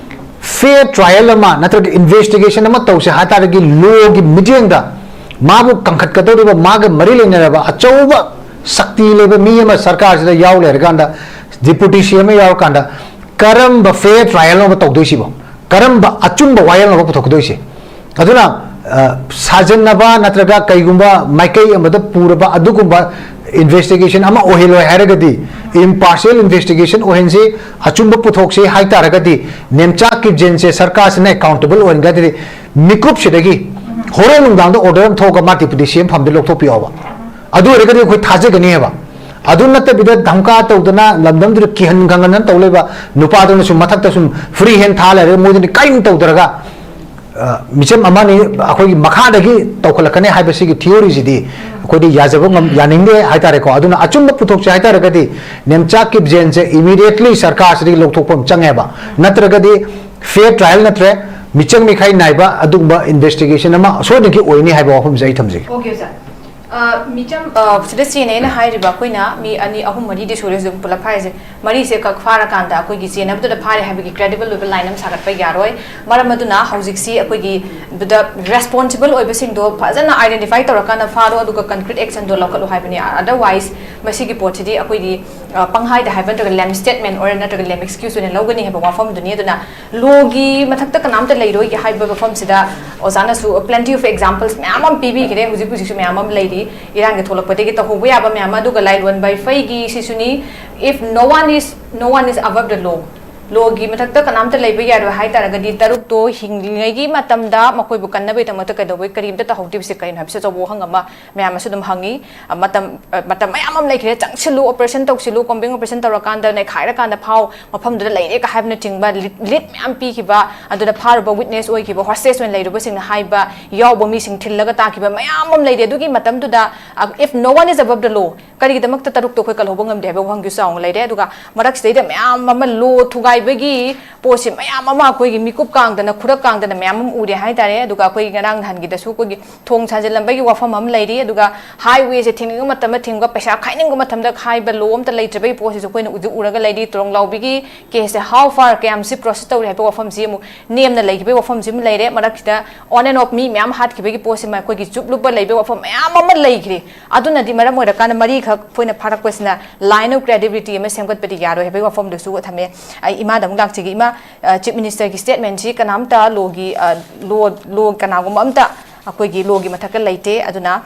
ꯐꯦꯌꯔ ꯇ꯭ꯔꯥꯏꯌꯦꯜ ꯑꯃ ꯅꯠꯇ꯭ꯔꯒ ꯏꯟꯚꯦꯁꯇꯤꯒꯦꯁꯟ ꯑꯃ ꯇꯧꯁꯦ ꯍꯥꯏꯇꯥꯔꯗꯤ ꯂꯣꯒꯤ ꯃꯤꯠꯌꯦꯡꯗ ꯃꯥꯕꯨ ꯀꯟꯈꯠꯀꯗꯧꯔꯤꯕ, ꯃꯥꯒ ꯃꯔꯤ ꯂꯩꯅꯔꯕ ꯑꯆꯧꯕ ꯁꯛꯇꯤ ꯂꯩꯕ ꯃꯤ ꯑꯃ ꯁꯔꯀꯥꯔꯁꯤꯗ ꯌꯥꯎ ꯂꯩꯔꯀꯥꯟꯗ, ꯗꯤꯄꯨꯇꯤ ꯁꯤ ꯑꯦꯝ ꯌꯥꯎꯔꯀꯥꯟꯗ ꯀꯔꯝꯕ ꯐꯦꯌꯔ ꯇ꯭ꯔꯥꯏꯌꯦꯜꯅꯣꯕ ꯇꯧꯗꯣꯏꯁꯤꯕꯣ? ꯀꯔꯝꯕ ꯑꯆꯨꯝꯕ ꯋꯥꯌꯦꯜꯅꯣꯕ ꯄꯨꯊꯣꯛꯀꯗꯣꯏꯁꯦ? ꯑꯗꯨꯅ, ꯑ, ꯁꯥꯖꯟꯅꯕ ꯅꯠꯇ꯭ꯔꯒ ꯀꯩꯒꯨꯝꯕ ꯃꯥꯏꯀꯩ ꯑꯃꯗ ꯄꯨꯔꯕ ꯑꯗꯨꯒꯨꯝꯕ ꯏꯟꯚꯦꯁꯇꯤꯒꯦꯁꯟ ꯑꯃ ꯑꯣꯏꯍꯜꯂꯣꯏ ꯍꯥꯏꯔꯒꯗꯤ, ꯏꯝꯄꯥꯔꯁꯤꯌꯦꯜ ꯏꯟꯚꯦꯁꯇꯤꯒꯦꯁꯟ ꯑꯣꯏꯍꯟꯁꯤ, ꯑꯆꯨꯝꯕ ꯄꯨꯊꯣꯛꯁꯤ ꯍꯥꯏ ꯇꯥꯔꯒꯗꯤ, ꯅꯦꯝꯆꯥ ꯀꯤꯞꯖꯦꯟꯁꯦ ꯁꯔꯀꯥꯔꯁꯤꯅ ꯑꯦꯀꯥꯎꯟꯇꯦꯕꯜ ꯑꯣꯏꯍꯟꯒꯗꯤ, ꯃꯤꯀꯨꯞꯁꯤꯗꯒꯤ ꯍꯣꯔꯦꯟ ꯅꯨꯡꯗꯥꯡꯗ ꯑꯣꯔꯗꯔ ꯑꯃ ꯊꯣꯛꯑꯒ ꯃꯥ ꯗꯤꯄꯨꯇꯤ ꯁꯤ ꯑꯦꯝ ꯐꯝꯗ ꯂꯧꯊꯣꯛꯄꯤꯌꯣꯕ꯫ ꯑꯗꯨ ꯑꯣꯏꯔꯒꯗꯤ ꯑꯩꯈꯣꯏ ꯊꯥꯖꯒꯅꯤ ꯍꯥꯏꯕ꯫ ꯑꯗꯨ ꯅꯠꯇꯕꯤꯗ ꯙꯝꯀꯥ ꯇꯧꯗꯅ, ꯂꯝꯗꯝꯗꯨꯗ ꯀꯤꯍꯟ ꯈꯪꯍꯟꯗꯅ ꯇꯧ ꯂꯩꯕ ꯅꯨꯄꯥꯗꯨꯅꯁꯨ ꯃꯊꯛꯇ ꯁꯨꯝ ꯐ꯭ꯔꯤ ꯍꯦꯟ ꯊꯥ ꯂꯩꯔꯒ ꯃꯣꯏꯗꯨꯅ ꯀꯔꯤꯝ ꯇꯧꯗ꯭ꯔꯒ, ꯑ, ꯃꯤꯆꯝ ꯑꯃꯅꯤ ꯑꯩꯈꯣꯏꯒꯤ ꯃꯈꯥꯗꯒꯤ ꯇꯧꯈꯠꯂꯛꯀꯅꯤ ꯍꯥꯏꯕꯁꯤꯒꯤ ꯊꯤꯑꯣꯔꯤꯁꯤꯗꯤ ꯑꯩꯈꯣꯏꯗꯤ ꯌꯥꯖꯕ ꯉꯝ-, ꯌꯥꯅꯤꯡꯗꯦ ꯍꯥꯏꯇꯥꯔꯦꯀꯣ꯫ ꯑꯗꯨꯅ ꯑꯆꯨꯝꯕ ꯄꯨꯊꯣꯛꯁꯦ ꯍꯥꯏꯇꯥꯔꯒꯗꯤ ꯅꯦꯝꯆꯥ ꯀꯤꯞꯖꯦꯟꯁꯦ ꯏꯃꯤꯗꯤꯌꯦꯠꯂꯤ ꯁꯔꯀꯥꯔꯁꯤꯗꯒꯤ ꯂꯧꯊꯣꯛꯄ ꯑꯃ ꯆꯪꯉꯦꯕ, ꯅꯠꯇ꯭ꯔꯒꯗꯤ ꯐꯦꯌꯔ ꯇ꯭ꯔꯥꯏꯌꯦꯜ ꯅꯠꯇ꯭ꯔꯦ, ꯃꯤꯆꯪ ꯃꯤꯈꯥꯏ ꯅꯥꯏꯕ ꯑꯗꯨꯒꯨꯝꯕ ꯏꯟꯚꯦꯁꯇꯤꯒꯦꯁꯟ ꯑꯃ ꯁꯣꯏꯗꯅꯒꯤ ꯑꯣꯏꯅꯤ ꯍꯥꯏꯕ ꯋꯥꯐꯝꯁꯦ ꯑꯩ ꯊꯝꯖꯒꯦ꯫ Okay sir. ꯑ, ꯃꯤꯆꯝ, ꯑ, ꯁꯤꯗ ꯆꯦꯟꯅꯩꯅ ꯍꯥꯏꯔꯤꯕ ꯑꯩꯈꯣꯏꯅ ꯃꯤ ꯑꯅꯤ, ꯑꯍꯨꯝ, ꯃꯔꯤꯗꯤ ꯁꯨꯔꯦ ꯍꯧꯖꯤꯛ ꯄꯨꯂꯞ ꯍꯥꯏꯔꯤꯁꯦ꯫ ꯃꯔꯤꯁꯦ ꯀꯛ ꯐꯥꯔꯀꯥꯟꯗ ꯑꯩꯈꯣꯏꯒꯤ ꯆꯦꯟꯅꯕꯗꯨꯗ ꯐꯥꯔꯦ ꯍꯥꯏꯕꯒꯤ ꯀ꯭ꯔꯦꯗꯤꯕꯜ ꯑꯣꯏꯕ ꯂꯥꯏꯟ ꯑꯃ ꯁꯥꯒꯠꯄ ꯌꯥꯔꯣꯏ꯫ ꯃꯔꯝ ꯑꯗꯨꯅ ꯍꯧꯖꯤꯛꯁꯤ ꯑꯩꯈꯣꯏꯒꯤ ꯗ ꯔꯦꯁꯄꯣꯟꯁꯤꯕꯜ ꯑꯣꯏꯕꯁꯤꯡꯗꯣ ꯐꯖꯅ ꯑꯥꯏꯗꯦꯟꯇꯤꯐꯥꯏ ꯇꯧꯔꯀꯥꯟꯗ ꯐꯥꯔꯣ, ꯑꯗꯨꯒ ꯀꯟꯀ꯭ꯔꯤꯠ ꯑꯦꯛꯁꯟꯗꯣ ꯂꯧꯈꯠꯂꯣ ꯍꯥꯏꯕꯅꯤ꯫ ꯑꯗꯔꯋꯥꯏꯁ ꯃꯁꯤꯒꯤ ꯄꯣꯠꯁꯤꯗꯤ ꯑꯩꯈꯣꯏꯒꯤ, ꯑ, ꯄꯪꯍꯥꯏꯗ ꯍꯥꯏꯕ ꯅꯠꯇ꯭ꯔꯒ ꯂꯦꯝ ꯁ꯭ꯇꯦꯠꯃꯦꯟ ꯑꯣꯏꯔ ꯅꯠꯇ꯭ꯔꯒ ꯂꯦꯝ ꯑꯦꯛꯁꯀ꯭ꯌꯨꯁ ꯑꯣꯏꯅ ꯂꯧꯒꯅꯤ ꯍꯥꯏꯕ ꯋꯥꯐꯝꯗꯨꯅꯤ꯫ ꯑꯗꯨꯅ ꯂꯣꯒꯤ ꯃꯊꯛꯇ ꯀꯅꯥꯝꯇ ꯂꯩꯔꯣꯏ ꯍꯥꯏꯕ ꯃꯐꯝꯁꯤꯗ ꯑꯣꯖꯥꯅꯁꯨ plenty of examples ꯃꯌꯥꯝ ꯑꯃ ꯄꯤꯕꯤꯈ꯭ꯔꯦ, ꯍꯧꯖꯤꯛ ꯍꯧꯖꯤꯛꯁꯨ ꯃꯌꯥꯝ ꯑꯃ ꯂꯩꯔꯤ꯫ ꯏꯔꯥꯡꯒꯤ ꯊꯣꯛꯂꯛꯄꯗꯒꯤ ꯇꯧꯍꯧꯕ ꯌꯥꯕ ꯃꯌꯥꯝ ꯑꯃ, ꯑꯗꯨꯒ ꯂꯥꯏꯂꯣꯟ ꯕꯥꯏꯐꯩꯒꯤ ꯁꯤꯁꯨꯅꯤ, if no one is, no one is above the law, ꯂꯣꯒꯤ ꯃꯊꯛꯇ ꯀꯅꯥꯝꯇ ꯂꯩꯕ ꯌꯥꯔꯣꯏ ꯍꯥꯏ ꯇꯥꯔꯒꯗꯤ, ꯇꯔꯨꯛꯇꯣ ꯍꯤꯡꯂꯤꯉꯩꯒꯤ ꯃꯇꯝꯗ ꯃꯈꯣꯏꯕꯨ ꯀꯟꯅꯕꯒꯤꯗꯃꯛꯇ ꯀꯩꯗꯧꯕꯩ ꯀꯔꯤꯝꯇ ꯇꯧꯍꯧꯗ꯭ꯔꯤꯕꯁꯦ ꯀꯔꯤꯅꯣ ꯍꯥꯏꯕꯁꯤ ꯑꯆꯧꯕ ꯋꯥꯍꯪ ꯑꯃ ꯃꯌꯥꯝ ꯑꯃꯁꯨ ꯑꯗꯨꯝ ꯍꯪꯉꯤ꯫ ꯑ, ꯃꯇꯝ, ꯑ, ꯃꯇꯝ ꯃꯌꯥꯝ ꯑꯃ ꯂꯩꯈ꯭ꯔꯦ, "ꯆꯪꯁꯤꯜꯂꯨ, operation ꯇꯧꯁꯤꯜꯂꯨ, combing operation ꯇꯧꯔꯀꯥꯟꯗ ꯅꯩꯈꯥꯏꯔꯀꯥꯟꯗ ꯐꯥꯎ, ꯃꯐꯝꯗꯨꯗ ꯂꯩꯔꯦꯒ" ꯍꯥꯏꯕꯅꯆꯤꯡꯕ ꯂꯤꯠ, ꯂꯤꯠ ꯃꯌꯥꯝ ꯄꯤꯈꯤꯕ, ꯑꯗꯨꯗ ꯐꯥꯔꯨꯕ witness ꯑꯣꯏꯈꯤꯕ hostage ꯑꯣꯏꯅ ꯂꯩꯔꯨꯕꯁꯤꯡꯅ ꯍꯥꯏꯕ ꯌꯥꯎꯕ ꯃꯤꯁꯤꯡ ꯊꯤꯜꯂꯒ ꯇꯥꯈꯤꯕ ꯃꯌꯥꯝ ꯑꯃ ꯂꯩꯔꯦ꯫ ꯑꯗꯨꯒꯤ ꯃꯇꯝꯗꯨꯗ, ꯑ, if no one is above the law, ꯀꯔꯤꯒꯤꯗꯃꯛꯇ ꯇꯔꯨꯛꯇꯣ ꯑꯩꯈꯣꯏ ꯀꯜꯍꯧꯕ ꯉꯝꯗꯦ ꯍꯥꯏꯕ ꯋꯥꯍꯪꯁꯨ ꯆꯥꯎꯅ ꯂꯩꯔꯦ꯫ ꯑꯗꯨꯒ ꯃꯔꯛꯁꯤꯗꯩꯗ ꯃꯌꯥꯝ ꯑꯃ ꯂꯣ ꯊꯨꯒꯥꯏꯕꯒꯤ ꯄꯣꯠꯁꯦ ꯃꯌꯥꯝ ꯑꯃ ꯑꯩꯈꯣꯏꯒꯤ ꯃꯤꯀꯨꯞ ꯀꯥꯡꯗꯅ, ꯈꯨꯔꯛ ꯀꯥꯡꯗꯅ ꯃꯌꯥꯝ ꯑꯃ ꯎꯔꯦ ꯍꯥꯏꯇꯥꯔꯦ꯫ ꯑꯗꯨꯒ ꯑꯩꯈꯣꯏꯒꯤ ꯉꯔꯥꯡ ꯅꯍꯥꯟꯒꯤꯗꯁꯨ ꯑꯩꯈꯣꯏꯒꯤ ꯊꯣꯡ ꯁꯥꯖꯤꯜꯂꯝꯕꯒꯤ ꯋꯥꯐꯝ ꯑꯃ ꯂꯩꯔꯤ꯫ ꯑꯗꯨꯒ highwayꯁꯦ ꯊꯤꯡꯅꯤꯡꯕ ꯃꯇꯝꯗ ꯊꯤꯡꯕ, ꯄꯩꯁꯥ ꯈꯥꯏꯅꯤꯡꯕ ꯃꯇꯝꯗ ꯈꯥꯏꯕ ꯂꯣ ꯑꯝꯇ ꯂꯩꯇ꯭ꯔꯕꯒꯤ ꯄꯣꯠꯁꯤꯁꯨ ꯑꯩꯈꯣꯏꯅ ꯎꯖꯨ ꯎꯔꯒ ꯂꯩꯔꯤ꯫ ꯇꯣꯔꯣꯡ ꯂꯥꯎꯕꯤꯒꯤ caseꯁꯦ how far, ꯀꯌꯥꯝꯁꯤ process ꯇꯧꯔꯤ ꯍꯥꯏꯕ ꯋꯥꯐꯝꯁꯤ ꯑꯃꯨꯛ ꯅꯦꯝꯅ ꯂꯩꯈꯤꯕꯒꯤ ꯋꯥꯐꯝꯁꯤ ꯑꯃ ꯂꯩꯔꯦ꯫ ꯃꯔꯛꯁꯤꯗ on and off ꯃꯤ ꯃꯌꯥꯝ ꯍꯥꯠꯈꯤꯕꯒꯤ ꯄꯣꯠꯁꯤꯃ ꯑꯩꯈꯣꯏꯒꯤ ꯆꯨꯞꯂꯨꯞꯄ ꯂꯩꯕꯒꯤ ꯋꯥꯐꯝ ꯃꯌꯥꯝ ꯑꯃ ꯂꯩꯈ꯭ꯔꯦ꯫ ꯑꯗꯨꯅꯗꯤ ꯃꯔꯝ ꯑꯣꯏꯔꯀꯥꯟꯗ ꯃꯔꯤꯈꯛ ꯑꯩꯈꯣꯏꯅ ꯐꯥꯔꯛꯄꯁꯤꯅ line of credibility ꯑꯃ ꯁꯦꯝꯒꯠꯄꯗꯤ ꯌꯥꯔꯣꯏ ꯍꯥꯏꯕꯒꯤ ꯋꯥꯐꯝꯗꯨꯁꯨ ꯊꯝꯃꯦ꯫ ꯑꯩ ꯏꯃꯥꯗ ꯑꯃꯨꯛ ꯂꯥꯛꯆꯒꯦ꯫ ꯏꯃꯥ, ꯑ, Chief Ministerꯒꯤ statementꯁꯤ ꯀꯅꯥꯝꯇ ꯂꯣꯒꯤ, ꯑ, ꯂꯣ, ꯂꯣ ꯀꯅꯥꯒꯨꯝꯕ ꯑꯝꯇ ꯑꯩꯈꯣꯏꯒꯤ ꯂꯣꯒꯤ ꯃꯊꯛꯇ ꯂꯩꯇꯦ꯫ ꯑꯗꯨꯅ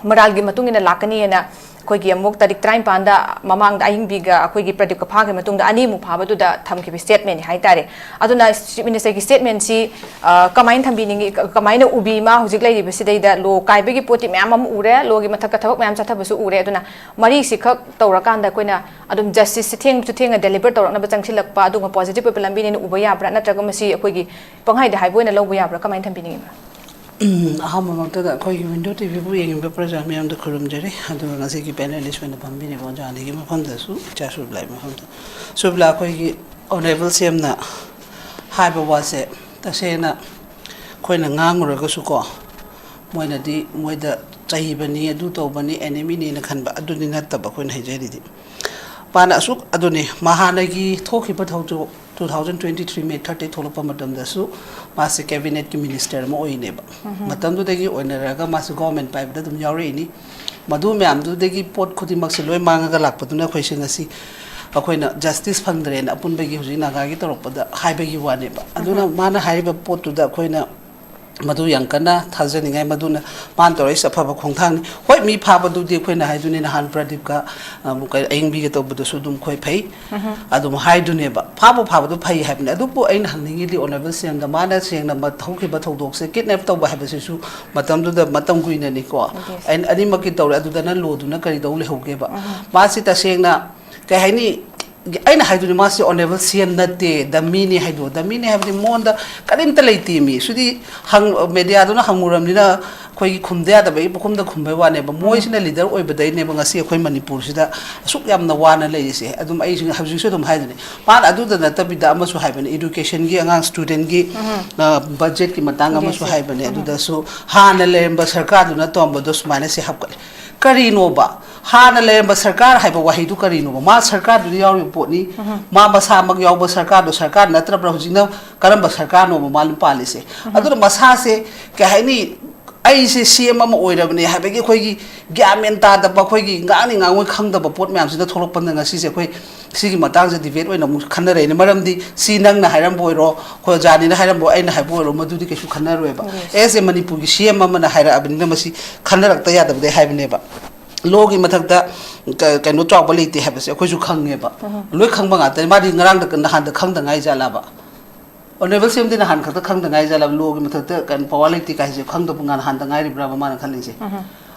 ꯃꯔꯥꯜꯒꯤ ꯃꯇꯨꯡ ꯏꯟꯅ ꯂꯥꯛꯀꯅꯤꯅ ꯑꯩꯈꯣꯏꯒꯤ ꯑꯃꯨꯛ ꯇꯥꯔꯤꯛ ꯇꯔꯥꯅꯤꯄꯥꯟꯗ ꯃꯃꯥꯡꯗ ꯑꯍꯤꯡꯕꯤꯒ ꯑꯩꯈꯣꯏꯒꯤ ꯄ꯭ꯔꯗꯤꯞꯀ ꯐꯥꯈꯤꯕ ꯃꯇꯨꯡꯗ ꯑꯅꯤꯃꯨꯛ ꯐꯥꯕꯗꯨꯗ ꯊꯝꯈꯤꯕ statementꯅꯤ ꯍꯥꯏꯇꯥꯔꯦ꯫ ꯑꯗꯨꯅ Chief Ministerꯒꯤ statementꯁꯤ, ꯑ, ꯀꯃꯥꯏꯅ ꯊꯝꯕꯤꯅꯤꯡꯉꯤ, ꯀ-, ꯀꯃꯥꯏꯅ ꯎꯕꯤ? ꯃꯥ ꯍꯧꯖꯤꯛ ꯂꯩꯔꯤꯕꯁꯤꯗꯩꯗ ꯂꯣ ꯀꯥꯏꯕꯒꯤ ꯄꯣꯠꯇꯤ ꯃꯌꯥꯝ ꯑꯃ ꯎꯔꯦ, ꯂꯣꯒꯤ ꯃꯊꯛꯇ ꯊꯕꯛ ꯃꯌꯥꯝ ꯆꯠꯊꯕꯁꯨ ꯎꯔꯦ꯫ ꯑꯗꯨꯅ ꯃꯔꯤꯁꯤꯈꯛ ꯇꯧꯔꯀꯥꯟꯗ ꯑꯩꯈꯣꯏꯅ ꯑꯗꯨꯝ justiceꯁꯤ ꯊꯦꯡꯁꯨ ꯊꯦꯡꯅ deliver ꯇꯧꯔꯛꯅꯕ ꯆꯪꯁꯤꯜꯂꯛꯄ ꯑꯗꯨꯒꯨꯝꯕ positive ꯑꯣꯏꯕ ꯂꯝꯕꯤꯅꯦꯅ ꯎꯕ ꯌꯥꯕ꯭ꯔꯥ, ꯅꯠꯇ꯭ꯔꯒ ꯃꯁꯤ ꯑꯩꯈꯣꯏꯒꯤ ꯄꯪꯍꯥꯏꯗ ꯍꯥꯏꯕ ꯑꯣꯏꯅ ꯂꯧꯕ ꯌꯥꯕ꯭ꯔꯥ? ꯀꯃꯥꯏꯅ ꯊꯝꯕꯤꯅꯤꯡꯉꯤ, ꯃꯦꯝ? ꯎꯝ, ꯑꯍꯥꯟꯕꯃꯛꯇꯗ ꯑꯩꯈꯣꯏꯒꯤ Window TVꯕꯨ ꯌꯦꯡꯉꯤꯕ ꯄ꯭ꯔꯖꯥ ꯃꯤꯌꯥꯝꯗ ꯈꯨꯔꯨꯝꯖꯔꯤ꯫ ꯑꯗꯨꯒ ꯉꯁꯤꯒꯤ panelist ꯑꯣꯏꯅ ꯐꯝꯕꯤꯔꯤꯕ ꯑꯣꯖꯥ ꯑꯅꯤꯒꯤ ꯃꯐꯝꯗꯁꯨ, ꯏꯆꯥ ꯁꯨꯕꯤꯂꯥꯒꯤ ꯃꯐꯝꯗ, ꯁꯨꯕꯤꯂꯥ, ꯑꯩꯈꯣꯏꯒꯤ Honourable CMꯅ ꯍꯥꯏꯕ ꯋꯥꯁꯦ ꯇꯁꯦꯡꯅ ꯑꯩꯈꯣꯏꯅ ꯉꯥꯡꯉꯨꯔꯒꯁꯨꯀꯣ, ꯃꯣꯏꯅꯗꯤ ꯃꯣꯏꯗ ꯆꯩꯕꯅꯤ, ꯑꯗꯨ ꯇꯧꯕꯅꯤ, enemyꯅꯦꯅ ꯈꯟꯕ, ꯑꯗꯨꯗꯤ ꯅꯠꯇꯕ ꯑꯩꯈꯣꯏꯅ ꯍꯥꯏꯖꯔꯤꯗꯤ꯫ ꯃꯥꯅ ꯑꯁꯨꯛ, ꯑꯗꯨꯅꯤ, ꯃꯥ ꯍꯥꯟꯅꯒꯤ ꯊꯣꯛꯈꯤꯕ ꯊꯧꯗꯣꯛ two thousand twenty three May thirty ꯊꯣꯛꯂꯛꯄ ꯃꯇꯝꯗꯁꯨ ꯃꯥꯁꯦ cabinetꯀꯤ minister ꯑꯃ ꯑꯣꯏꯅꯦꯕ꯫ ꯃꯇꯝꯗꯨꯗꯒꯤ ꯑꯣꯏꯅꯔꯒ ꯃꯥꯁꯦ government ꯄꯥꯏꯕꯗ ꯑꯗꯨꯝ ꯌꯥꯎꯔꯛꯏꯅꯤ꯫ ꯃꯗꯨ ꯃꯌꯥꯝꯗꯨꯗꯒꯤ ꯄꯣꯠ ꯈꯨꯗꯤꯡꯃꯛꯁꯦ ꯂꯣꯏ ꯃꯥꯡꯉꯒ ꯂꯥꯛꯄꯗꯨꯅ ꯑꯩꯈꯣꯏꯁꯦ ꯉꯁꯤ ꯑꯩꯈꯣꯏꯅ justice ꯐꯪꯗ꯭ꯔꯦꯅ ꯑꯄꯨꯟꯕꯒꯤ ꯍꯧꯖꯤꯛ ꯅꯥꯒꯥꯒꯤ ꯇꯧꯔꯛꯄꯗ ꯍꯥꯏꯕꯒꯤ ꯋꯥꯅꯦꯕ꯫ ꯑꯗꯨꯅ ꯃꯥꯅ ꯍꯥꯏꯔꯤꯕ ꯄꯣꯠꯇꯨꯗ ꯑꯩꯈꯣꯏꯅ ꯃꯗꯨ ꯌꯥꯝ ꯀꯟꯅ ꯊꯥꯖꯅꯤꯡꯉꯥꯏ꯫ ꯃꯗꯨꯅ ꯃꯥꯅ ꯇꯧꯔꯛꯏꯁꯦ ꯑꯐꯕ ꯈꯣꯡꯊꯥꯡꯅꯤ꯫ ꯍꯣꯏ, ꯃꯤ ꯐꯥꯕꯗꯨꯗꯤ ꯑꯩꯈꯣꯏꯅ ꯍꯥꯏꯗꯨꯅꯤ, ꯅꯍꯥꯟ ꯄ꯭ꯔꯗꯤꯞꯀ, ꯑ, ꯀꯩ-, ꯑꯌꯤꯡꯕꯤꯒ ꯇꯧꯕꯗꯁꯨ ꯑꯗꯨꯝ ꯑꯩꯈꯣꯏ ꯐꯩ ꯑꯗꯨꯝ ꯍꯥꯏꯗꯨꯅꯦꯕ꯫ ꯐꯥꯕꯨ ꯐꯥꯕꯗꯨ ꯐꯩ ꯍꯥꯏꯕꯅꯤ꯫ ꯑꯗꯨꯕꯨ ꯑꯩꯅ ꯍꯪꯅꯤꯡꯉꯤꯗꯤ ꯑꯣꯅꯔꯦꯕꯜ ꯁꯤ ꯑꯦꯝꯗ ꯃꯥꯅ ꯁꯦꯡꯅ ꯃ-, ꯍꯧꯈꯤꯕ ꯊꯧꯗꯣꯛꯁꯦ, ꯀꯤꯗꯅꯦꯞ ꯇꯧꯕ ꯍꯥꯏꯕꯁꯤꯁꯨ ꯃꯇꯝꯗꯨꯗ ꯃꯇꯝ ꯀꯨꯏꯅꯅꯤꯀꯣ꯫ ꯑꯩꯅ ꯑꯅꯤꯃꯛꯀꯤ ꯇꯧꯔꯦ꯫ ꯑꯗꯨꯗꯅ ꯂꯣꯗꯨꯅ ꯀꯔꯤ ꯇꯧ ꯂꯩꯍꯧꯒꯦꯕ? ꯃꯥꯁꯤ ꯇꯁꯦꯡꯅ ꯀꯩ ꯍꯥꯏꯅꯤ? ꯑꯩꯅ ꯍꯥꯏꯗꯨꯅꯤ, ꯃꯥꯁꯤ ꯑꯣꯅꯔꯦꯕꯜ ꯁꯤ ꯑꯦꯝ ꯅꯠꯇꯦ, ꯗꯃꯤꯅꯤ ꯍꯥꯏꯗꯣ꯫ ꯗꯃꯤꯅꯤ ꯍꯥꯏꯕꯗꯤ ꯃꯉꯣꯟꯗ ꯀꯔꯤꯝꯇ ꯂꯩꯇꯦ ꯃꯤ꯫ ꯁꯤꯗꯤ ꯍꯪ-, ꯃꯦꯗꯤꯌꯥꯗꯨꯅ ꯍꯪꯉꯨꯔꯕꯅꯤꯅ ꯑꯩꯈꯣꯏꯒꯤ ꯈꯨꯝꯗ ꯌꯥꯗꯕꯒꯤ ꯄꯨꯈꯨꯝꯗ ꯈꯨꯝꯕꯩ ꯋꯥꯅꯦꯕ꯫ ꯃꯣꯏꯁꯤꯅ ꯂꯤꯗꯔ ꯑꯣꯏꯕꯗꯩꯅꯦꯕ ꯉꯁꯤ ꯑꯩꯈꯣꯏ ꯃꯅꯤꯄꯨꯔꯁꯤꯗ ꯑꯁꯨꯛ ꯌꯥꯝꯅ ꯋꯥꯅ ꯂꯩꯔꯤꯁꯦ꯫ ꯑꯗꯨꯝ ꯑꯩꯁꯨ ꯍꯧꯖꯤꯛꯁꯨ ꯑꯗꯨꯝ ꯍꯥꯏꯗꯨꯅꯤ, ꯃꯥꯅ ꯑꯗꯨꯗ ꯅꯠꯇꯕꯤꯗ ꯑꯃꯁꯨ ꯍꯥꯏꯕꯅꯤ, ꯏꯗꯨꯀꯦꯁꯟꯒꯤ, ꯑꯉꯥꯡ ꯁ꯭ꯇꯨꯗꯦꯟꯒꯤ, ꯑ, ꯕꯖꯦꯠꯀꯤ ꯃꯇꯥꯡ ꯑꯃꯁꯨ ꯍꯥꯏꯕꯅꯦ꯫ ꯑꯗꯨꯗꯁꯨ ꯍꯥꯟꯅ ꯂꯩꯔꯝꯕ ꯁꯔꯀꯥꯔꯗꯨꯅ ꯇꯧꯔꯝꯕꯗꯣ ꯁꯨꯃꯥꯏꯅ ꯁꯤ ꯍꯥꯞꯀꯠꯂꯦ꯫ ꯀꯔꯤꯅꯣꯕ? ꯍꯥꯟꯅ ꯂꯩꯔꯝꯕ ꯁꯔꯀꯥꯔ ꯍꯥꯏꯕ ꯋꯥꯍꯩꯗꯨ ꯀꯔꯤꯅꯣꯕ? ꯃꯥ ꯁꯔꯀꯥꯔꯗꯨꯗ ꯌꯥꯎꯔꯤꯕ ꯄꯣꯠꯅꯤ꯫ ꯃꯥ ꯃꯁꯥꯃꯛ ꯌꯥꯎꯕ ꯁꯔꯀꯥꯔꯗꯣ ꯁꯔꯀꯥꯔ ꯅꯠꯇ꯭ꯔꯕ꯭ꯔꯥ? ꯍꯧꯖꯤꯛꯅ ꯀꯔꯝꯕ ꯁꯔꯀꯥꯔꯅꯣꯕ ꯃꯥꯅ ꯄꯥꯜꯂꯤꯁꯦ? ꯑꯗꯨꯅ ꯃꯁꯥꯁꯦ, ꯀꯩ ꯍꯥꯏꯅꯤ, ꯑꯩꯁꯦ ꯁꯤ ꯑꯦꯝ ꯑꯃ ꯑꯣꯏꯔꯕꯅꯦ ꯍꯥꯏꯕꯒꯤ ꯑꯩꯈꯣꯏꯒꯤ ꯒ꯭ꯌꯥꯟ ꯃꯦꯟ ꯇꯥꯗꯕ, ꯑꯩꯈꯣꯏꯒꯤ ꯉꯥꯡꯅꯤ ꯉꯥꯡꯉꯣꯏ ꯈꯪꯗꯕ ꯄꯣꯠ ꯃꯌꯥꯝꯁꯤꯅ ꯊꯣꯛꯂꯛꯄꯅ ꯉꯁꯤꯁꯦ ꯑꯩꯈꯣꯏ ꯁꯤꯒꯤ ꯃꯇꯥꯡꯁꯦ ꯗꯤꯕꯦꯠ ꯑꯣꯏꯅ ꯑꯃꯨꯛ ꯈꯟꯅꯔꯛꯏꯅꯦ꯫ ꯃꯔꯝꯗꯤ ꯁꯤ ꯅꯪꯅ ꯍꯥꯏꯔꯝꯕ ꯑꯣꯏꯔꯣ, ꯑꯩꯈꯣꯏ ꯑꯣꯖꯥꯅꯤꯅ ꯍꯥꯏꯔꯝꯕ ꯑꯣꯏꯔꯣ, ꯑꯩꯅ ꯍꯥꯏꯕ ꯑꯣꯏꯔꯣ, ꯃꯗꯨꯗꯤ ꯀꯩꯁꯨ ꯈꯟꯅꯔꯣꯏꯕ꯫ ꯑꯦꯁ ꯑꯦ ꯃꯅꯤꯄꯨꯔꯒꯤ ꯁꯤ ꯑꯦꯝ ꯑꯃꯅ ꯍꯥꯏꯔꯛꯑꯕꯅꯤꯅ ꯃꯁꯤ ꯈꯟꯅꯔꯛꯇ ꯌꯥꯗꯕꯗꯤ ꯍꯥꯏꯕꯅꯦꯕ꯫ ꯂꯣꯒꯤ ꯃꯊꯛꯇ ꯀ-, ꯀꯩꯅꯣ ꯆꯥꯎꯕ ꯂꯩꯇꯦ ꯍꯥꯏꯕꯁꯦ ꯑꯩꯈꯣꯏꯁꯨ ꯈꯪꯉꯦꯕ꯫ ꯂꯣꯏ ꯈꯪꯕ ꯉꯥꯛꯇꯅꯤ꯫ ꯃꯥꯗꯤ ꯉꯔꯥꯡꯗ, ꯅꯍꯥꯟꯗ ꯈꯪꯗ ꯉꯥꯏ ꯖꯥꯠꯂꯕ? ꯑꯣꯅꯔꯦꯕꯜ ꯁꯤ ꯑꯦꯝꯗꯤ ꯅꯍꯥꯟ ꯈꯛꯇ ꯈꯪꯗ ꯉꯥꯏ ꯖꯥꯠꯂꯕ? ꯂꯣꯒꯤ ꯃꯊꯛꯇ ꯀꯩꯅꯣ ꯄꯋꯥꯔ ꯂꯩꯇꯦ ꯀꯥꯏꯁꯦ ꯈꯪꯗꯕ ꯉꯥ-, ꯅꯍꯥꯟꯗ ꯉꯥꯏꯔꯤꯕ꯭ꯔꯕ ꯃꯥꯅ ꯈꯜꯂꯤꯁꯦ?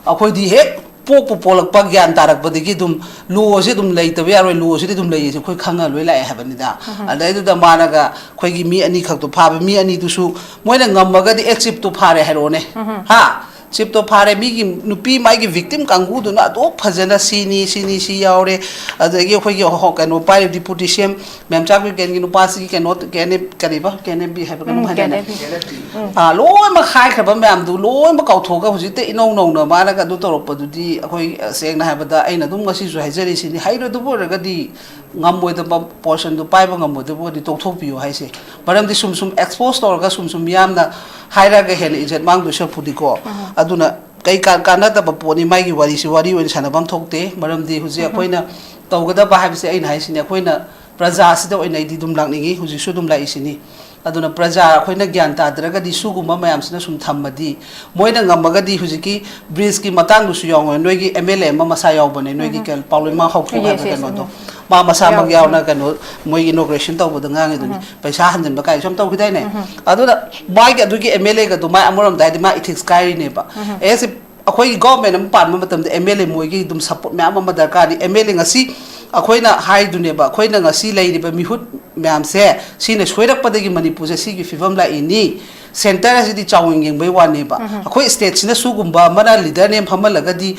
ꯑꯩꯈꯣꯏꯗꯤ ꯍꯦꯛ ꯄꯣꯛꯄꯨ ꯄꯣꯛꯂꯛꯄ ꯒ꯭ꯌꯥꯟ ꯇꯥꯔꯛꯄꯗꯒꯤ ꯑꯗꯨꯝ ꯂꯣꯁꯤ ꯑꯗꯨꯝ ꯂꯩꯇꯕ ꯌꯥꯔꯣꯏ, ꯂꯣꯁꯤꯗꯤ ꯑꯗꯨꯝ ꯂꯩꯌꯦꯁꯦ ꯑꯩꯈꯣꯏ ꯈꯪꯉ ꯂꯣꯏ ꯂꯥꯛꯑꯦ ꯍꯥꯏꯕꯅꯤꯗ꯫ ꯑꯗꯩꯗꯨꯗ ꯃꯥꯅꯒ ꯑꯩꯈꯣꯏꯒꯤ ꯃꯤ ꯑꯅꯤꯈꯛꯇꯣ ꯐꯥꯕ, ꯃꯤ ꯑꯅꯤꯗꯨꯁꯨ ꯃꯣꯏꯅ ꯉꯝꯃꯒꯗꯤ, "ꯑꯦ, ꯆꯤꯞꯇꯣ ꯐꯥꯔꯦ ꯍꯥꯏꯔꯛꯑꯣꯅꯦ"꯫ ꯍꯥ? ꯆꯤꯞꯇꯣ ꯐꯥꯔꯦ, ꯃꯤꯒꯤ ꯅꯨꯄꯤ, ꯃꯥꯒꯤ ꯚꯤꯛꯇꯤꯝ ꯀꯥꯡꯕꯨꯗꯨꯅ ꯑꯗꯨꯛ ꯐꯖꯅ ꯁꯤꯅꯤ, ꯁꯤꯅꯤ, ꯁꯤ ꯌꯥꯎꯔꯦ, ꯑꯗꯒꯤ ꯑꯩꯈꯣꯏꯒꯤ ꯍꯣ-, ꯀꯩꯅꯣ ꯄꯥꯏꯔꯤꯕ ꯗꯤꯄꯨꯇꯤ ꯁꯤ ꯑꯦꯝ ꯃꯦꯝꯆꯥꯛ ꯕꯤꯄꯦꯟꯒꯤ ꯅꯨꯄꯥꯁꯤꯒꯤ ꯀꯩꯅꯣ, ꯀꯦ ꯑꯦꯟ ꯑꯦꯐ, ꯀꯔꯤꯕ? ꯀꯦ ꯑꯦꯟ ꯑꯦꯐ ꯕꯤ ꯍꯥꯏꯕ ꯀꯩꯅꯣꯝ ꯎꯝ, ꯍꯥꯏꯗꯥꯏꯅꯦ? ꯀꯦ ꯑꯦꯟ ꯑꯦꯐ ꯕꯤ꯫ ꯎꯝ꯫ ꯑꯥ, ꯂꯣꯏꯅꯃꯛ ꯍꯥꯏꯈ꯭ꯔꯕ ꯃꯌꯥꯝꯗꯨ ꯂꯣꯏꯅꯃꯛ ꯀꯥꯎꯊꯣꯛꯑꯒ ꯍꯧꯖꯤꯛꯇ ꯏꯅꯧ ꯅꯧꯅ ꯃꯥꯅꯒ ꯑꯗꯨ ꯇꯧꯔꯛꯄꯗꯨꯗꯤ ꯑꯩꯈꯣꯏ, ꯑ, ꯁꯦꯡꯅ ꯍꯥꯏꯕꯗ ꯑꯩꯅ ꯑꯗꯨꯝ ꯉꯁꯤꯁꯨ ꯍꯥꯏꯖꯔꯤꯁꯤꯅꯤ, ꯍꯩꯔꯣꯏꯗꯕ ꯑꯣꯏꯔꯒꯗꯤ ꯉꯝꯃꯣꯏꯗꯕ ꯄꯣꯔꯁꯟꯗꯨ ꯄꯥꯏꯕ ꯉꯝꯃꯣꯏꯗꯕ ꯑꯣꯏꯔꯗꯤ ꯇꯣꯛꯊꯣꯛꯄꯤꯌꯨ ꯍꯥꯏꯁꯦ꯫ ꯃꯔꯝꯗꯤ ꯁꯨꯝ ꯁꯨꯝ ꯑꯦꯛꯁꯄꯣꯖ ꯇꯧꯔꯒ ꯁꯨꯝ ꯁꯨꯝ ꯃꯤꯌꯥꯝꯅ ꯍꯥꯏꯔꯒ ꯍꯦꯟꯅ ꯏꯖꯠ ꯃꯥꯡꯗꯣꯏ ꯁꯔꯨꯛꯄꯨꯗꯤꯀꯣ꯫ ꯑꯗꯨꯅ ꯀꯩ ꯀꯥ-, ꯀꯥꯟꯅꯗꯕ ꯄꯣꯠꯅꯤ, ꯃꯥꯒꯤ ꯋꯥꯔꯤꯁꯤ ꯋꯥꯔꯤ ꯑꯣꯏꯅ ꯁꯥꯟꯅꯐꯝ ꯊꯣꯛꯇꯦ꯫ ꯃꯔꯝꯗꯤ ꯍꯧꯖꯤꯛ ꯑꯩꯈꯣꯏꯅ ꯇꯧꯒꯗꯕ ꯍꯥꯏꯕꯁꯦ ꯑꯩꯅ ꯍꯥꯏꯁꯤꯅꯦ, ꯑꯩꯈꯣꯏꯅ ꯄ꯭ꯔꯖꯥꯁꯤꯗ ꯑꯣꯏꯅ ꯑꯩꯗꯤ ꯑꯗꯨꯝ ꯂꯥꯛꯅꯤꯡꯉꯤ, ꯍꯧꯖꯤꯛꯁꯨ ꯑꯗꯨꯝ ꯂꯥꯛꯏꯁꯤꯅꯤ꯫ ꯑꯗꯨꯅ ꯄ꯭ꯔꯖꯥ ꯑꯩꯈꯣꯏꯅ ꯒ꯭ꯌꯥꯟ ꯇꯥꯗ꯭ꯔꯒꯗꯤ ꯁꯤꯒꯨꯝꯕ ꯃꯌꯥꯝꯁꯤꯅ ꯁꯨꯝ ꯊꯝꯃꯗꯤ, ꯃꯣꯏꯅ ꯉꯝꯃꯒꯗꯤ ꯍꯧꯖꯤꯛꯀꯤ ꯕ꯭ꯔꯤꯖꯀꯤ ꯃꯇꯥꯡꯗꯨꯁꯨ ꯌꯥꯎꯋꯦ, ꯅꯣꯏꯒꯤ ꯑꯦꯝ ꯑꯦꯜ ꯑꯦ ꯑꯃ ꯃꯁꯥ ꯌꯥꯎꯕꯅꯦ, ꯅꯣꯏꯒꯤ ꯎꯝ꯫ ꯀꯩ-, ꯄꯥꯎꯂꯣꯏꯃꯥ ꯍꯥꯎꯈꯣꯛ ꯍꯥꯏꯕ ꯌꯦꯁ, ꯌꯦꯁ, ꯀꯩꯅꯣꯗꯣ, ꯎꯝ꯫ ꯃꯥ ꯃꯁꯥꯃꯛ ꯌꯥꯎꯋꯦ꯫ ꯌꯥꯎꯅ ꯀꯩꯅꯣ, ꯃꯣꯏꯒꯤ ꯏꯅꯣꯒ꯭ꯔꯦꯁꯟ ꯇꯧꯕꯗ ꯉꯥꯡꯉꯤꯗꯨꯅꯤ, ꯎꯝ꯫ ꯄꯩꯁꯥ ꯍꯟꯖꯤꯟꯕ ꯀꯥꯏꯁꯨ ꯌꯥꯝ ꯇꯧꯈꯤꯗꯥꯏꯅꯦ? ꯎꯝ꯫ ꯑꯗꯨꯅ ꯃꯥꯒꯤ ꯑꯗꯨꯒꯤ ꯑꯦꯝ ꯑꯦꯜ ꯑꯦꯒꯗꯣ ꯃꯥ ꯑꯃꯔꯣꯝꯗ ꯍꯥꯏꯗꯤ ꯃꯥ ꯏꯊꯤꯛꯁ ꯀꯥꯏꯔꯤꯅꯦꯕ꯫ ꯎꯝ꯫ ꯑꯦꯁ ꯑꯩꯈꯣꯏꯒꯤ ꯒꯣꯚꯔꯟꯃꯦꯟꯠ ꯑꯃ ꯄꯥꯟꯕ ꯃꯇꯝꯗ ꯑꯦꯝ ꯑꯦꯜ ꯑꯦ ꯃꯣꯏꯒꯤ ꯑꯗꯨꯝ ꯁꯄꯣꯔꯠ ꯃꯌꯥꯝ ꯑꯃ ꯗꯔꯀꯥꯔꯅꯤ꯫ ꯑꯦꯝ ꯑꯦꯜ ꯑꯦ ꯉꯁꯤ ꯑꯩꯈꯣꯏꯅ ꯍꯥꯏꯗꯨꯅꯦꯕ, ꯑꯩꯈꯣꯏꯅ ꯉꯁꯤ ꯂꯩꯔꯤꯕ ꯃꯤꯍꯨꯠ ꯃꯌꯥꯝꯁꯦ ꯁꯤꯅ ꯁꯣꯏꯔꯛꯄꯗꯒꯤ ꯃꯅꯤꯄꯨꯔꯁꯦ ꯁꯤꯒꯤ ꯐꯤꯕꯝ ꯂꯥꯛꯏꯅꯤ꯫ ꯁꯦꯟꯇꯔ ꯑꯁꯤꯗꯤ ꯆꯥꯎꯅ ꯌꯦꯡꯕꯩ ꯋꯥꯅꯦꯕ꯫ ꯎꯝ꯫ ꯑꯩꯈꯣꯏ ꯁ꯭ꯇꯦꯠꯁꯤꯅ ꯁꯤꯒꯨꯝꯕ ꯑꯃꯅ ꯂꯤꯗꯔ ꯅꯦꯝ ꯐꯝꯍꯜꯂꯒꯗꯤ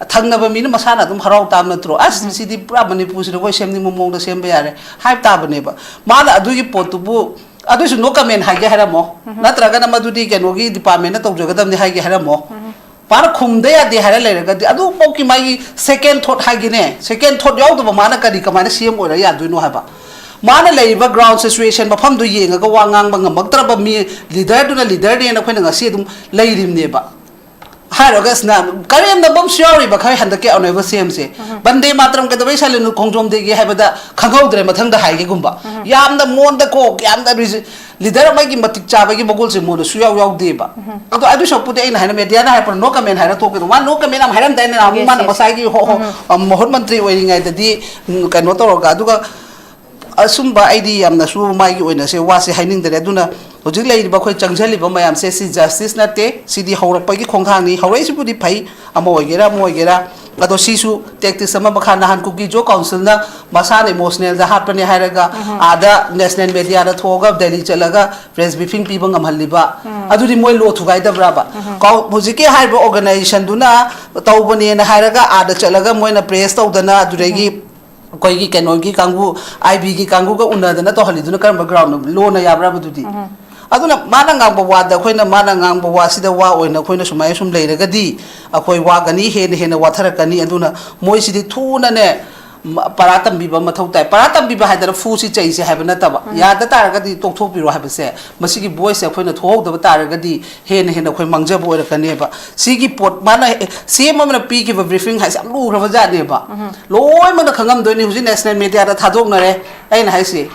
ꯊꯪꯅꯕ ꯃꯤꯅ ꯃꯁꯥꯅ ꯑꯗꯨꯝ ꯍꯔꯥꯎ ꯇꯥꯕ ꯅꯠꯇ꯭ꯔꯣ? "ꯑꯁ, ꯎꯝ꯫ ꯁꯤꯗꯤ ꯄꯨꯔꯥ ꯃꯅꯤꯄꯨꯔꯁꯤꯗ ꯑꯩꯈꯣꯏ ꯁꯦꯝꯅꯤꯡꯕ ꯃꯑꯣꯡꯗ ꯁꯦꯝꯕ ꯌꯥꯔꯦ" ꯍꯥꯏꯕ ꯇꯥꯕꯅꯦꯕ꯫ ꯃꯥꯅ ꯑꯗꯨꯒꯤ ꯄꯣꯠꯇꯨꯕꯨ, ꯑꯗꯨꯏꯁꯨ "ꯅꯣ ꯀꯃꯦꯟ" ꯍꯥꯏꯒꯦ ꯍꯥꯏꯔꯝꯃꯣ꯫ ꯎꯝ꯫ ꯅꯠꯇ꯭ꯔꯒꯅ "ꯃꯗꯨꯗꯤ ꯀꯩꯅꯣꯒꯤ ꯗꯤꯄꯥꯔꯠꯃꯦꯟꯠꯅ ꯇꯧꯖꯒꯗꯕꯅꯤ" ꯍꯥꯏꯒꯦ ꯍꯥꯏꯔꯝꯃꯣ꯫ ꯎꯝ꯫ ꯃꯥꯅ ꯈꯨꯝꯗ ꯌꯥꯗꯦ ꯍꯥꯏꯔ ꯂꯩꯔꯒꯗꯤ, ꯑꯗꯨꯐꯥꯎꯒꯤ ꯃꯥꯒꯤ ꯁꯦꯀꯦꯟ ꯊꯣꯠ ꯍꯥꯏꯒꯦꯅꯦ, ꯁꯦꯀꯦꯟ ꯊꯣꯠ ꯌꯥꯎꯗꯕ ꯃꯥꯅ ꯀꯔꯤ, ꯀꯃꯥꯏꯅ ꯁꯤ ꯑꯦꯝ ꯑꯣꯏꯔ ꯌꯥꯗꯣꯏꯅꯣ ꯍꯥꯏꯕ? ꯃꯥꯅ ꯂꯩꯔꯤꯕ ꯒ꯭ꯔꯥꯎꯟ ꯁꯤꯆꯨꯋꯦꯁꯟ ꯃꯐꯝꯗꯨ ꯌꯦꯡꯉꯒ ꯋꯥ ꯉꯥꯡꯕ ꯉꯝꯃꯛꯇ꯭ꯔꯕ ꯃꯤ, ꯂꯤꯗꯔꯗꯨꯅ ꯂꯤꯗꯔꯅꯦꯅ ꯑꯩꯈꯣꯏꯅ ꯉꯁꯤ ꯑꯗꯨꯝ ꯂꯩꯔꯤꯕꯅꯦꯕ꯫ ꯍꯥꯏꯔꯨꯔꯒ ꯑꯁꯤꯅ ꯀꯔꯦꯝꯅꯕ ꯑꯃꯁꯨ ꯌꯥꯎꯔꯤꯕ ꯈꯔ ꯍꯟꯗꯛꯀꯤ ꯑꯅꯧꯕ ꯁꯤ ꯑꯦꯝꯁꯦ꯫ ꯎꯝ꯫ ꯕꯟꯗꯦ ꯃꯥꯇꯔꯝ ꯀꯩꯗꯧꯕꯩ ꯁꯥꯜꯂꯤꯅꯣ ꯈꯣꯡꯖꯣꯝ ꯗꯦꯒꯤ ꯍꯥꯏꯕꯗ ꯈꯪꯍꯧꯗ꯭ꯔꯦ ꯃꯊꯪꯗ ꯍꯥꯏꯒꯦꯒꯨꯝꯕ꯫ ꯎꯝ꯫ ꯌꯥꯝꯅ ꯃꯣꯟꯗ ꯀꯣ, ꯌꯥꯝꯅ ꯔꯤꯖ-, ꯂꯤꯗꯔ ꯑꯃꯒꯤ ꯃꯇꯤꯛ ꯆꯥꯕꯒꯤ ꯃꯒꯨꯜꯁꯦ ꯃꯣꯏꯗ ꯁꯨꯌꯥꯎ ꯌꯥꯎꯗꯦꯕ꯫ ꯎꯝ꯫ ꯑꯗꯣ ꯑꯗꯨ ꯁꯔꯨꯛꯄꯨꯗꯤ ꯑꯩꯅ ꯍꯥꯏꯅ ꯃꯦꯗꯤꯌꯥꯅ ꯍꯥꯏꯔꯛꯄ "ꯅꯣ ꯀꯃꯦꯟ" ꯍꯥꯏꯔ ꯊꯣꯛꯀꯦꯗꯣ꯫ ꯃꯥ ꯅꯣ ꯀꯃꯦꯟ ꯌꯥꯝ ꯍꯥꯏꯔꯝꯗꯥꯏꯅꯦ ꯅꯍꯥꯟꯃꯨꯛ ꯌꯦꯁ, ꯃꯥꯅ ꯌꯦꯁ꯫ ꯃꯁꯥꯒꯤ ꯍꯣ-, ꯍꯣ-, ꯎꯝ꯫ ꯑ, ꯃꯍꯨꯠ ꯃꯟꯇ꯭ꯔꯤ ꯑꯣꯏꯔꯤꯉꯩꯗꯗꯤ, ꯎꯝ, ꯀꯩꯅꯣ ꯇꯧꯔꯒ꯫ ꯑꯗꯨꯒ ꯑꯁꯨꯝꯕ ꯑꯩꯗꯤ ꯌꯥꯝꯅꯁꯨ ꯃꯥꯒꯤ ꯑꯣꯏꯅꯁꯦ ꯋꯥꯁꯦ ꯍꯥꯏꯅꯤꯡꯗꯔꯦ꯫ ꯑꯗꯨꯅ ꯍꯧꯖꯤꯛ ꯂꯩꯔꯤꯕ ꯑꯩꯈꯣꯏ ꯆꯪꯁꯤꯜꯂꯤꯕ ꯃꯌꯥꯝꯁꯦ ꯁꯤ ꯖꯁꯇꯤꯁ ꯅꯠꯇꯦ, ꯁꯤꯗꯤ ꯍꯧꯔꯛꯄꯒꯤ ꯈꯣꯡꯊꯥꯡꯅꯤ꯫ ꯍꯧꯔꯛꯏꯁꯤꯕꯨꯗꯤ ꯐꯩ, ꯑꯃ ꯑꯣꯏꯒꯦꯔꯥ ꯑꯃ ꯑꯣꯏꯒꯦꯔꯥ꯫ ꯑꯗꯣ ꯁꯤꯁꯨ ꯇꯦꯛꯇꯤꯛꯁ ꯑꯃ ꯃꯈꯥ ꯅꯍꯥꯟ ꯀꯨꯀꯤ ꯖꯣ ꯀꯥꯎꯟꯁꯤꯜꯅ ꯃꯁꯥꯅ ꯏꯃꯣꯁꯅꯦꯜꯗ ꯍꯥꯠꯄꯅꯦ ꯍꯥꯏꯔꯒ ꯎꯝ꯫ ꯑꯥꯗ ꯅꯦꯁꯅꯦꯜ ꯃꯦꯗꯤꯌꯥꯗ ꯊꯣꯛꯑꯒ ꯗꯦꯜꯂꯤ ꯆꯠꯂꯒ ꯄ꯭ꯔꯦꯁ ꯕ꯭ꯔꯤꯐꯤꯡ ꯄꯤꯕ ꯉꯝꯍꯜꯂꯤꯕ, ꯎꯝ꯫ ꯑꯗꯨꯗꯤ ꯃꯣꯏ ꯂꯣ ꯊꯨꯒꯥꯏꯗꯕ꯭ꯔꯕ? ꯎꯝ꯫ ꯀꯥꯎ-, ꯍꯧꯖꯤꯛꯀꯤ ꯍꯥꯏꯔꯤꯕ ꯑꯣꯔꯒꯅꯥꯏꯖꯦꯁꯟꯗꯨꯅ ꯇꯧꯕꯅꯦꯅ ꯍꯥꯏꯔꯒ ꯑꯥꯗ ꯆꯠꯂꯒ ꯃꯣꯏꯅ ꯄ꯭ꯔꯦꯁ ꯇꯧꯗꯅ ꯑꯗꯨꯗꯒꯤ ꯎꯝ꯫ ꯑꯩꯈꯣꯏꯒꯤ ꯀꯩꯅꯣꯒꯤ ꯀꯥꯡꯕꯨ, ꯑꯥꯏ ꯕꯤꯒꯤ ꯀꯥꯡꯕꯨꯒ ꯎꯅꯗꯅ ꯇꯧꯍꯜꯂꯤꯗꯨꯅ ꯀꯔꯝꯕ ꯒ꯭ꯔꯥꯎꯟꯗꯅꯣ? ꯂꯣꯅ ꯌꯥꯕ꯭ꯔꯕ ꯑꯗꯨꯗꯤ? ꯎꯝ꯫ ꯑꯗꯨꯅ ꯃꯥꯅ ꯉꯥꯡꯕ ꯋꯥꯗ ꯑꯩꯈꯣꯏꯅ, ꯃꯥꯅ ꯉꯥꯡꯕ ꯋꯥꯁꯤꯗ ꯋꯥ ꯑꯣꯏꯅ ꯑꯩꯈꯣꯏꯅ ꯁꯨꯃꯥꯏꯅ ꯁꯨꯝ ꯂꯩꯔꯒꯗꯤ ꯑꯩꯈꯣꯏ ꯋꯥꯒꯅꯤ, ꯍꯦꯟꯅ ꯍꯦꯟꯅ ꯋꯥꯊꯔꯛꯀꯅꯤ꯫ ꯑꯗꯨꯅ ꯃꯣꯏꯁꯤꯗꯤ ꯊꯨꯅꯅꯦ, ꯃ-, ꯄꯔꯥ ꯇꯝꯕꯤꯕ ꯃꯊꯧ ꯇꯥꯏ꯫ ꯄꯔꯥ ꯇꯝꯕꯤꯕ ꯍꯥꯏꯗꯅ ꯐꯨꯁꯤ ꯆꯩꯁꯤ ꯍꯥꯏꯕ ꯅꯠꯇꯕ, ꯎꯝ꯫ ꯌꯥꯗ ꯇꯥꯔꯒꯗꯤ ꯇꯣꯛꯊꯣꯛꯄꯤꯔꯣ ꯍꯥꯏꯕꯁꯦ, ꯃꯁꯤꯒꯤ ꯚꯣꯏꯁꯁꯦ ꯑꯩꯈꯣꯏꯅ ꯊꯣꯛꯍꯧꯗꯕ ꯇꯥꯔꯒꯗꯤ ꯍꯦꯟꯅ ꯍꯦꯟꯅ ꯑꯩꯈꯣꯏ ꯃꯥꯡꯖꯕ ꯑꯣꯏꯔꯛꯀꯅꯦꯕ꯫ ꯁꯤꯒꯤ ꯄꯣꯠ ꯃꯥꯅ, ꯑꯦ, ꯁꯤ ꯑꯦꯝ ꯑꯃꯅ ꯄꯤꯈꯤꯕ ꯕ꯭ꯔꯤꯐꯤꯡ ꯍꯥꯏꯁꯦ ꯌꯥꯝ ꯂꯨꯈ꯭ꯔꯕ ꯖꯥꯠꯅꯦꯕ꯫ ꯎꯝ꯫ ꯂꯣꯏꯅꯃꯛꯅ ꯈꯪꯉꯝꯗꯣꯏꯅꯤ꯫ ꯍꯧꯖꯤꯛ ꯅꯦꯁꯅꯦꯜ ꯃꯦꯗꯤꯌꯥꯗ ꯊꯥꯗꯣꯛꯅꯔꯦ꯫ ꯑꯩꯅ ꯍꯥꯏꯁꯦ,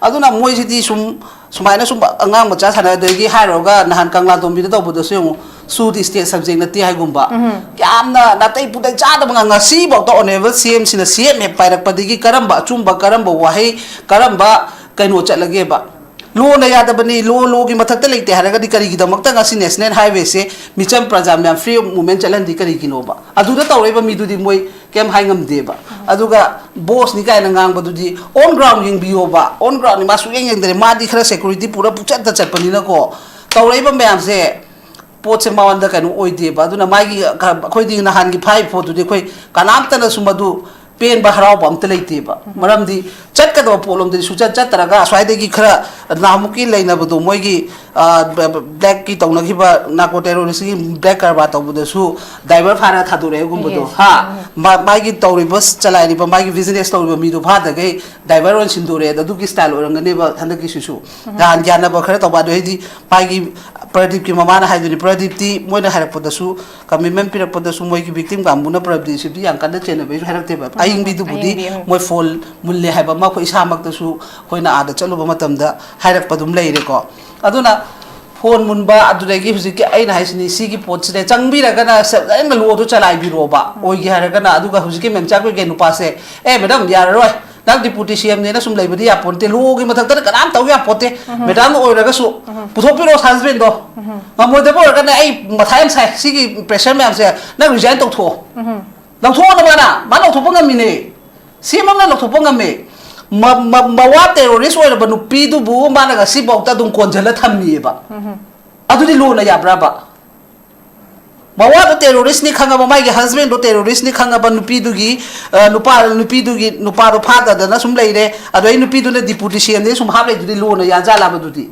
ꯑꯗꯨꯅ ꯃꯣꯏꯁꯤꯗꯤ ꯁꯨꯝ ꯁꯨꯃꯥꯏꯅ ꯁꯨꯝ ꯑꯉꯥꯡ ꯃꯆꯥ ꯁꯥꯟꯅꯗꯣꯏꯒꯤ ꯍꯥꯏꯔꯨꯔꯒ ꯅꯍꯥꯟ ꯀꯪꯂꯥꯇꯣꯝꯕꯤꯗ ꯇꯧꯕꯗꯁꯨ ꯌꯦꯡꯉꯨ, ꯁꯨꯗꯤ state subject ꯅꯠꯇꯦ ꯍꯥꯏꯒꯨꯝꯕ꯫ ꯌꯥꯝꯅ ꯅꯥꯇꯩ ꯄꯨꯇꯩ ꯆꯥꯗꯕ ꯉꯥ-, ꯉꯁꯤꯐꯥꯎꯗ honourable C M ꯁꯤꯅ C M ꯍꯦꯛ ꯄꯥꯏꯔꯛꯄꯗꯒꯤ ꯀꯔꯝꯕ ꯑꯆꯨꯝꯕ, ꯀꯔꯝꯕ ꯋꯥꯍꯩ, ꯀꯔꯝꯕ ꯀꯩꯅꯣ ꯆꯠꯂꯒꯦꯕ? Law ꯅ ꯌꯥꯗꯕꯅꯤ, law, law ꯒꯤ ꯃꯊꯛꯇ ꯂꯩꯇꯦ ꯍꯥꯏꯔꯒꯗꯤ ꯀꯔꯤꯒꯤꯗꯃꯛꯇ ꯉꯁꯤ National Highway ꯁꯦ ꯃꯤꯆꯝ ꯄ꯭ꯔꯖꯥ ꯃꯌꯥꯝ free of movement ꯆꯠꯍꯟꯗꯤ ꯀꯔꯤꯒꯤꯅꯣꯕ? ꯑꯗꯨꯗ ꯇꯧꯔꯛꯏꯕ ꯃꯤꯗꯨꯗꯤ ꯃꯣꯏ ꯀꯩꯝ ꯍꯥꯏ ꯉꯝꯗꯦꯕ꯫ ꯑꯗꯨꯒ boss ꯅꯤ ꯀꯥꯏꯅ ꯉꯥꯡꯕꯗꯨꯗꯤ on ground ꯌꯦꯡꯕꯤꯌꯣꯕ, on ground ꯅꯤ ꯃꯥ ꯁꯨꯛꯌꯦꯡ ꯌꯦꯡꯗ꯭ꯔꯦ, ꯃꯥꯗꯤ ꯈꯔ security ꯄꯨꯔ ꯄꯨꯆꯠꯇ ꯆꯠꯄꯅꯤꯅꯀꯣ꯫ ꯇꯧꯔꯛꯏꯕ ꯃꯌꯥꯝꯁꯦ ꯄꯣꯠꯁꯦ ꯃꯉꯣꯟꯗ ꯀꯩꯅꯣ ꯑꯣꯏꯗꯦꯕ꯫ ꯑꯗꯨꯅ ꯃꯥꯒꯤ, ꯑꯩꯈꯣꯏꯗꯤ ꯅꯍꯥꯟꯒꯤ ꯐꯥꯏ ꯄꯣꯠꯇꯨꯗꯤ ꯑꯩꯈꯣꯏ ꯀꯅꯥꯝꯇꯅꯁꯨ ꯃꯗꯨ ꯄꯦꯟꯕ ꯍꯔꯥꯎꯕ ꯑꯝꯇ ꯂꯩꯇꯦꯕ꯫ ꯃꯔꯝꯗꯤ ꯆꯠꯀꯗꯕ ꯄꯣꯠꯂꯣꯝꯗꯗꯤ ꯁꯨꯆꯠ ꯆꯠꯇ꯭ꯔꯒ ꯑꯁ꯭ꯋꯥꯏꯗꯒꯤ ꯈꯔ ꯅꯍꯥꯟꯃꯨꯛꯀꯤ ꯂꯩꯅꯕꯗꯣ, ꯃꯣꯏꯒꯤ, ꯑ, ꯕ-, ꯕ-, black ꯀꯤ ꯇꯧꯅꯈꯤꯕ narco terrorist ꯀꯤ black ꯀꯔꯕꯥꯔ ꯇꯧꯕꯗꯁꯨ driver ꯐꯥꯔ ꯊꯥꯗꯣꯔꯛꯑꯦꯒꯨꯝꯕꯗꯣ, Yes. ꯍꯥ? ꯃꯥ-, ꯃꯥꯒꯤ ꯇꯧꯔꯤꯕ, ꯆꯂꯥꯏꯔꯤꯕ ꯃꯥꯒꯤ business ꯇꯧꯔꯤꯕ ꯃꯤꯗꯣ ꯐꯥꯗꯈꯩ driver ꯑꯣꯏꯅ ꯁꯤꯟꯗꯣꯔꯛꯑꯦ꯫ ꯑꯗꯨꯒꯤ style ꯑꯣꯏꯔꯝꯒꯅꯦꯕ ꯍꯟꯗꯛꯀꯤꯁꯤꯁꯨ꯫ ꯅꯍꯥꯟ ꯌꯥꯅꯕ ꯈꯔ ꯇꯧꯕ, ꯑꯗꯨ ꯍꯥꯏꯗꯤ ꯃꯥꯒꯤ ꯄ꯭ꯔꯗꯤꯞꯀꯤ ꯃꯃꯥꯅ ꯍꯥꯏꯗꯨꯅꯤ, ꯄ꯭ꯔꯗꯤꯞꯇꯤ ꯃꯣꯏꯅ ꯍꯥꯏꯔꯛꯄꯗꯁꯨ, commitment ꯄꯤꯔꯛꯄꯗꯁꯨ ꯃꯣꯏꯒꯤ victim ꯀꯥꯡꯕꯨꯅ ꯄ꯭ꯔꯗꯤꯞꯁꯤꯗꯤ ꯌꯥꯝ ꯀꯟꯅ ꯆꯦꯟꯅꯕꯩꯁꯨ ꯍꯥꯏꯔꯛꯇꯦꯕ꯫ ꯎꯝ, ꯑꯌꯤꯡꯕꯤꯗꯨꯕꯨꯗꯤ ꯑꯌꯤꯡꯕꯤ, ꯎꯝ꯫ ꯃꯣꯏ phone ꯃꯨꯜꯂꯦ ꯍꯥꯏꯕ ꯑꯃ ꯑꯩꯈꯣꯏ ꯏꯁꯥꯃꯛꯇꯁꯨ ꯑꯩꯈꯣꯏꯅ ꯑꯥꯗ ꯆꯠꯂꯨꯕ ꯃꯇꯝꯗ ꯍꯥꯏꯔꯛꯄ ꯑꯗꯨꯝ ꯂꯩꯔꯦꯀꯣ꯫ ꯑꯗꯨꯅ phone ꯃꯨꯟꯕ, ꯑꯗꯨꯗꯒꯤ ꯍꯧꯖꯤꯛꯀꯤ ꯑꯩꯅ ꯍꯥꯏꯁꯤꯅꯤ, ꯁꯤꯒꯤ ꯄꯣꯠꯁꯤꯗ ꯆꯪꯕꯤꯔꯒꯅ ꯁ-, ꯑꯩꯅ law ꯗꯣ ꯆꯂꯥꯏꯕꯤꯔꯣꯕ, ꯑꯣꯏꯒꯦ ꯍꯥꯏꯔꯒꯅ꯫ ꯑꯗꯨꯒ ꯍꯧꯖꯤꯛꯀꯤ ꯃꯦꯝꯆꯥ ꯀꯨꯏꯀꯦ ꯅꯨꯄꯥꯁꯦ, "ꯑꯦ, madam, ꯌꯥꯔꯔꯣꯏ, ꯅꯪ deputy C M ꯅꯦꯅ ꯁꯨꯝ ꯂꯩꯕꯗꯤ ꯌꯥꯄꯣꯟꯇꯦ, law ꯒꯤ ꯃꯊꯛꯇꯅ ꯀꯅꯥꯝ ꯇꯧ ꯌꯥꯄꯣꯟꯇꯦ, madam ꯅ ꯑꯣꯏꯔꯒꯁꯨ ꯄꯨꯊꯣꯛꯄꯤꯔꯛꯑꯣ ꯁꯥ husband ꯗꯣ꯫ ꯉꯝꯃꯣꯏꯗꯕ ꯑꯣꯏꯔꯒꯅ ꯑꯩ ꯃꯊꯥ ꯌꯥꯝ ꯁꯥꯏ, ꯁꯤꯒꯤ pressure ꯃꯌꯥꯝꯁꯦ ꯅꯪ resign ꯇꯧꯊꯣꯛꯑꯣ"꯫ ꯂꯧꯊꯣꯛꯑꯣꯅ ꯃꯥꯅ, ꯃꯥꯅ ꯂꯧꯊꯣꯛꯄ ꯉꯝꯃꯤꯅꯦ꯫ ꯁꯤ ꯑꯦꯝ ꯑꯦꯝꯅ ꯂꯧꯊꯣꯛꯄ ꯉꯝꯃꯦ꯫ ꯃ-, ꯃ-, ꯃꯋꯥ terrorist ꯑꯣꯏꯔꯕ ꯅꯨꯄꯤꯗꯨꯕꯨ ꯃꯥꯅ ꯉꯁꯤꯐꯥꯎꯗ ꯑꯗꯨꯝ ꯀꯣꯟꯁꯤꯜꯂ ꯊꯝꯃꯤꯑꯕ꯫ ꯑꯗꯨꯗꯤ law ꯅ ꯌꯥꯕ꯭ꯔꯕ? ꯃꯋꯥꯗꯣ terrorist ꯅꯤ ꯈꯪꯉꯕ, ꯃꯥꯒꯤ husband ꯗꯣ terrorist ꯅꯤ ꯈꯪꯉꯕ ꯅꯨꯄꯤꯗꯨꯒꯤ, ꯑ, ꯅꯨꯄꯥ, ꯅꯨꯄꯤꯗꯨꯒꯤ ꯅꯨꯄꯥꯗꯣ ꯐꯥꯗꯗꯅ ꯁꯨꯝ ꯂꯩꯔꯦ꯫ ꯑꯗꯣ ꯑꯩ ꯅꯨꯄꯤꯗꯨꯅ deputy C M ꯅꯦ ꯁꯨꯝ ꯍꯥꯞ ꯂꯩꯗꯨꯗꯤ law ꯅ ꯌꯥꯖꯥꯠꯂꯕ ꯑꯗꯨꯗꯤ?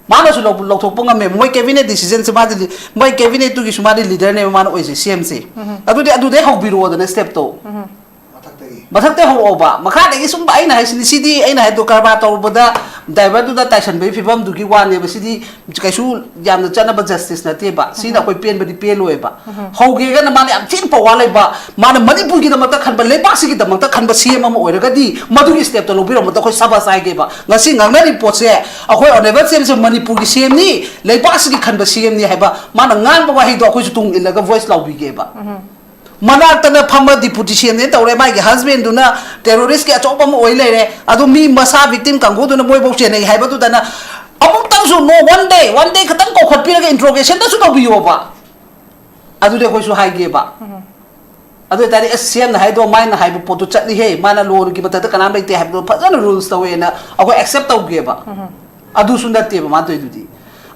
ꯃꯥꯅꯁꯨ ꯂꯧ-, ꯂꯧꯊꯣꯛꯄ ꯉꯝꯃꯦꯕ꯫ ꯃꯣꯏ cabinet decision ꯁꯦ ꯃꯥꯗꯤ ꯂꯤ-, ꯃꯣꯏ cabinet ꯇꯨꯒꯤꯁꯨ ꯃꯥꯗꯤ leader ꯅꯦꯕ, ꯃꯥꯅ ꯑꯣꯏꯁꯦ, C M ꯁꯦ꯫ ꯑꯗꯨꯗꯤ ꯑꯗꯨꯗꯩ ꯍꯧꯕꯤꯔꯛꯑꯣꯗꯅ step ꯇꯣ꯫ ꯃꯊꯛꯇꯒꯤ꯫ ꯃꯊꯛꯇꯩ ꯍꯧꯔꯛꯑꯣꯕ꯫ ꯃꯈꯥꯗꯒꯤ ꯁꯨꯝ ꯑꯩꯅ ꯍꯥꯏꯁꯤꯅꯤ, ꯁꯤꯗꯤ ꯑꯩꯅ ꯍꯥꯏꯗꯣ ꯀꯔꯕꯥꯔ ꯇꯧꯔꯨꯕꯗ ꯗ꯭ꯔꯥꯏꯚꯔꯗꯨꯗ ꯇꯥꯏꯁꯟꯕꯒꯤ ꯐꯤꯕꯝꯗꯨꯒꯤ ꯋꯥꯅꯦꯕ꯫ ꯁꯤꯗꯤ ꯀꯩꯁꯨ ꯌꯥꯝꯅ ꯆꯠꯅꯕ ꯖꯁꯇꯤꯁ ꯅꯠꯇꯦꯕ꯫ ꯁꯤꯅ ꯑꯩꯈꯣꯏ ꯄꯦꯟꯕꯗꯤ ꯄꯦꯜꯂꯣꯏꯕ꯫ ꯍꯧꯒꯦꯒꯅ ꯃꯥꯅ ꯌꯥꯝ ꯊꯤꯅ ꯄꯋꯥꯔ ꯂꯩꯕ, ꯃꯥꯅ ꯃꯅꯤꯄꯨꯔꯒꯤꯗꯃꯛꯇ ꯈꯟꯕ, ꯂꯩꯕꯥꯛꯁꯤꯒꯤꯗꯃꯛꯇ ꯈꯟꯕ ꯁꯤ ꯑꯦꯝ ꯑꯃ ꯑꯣꯏꯔꯒꯗꯤ ꯃꯗꯨꯒꯤ ꯁ꯭ꯇꯦꯞꯇꯣ ꯂꯧꯕꯤꯔꯝꯕꯗ ꯑꯩꯈꯣꯏ ꯁꯕꯥꯁ ꯍꯥꯏꯒꯦꯕ꯫ ꯉꯁꯤ ꯉꯥꯡꯅꯔꯤꯕ ꯄꯣꯠꯁꯦ ꯑꯩꯈꯣꯏ ꯑꯣꯅꯔꯦꯕꯜ ꯁꯤ ꯑꯦꯝꯁꯦ ꯃꯅꯤꯄꯨꯔꯒꯤ ꯁꯤ ꯑꯦꯝꯅꯤ, ꯂꯩꯕꯥꯛꯁꯤꯒꯤ ꯈꯟꯕ ꯁꯤ ꯑꯦꯝꯅꯤ ꯍꯥꯏꯕ ꯃꯥꯅ ꯉꯥꯡꯕ ꯋꯥꯍꯩꯗꯣ ꯑꯩꯈꯣꯏꯁꯨ ꯇꯨꯡ ꯏꯜꯂꯒ ꯚꯣꯏꯁ ꯂꯥꯎꯕꯤꯒꯦꯕ꯫ ꯃꯅꯥꯛꯇꯅ ꯐꯝꯕ ꯗꯤꯄꯨꯇꯤ ꯁꯤ ꯑꯦꯝꯅꯦ ꯇꯧꯔꯦ, ꯃꯥꯒꯤ ꯍꯁꯕꯦꯟꯗꯨꯅ ꯇꯦꯔꯣꯔꯤꯁꯀꯤ ꯑꯆꯧꯕ ꯑꯃ ꯑꯣꯏ ꯂꯩꯔꯦ꯫ ꯑꯗꯨ ꯃꯤ ꯃꯁꯥ victim ꯀꯥꯡꯕꯨꯗꯨꯅ ꯃꯣꯏꯐꯧ ꯆꯦꯟꯅꯩ ꯍꯥꯏꯕꯗꯨꯗꯅ ꯑꯃꯨꯛꯇꯪꯁꯨ, no, one day, one day ꯈꯛꯇꯪ ꯀꯧꯈꯠꯄꯤꯔꯒ ꯏꯟꯇ꯭ꯔꯣꯒꯦꯁꯟꯗꯁꯨ ꯇꯧꯕꯤꯌꯣꯕ꯫ ꯑꯗꯨꯗꯤ ꯑꯩꯈꯣꯏꯁꯨ ꯍꯥꯏꯒꯦꯕ꯫ ꯑꯗꯨ ꯑꯣꯏꯇꯥꯔꯗꯤ ꯑꯁ, ꯁꯤ ꯑꯦꯝꯅ ꯍꯥꯏꯗꯣ, ꯃꯥꯅ ꯍꯥꯏꯕ ꯄꯣꯠꯇꯣ ꯆꯠꯂꯤꯍꯦ, ꯃꯥꯅ ꯂꯣꯒꯤ ꯃꯊꯛꯇ ꯀꯅꯥꯝ ꯂꯩꯇꯦ ꯍꯥꯏꯕꯗꯣ ꯐꯖꯅ ꯔꯨꯜꯁ ꯇꯧꯋꯦꯅ ꯑꯩꯈꯣꯏ ꯑꯦꯛꯁꯦꯞ ꯇꯧꯒꯦꯕ꯫ ꯑꯗꯨꯁꯨ ꯅꯠꯇꯦꯕ ꯃꯥ ꯇꯧꯔꯤꯗꯨꯗꯤ꯫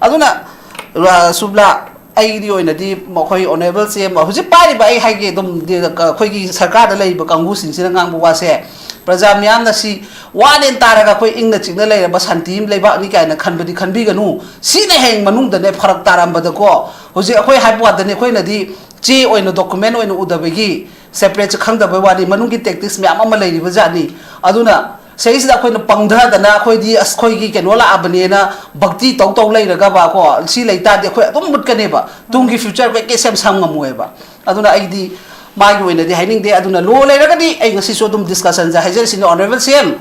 ꯑꯗꯨꯅ, ꯑ, ꯁꯨꯕ꯭ꯂꯥ, ꯑꯩꯒꯤ ꯑꯣꯏꯅꯗꯤ ꯃꯈꯣꯏ ꯑꯣꯅꯔꯦꯕꯜꯁꯦ ꯍꯧꯖꯤꯛ ꯄꯥꯏꯔꯤꯕ, ꯑꯩ ꯍꯥꯏꯒꯦ ꯑꯗꯨꯝ, ꯑꯩꯈꯣꯏꯒꯤ ꯁꯔꯀꯥꯔꯗ ꯂꯩꯔꯤꯕ ꯀꯥꯡꯕꯨꯁꯤꯡꯁꯤꯅ ꯉꯥꯡꯕ ꯋꯥꯁꯦ, ꯄ꯭ꯔꯖꯥ ꯃꯤꯌꯥꯝꯅ ꯁꯤ ꯋꯥꯅꯦꯅ ꯇꯥꯔꯒ ꯑꯩꯈꯣꯏ ꯏꯪꯅ ꯆꯤꯛꯅ ꯂꯩꯔꯕ ꯁꯥꯟꯇꯤ ꯑꯃ ꯂꯩꯕꯥꯛꯅꯤ ꯀꯥꯏꯅ ꯈꯟꯕꯗꯤ ꯈꯟꯕꯤꯒꯅꯨ꯫ ꯁꯤꯅ ꯍꯌꯦꯡ ꯃꯅꯨꯡꯗꯅꯦ ꯐꯔꯛ ꯇꯥꯔꯝꯕꯗꯀꯣ, ꯍꯧꯖꯤꯛ ꯑꯩꯈꯣꯏ ꯍꯥꯏꯕ ꯋꯥꯗꯅꯤ, ꯑꯩꯈꯣꯏꯅꯗꯤ ꯆꯦ ꯑꯣꯏꯅ, ꯗꯣꯀꯨꯃꯦꯟ ꯑꯣꯏꯅ ꯎꯗꯕꯒꯤ ꯁꯦꯄꯔꯦꯠꯁꯦ ꯈꯪꯗꯕꯩ ꯋꯥꯅꯤ, ꯃꯅꯨꯡꯒꯤ ꯇꯦꯛꯇꯤꯛꯁ ꯃꯌꯥꯝ ꯑꯃ ꯂꯩꯔꯤꯕ ꯖꯥꯠꯅꯤ꯫ ꯑꯗꯨꯅ ꯁꯤꯗꯩꯁꯤꯗ ꯑꯩꯈꯣꯏꯅ ꯄꯪꯊꯗꯅ, ꯑꯩꯈꯣꯏꯗꯤ ꯑꯁ, ꯑꯩꯈꯣꯏꯒꯤ ꯀꯩꯅꯣ ꯂꯥꯛꯑꯕꯅꯦꯅ ꯚꯛꯇꯤ ꯇꯧ ꯇꯧ ꯂꯩꯔꯒꯕ ꯀꯣ, ꯁꯤ ꯂꯩꯇꯥꯔꯗꯤ ꯑꯩꯈꯣꯏ ꯑꯗꯨꯝ ꯃꯨꯠꯀꯅꯦꯕ꯫ ꯇꯨꯡꯒꯤ ꯐ꯭ꯌꯨꯆꯔ ꯑꯩꯈꯣꯏ ꯀꯩꯁꯦꯝ ꯁꯝ ꯉꯝꯃꯣꯏꯕ꯫ ꯑꯗꯨꯅ ꯑꯩꯗꯤ ꯃꯥꯒꯤ ꯑꯣꯏꯅꯗꯤ ꯍꯥꯏꯅꯤꯡꯗꯦ꯫ ꯑꯗꯨꯅ ꯂꯣ ꯂꯩꯔꯒꯗꯤ ꯑꯩ ꯉꯁꯤꯁꯨ ꯑꯗꯨꯝ ꯗꯤꯁꯀꯁꯟꯁꯦ ꯍꯥꯏꯖꯔꯤꯁꯤꯅꯦ, ꯑꯣꯅꯔꯦꯕꯜ ꯁꯤ ꯑꯦꯝ,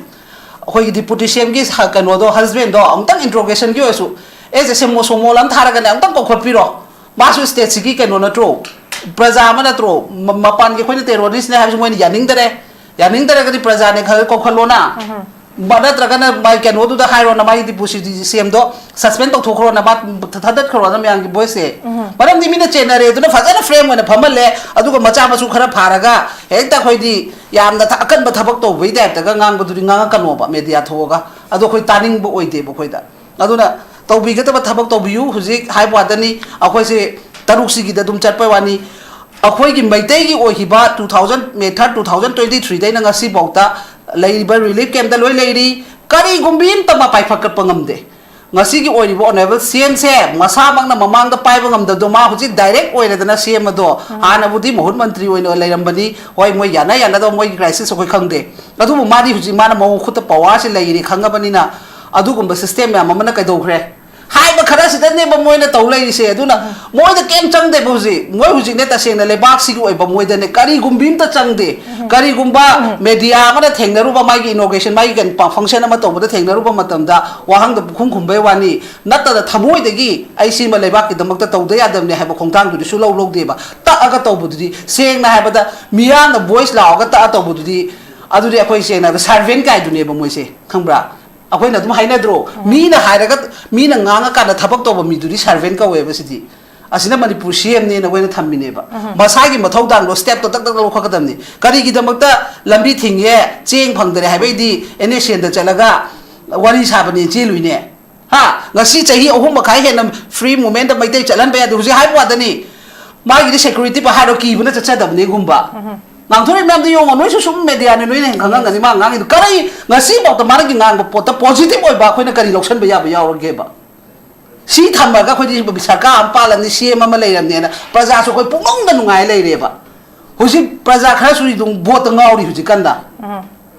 ꯑꯩꯈꯣꯏꯒꯤ ꯗꯤꯄꯨꯇꯤ ꯁꯤ ꯑꯦꯝꯒꯤ ꯀꯩꯅꯣꯗꯣ, ꯍꯁꯕꯦꯟꯗꯣ ꯑꯃꯨꯛꯇꯪ ꯏꯟꯇ꯭ꯔꯣꯒꯦꯁꯟꯒꯤ ꯑꯣꯏꯔꯁꯨ, ꯑꯦꯁ ꯑꯦꯁ ꯑꯦꯝ ꯑꯣ ꯁꯣꯃꯣꯜ ꯑꯃ ꯊꯥꯔꯒꯅꯦ ꯑꯃꯨꯛꯇꯪ ꯀꯧꯈꯠꯄꯤꯔꯣ꯫ ꯃꯥꯁꯨ ꯁ꯭ꯇꯦꯠꯁꯤꯒꯤ ꯀꯩꯅꯣ ꯅꯠꯇ꯭ꯔꯣ? ꯄ꯭ꯔꯖꯥ ꯑꯃ ꯅꯠꯇ꯭ꯔꯣ? ꯃ-, ꯃꯄꯥꯟꯒꯤ ꯑꯩꯈꯣꯏꯅ ꯇꯦꯔꯣꯔꯤꯁꯅꯦ ꯍꯥꯏꯕꯁꯨ ꯃꯣꯏꯅ ꯌꯥꯅꯤꯡꯗꯔꯦ꯫ ꯌꯥꯅꯤꯡꯗꯔꯒꯗꯤ ꯄ꯭ꯔꯖꯥꯅꯦ ꯈꯔ ꯀꯧꯈꯠꯂꯣꯅ꯫ ꯃꯥ ꯅꯠꯇ꯭ꯔꯒꯅ ꯃꯥꯏ ꯀꯩꯅꯣꯗꯨꯗ ꯍꯥꯏꯔꯣꯅ, ꯃꯥꯏ ꯗꯤꯄꯨꯇꯤ ꯁꯤ ꯑꯦꯝꯗꯣ ꯁꯁꯄꯦꯟ ꯇꯧꯊꯣꯛꯈ꯭ꯔꯣꯅ, ꯃꯥ ꯊꯥꯗꯠꯈ꯭ꯔꯣꯅ ꯃꯌꯥꯝꯒꯤ ꯚꯣꯏꯁꯁꯦ꯫ ꯃꯔꯝꯗꯤ ꯃꯤꯅ ꯆꯦꯟꯅꯔꯦ ꯑꯗꯨꯅ ꯐꯖꯅ ꯐ꯭ꯔꯦꯝ ꯑꯣꯏꯅ ꯐꯝꯍꯜꯂꯦ, ꯑꯗꯨꯒ ꯃꯆꯥ ꯃꯁꯨ ꯈꯔ ꯐꯥꯔꯒ ꯍꯦꯛꯇ ꯑꯩꯈꯣꯏꯗꯤ ꯌꯥꯝꯅ ꯊ-, ꯑꯀꯟꯕ ꯊꯕꯛ ꯇꯧꯕꯒꯤ ꯇꯥꯏꯞꯇꯒ ꯉꯥꯡꯕꯗꯨꯗꯤ ꯉꯥꯡꯉꯛꯀꯅꯣꯕ ꯃꯦꯗꯤꯌꯥ ꯊꯣꯛꯑꯒ꯫ ꯑꯗꯣ ꯑꯩꯈꯣꯏ ꯇꯥꯅꯤꯡꯕ ꯑꯣꯏꯗꯦꯕ ꯑꯩꯈꯣꯏꯗ꯫ ꯑꯗꯨꯅ ꯇꯧꯕꯤꯒꯗꯕ ꯊꯕꯛ ꯇꯧꯕꯤꯌꯨ꯫ ꯍꯧꯖꯤꯛ ꯍꯥꯏꯕ ꯋꯥꯗꯅꯤ, ꯑꯩꯈꯣꯏꯁꯦ ꯇꯔꯨꯛꯁꯤꯒꯤꯗ ꯑꯗꯨꯝ ꯆꯠꯄ ꯋꯥꯅꯤ꯫ ꯑꯩꯈꯣꯏꯒꯤ ꯃꯩꯇꯩꯒꯤ ꯑꯣꯏꯈꯤꯕ two thousand, May third, two thousand twenty threeꯗꯩꯅ ꯉꯁꯤꯐꯥꯎꯗ ꯂꯩꯔꯤꯕ ꯔꯤꯂꯤꯐ ꯀꯦꯝꯞꯇ ꯂꯣꯏ ꯂꯩꯔꯤ꯫ ꯀꯔꯤꯒꯨꯝꯕꯤ ꯑꯝꯇ ꯃꯄꯥꯏ ꯐꯀꯠꯄ ꯉꯝꯗꯦ꯫ ꯉꯁꯤꯒꯤ ꯑꯣꯏꯔꯤꯕ ꯑꯣꯅꯔꯦꯕꯜ ꯁꯤ ꯑꯦꯝꯁꯦ ꯃꯁꯥꯃꯛꯅ ꯃꯃꯥꯡꯗ ꯄꯥꯏꯕ ꯉꯝꯗꯕꯗꯣ, ꯃꯥ ꯍꯧꯖꯤꯛ ꯗꯥꯏꯔꯦꯛ ꯑꯣꯏꯔꯦꯗꯅ ꯁꯤ ꯑꯦꯝ ꯑꯗꯣ꯫ ꯍꯥꯟꯅꯕꯨꯗꯤ ꯃꯍꯨꯠ ꯃꯟꯇ꯭ꯔꯤ ꯑꯣꯏꯅ ꯂꯩꯔꯝꯕꯅꯤ꯫ ꯍꯣꯏ, ꯃꯣꯏ ꯌꯥꯅ ꯌꯥꯅꯗꯕ, ꯃꯣꯏꯒꯤ ꯀ꯭ꯔꯥꯏꯁꯤꯁ ꯑꯩꯈꯣꯏ ꯈꯪꯗꯦ꯫ ꯑꯗꯨꯕꯨ ꯃꯥꯗꯤ ꯍꯧꯖꯤꯛ ꯃꯥꯅ ꯃꯑꯣꯡ ꯈꯨꯠꯇ ꯄꯋꯥꯔꯁꯦ ꯂꯩꯔꯦ ꯈꯪꯉꯕꯅꯤꯅ, ꯑꯗꯨꯒꯨꯝꯕ system ꯃꯌꯥꯝ ꯑꯃꯅ ꯀꯩꯗꯧꯈ꯭ꯔꯦ? ꯍꯥꯏꯕ ꯈꯔꯁꯤꯗꯅꯦꯕ ꯃꯣꯏꯅ ꯇꯧ ꯂꯩꯔꯤꯁꯦ꯫ ꯑꯗꯨꯅ ꯃꯣꯏꯗ ꯀꯩꯝ ꯆꯪꯗꯦꯕ ꯍꯧꯖꯤꯛ꯫ ꯃꯣꯏ ꯍꯧꯖꯤꯛꯅꯦ ꯇꯁꯦꯡꯅ ꯂꯩꯕꯥꯛꯁꯤꯒꯤ ꯑꯣꯏꯕ ꯃꯣꯏꯗꯅꯦ ꯀꯔꯤꯒꯨꯝꯕꯤ ꯑꯝꯇ ꯆꯪꯗꯦ꯫ ꯀꯔꯤꯒꯨꯝꯕ media ꯑꯃꯅ ꯊꯦꯡꯅꯔꯨꯕ, ꯃꯥꯒꯤ inauguration, ꯃꯥꯒꯤ ꯀꯩꯅꯣ function ꯑꯃ ꯇꯧꯕꯗ ꯊꯦꯡꯅꯔꯨꯕ ꯃꯇꯝꯗ ꯋꯥꯍꯪꯗ ꯄꯨꯈꯨꯝ ꯈꯨꯝꯕꯩ ꯋꯥꯅꯤ꯫ ꯅꯠꯇꯅ ꯊꯃꯣꯏꯗꯒꯤ ꯑꯩ ꯁꯤꯃ ꯂꯩꯕꯥꯛꯀꯤꯗꯃꯛꯇ ꯇꯧꯗ ꯌꯥꯗꯕꯅꯦ ꯍꯥꯏꯕ ꯈꯣꯡꯊꯥꯡꯗꯨꯗꯤ ꯁꯨꯂꯧ ꯂꯧꯗꯦꯕ꯫ ꯇꯛꯑꯒ ꯇꯧꯕꯗꯨꯗꯤ, ꯁꯦꯡꯅ ꯍꯥꯏꯕꯗ ꯃꯤꯌꯥꯝꯅ voice ꯂꯥꯎꯔꯒ ꯇꯛꯑ ꯇꯧꯕꯗꯨꯗꯤ, ꯑꯗꯨꯗꯤ ꯑꯩꯈꯣꯏ ꯁꯦꯡꯅ ꯍꯥꯏꯕꯗ servant ꯀꯥꯏꯗꯨꯅꯦꯕ ꯃꯣꯏꯁꯦ, ꯈꯪꯕ꯭ꯔꯥ? ꯑꯩꯈꯣꯏꯅ ꯑꯗꯨꯝ ꯍꯥꯏꯅꯗ꯭ꯔꯣ? ꯃꯤꯅ ꯍꯥꯏꯔꯒ, ꯃꯤꯅ ꯉꯥꯡꯉꯀꯥꯟꯗ ꯊꯕꯛ ꯇꯧꯕ ꯃꯤꯗꯨꯗꯤ servant ꯀꯧꯋꯦꯕ꯫ ꯁꯤꯗꯤ, ꯑꯁꯤꯅ ꯃꯅꯤꯄꯨꯔ C M ꯅꯦꯅ ꯑꯩꯈꯣꯏꯅ ꯊꯝꯃꯤꯅꯦꯕ꯫ ꯃꯁꯥꯒꯤ ꯃꯊꯧꯗꯥꯡꯗꯣ step ꯇꯣ ꯇꯛ ꯇꯛ ꯂꯧꯈꯠꯀꯗꯕꯅꯤ꯫ ꯀꯔꯤꯒꯤꯗꯃꯛꯇ ꯂꯝꯕꯤ ꯊꯤꯡꯉꯦ, ꯆꯦꯡ ꯐꯪꯗꯔꯦ ꯍꯥꯏꯕꯩꯗꯤ N S N ꯗ ꯆꯠꯂꯒ ꯋꯥꯔꯤ ꯁꯥꯕꯅꯦ ꯆꯦꯜꯂꯨꯏꯅꯦ? ꯍꯥ? ꯉꯁꯤ ꯆꯍꯤ ꯑꯍꯨꯝ ꯃꯈꯥꯏ ꯍꯦꯟꯅ free movement ꯗ ꯃꯩꯇꯩ ꯆꯠꯍꯟꯕ ꯌꯥꯗꯦ ꯍꯧꯖꯤꯛ ꯍꯥꯏꯕ ꯋꯥꯗꯅꯤ꯫ ꯃꯥꯒꯤꯗꯤ security ꯄ ꯍꯥꯏꯔꯣ, ꯀꯤꯕꯅ ꯆꯠꯆꯗꯕꯅꯦꯒꯨꯝꯕ꯫ ꯉꯥꯡꯊꯣꯔꯛꯏ ꯃꯌꯥꯝꯗꯣ ꯌꯦꯡꯉꯣ, ꯅꯣꯏꯁꯨ ꯁꯨꯝ media ꯅꯤ, ꯅꯣꯏꯅ ꯍꯦꯟꯅ ꯈꯪꯉꯝꯒꯅꯤ ꯃꯥ ꯉꯥꯡꯉꯤꯗꯣ꯫ ꯀꯔꯤ, ꯉꯁꯤꯐꯥꯎꯗ ꯃꯥꯅ ꯉꯥꯡꯕ ꯄꯣꯠꯇ positive ꯑꯣꯏꯕ ꯑꯩꯈꯣꯏꯅ ꯀꯔꯤ ꯂꯧꯁꯟꯕ ꯌꯥꯕ ꯌꯥꯎꯔꯒꯦꯕ? ꯁꯤ ꯊꯝꯃꯒ ꯑꯩꯈꯣꯏꯗꯤ ꯁꯔꯀꯥꯔ ꯑꯃ ꯄꯥꯜꯂꯝꯅꯤ, C M ꯑꯃ ꯂꯩꯔꯝꯅꯦꯅ ꯄ꯭ꯔꯖꯥꯁꯨ ꯑꯩꯈꯣꯏ ꯄꯨꯡꯅꯨꯡꯗ ꯅꯨꯡꯉꯥꯏ ꯂꯩꯔꯦꯕ꯫ ꯍꯧꯖꯤꯛ ꯄ꯭ꯔꯖꯥ ꯈꯔꯁꯨ ꯑꯗꯨꯝ vote ꯇ ꯉꯥꯎꯔꯤ ꯍꯧꯖꯤꯛꯀꯥꯟꯗ꯫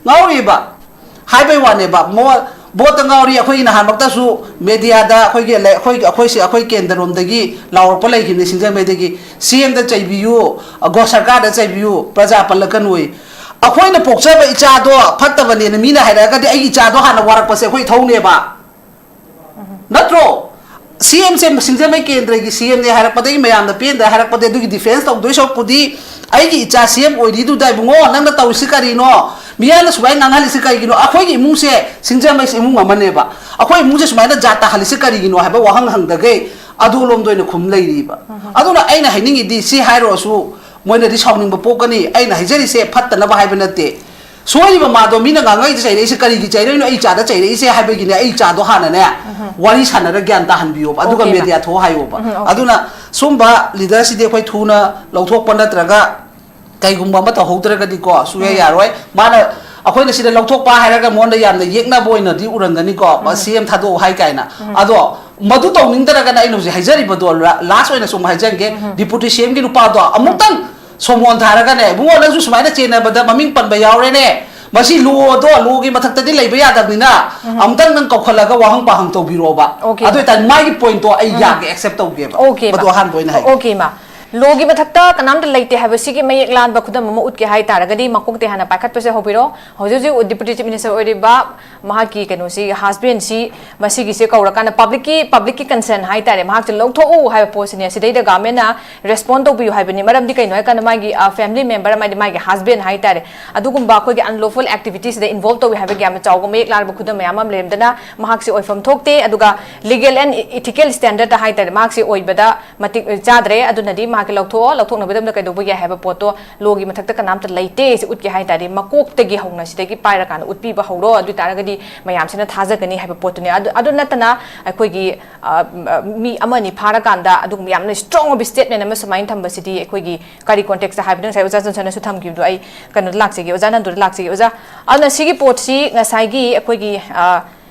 ꯉꯥꯎꯔꯤꯕ ꯍꯥꯏꯕꯩ ꯋꯥꯅꯦꯕ꯫ ꯃꯣ-, vote ꯇ ꯉꯥꯎꯔꯤ꯫ ꯑꯩꯈꯣꯏꯒꯤ ꯅꯍꯥꯟꯃꯛꯇꯁꯨ media ꯗ ꯑꯩꯈꯣꯏꯒꯤ ꯂꯩ-, ꯑꯩꯈꯣꯏꯒꯤ, ꯑꯩꯈꯣꯏꯁꯦ, ꯑꯩꯈꯣꯏ ꯀꯦꯟꯗ꯭ꯔꯔꯣꯝꯗꯒꯤ ꯂꯥꯎꯔꯛꯄ ꯂꯩꯈꯤꯕꯅꯤ ꯁꯤꯡꯖꯃꯩꯗꯒꯤ, "C M ꯗ ꯆꯩꯕꯤꯌꯨ, ꯑꯒꯣ ꯁꯔꯀꯥꯔꯗ ꯆꯩꯕꯤꯌꯨ, ꯄ꯭ꯔꯖꯥ ꯄꯜꯂꯛꯀꯅꯨ"꯫ ꯑꯩꯈꯣꯏꯅ ꯄꯣꯛꯆꯕ ꯏꯆꯥꯗꯣ ꯐꯠꯇꯕꯅꯦꯅ ꯃꯤꯅ ꯍꯥꯏꯔꯛꯑꯒꯗꯤ ꯑꯩꯒꯤ ꯏꯆꯥꯗꯣ ꯍꯥꯟꯅ ꯋꯥꯔꯛꯄꯁꯦ ꯑꯩꯈꯣꯏ ꯏꯊꯧꯅꯦꯕ꯫ ꯅꯠꯇ꯭ꯔꯣ? C M ꯁꯦ ꯁꯤꯡꯖꯃꯩ ꯀꯦꯟꯗ꯭ꯔꯒꯤ C M ꯅꯦ ꯍꯥꯏꯔꯛꯄꯗꯒꯤ, ꯃꯌꯥꯝꯅ ꯄꯦꯟꯗ꯭ꯔꯦ ꯍꯥꯏꯔꯛꯄꯗꯒꯤ, ꯑꯗꯨꯒꯤ defence ꯇꯧꯗꯣꯏ ꯁꯔꯨꯛꯄꯨꯗꯤ, ꯑꯩꯒꯤ ꯏꯆꯥ C M ꯑꯣꯏꯔꯤꯗꯨꯗ, "ꯏꯕꯨꯡꯉꯣ, ꯅꯪꯅ ꯇꯧꯔꯤꯁꯤ ꯀꯔꯤꯅꯣ? ꯃꯤꯌꯥꯝꯅ ꯁꯨꯃꯥꯏꯅ ꯉꯥꯡꯍꯜꯂꯤꯁꯤ ꯀꯔꯤꯒꯤꯅꯣ? ꯑꯩꯈꯣꯏꯒꯤ ꯏꯃꯨꯡꯁꯦ, ꯁꯤꯡꯖꯃꯩꯁꯦ ꯏꯃꯨꯡ ꯑꯃꯅꯦꯕ, ꯑꯩꯈꯣꯏ ꯏꯃꯨꯡꯁꯦ ꯁꯨꯃꯥꯏꯅ ꯖꯥꯠ ꯇꯥꯍꯜꯂꯤꯁꯤ ꯀꯔꯤꯒꯤꯅꯣ?" ꯍꯥꯏꯕ ꯋꯥꯍꯪ ꯍꯪꯗꯈꯩ ꯑꯗꯣꯂꯣꯝꯗ ꯑꯣꯏꯅ ꯈꯨꯝ ꯂꯩꯔꯤꯕ꯫ ꯑꯗꯨꯅ ꯑꯩꯅ ꯍꯥꯏꯅꯤꯡꯉꯤꯗꯤ, ꯁꯤ ꯍꯥꯏꯔꯨꯔꯁꯨ ꯃꯣꯏꯅꯗꯤ ꯁꯥꯎꯅꯤꯡꯕ ꯄꯣꯛꯀꯅꯤ꯫ ꯑꯩꯅ ꯍꯥꯏꯖꯔꯤꯁꯦ ꯐꯠꯇꯅꯕ ꯍꯥꯏꯕ ꯅꯠꯇꯦ꯫ ꯁꯣꯏꯔꯤꯕ ꯃꯥꯗꯣ, ꯃꯤꯅ ꯉꯥꯡꯉꯛꯏꯁꯦ, ꯆꯩꯔꯛꯏꯁꯦ ꯀꯔꯤꯒꯤ ꯆꯩꯔꯛꯏꯅꯣ, ꯑꯩ ꯏꯆꯥꯗ ꯆꯩꯔꯛꯏꯁꯦ ꯍꯥꯏꯕꯒꯤꯅꯦ꯫ ꯑꯩ ꯏꯆꯥꯗꯣ ꯍꯥꯟꯅꯅꯦ, ꯋꯥꯔꯤ ꯁꯥꯟꯅꯔ ꯒ꯭ꯌꯥꯟ ꯇꯥꯍꯟꯕꯤꯌꯣꯕ, ꯑꯗꯨꯒ Okay, ꯃꯥ꯫ Media ꯊꯣꯛꯑ ꯍꯥꯏꯌꯣꯕ꯫ ꯎꯝ, okay. ꯑꯗꯨꯅ ꯁꯨꯝꯕ leader ꯁꯤꯗꯤ ꯑꯩꯈꯣꯏ ꯊꯨꯅ ꯂꯧꯊꯣꯛꯄ ꯅꯠꯇ꯭ꯔꯒ ꯀꯩꯒꯨꯝꯕ ꯑꯃ ꯇꯧꯍꯧꯗ꯭ꯔꯒꯗꯤꯀꯣ ꯁꯨꯡꯌꯥ ꯎꯝ꯫ ꯌꯥꯔꯣꯏ꯫ ꯃꯥꯅ, ꯑꯩꯈꯣꯏꯅ ꯁꯤꯗ ꯂꯧꯊꯣꯛꯄ ꯍꯥꯏꯔꯒ ꯃꯉꯣꯟꯗ ꯌꯥꯝꯅ ꯌꯦꯛꯅꯕ ꯑꯣꯏꯅꯗꯤ ꯎꯔꯝꯒꯅꯤꯀꯣ, ꯎꯝ꯫ C M ꯊꯥꯗꯣꯛꯑꯣ ꯍꯥꯏ ꯀꯥꯏꯅ꯫ ꯎꯝ꯫ ꯑꯗꯣ ꯃꯗꯨ ꯇꯧꯅꯤꯡꯗ꯭ꯔꯒꯅ ꯑꯩꯅ ꯍꯧꯖꯤꯛ ꯍꯥꯏꯖꯔꯤꯕꯗꯣ, ꯂ-, last ꯑꯣꯏꯅ ꯁꯨꯝ ꯍꯥꯏꯖꯔꯒꯦ, ꯎꯝ꯫ Deputy C M ꯒꯤ ꯅꯨꯄꯥꯗꯣ ꯑꯃꯨꯛꯇꯪ ꯁꯣꯃꯣꯟ ꯊꯥꯔꯒꯅꯦ, "ꯏꯕꯨꯡꯉꯣ, ꯅꯪꯁꯨ ꯁꯨꯃꯥꯏꯅ ꯆꯦꯟꯅꯕꯗ ꯃꯃꯤꯡ ꯄꯟꯕ ꯌꯥꯎꯔꯦꯅꯦ, ꯃꯁꯤ ꯂꯣꯗꯣ, ꯂꯣꯒꯤ ꯃꯊꯛꯇꯗꯤ ꯂꯩꯕ ꯌꯥꯗꯕꯅꯤꯅ, ꯑꯃꯨꯛꯇꯪ ꯅꯪ ꯀꯧꯈꯠꯂꯒ ꯋꯥꯍꯪ ꯄꯥꯍꯪ ꯇꯧꯕꯤꯔꯣꯕ꯫ Okay. ꯑꯗꯨ ꯑꯣꯏꯇꯥꯔꯗꯤ ꯃꯥꯒꯤ ꯄꯣꯏꯟꯠꯇꯣ ꯑꯩ ꯌꯥꯒꯦ, ꯑꯦꯛꯁꯦꯞ ꯇꯧꯒꯦꯕ꯫ Okay, ꯃꯗꯨ ꯃꯥ꯫ ꯑꯍꯥꯟꯕ ꯑꯣꯏꯅ ꯍꯥꯏꯒꯦ꯫ Okay, ꯃꯥ꯫ ꯂꯣꯒꯤ ꯃꯊꯛꯇ ꯀꯅꯥꯝꯇ ꯂꯩꯇꯦ ꯍꯥꯏꯕꯁꯤꯒꯤ ꯃꯌꯦꯛ ꯂꯥꯟꯕ ꯈꯨꯗꯝ ꯑꯃ ꯎꯠꯀꯦ ꯍꯥꯏ ꯇꯥꯔꯒꯗꯤ, ꯃꯀꯣꯛꯇꯩ ꯍꯥꯟꯅ ꯄꯥꯏꯈꯠꯄꯁꯦ ꯍꯧꯕꯤꯔꯣ꯫ ꯍꯧꯖꯤꯛ ꯍꯧꯖꯤꯛ Deputy Chief Minister ꯑꯣꯏꯔꯤꯕ ꯃꯍꯥꯛꯀꯤ ꯀꯩꯅꯣꯁꯤ, ꯍꯁꯕꯦꯟꯁꯤ, ꯃꯁꯤꯒꯤꯁꯦ ꯀꯧꯔꯀꯥꯟꯗ ꯄꯕ꯭ꯂꯤꯛꯀꯤ, ꯄꯕ꯭ꯂꯤꯛꯀꯤ ꯀꯟꯁꯔꯟ ꯍꯥꯏ ꯇꯥꯔꯦ, ꯃꯍꯥꯛꯁꯦ ꯂꯧꯊꯣꯛꯎ ꯍꯥꯏꯕ ꯄꯣꯠꯁꯤꯅꯦ꯫ ꯁꯤꯗꯩꯗ ꯒꯚꯔꯟꯃꯦꯟꯅ ꯔꯦꯁꯄꯣꯟ ꯇꯧꯕꯤꯌꯨ ꯍꯥꯏꯕꯅꯤ꯫ ꯃꯔꯝꯗꯤ ꯀꯩꯅꯣ ꯍꯥꯏ ꯀꯥꯟꯗ, ꯃꯥꯒꯤ, ꯑ, ꯐꯦꯃꯤꯂꯤ ꯃꯦꯝꯕꯔ ꯑꯃꯗꯤ ꯃꯥꯒꯤ ꯍꯁꯕꯦꯟ ꯍꯥꯏ ꯇꯥꯔꯦ, ꯑꯗꯨꯒꯨꯝꯕ ꯑꯩꯈꯣꯏꯒꯤ ꯑꯟꯂꯣꯐꯨꯜ ꯑꯦꯛꯇꯤꯚꯤꯇꯤꯁꯤꯗ ꯏꯟꯚꯣꯜꯕ ꯇꯧꯏ ꯍꯥꯏꯕꯒꯤ ꯌꯥꯝꯅ ꯆꯥꯎꯕ ꯃꯌꯦꯛ ꯂꯥꯔꯕ ꯈꯨꯗꯝ ꯃꯌꯥꯝ ꯑꯃ ꯂꯩꯔꯝꯗꯅ, ꯃꯍꯥꯛꯁꯦ ꯑꯣꯏꯐꯝ ꯊꯣꯛꯇꯦ꯫ ꯑꯗꯨꯒ ꯂꯤꯒꯦꯜ ꯑꯦꯟ ꯏꯊꯤꯀꯦꯜ ꯁ꯭ꯇꯦꯟꯗꯔꯗ ꯍꯥꯏ ꯇꯥꯔꯦ, ꯃꯍꯥꯛꯁꯦ ꯑꯣꯏꯕꯗ ꯃꯇꯤꯛ ꯆꯥꯗ꯭ꯔꯦ꯫ ꯑꯗꯨꯅꯗꯤ ꯃꯍꯥꯛꯀꯤ ꯂꯧꯊꯣꯛꯑꯣ, ꯂꯧꯊꯣꯛꯅꯕꯒꯤꯗꯃꯛꯇ ꯀꯩꯗꯧꯕ ꯌꯥꯏ ꯍꯥꯏꯕ ꯄꯣꯠꯇꯣ ꯂꯣꯒꯤ ꯃꯊꯛꯇ ꯀꯅꯥꯝꯇ ꯂꯩꯇꯦ꯫ ꯁꯤ ꯎꯠꯀꯦ ꯍꯥꯏ ꯇꯥꯔꯗꯤ ꯃꯀꯣꯛꯇꯒꯤ ꯍꯧꯅ ꯁꯤꯗꯒꯤ ꯄꯥꯏꯔꯀꯥꯟꯗ ꯎꯠꯄꯤꯕ ꯍꯧꯔꯣ꯫ ꯑꯗꯨ ꯑꯣꯏ ꯇꯥꯔꯒꯗꯤ ꯃꯌꯥꯝꯁꯤꯅ ꯊꯥꯖꯒꯅꯤ ꯍꯥꯏꯕ ꯄꯣꯠꯇꯨꯅꯦ꯫ ꯑꯗꯨ, ꯑꯗꯨ ꯅꯠꯇꯅ ꯑꯩꯈꯣꯏꯒꯤ, ꯑ, ꯃꯤ ꯑꯃꯅꯤ ꯐꯥꯔꯀꯥꯟꯗ ꯑꯗꯨꯒꯨꯝꯕ ꯌꯥꯝꯅ ꯁ꯭ꯇꯔꯣꯡ ꯑꯣꯏꯕ ꯁ꯭ꯇꯦꯠꯃꯦꯟ ꯑꯃ ꯁꯨꯃꯥꯏꯅ ꯊꯝꯕꯁꯤꯗꯤ ꯑꯩꯈꯣꯏꯒꯤ ꯀꯔꯤ ꯀꯣꯟꯇꯦꯛꯁꯇ ꯍꯥꯏꯕꯅꯣ? ꯉꯁꯥꯏ ꯑꯣꯖꯥ ꯖꯣꯟꯁꯟꯅꯁꯨ ꯊꯝꯈꯤꯕꯗꯣ ꯑꯩ ꯀꯩꯅꯣꯗ ꯂꯥꯛꯆꯒꯦ, ꯑꯣꯖꯥ ꯅꯟꯗꯨꯗ ꯂꯥꯛꯆꯒꯦ꯫ ꯑꯣꯖꯥ, ꯑꯗꯨꯅ ꯁꯤꯒꯤ ꯄꯣꯠꯁꯤ ꯉꯁꯥꯏꯒꯤ ꯑꯩꯈꯣꯏꯒꯤ, ꯑ,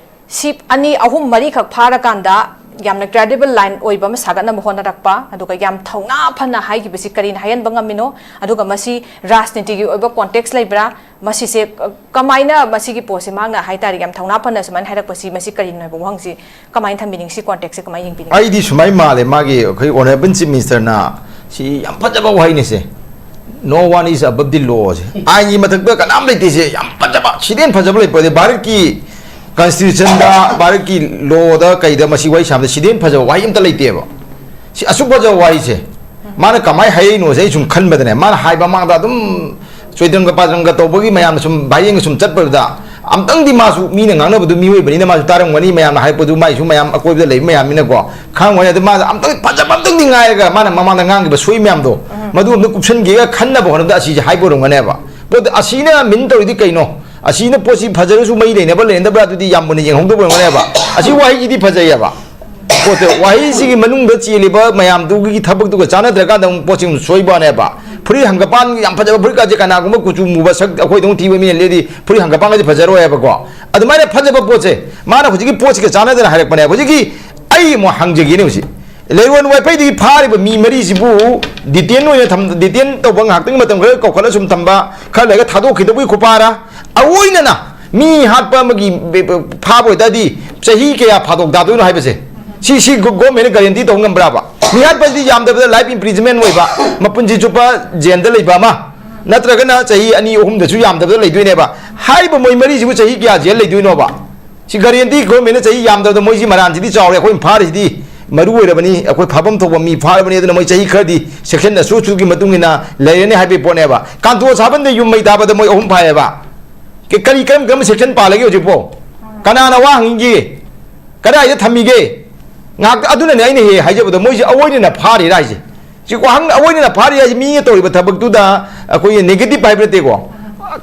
ꯁꯤ ꯑꯅꯤ, ꯑꯍꯨꯝ, ꯃꯔꯤꯈꯛ ꯐꯥꯔꯀꯥꯟꯗ ꯌꯥꯝꯅ ꯀ꯭ꯔꯦꯗꯤꯕꯜ ꯂꯥꯏꯟ ꯑꯣꯏꯕ ꯑꯃ ꯁꯥꯒꯠꯅꯕ ꯍꯣꯠꯅꯔꯛꯄ, ꯑꯗꯨꯒ ꯌꯥꯝ ꯊꯧꯅꯥ ꯐꯅ ꯍꯥꯏꯈꯤꯕꯁꯤ ꯀꯔꯤꯅ ꯍꯥꯏꯍꯟꯕ ꯉꯝꯃꯤꯅꯣ? ꯑꯗꯨꯒ ꯃꯁꯤ ꯔꯥꯖꯅꯤꯇꯤꯒꯤ ꯑꯣꯏꯕ ꯀꯣꯟꯇꯦꯛꯁ ꯂꯩꯕ꯭ꯔꯥ? ꯃꯁꯤꯁꯦ, ꯑ, ꯀꯃꯥꯏꯅ ꯃꯁꯤꯒꯤ ꯄꯣꯠꯁꯦ ꯃꯍꯥꯛꯅ ꯍꯥꯏ ꯇꯥꯔꯦ, ꯌꯥꯝ ꯊꯧꯅꯥ ꯐꯅ ꯁꯨꯃꯥꯏꯅ ꯍꯥꯏꯔꯛꯄꯁꯤ, ꯃꯁꯤ ꯀꯔꯤꯅꯣ ꯍꯥꯏꯕ ꯋꯥꯍꯪꯁꯤ ꯀꯃꯥꯏꯅ ꯊꯝꯕꯤꯅꯤꯡꯉꯤ? ꯁꯤ ꯀꯣꯟꯇꯦꯛꯁꯁꯦ ꯀꯃꯥꯏꯅ ꯌꯦꯡꯕꯤꯅꯤꯡꯉꯤ? ꯑꯩꯗꯤ ꯁꯨꯃꯥꯏꯅ ꯃꯥꯜꯂꯦ, ꯃꯥꯒꯤ ꯑꯩꯈꯣꯏ ꯑꯣꯅꯔꯦꯕꯜ ꯆꯤꯐ ꯃꯤꯅꯤꯁꯇꯔꯅ ꯁꯤ ꯌꯥꯝ ꯐꯖꯕ ꯋꯥꯍꯩꯅꯤ ꯁꯦ, "No one is above the law" ꯁꯦ, ꯑꯥꯏꯟꯒꯤ ꯃꯊꯛꯇ ꯀꯅꯥꯝ ꯂꯩꯇꯦ ꯁꯦ, ꯌꯥꯝ ꯐꯖꯕ, ꯁꯤꯗꯩ ꯍꯦꯟꯅ ꯐꯖꯕ ꯂꯩꯄꯣꯠꯇꯦ꯫ ꯚꯥꯔꯠꯀꯤ ꯀꯟꯁꯇꯤꯇ꯭ꯌꯨꯁꯟꯗ, ꯚꯥꯔꯠꯀꯤ ꯂꯣꯗ ꯀꯩꯗ ꯃꯁꯤ ꯋꯥꯔꯤ ꯁꯥꯕꯗ ꯁꯤꯗꯩ ꯍꯦꯟꯅ ꯐꯖꯕ ꯋꯥꯍꯩ ꯑꯝꯇ ꯂꯩꯇꯦꯕ꯫ ꯁꯤ ꯑꯁꯨꯛ ꯐꯖꯕ ꯋꯥꯍꯩꯁꯦ ꯃꯥꯅ ꯀꯃꯥꯏꯅ ꯍꯥꯏꯔꯛꯏꯅꯣꯁꯦ ꯑꯩ ꯁꯨꯝ ꯈꯟꯕꯗꯅꯦ, ꯃꯥꯅ ꯍꯥꯏꯕ ꯃꯃꯥꯡꯗ ꯑꯗꯨꯝ ꯆꯣꯏꯗ꯭ꯔꯪꯒ ꯄꯥꯗ꯭ꯔꯪꯒ ꯇꯧꯕꯒꯤ ꯃꯌꯥꯝꯅ ꯁꯨꯝ ꯚꯥꯏꯔꯦꯟꯒ ꯁꯨꯝ ꯆꯠꯄꯗꯨꯗ, ꯑꯝꯇꯪꯗꯤ ꯃꯥꯁꯨ, ꯃꯤꯅ ꯉꯥꯡꯅꯕꯗꯨ ꯃꯤꯑꯣꯏꯕꯅꯤꯅ ꯃꯥꯁꯨ ꯇꯥꯔꯝꯒꯅꯤ, ꯃꯌꯥꯝꯅ ꯍꯥꯏꯔꯛꯄꯗꯨ ꯃꯥꯏꯁꯨ ꯃꯌꯥꯝ ꯑꯀꯣꯏꯕꯗ ꯂꯩꯕ ꯃꯌꯥꯝꯅꯤꯅꯀꯣ ꯈꯪꯉꯝꯒꯅꯤ꯫ ꯑꯗꯨ ꯃꯥꯅ ꯑꯝꯇꯪ ꯐꯖꯕ ꯑꯝꯇꯪꯗꯤ ꯉꯥꯏꯔꯒ ꯃꯥꯅ ꯃꯃꯥꯡꯗ ꯉꯥꯡꯈꯤꯕ ꯁꯣꯏ ꯃꯌꯥꯝꯗꯣ, ꯎꯝ꯫ ꯃꯗꯨ ꯑꯝꯇ ꯀꯨꯞꯁꯟꯒꯦꯒ ꯈꯟꯅꯕ ꯍꯣꯠꯅꯕꯗ ꯑꯁꯤꯁꯦ ꯍꯥꯏꯕ ꯑꯣꯏꯔꯝꯒꯅꯦꯕ꯫ ꯄꯣꯠ ꯑꯁꯤꯅ ꯃꯤꯟ ꯇꯧꯔꯤꯗꯤ ꯀꯩꯅꯣ? ꯑꯁꯤꯅ ꯄꯣꯠꯁꯤ ꯐꯖꯔꯁꯨ ꯃꯩ ꯂꯩꯅꯕ ꯂꯩꯅꯗꯕ꯭ꯔꯥ ꯑꯗꯨꯗꯤ ꯌꯥꯝ ꯃꯨꯟꯅ ꯌꯦꯡꯍꯧꯗꯕ ꯑꯣꯏꯔꯝꯒꯅꯦꯕ꯫ ꯑꯁꯤ ꯋꯥꯍꯩꯁꯤꯗꯤ ꯐꯖꯩꯌꯦꯕ꯫ ꯄꯣꯠꯇꯣ, ꯋꯥꯍꯩꯁꯤꯒꯤ ꯃꯅꯨꯡꯗ ꯆꯦꯜꯂꯤꯕ ꯃꯌꯥꯝꯗꯨꯒꯤ ꯊꯕꯛꯇꯨꯒ ꯆꯥꯟꯅꯗ꯭ꯔꯀꯥꯟꯗ ꯑꯃꯨꯛ ꯄꯣꯠꯁꯦ ꯑꯃꯨꯛ ꯁꯣꯏꯕꯅꯦꯕ꯫ ꯐꯨꯔꯤꯠ ꯍꯪꯒꯄꯥꯟ ꯌꯥꯝ ꯐꯖꯕ ꯐꯨꯔꯤꯠꯀꯥꯁꯦ ꯀꯅꯥꯒꯨꯝꯕ ꯀꯨꯆꯨ ꯃꯨꯕ ꯁꯛ ꯑꯩꯈꯣꯏꯗꯧꯅ ꯊꯤꯕ ꯃꯤꯅ ꯂꯤꯠꯂꯗꯤ ꯐꯨꯔꯤꯠ ꯍꯪꯒꯄꯥꯟꯒꯁꯦ ꯐꯖꯔꯣꯏ ꯍꯥꯏꯕꯀꯣ꯫ ꯑꯗꯨꯃꯥꯏꯅ ꯐꯖꯕ ꯄꯣꯠꯁꯦ ꯃꯥꯅ ꯍꯧꯖꯤꯛꯀꯤ ꯄꯣꯠꯁꯤꯒ ꯆꯥꯟꯅꯗꯅ ꯍꯥꯏꯔꯛꯄꯅꯦꯕ꯫ ꯍꯧꯖꯤꯛꯀꯤ ꯑꯩ ꯑꯃꯨꯛ ꯍꯪꯖꯒꯦꯅꯦ ꯍꯧꯖꯤꯛ꯫ ꯂꯩꯔꯣꯟ ꯋꯥꯏꯐꯩꯗꯒꯤ ꯐꯥꯔꯤꯕ ꯃꯤ ꯃꯔꯤꯁꯤꯕꯨ ꯗꯤꯇꯦꯟ ꯑꯣꯏꯅ ꯊꯝ-, ꯗꯤꯇꯦꯟ ꯇꯧꯕ ꯉꯥꯏꯍꯥꯛꯇꯪꯒꯤ ꯃꯇꯝ ꯈꯔ ꯀꯧꯈꯠꯂ ꯁꯨꯝ ꯊꯝꯕ, ꯈꯔ ꯂꯩꯔꯒ ꯊꯥꯗꯣꯛꯈꯤꯗꯧꯕꯒꯤ ꯈꯨꯄꯥꯔꯥ? ꯑꯑꯣꯏꯅꯅ ꯃꯤ ꯍꯥꯠꯄ ꯑꯃꯒꯤ ꯕꯦ-, ꯕꯦ-, ꯐꯥꯕ ꯑꯣꯏꯇꯥꯔꯗꯤ ꯆꯍꯤ ꯀꯌꯥ ꯐꯥꯗꯣꯛ ꯊꯥꯗꯣꯏꯅꯣ ꯍꯥꯏꯕꯁꯦ, ꯁꯤ, ꯁꯤ ꯒꯣ-, ꯒꯣꯔꯃꯦꯟꯅ ꯒꯥꯔꯦꯟꯇꯤ ꯇꯧꯕ ꯉꯝꯕ꯭ꯔꯥꯕ? ꯃꯤ ꯍꯥꯠꯄꯁꯤꯗꯤ ꯌꯥꯝꯗꯕꯗ life imprisonment ꯑꯣꯏꯕ, ꯃꯄꯨꯟꯁꯤ ꯆꯨꯞꯄ ꯖꯦꯜꯗ ꯂꯩꯕ ꯑꯃ, ꯅꯠꯇ꯭ꯔꯒꯅ ꯆꯍꯤ ꯑꯅꯤ ꯑꯍꯨꯝꯗꯁꯨ ꯌꯥꯝꯗꯕꯗ ꯂꯩꯗꯣꯏꯅꯦꯕ꯫ ꯍꯥꯏꯔꯤꯕ ꯃꯣꯏ ꯃꯔꯤꯁꯤꯕꯨ ꯆꯍꯤ ꯀꯌꯥ ꯖꯦꯜ ꯂꯩꯗꯣꯏꯅꯣꯕ? ꯁꯤ ꯒꯥꯔꯦꯟꯇꯤ ꯒꯣꯔꯃꯦꯟꯅ ꯆꯍꯤ ꯌꯥꯝꯗꯕꯗ, ꯃꯣꯏꯁꯤ ꯃꯔꯥꯟꯁꯤꯗꯤ ꯆꯥꯎꯔꯦ, ꯑꯩꯈꯣꯏꯅ ꯐꯥꯔꯤꯁꯤꯗꯤ ꯃꯔꯨ ꯑꯣꯏꯔꯕꯅꯤ, ꯑꯩꯈꯣꯏ ꯐꯥꯐꯝ ꯊꯣꯛꯄ ꯃꯤ ꯐꯥꯔꯕꯅꯤ, ꯑꯗꯨꯅ ꯃꯣꯏ ꯆꯍꯤ ꯈꯔꯗꯤ section ꯑꯁꯨ ꯑꯁꯨꯒꯤ ꯃꯇꯨꯡ ꯏꯟꯅ ꯂꯩꯔꯅꯤ ꯍꯥꯏꯕꯒꯤ ꯄꯣꯠꯅꯦꯕ꯫ ꯀꯥꯟꯇꯣ ꯁꯥꯕꯟꯗ ꯌꯨꯝ ꯃꯩ ꯊꯥꯕꯗ ꯃꯣꯏ ꯑꯍꯨꯝ ꯐꯥꯏꯌꯦꯕ꯫ ꯀ-, ꯀꯔꯤ, ꯀꯔꯝ ꯀꯔꯝꯕ section ꯄꯥꯜꯂꯒꯦ ꯍꯧꯖꯤꯛꯐꯥꯎ? ꯀꯅꯥꯅ ꯋꯥ ꯍꯪꯉꯤꯒꯦ? ꯀꯗꯥꯏꯗ ꯊꯝꯃꯤꯒꯦ? ꯉꯥꯏꯍꯥꯛꯇ, ꯑꯗꯨꯅꯅꯦ ꯑꯩꯅ ꯍꯦꯛ ꯍꯦꯛ ꯍꯥꯏꯖꯕꯗꯣ, ꯃꯣꯏꯁꯦ ꯑꯑꯣꯏꯅꯅ ꯐꯥꯔꯤꯔꯥ ꯍꯥꯏꯁꯦ꯫ ꯁꯤ ꯋꯥꯍꯪ ꯑꯑꯣꯏꯅꯅ ꯐꯥꯔꯤ ꯍꯥꯏꯁꯦ, ꯃꯤꯅ ꯇꯧꯔꯤꯕ ꯊꯕꯛꯇꯨꯗ ꯑꯩꯈꯣꯏꯒꯤ negative ꯍꯥꯏꯕ ꯅꯠꯇꯦꯀꯣ,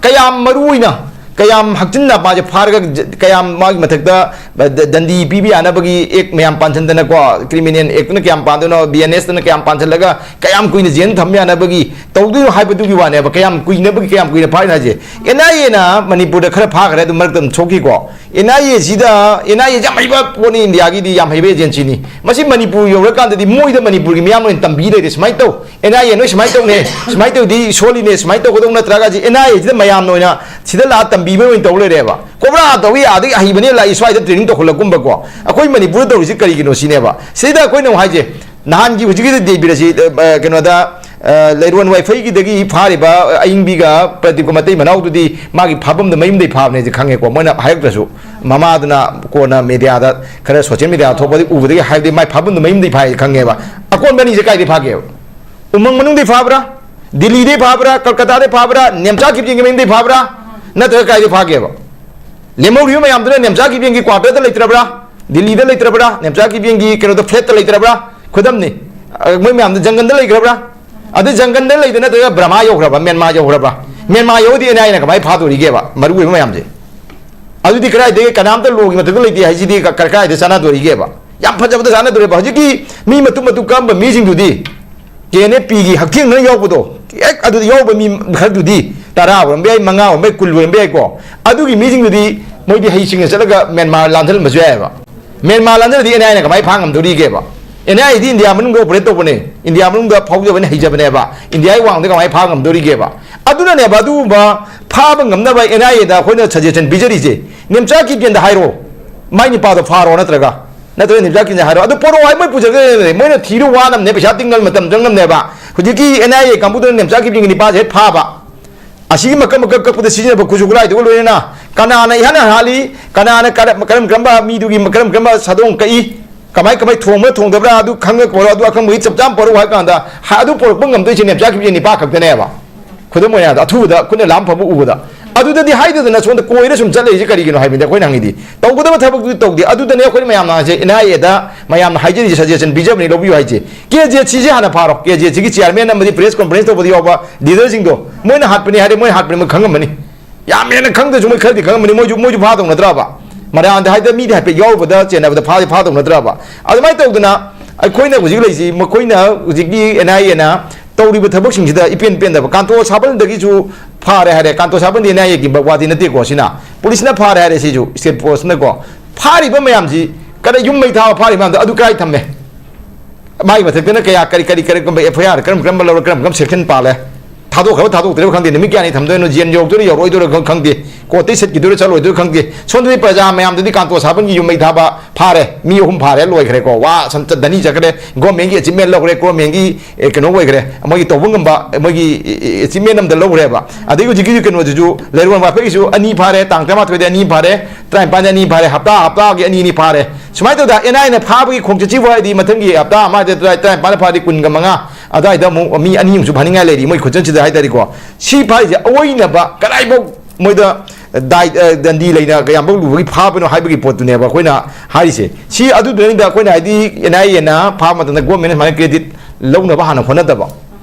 ꯀꯌꯥꯝ ꯃꯔꯨ ꯑꯣꯏꯅ, ꯀꯌꯥꯝ ꯍꯛꯆꯤꯟꯅ ꯃꯥꯁꯦ ꯐꯥꯔꯒ ꯖ-, ꯀꯌꯥꯝ ꯃꯥꯒꯤ ꯃꯊꯛꯇ ꯗ-, ꯗ-, ꯗꯟꯗꯤ ꯄꯤꯕ ꯌꯥꯅꯕꯒꯤ act ꯃꯌꯥꯝ ꯄꯥꯟꯁꯤꯟꯗꯅꯀꯣ, criminal actꯅ ꯀꯌꯥꯝ ꯄꯥꯟꯗꯣꯏꯅꯣ, BNSꯇꯅ ꯀꯌꯥꯝ ꯄꯥꯟꯁꯤꯜꯂꯒ ꯀꯌꯥꯝ ꯀꯨꯏꯅ ꯖꯦꯜ ꯊꯝꯕ ꯌꯥꯅꯕꯒꯤ ꯇꯧꯗꯣꯏꯅꯣ ꯍꯥꯏꯕꯗꯨꯒꯤ ꯋꯥꯅꯦꯕ꯫ ꯀꯌꯥꯝ ꯀꯨꯏꯅꯕꯒꯤ, ꯀꯌꯥꯝ ꯀꯨꯏꯅ ꯐꯥꯔꯤꯅꯣ ꯍꯥꯏꯁꯦ? NIAꯅ ꯃꯅꯤꯄꯨꯔꯗ ꯈꯔ ꯐꯥꯈ꯭ꯔꯦ, ꯑꯗꯨ ꯃꯔꯛꯇ ꯑꯗꯨꯝ ꯁꯣꯛꯈꯤꯀꯣ꯫ NIAꯁꯤꯗ, NIAꯁꯤ ꯌꯥꯝ ꯍꯩꯕ ꯄꯣꯠꯅꯤ, ꯏꯟꯗꯤꯌꯥꯒꯤꯗꯤ ꯌꯥꯝ ꯍꯩꯕ agencyꯅꯤ꯫ ꯃꯁꯤ ꯃꯅꯤꯄꯨꯔ ꯌꯧꯔꯀꯥꯟꯗꯗꯤ ꯃꯣꯏꯗ ꯃꯅꯤꯄꯨꯔꯒꯤ ꯃꯤꯌꯥꯝꯅ ꯑꯣꯏꯅ ꯇꯝꯕꯤ ꯂꯩꯔꯦ, ꯁꯨꯃꯥꯏꯅ ꯇꯧ, NIA ꯅꯣꯏ ꯁꯨꯃꯥꯏꯅ ꯇꯧꯅꯦ, ꯁꯨꯃꯥꯏꯅ ꯇꯧꯗꯤ ꯁꯣꯜꯂꯤꯅꯦ, ꯁꯨꯃꯥꯏꯅ ꯇꯧꯒꯗꯧ ꯅꯠꯇ꯭ꯔꯒ ꯁꯤ NIAꯁꯤꯗ ꯃꯌꯥꯝꯅ ꯑꯣꯏꯅ ꯁꯤꯗ ꯂꯥꯛꯑ ꯇꯝꯕꯤꯕ ꯑꯣꯏꯅ ꯇꯧ ꯂꯩꯔꯦꯕ꯫ ꯀꯣꯕ꯭ꯔꯥ ꯇꯧꯏ, ꯑꯥꯗꯒꯤ ꯑꯍꯩꯕꯅꯦ ꯂꯥꯛꯏ, ꯁ꯭ꯋꯥꯏꯗ training ꯇꯧꯈꯠꯂꯛꯀꯨꯝꯕꯀꯣ꯫ ꯑꯩꯈꯣꯏ ꯃꯅꯤꯄꯨꯔꯗ ꯇꯧꯔꯤꯁꯤ ꯀꯔꯤꯒꯤꯅꯣ ꯁꯤꯅꯦꯕ꯫ ꯁꯤꯗ ꯑꯩꯈꯣꯏꯅ ꯑꯃꯨꯛ ꯍꯥꯏꯁꯦ, ꯅꯍꯥꯟꯒꯤ ꯍꯧꯖꯤꯛꯀꯤꯗꯤ ꯗꯦꯕꯤꯔꯁꯤ, ꯑ, ꯑ, ꯀꯩꯅꯣꯗ, ꯑ, ꯂꯩꯔꯣꯟ ꯋꯥꯏꯐꯩꯒꯤꯗꯒꯤ ꯐꯥꯔꯤꯕ ꯑꯏꯪꯕꯤꯒ ꯄ꯭ꯔꯗꯤꯞꯀ ꯃꯇꯩ ꯃꯅꯥꯎꯗꯨꯗꯤ ꯃꯥꯒꯤ ꯐꯥꯐꯝꯗ ꯃꯌꯨꯝꯗꯩ ꯐꯥꯕꯅꯦꯁꯦ ꯈꯪꯉꯦꯀꯣ, ꯃꯣꯏꯅ ꯍꯥꯏꯔꯛꯇ꯭ꯔꯁꯨ꯫ ꯃꯃꯥꯗꯨꯅ ꯀꯣꯟꯅ mediaꯗ, ꯈꯔ social mediaꯗ ꯊꯣꯛꯄꯗꯤ ꯎꯕꯗꯒꯤ ꯍꯥꯏꯕꯗꯤ ꯃꯥꯏ ꯐꯥꯐꯝꯗ ꯃꯌꯨꯝꯗꯩ ꯐꯥꯏ ꯈꯪꯉꯦꯕ꯫ ꯑꯀꯣꯟꯕ ꯑꯅꯤꯁꯦ ꯀꯥꯏꯗꯩ ꯐꯥꯒꯦꯕ? ꯎꯃꯪ ꯃꯅꯨꯡꯗꯩ ꯐꯥꯕ꯭ꯔꯥ? ꯗꯤꯜꯂꯤꯗꯩ ꯐꯥꯕ꯭ꯔꯥ? ꯀꯜꯀꯇꯥꯗꯩ ꯐꯥꯕ꯭ꯔꯥ? ꯅꯦꯝꯆꯥ ꯀꯤꯞꯒꯦꯡꯒꯤ ꯃꯌꯨꯝꯗꯩ ꯐꯥꯕ꯭ꯔꯥ? ꯅꯠꯇ꯭ꯔꯒ ꯀꯥꯏꯗꯩ ꯐꯥꯒꯦꯕ? ꯂꯦꯝꯍꯧꯔꯤꯕ ꯃꯌꯥꯝꯗꯨꯅ ꯅꯦꯝꯆꯥ ꯀꯤꯞꯒꯦꯡꯒꯤ quarterꯗ ꯂꯩꯇ꯭ꯔꯕ꯭ꯔꯥ? ꯗꯤꯜꯂꯤꯗ ꯂꯩꯇ꯭ꯔꯕ꯭ꯔꯥ? ꯅꯦꯝꯆꯥ ꯀꯤꯞꯒꯦꯡꯒꯤ ꯀꯩꯅꯣꯗ flatꯇ ꯂꯩꯇ꯭ꯔꯕ꯭ꯔꯥ? ꯈꯨꯗꯝꯅꯤ꯫ ꯑ, ꯃꯣꯏ ꯃꯌꯥꯝꯗꯣ ꯖꯪꯒꯜꯗ ꯂꯩꯈ꯭ꯔꯕ꯭ꯔꯥ? ꯑꯗꯨ ꯖꯪꯒꯜꯗ ꯂꯩꯗ ꯅꯠꯇ꯭ꯔꯒ ꯕ꯭ꯔꯃꯥ ꯌꯧꯈ꯭ꯔꯕ, ꯃ꯭ꯌꯥꯟꯃꯥꯔ ꯌꯧꯈ꯭ꯔꯕ? ꯃ꯭ꯌꯥꯟꯃꯥꯔ ꯌꯧꯔꯗꯤ NIAꯅ ꯀꯃꯥꯏꯅ ꯐꯥꯗꯣꯔꯤꯒꯦꯕ ꯃꯔꯨ ꯑꯣꯏꯕ ꯃꯌꯥꯝꯁꯦ? ꯑꯗꯨꯗꯤ ꯀꯗꯥꯏꯗꯒꯤ ꯀꯅꯥꯝꯇ lawꯒꯤ ꯃꯊꯛꯇ ꯂꯩꯇꯦ ꯍꯥꯏꯁꯤꯗꯤ ꯀ-, ꯀ-, ꯀꯗꯥꯏꯗ ꯆꯥꯟꯅꯗꯣꯔꯤꯒꯦꯕ? ꯌꯥꯝ ꯐꯖꯕꯗ ꯆꯥꯟꯅꯗꯣꯔꯦꯕ꯫ ꯍꯧꯖꯤꯛꯀꯤ ꯃꯤ ꯃꯇꯨꯝ ꯃꯇꯨꯝ ꯀꯛꯑꯝꯕ ꯃꯤꯁꯤꯡꯗꯨꯗꯤ, KNFPꯒꯤ ꯍꯛꯊꯦꯡꯅꯅ ꯌꯥꯎꯕꯗꯣ, ꯍꯦꯛ ꯑꯗꯨꯗ ꯌꯥꯎꯕ ꯃꯤ ꯈꯔꯗꯨꯗꯤ ꯇꯔꯥ ꯑꯣꯏꯔꯝꯕ ꯌꯥꯏ, ꯃꯉꯥ ꯑꯣꯏꯔꯝꯕ ꯌꯥꯏ, ꯀꯨꯟ ꯑꯣꯏꯔꯝꯕ ꯌꯥꯏꯀꯣ꯫ ꯑꯗꯨꯒꯤ ꯃꯤꯁꯤꯡꯗꯨꯗꯤ ꯃꯣꯏꯗꯤ ꯍꯩꯁꯤꯡꯅ ꯆꯠꯂꯒ ꯃ꯭ꯌꯥꯟꯃꯥꯔ ꯂꯥꯟꯖꯜꯂꯝꯕꯁꯨ ꯌꯥꯏꯑꯕ꯫ ꯃ꯭ꯌꯥꯟꯃꯥꯔ ꯂꯥꯟꯖꯜꯂꯗꯤ NIAꯅ ꯀꯃꯥꯏꯅ ꯐꯥ ꯉꯝꯗꯣꯔꯤꯒꯦꯕ? ꯑꯦꯟ ꯑꯥꯏ ꯑꯦꯗꯤ ꯏꯟꯗꯤꯌꯥ ꯃꯅꯨꯡꯗ ꯑꯣꯄꯔꯦꯠ ꯇꯧꯕꯅꯦ, ꯏꯟꯗꯤꯌꯥ ꯃꯅꯨꯡꯗ ꯐꯥꯎꯖꯕꯅꯤ, ꯍꯩꯖꯕꯅꯦꯕ, ꯏꯟꯗꯤꯌꯥꯒꯤ ꯋꯥꯡꯃꯗ ꯀꯃꯥꯏꯅ ꯐꯥ ꯉꯝꯗꯣꯔꯤꯒꯦꯕ? ꯑꯗꯨꯅꯅꯦꯕ, ꯑꯗꯨꯒꯨꯝꯕ ꯐꯥꯕ ꯉꯝꯅꯕ ꯑꯦꯟ ꯑꯥꯏ ꯑꯦꯗ ꯑꯩꯈꯣꯏꯅ ꯁꯖꯦꯁꯟ ꯄꯤꯖꯔꯤꯁꯦ, ꯅꯦꯝꯆꯥ ꯀꯤꯞꯒꯦꯟꯗ ꯍꯥꯏꯔꯣ, ꯃꯥꯏ ꯅꯨꯄꯥꯗꯣ ꯐꯥꯔꯣ, ꯅꯠꯇ꯭ꯔꯒ, ꯅꯠꯇ꯭ꯔꯒ ꯅꯦꯝꯆꯥ ꯀꯤꯞꯒꯦꯟꯗ ꯍꯥꯏꯔꯣ, ꯑꯗꯨ ꯄꯣꯔꯛꯑꯣ ꯍꯥꯏ, ꯃꯣꯏ ꯄꯨꯖꯔꯛꯀꯗꯣꯏꯅꯦ, ꯃꯣꯏꯅ ꯊꯤꯔꯨ ꯋꯥꯅꯕꯅꯦ, ꯄꯩꯁꯥ ꯇꯤꯡꯉ ꯃꯇꯝ ꯆꯪꯉꯝꯅꯦꯕ꯫ ꯍꯧꯖꯤꯛꯀꯤ ꯑꯦꯟ ꯑꯥꯏ ꯑꯦ ꯀꯥꯡꯕꯨꯗꯨꯅ ꯅꯦꯝꯆꯥ ꯀꯤꯞꯒꯦꯟꯒꯤ ꯅꯤꯄꯥꯁꯦ ꯍꯦꯛ ꯐꯥꯕ, ꯑꯁꯤꯒꯤ ꯃꯀꯛ ꯃꯀꯛ ꯀꯛꯄꯗ ꯁꯤꯖꯤꯟꯅꯕ ꯈꯨꯠꯁꯨ ꯈꯨꯠꯂꯥꯏꯗꯨꯒ ꯂꯣꯏꯅꯅ ꯀꯅꯥꯅ ꯏꯍꯥꯟ ꯍꯥꯟꯅ ꯍꯥꯠꯂꯤ, ꯀꯅꯥꯅ ꯀꯔꯝ ꯀꯔꯝ ꯀꯔꯝꯕ ꯃꯤꯗꯨꯒꯤ ꯀꯔꯝ ꯀꯔꯝꯕ ꯁꯥꯗꯣꯡ ꯀꯛꯏ, ꯀꯃꯥꯏ ꯀꯃꯥꯏ ꯊꯣꯡꯕ꯭ꯔꯥ ꯊꯣꯡꯗꯕ꯭ꯔꯥ ꯑꯗꯨ ꯈꯪꯉ ꯄꯣꯔꯛꯑꯣ, ꯑꯗꯨ ꯑꯈꯪꯕꯒꯤ ꯆꯞ ꯆꯥꯅ ꯄꯣꯔꯛꯎ ꯍꯥꯏ ꯀꯥꯟꯗ, ꯍꯥ-, ꯑꯗꯨ ꯄꯣꯔꯛꯄ ꯉꯝꯗꯣꯏꯁꯦ ꯅꯦꯝꯆꯥ ꯀꯤꯞꯒꯦꯟ ꯅꯤꯄꯥ ꯈꯛꯇꯅꯦꯕ꯫ ꯈꯨꯗꯝ ꯑꯣꯏꯅ ꯍꯥꯏꯔꯕꯗ, ꯑꯊꯨꯕꯗ ꯈꯨꯠꯅ ꯂꯥꯝ ꯐꯕ ꯎꯕꯗ꯫ ꯑꯗꯨꯗꯗꯤ ꯍꯥꯏꯗꯗꯅ ꯁꯣꯝꯗ ꯀꯣꯏꯔ ꯁꯨꯝ ꯆꯠꯂꯛꯏꯁꯦ ꯀꯔꯤꯒꯤꯅꯣ ꯍꯥꯏꯕꯅꯤꯗ ꯑꯩꯈꯣꯏꯅ ꯍꯪꯉꯤꯗꯤ꯫ ꯇꯧꯒꯗꯕ ꯊꯕꯛꯇꯨꯗꯤ ꯇꯧꯗꯦ꯫ ꯑꯗꯨꯗꯅꯦ ꯑꯩꯈꯣꯏꯅ ꯃꯌꯥꯝꯅ ꯍꯥꯏꯁꯦ, ꯑꯦꯟ ꯑꯥꯏ ꯑꯦꯗ ꯃꯌꯥꯝꯅ ꯍꯥꯏꯖꯔꯤꯁꯦ, ꯁꯖꯦꯁꯟ ꯄꯤꯖꯕꯅꯤ, ꯂꯧꯕꯤꯌꯨ ꯍꯥꯏꯁꯦ꯫ ꯀꯦ ꯖꯦ ꯑꯦꯁ ꯁꯤꯁꯦ ꯍꯥꯟꯅ ꯐꯥꯔꯣ꯫ ꯀꯦ ꯖꯦ ꯑꯦꯁ ꯁꯤꯒꯤ ꯆꯤꯌꯥꯔꯃꯦꯟ ꯑꯃꯗꯤ ꯄ꯭ꯔꯦꯁ ꯀꯣꯟꯐꯔꯦꯟꯁ ꯇꯧꯕꯗ ꯌꯥꯎꯕ ꯂꯤꯗꯔꯁꯤꯡꯗꯣ, ꯃꯣꯏꯅ ꯍꯥꯠꯄꯅꯤ ꯍꯥꯏꯔꯦ, ꯃꯣꯏ ꯍꯥꯠꯄꯅꯤ, ꯃꯣꯏ ꯈꯪꯉꯝꯃꯅꯤ꯫ ꯌꯥꯝ ꯍꯦꯟꯅ ꯈꯪꯗ꯭ꯔꯁꯨ ꯃꯣꯏ ꯈꯔꯗꯤ ꯈꯪꯉꯝꯃꯅꯤ꯫ ꯃꯣꯏꯁꯨ, ꯃꯣꯏꯁꯨ ꯐꯥꯗꯧ ꯅꯠꯇ꯭ꯔꯕ? ꯃꯔꯥꯟꯗ ꯍꯥꯏꯗ ꯃꯤꯗꯤ ꯍꯥꯏꯐꯦꯠ ꯌꯥꯎꯔꯨꯕꯗ ꯆꯦꯟꯅꯕꯗ ꯐꯥꯗꯤ ꯐꯥꯗꯧ ꯅꯠꯇ꯭ꯔꯕ? ꯑꯗꯨꯃꯥꯏꯅ ꯇꯧꯗꯅ ꯑꯩꯈꯣꯏꯅ ꯍꯧꯖꯤꯛ ꯂꯩꯁꯤ, ꯃꯈꯣꯏꯅ ꯍꯧꯖꯤꯛꯀꯤ ꯑꯦꯟ ꯑꯥꯏ ꯑꯦꯅ ꯇꯧꯔꯤꯕ ꯊꯕꯛꯁꯤꯡꯁꯤꯗ ꯏꯄꯦꯟ ꯄꯦꯟꯗꯕ꯫ ꯀꯥꯟꯇꯣ ꯁꯥꯕꯜꯗꯒꯤꯁꯨ ꯐꯥꯔꯦ ꯍꯥꯏꯔꯦ꯫ ꯀꯥꯟꯇꯣ ꯁꯥꯕꯜꯗꯤ ꯑꯦꯟ ꯑꯥꯏ ꯑꯦꯒꯤ ꯋꯥꯗꯤ ꯅꯠꯇꯦꯀꯣ꯫ ꯁꯤꯅ ꯄꯨꯂꯤꯁꯅ ꯐꯥꯔꯦ ꯍꯥꯏꯔꯦ, ꯁꯤꯁꯨ ꯁ꯭ꯇꯦꯠ ꯐꯣꯔꯁꯅꯀꯣ꯫ ꯐꯥꯔꯤꯕ ꯃꯌꯥꯝꯁꯤ, ꯀꯔꯤ ꯌꯨꯝ ꯃꯩ ꯊꯥꯕ ꯐꯥꯔꯤꯕ ꯃꯌꯥꯝꯗꯣ ꯑꯗꯨ ꯀꯥꯏ ꯊꯝꯃꯦ? ꯃꯥꯒꯤ ꯃꯊꯛꯇꯅ ꯀꯌꯥ, ꯀꯔꯤ, ꯀꯔꯤ, ꯀꯔꯝꯕ ꯑꯦꯐ ꯑꯥꯏ ꯑꯥꯔ, ꯀꯔꯝ ꯀꯔꯝꯕ ꯂꯧꯔ, ꯀꯔꯝ ꯀꯔꯝꯕ ꯁꯦꯛꯁꯟ ꯄꯥꯜꯂꯦ? ꯊꯥꯗꯣꯛꯈ꯭ꯔꯕ ꯊꯥꯗꯣꯛꯇ꯭ꯔꯤꯕ ꯈꯪꯗꯦ, ꯅꯨꯃꯤꯠ ꯀꯌꯥꯅꯤ ꯊꯝꯗꯣꯏꯅꯣ, ꯖꯦꯜ ꯌꯧꯔꯛꯇꯣꯏꯔ ꯌꯧꯔꯛꯑꯣꯏꯗꯣꯏꯔ ꯈꯪ-, ꯈꯪꯗꯦ, ꯀꯣꯔꯠꯇꯩ ꯆꯠꯈꯤꯗꯣꯏꯔ ꯆꯠꯂꯣꯏꯗꯣꯏꯔ ꯈꯪꯗꯦ꯫ ꯁꯣꯝꯗꯗꯤ ꯄ꯭ꯔꯖꯥ ꯃꯌꯥꯝꯗꯗꯤ ꯀꯥꯟꯇꯣ ꯁꯥꯕꯟꯒꯤ ꯌꯨꯝ ꯃꯩ ꯊꯥꯕ ꯐꯥꯔꯦ, ꯃꯤ ꯑꯍꯨꯝ ꯐꯥꯔꯦ, ꯂꯣꯏꯈ꯭ꯔꯦꯀꯣ, ꯋꯥ ꯁꯝꯇ ꯙꯅꯤ ꯆꯠꯈ꯭ꯔꯦ, ꯒꯣꯔꯃꯦꯟꯒꯤ ꯑꯦꯆꯤꯞꯃꯦꯟ ꯂꯧꯈ꯭ꯔꯦ, ꯒꯣꯔꯃꯦꯟꯒꯤ, ꯑꯦ, ꯀꯩꯅꯣ ꯑꯣꯏꯈ꯭ꯔꯦ, ꯃꯣꯏꯒꯤ ꯇꯧꯕ ꯉꯝꯕ, ꯃꯣꯏꯒꯤ, ꯑꯦ, ꯑꯦ, ꯑꯦꯆꯤꯞꯃꯦꯟ ꯑꯝꯗ ꯂꯧꯈ꯭ꯔꯦꯕ꯫ ꯑꯗꯒꯤ ꯍꯧꯖꯤꯛꯀꯤ ꯀꯩꯅꯣꯗꯨꯁꯨ, ꯂꯩꯔꯣꯟ ꯋꯥꯐꯩꯒꯤꯁꯨ ꯑꯅꯤ ꯐꯥꯔꯦ, ꯇꯥꯡ ꯇꯔꯥꯃꯥꯊꯣꯏꯗ ꯑꯅꯤ ꯐꯥꯔꯦ, ꯇꯔꯥꯅꯤꯄꯥꯟꯗ ꯑꯅꯤ ꯐꯥꯔꯦ, ꯍꯞꯇꯥ ꯍꯞꯇꯥꯒꯤ ꯑꯅꯤ ꯑꯅꯤ ꯐꯥꯔꯦ꯫ ꯁꯨꯃꯥꯏꯅ ꯇꯧꯗꯅ ꯑꯦꯟ ꯑꯥꯏꯅ ꯐꯥꯕꯒꯤ ꯈꯣꯡꯆꯠꯁꯤꯕꯨ ꯍꯥꯏꯗꯤ ꯃꯊꯪꯒꯤ ꯍꯞꯇꯥ ꯑꯃꯗ ꯇꯔꯥ-, ꯇꯔꯥꯅꯤꯄꯥꯟꯗ ꯐꯥꯔꯗꯤ ꯀꯨꯟꯒ ꯃꯉꯥ ꯑꯗꯨꯋꯥꯏꯗ ꯑꯃꯨꯛ ꯃꯤ ꯑꯅꯤ ꯑꯃꯨꯛꯁꯨ ꯐꯥꯅꯤꯡꯉꯥꯏ ꯂꯩꯔꯤ ꯃꯣꯏ ꯈꯨꯠꯆꯟꯁꯤꯗ ꯍꯥꯏꯇꯥꯔꯦꯀꯣ꯫ ꯁꯤ ꯐꯥꯔꯤꯁꯦ ꯑꯑꯣꯏꯅꯕ ꯀꯗꯥꯏꯐꯥꯎ ꯃꯣꯏꯗ ꯗꯥꯏ-, ꯑ, ꯗꯟꯗꯤ ꯂꯩꯅ ꯀꯌꯥꯝꯐꯥꯎ ꯂꯨꯕꯒꯤ ꯐꯥꯕꯅꯣ ꯍꯥꯏꯕꯒꯤ ꯄꯣꯠꯇꯨꯅꯦꯕ ꯑꯩꯈꯣꯏꯅ ꯍꯥꯏꯔꯤꯁꯦ꯫ ꯁꯤ ꯑꯗꯨꯗꯨꯅꯤꯗ ꯑꯩꯈꯣꯏꯅ ꯍꯥꯏꯗꯤ ꯑꯦꯟ ꯑꯥꯏ ꯑꯦꯅ ꯐꯥꯕ ꯃꯇꯝꯗ ꯒꯣꯔꯃꯦꯟꯅ ꯁꯨꯃꯥꯏꯅ ꯀ꯭ꯔꯦꯗꯤꯠ ꯂꯧꯅꯕ ꯍꯥꯟꯅ ꯍꯣꯠꯅꯗꯕ꯫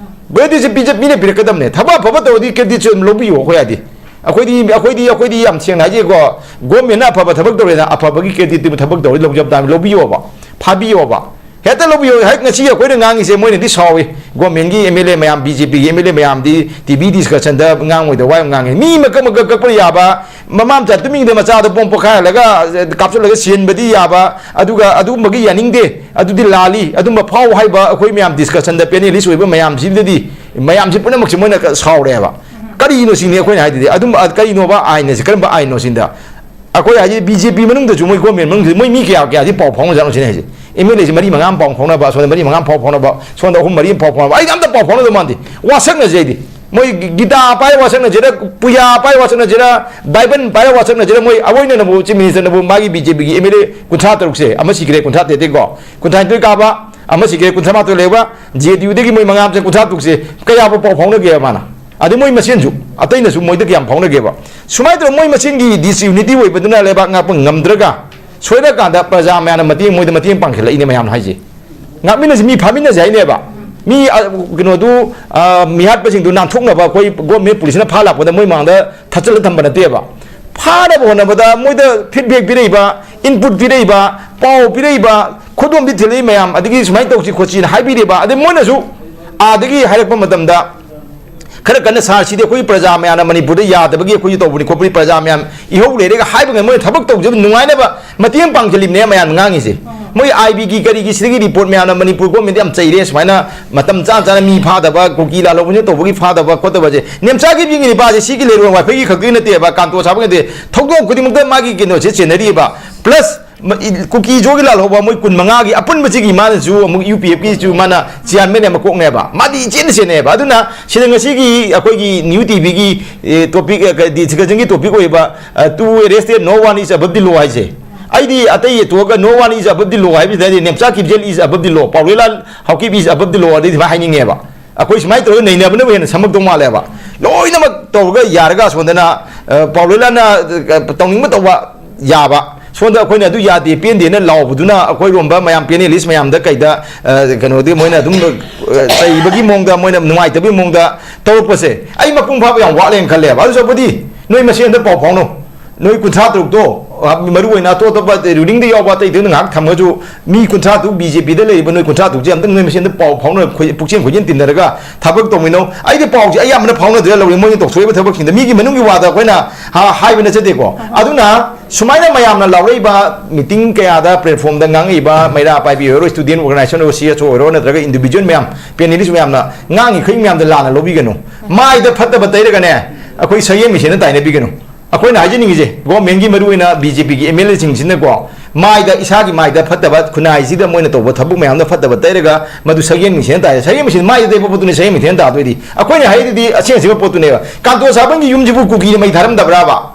ꯀ꯭ꯔꯦꯗꯤꯠꯁꯦ ꯄꯤꯖ-, ꯃꯤꯅ ꯄꯤꯔꯛꯀꯗꯕꯅꯦ꯫ ꯊꯕꯛ ꯑꯐꯕ ꯇꯧꯔꯗꯤ ꯀ꯭ꯔꯦꯗꯤꯠꯁꯦ ꯑꯗꯨꯝ ꯂꯧꯕꯤꯌꯣ꯫ ꯑꯩꯈꯣꯏ ꯍꯥꯏꯗꯤ ꯑꯩꯈꯣꯏꯗꯤ, ꯑꯩꯈꯣꯏꯗꯤ, ꯑꯩꯈꯣꯏꯗꯤ ꯌꯥꯝ ꯁꯦꯡꯅ ꯍꯥꯏꯖꯩꯀꯣ, ꯒꯣꯔꯃꯦꯟꯅ ꯑꯐꯕ ꯊꯕꯛ ꯇꯧꯔꯦꯅ ꯑꯐꯕꯒꯤ ꯀ꯭ꯔꯦꯗꯤꯠꯇꯨ ꯊꯕꯛ ꯇꯧꯔꯗꯤ ꯂꯧꯖꯕ ꯇꯥꯕꯅꯤ, ꯂꯧꯕꯤꯌꯣꯕ, ꯐꯥꯕꯤꯌꯣꯕ꯫ ꯍꯦꯛꯇ ꯂꯧꯕꯤꯌꯣ꯫ ꯍꯦꯛ ꯉꯁꯤ ꯑꯩꯈꯣꯏꯅ ꯉꯥꯡꯉꯤꯁꯦ ꯃꯣꯏꯅꯗꯤ ꯁꯥꯎꯏ꯫ ꯒꯣꯔꯃꯦꯟꯒꯤ ꯑꯦꯝ ꯑꯦꯜ ꯑꯦ ꯃꯌꯥꯝ, ꯕꯤ ꯖꯦ ꯄꯤꯒꯤ ꯑꯦꯝ ꯑꯦꯜ ꯑꯦ ꯃꯌꯥꯝꯗꯤ ꯇꯤ ꯚꯤ ꯗꯤꯁꯀꯁꯟꯗ ꯉꯥꯡꯉꯣꯏꯗ ꯋꯥ ꯌꯥꯝ ꯉꯥꯡꯉꯤ꯫ ꯃꯤ ꯃꯀꯛ ꯃꯀꯛ ꯀꯛꯄ ꯌꯥꯕ, ꯃꯃꯥ ꯃꯆꯥ ꯇꯨꯃꯤꯟꯅ ꯃꯆꯥꯗꯣ ꯕꯣꯝ ꯄꯣꯈꯥꯏꯍꯜꯂꯒ, ꯀꯥꯞꯁꯤꯜꯂꯒ ꯁꯤꯍꯟꯕꯗꯤ ꯌꯥꯕ, ꯑꯗꯨꯒ ꯑꯗꯨꯒꯨꯝꯕꯒꯤ ꯌꯥꯅꯤꯡꯗꯦ, ꯑꯗꯨꯗꯤ ꯂꯥꯜꯂꯤ꯫ ꯑꯗꯨꯝꯕ ꯐꯥꯎ ꯍꯥꯏꯕ ꯑꯩꯈꯣꯏ ꯃꯌꯥꯝ ꯗꯤꯁꯀꯁꯟꯗ ꯄꯦꯅꯦꯂꯤꯁ ꯑꯣꯏꯕ ꯃꯌꯥꯝꯁꯤꯗꯗꯤ, ꯃꯌꯥꯝꯁꯤ ꯄꯨꯝꯅꯃꯛꯁꯦ ꯃꯣꯏꯅ ꯁꯥꯎꯔꯦꯕ꯫ ꯀꯔꯤꯅꯣ ꯁꯤꯅꯤ ꯑꯩꯈꯣꯏꯅ ꯍꯥꯏꯗꯨꯗꯤ꯫ ꯑꯗꯨꯝ ꯀꯔꯤꯅꯣꯕ ꯑꯥꯏꯟ ꯑꯁꯤ? ꯀꯔꯝꯕ ꯑꯥꯏꯟꯅꯣ ꯁꯤꯗ? ꯑꯩꯈꯣꯏ ꯍꯥꯏꯗꯤ ꯕꯤ ꯖꯦ ꯄꯤ ꯃꯅꯨꯡꯗꯁꯨ, ꯃꯣꯏ ꯒꯣꯔꯃꯦꯟ ꯃꯅꯨꯡꯗꯁꯨ ꯃꯣꯏ ꯃꯤ ꯀꯌꯥ ꯀꯌꯥꯗꯤ ꯄꯥꯎ ꯐꯥꯎꯅꯖꯥꯠꯅꯣ ꯁꯤꯅ ꯍꯥꯏꯁꯦ꯫ ꯑꯦꯝ ꯑꯦꯜ ꯑꯦꯁꯤ ꯃꯔꯤ ꯃꯉꯥ ꯑꯃ ꯄꯥꯎ ꯐꯥꯎꯅꯕ, ꯑꯁꯣꯝꯗ ꯃꯔꯤ ꯃꯉꯥ ꯑꯃ ꯄꯥꯎ ꯐꯥꯎꯅꯕ, ꯁꯣꯝꯗ ꯑꯍꯨꯝ ꯃꯔꯤ ꯑꯃ ꯄꯥꯎ ꯐꯥꯎꯅꯕ, ꯑꯩꯗꯤ ꯑꯝꯇ ꯄꯥꯎ ꯐꯥꯎꯅꯗꯧ ꯃꯥꯟꯗꯦ꯫ ꯋꯥꯁꯛꯅꯁꯦ ꯑꯩꯗꯤ꯫ ꯃꯣꯏ ꯒꯤꯇꯥ ꯄꯥꯏꯔ ꯋꯥꯁꯛꯅꯁꯤꯔ, ꯄꯨꯌꯥ ꯄꯥꯏꯔ ꯋꯥꯁꯛꯅꯁꯤꯔ, ꯕꯥꯏꯕꯜ ꯄꯥꯏꯔ ꯋꯥꯁꯛꯅꯁꯤꯔ, ꯃꯣꯏ ꯑꯋꯣꯏꯅꯅꯕꯨ ꯆꯤꯐ ꯃꯤꯅꯤꯁꯇꯔꯅꯕꯨ ꯃꯥꯒꯤ ꯕꯤ ꯖꯦ ꯄꯤꯒꯤ ꯑꯦꯝ ꯑꯦꯜ ꯑꯦ ꯀꯨꯟꯊ꯭ꯔꯥ ꯇꯔꯨꯛꯁꯦ, ꯑꯃ ꯁꯤꯈ꯭ꯔꯦ, ꯀꯨꯟꯊ꯭ꯔꯥ ꯇꯔꯦꯠꯇꯒꯤꯀꯣ, ꯀꯨꯟꯊ꯭ꯔꯥ ꯅꯤꯊꯣꯏ ꯀꯥꯕ, ꯑꯃ ꯁꯤꯈ꯭ꯔꯦ, ꯀꯨꯟꯊ꯭ꯔꯥ ꯃꯥꯊꯣꯏ ꯂꯩꯍꯧꯕ, ꯖꯦ ꯗꯤ ꯌꯨꯗꯒꯤ ꯃꯣꯏ ꯃꯉꯥ ꯑꯃꯁꯦ ꯀꯨꯟꯊ꯭ꯔꯥ ꯇꯔꯨꯛꯁꯦ ꯀꯌꯥꯕꯨ ꯄꯥꯎ ꯐꯥꯎꯅꯒꯦ ꯃꯥꯅ? ꯑꯗꯩ ꯃꯣꯏ ꯃꯁꯦꯟꯁꯨ, ꯑꯇꯩꯅꯁꯨ ꯃꯣꯏꯗ ꯀꯌꯥꯝ ꯐꯥꯎꯅꯒꯦꯕ? ꯁꯨꯃꯥꯏꯅ ꯇꯧꯔꯒ ꯃꯣꯏ ꯃꯁꯦꯟꯒꯤ ꯗꯤꯁꯌꯨꯅꯤꯇꯤ ꯑꯣꯏꯕꯗꯨꯅ ꯂꯩꯕꯥꯛ ꯉꯥꯛꯄ ꯉꯝꯗ꯭ꯔꯒ, ꯁꯣꯏꯔꯀꯥꯟꯗ ꯄ꯭ꯔꯖꯥ ꯃꯌꯥꯝꯅ ꯃꯇꯦꯡ, ꯃꯣꯏꯗ ꯃꯇꯦꯡ ꯄꯥꯡꯁꯤꯜꯂꯛꯏꯅꯦ ꯃꯌꯥꯝꯅ ꯍꯥꯏꯁꯦ꯫ ꯉꯥꯛꯃꯤꯟꯅꯁꯤ, ꯃꯤ ꯐꯥꯃꯤꯟꯅꯁꯤ ꯍꯥꯏꯅꯦꯕ꯫ ꯃꯤ, ꯑ, ꯀꯩꯅꯣꯗꯨ, ꯑ, ꯃꯤꯍꯥꯠꯄꯁꯤꯡꯗꯨ ꯅꯥꯟꯊꯣꯛꯅꯕ ꯑꯩꯈꯣꯏ ꯒꯣꯔꯃꯦꯟ ꯄꯨꯂꯤꯁꯅ ꯐꯥ ꯂꯥꯛꯄꯗ ꯃꯣꯏ ꯃꯥꯡꯗ ꯊꯠꯆꯜꯂ ꯊꯝꯕ ꯅꯠꯇꯦꯕ꯫ ꯐꯥꯅꯕ ꯍꯣꯠꯅꯕꯗ ꯃꯣꯏꯗ ꯐꯤꯗꯕꯦꯛ ꯄꯤꯔꯛꯏꯕ, ꯏꯟꯄꯨꯠ ꯄꯤꯔꯛꯏꯕ, ꯄꯥꯎ ꯄꯤꯔꯛꯏꯕ, ꯈꯨꯗꯣꯝꯕꯤ ꯊꯤꯜꯂꯛꯏ ꯃꯌꯥꯝ, ꯑꯗꯒꯤ ꯁꯨꯃꯥꯏꯅ ꯇꯧꯁꯤ ꯈꯣꯠꯁꯤꯅ ꯍꯥꯏꯕꯤꯔꯤꯕ, ꯑꯗꯩ ꯃꯣꯏꯅꯁꯨ ꯑꯥꯗꯒꯤ ꯍꯥꯏꯔꯛꯄ ꯃꯇꯝꯗ ꯈꯔ ꯀꯟꯅ ꯁꯥꯔ, ꯁꯤꯗꯤ ꯑꯩꯈꯣꯏꯒꯤ ꯄ꯭ꯔꯖꯥ ꯃꯌꯥꯝꯅ ꯃꯅꯤꯄꯨꯔꯗ ꯌꯥꯗꯕꯒꯤ ꯑꯩꯈꯣꯏꯒꯤ ꯇꯧꯕꯅꯤ ꯈꯣꯠꯄꯅꯤ, ꯄ꯭ꯔꯖꯥ ꯃꯌꯥꯝ ꯏꯍꯧ ꯂꯩꯔꯒ ꯍꯥꯏꯕ ꯉꯝꯃꯣꯏ꯫ ꯊꯕꯛ ꯇꯧꯖꯕ ꯅꯨꯡꯉꯥꯏꯅꯕ ꯃꯇꯦꯡ ꯄꯥꯡꯁꯤꯜꯂꯤꯕꯅꯦ ꯃꯌꯥꯝꯅ ꯉꯥꯡꯉꯤꯁꯦ꯫ ꯃꯣꯏ ꯑꯥꯏ ꯕꯤꯒꯤ ꯀꯔꯤꯒꯤ ꯁꯤꯗꯒꯤ ꯔꯤꯄꯣꯔꯠ ꯃꯌꯥꯝꯅ ꯃꯅꯤꯄꯨꯔ ꯒꯣꯔꯃꯦꯟꯗ ꯌꯥꯝ ꯆꯩꯔꯦ, ꯁꯨꯃꯥꯏꯅ ꯃꯇꯝ ꯆꯥ ꯆꯥꯅ ꯃꯤ ꯐꯥꯗꯕ, ꯀꯨꯀꯤ ꯂꯥꯜꯍꯧꯕꯁꯤꯅ ꯇꯧꯕꯒꯤ ꯐꯥꯗꯕ ꯈꯣꯠꯇꯕꯁꯦ꯫ ꯅꯦꯝꯆꯥꯒꯤ ꯃꯤꯒꯤ ꯅꯤꯄꯥꯁꯦ ꯁꯤꯒꯤ ꯂꯩꯔꯣꯟ ꯋꯥꯏꯐꯩꯒꯤ ꯈꯛꯇꯒꯤ ꯅꯠꯇꯦꯕ, ꯀꯥꯟꯇꯣ ꯁꯥꯕ ꯅꯠꯇꯦ, ꯊꯧꯗꯣꯛ ꯈꯨꯗꯤꯡꯃꯛꯇ ꯃꯥꯒꯤ ꯀꯩꯅꯣꯁꯦ ꯆꯦꯟꯅꯔꯤꯕ꯫ ꯄ꯭ꯂꯁ ꯃ-, ꯏ-, ꯀꯨꯀꯤ ꯖꯣꯒꯤ ꯂꯥꯜꯍꯧꯕ ꯃꯣꯏ ꯀꯨꯟ ꯃꯉꯥꯒꯤ ꯑꯄꯨꯟꯕꯁꯤꯒꯤ ꯃꯥꯅꯁꯨ ꯑꯃꯨꯛ ꯌꯨ ꯄꯤ ꯑꯦꯐꯀꯤꯁꯨ ꯃꯥꯅ ꯆꯤꯌꯥꯔꯃꯦꯟ ꯑꯃ ꯀꯣꯛꯅꯦꯕ꯫ ꯃꯥꯗꯤ ꯏꯆꯦꯟ ꯆꯦꯟꯅꯩꯑꯕ꯫ ꯑꯗꯨꯅ ꯁꯤꯗ ꯉꯁꯤꯒꯤ ꯑꯩꯈꯣꯏꯒꯤ ꯅ꯭ꯌꯨ ꯇꯤ ꯚꯤꯒꯤ, ꯑꯦ, ꯇꯣꯄꯤꯛ, ꯑꯦ, ꯀ-, ꯗꯤ-, ꯗꯤꯁꯀꯁꯟꯒꯤ ꯇꯣꯄꯤꯛ ꯑꯣꯏꯕ, ꯑ, "To arrest no one is above the law" ꯍꯥꯏꯁꯦ, ꯑꯩꯗꯤ ꯑꯇꯩ ꯇꯣꯛꯑꯒ "No one is above the law" ꯍꯥꯏꯕꯁꯤꯗ ꯑꯩꯗꯤ Nemcha ꯀꯤꯞꯖꯦꯜ is above the law, ꯄꯥꯎꯔꯦꯜ Lal Haokip is above the law ꯑꯗꯩ ꯑꯗꯨꯃꯥꯏꯅ ꯍꯥꯏꯅꯤꯡꯉꯦꯕ꯫ ꯑꯩꯈꯣꯏ ꯁꯨꯃꯥꯏꯅ ꯇꯧꯔꯒ ꯅꯩꯅꯕꯅꯕꯨ ꯍꯦꯟꯅ ꯁꯝꯃꯛꯇꯧ ꯃꯥꯜꯂꯦꯕ꯫ ꯂꯣꯏꯅꯃꯛ ꯇꯧꯔꯒ ꯌꯥꯔꯒ ꯑꯁꯣꯝꯗꯅ, ꯑ, ꯄꯥꯎꯂꯣꯏꯂꯥꯅ, ꯑ, ꯇꯧꯅꯤꯡꯕ ꯇꯧꯕ ꯌꯥꯕ, ꯁꯣꯝꯗ ꯑꯩꯈꯣꯏꯅ ꯑꯗꯨ ꯌꯥꯗꯦ, ꯄꯦꯟꯗꯦꯅ ꯂꯥꯎꯕꯗꯨꯅ ꯑꯩꯈꯣꯏꯔꯣꯝꯕ ꯃꯌꯥꯝ ꯄꯦꯅꯦꯂꯤꯁ ꯃꯌꯥꯝꯗ ꯀꯩꯗ, ꯑ, ꯀꯩꯅꯣꯗꯤ ꯃꯣꯏꯅ ꯑꯗꯨꯝ, ꯑ, ꯆꯩꯕꯒꯤ ꯃꯑꯣꯡꯗ, ꯃꯣꯏꯅ ꯅꯨꯡꯉꯥꯏꯇꯕꯒꯤ ꯃꯑꯣꯡꯗ ꯇꯧꯔꯛꯄꯁꯦ ꯑꯩ ꯃꯄꯨꯡ ꯐꯥꯕ ꯌꯥꯝ ꯋꯥꯠꯂꯦꯅ ꯈꯜꯂꯦꯕ꯫ ꯑꯗꯨ ꯁꯔꯨꯛꯄꯨꯗꯤ ꯅꯣꯏ ꯃꯁꯦꯟꯗ ꯄꯥꯎ ꯐꯥꯎꯅꯧ꯫ ꯅꯣꯏ ꯀꯨꯟꯊ꯭ꯔꯥ ꯇꯔꯨꯛꯇꯣ ꯃꯔꯨ ꯑꯣꯏꯅ ꯑꯇꯣꯞ ꯑꯇꯣꯞꯄ ꯔꯨꯂꯤꯡꯗ ꯌꯥꯎꯕ ꯑꯇꯩꯗꯨꯅ ꯉꯥꯏꯍꯥꯛ ꯊꯝꯃꯒꯁꯨ, ꯃꯤ ꯀꯨꯟꯊ꯭ꯔꯥ ꯇꯔꯨꯛ ꯕꯤ ꯖꯦ ꯄꯤꯗ ꯂꯩꯔꯤꯕ ꯅꯣꯏ ꯀꯨꯟꯊ꯭ꯔꯥ ꯇꯔꯨꯛꯁꯦ ꯑꯝꯇꯪ ꯅꯣꯏ ꯃꯁꯦꯟꯗ ꯄꯥꯎ ꯐꯥꯎꯅ, ꯈꯣꯏ-, ꯄꯨꯛꯆꯦꯟ ꯈꯣꯏꯖꯦꯟ ꯇꯤꯟꯅꯔꯒ ꯊꯕꯛ ꯇꯧꯃꯤꯟꯅꯧ꯫ ꯑꯩꯗꯤ ꯄꯥꯎꯁꯦ ꯑꯌꯥꯝꯕꯅ ꯐꯥꯎꯅꯗ꯭ꯔꯦ, ꯂꯧꯔꯦ, ꯃꯣꯏꯅ ꯇꯧꯊꯣꯛꯏꯕ ꯊꯕꯛꯁꯤꯡꯗ꯫ ꯃꯤꯒꯤ ꯃꯅꯨꯡꯒꯤ ꯋꯥꯗ ꯑꯩꯈꯣꯏꯅ ꯍꯥ-, ꯍꯥꯏꯕ ꯅꯠꯆꯗꯦꯀꯣ꯫ ꯑꯗꯨꯅ ꯁꯨꯃꯥꯏꯅ ꯃꯌꯥꯝꯅ ꯂꯥꯎꯔꯛꯏꯕ, ꯃꯤꯇꯤꯡ ꯀꯌꯥꯗ, ꯄ꯭ꯂꯦꯠꯐꯣꯝꯗ ꯉꯥꯡꯉꯛꯏꯕ, ꯃꯩꯔꯥ ꯄꯥꯏꯕꯤ ꯑꯣꯏꯔꯣ, ꯁ꯭ꯇꯨꯗꯦꯟ ꯑꯣꯔꯒꯅꯥꯏꯖꯦꯁꯟ ꯑꯣꯏꯔꯣ, ꯁꯤ ꯑꯦꯁ ꯑꯣ ꯑꯣꯏꯔꯣ, ꯅꯠꯇ꯭ꯔꯒ ꯏꯟꯗꯤꯕꯤꯖꯨꯋꯦꯜ ꯃꯌꯥꯝ, ꯄꯦꯅꯦꯂꯤꯁ ꯃꯌꯥꯝꯅ ꯉꯥꯡꯉꯤꯈꯩ ꯃꯌꯥꯝꯗ ꯂꯥꯟꯅ ꯂꯧꯕꯤꯒꯅꯨ꯫ ꯃꯥꯏꯗ ꯐꯠꯇꯕ ꯇꯩꯔꯒꯅꯦ, ꯑꯩꯈꯣꯏ ꯁꯛꯌꯦꯟ ꯃꯤꯁꯦꯟꯅ ꯇꯥꯏꯅꯕꯤꯒꯅꯨ꯫ ꯑꯩꯈꯣꯏꯅ ꯍꯥꯏꯖꯅꯤꯡꯉꯤꯁꯦ, ꯒꯣꯔꯃꯦꯟꯒꯤ, ꯃꯔꯨ ꯑꯣꯏꯅ ꯕꯤ ꯖꯦ ꯄꯤꯒꯤ ꯑꯦꯝ ꯑꯦꯜ ꯑꯦꯁꯤꯡꯁꯤꯅꯀꯣ, ꯃꯥꯏꯗ, ꯏꯁꯥꯒꯤ ꯃꯥꯏꯗ ꯐꯠꯇꯕ, ꯈꯨꯟꯅꯥꯏꯁꯤꯗ ꯃꯣꯏꯅ ꯇꯧꯕ ꯊꯕꯛ ꯃꯌꯥꯝꯗ ꯐꯠꯇꯕ ꯇꯩꯔꯒ ꯃꯗꯨ ꯁꯛꯌꯦꯟ ꯃꯤꯁꯦꯟꯅ ꯇꯥꯏ꯫ ꯁꯛꯌꯦꯟ ꯃꯤꯁꯦꯟ ꯃꯥꯏꯗ ꯇꯩꯕ ꯄꯣꯠꯇꯨꯅ ꯁꯛꯌꯦꯟ ꯃꯤꯁꯦꯟꯅ ꯇꯥꯗꯣꯏꯗꯤ꯫ ꯑꯩꯈꯣꯏꯅ ꯍꯥꯏꯔꯤꯗꯨꯗꯤ ꯑꯁꯦꯡ ꯑꯁꯦꯡꯕ ꯄꯣꯠꯇꯨꯅꯦꯕ꯫ ꯀꯥꯟꯇꯣ ꯁꯥꯕꯝꯒꯤ ꯌꯨꯝꯁꯤꯕꯨ ꯀꯨꯀꯤꯅ ꯃꯩ ꯊꯥꯔꯝꯗꯕ꯭ꯔꯥꯕ?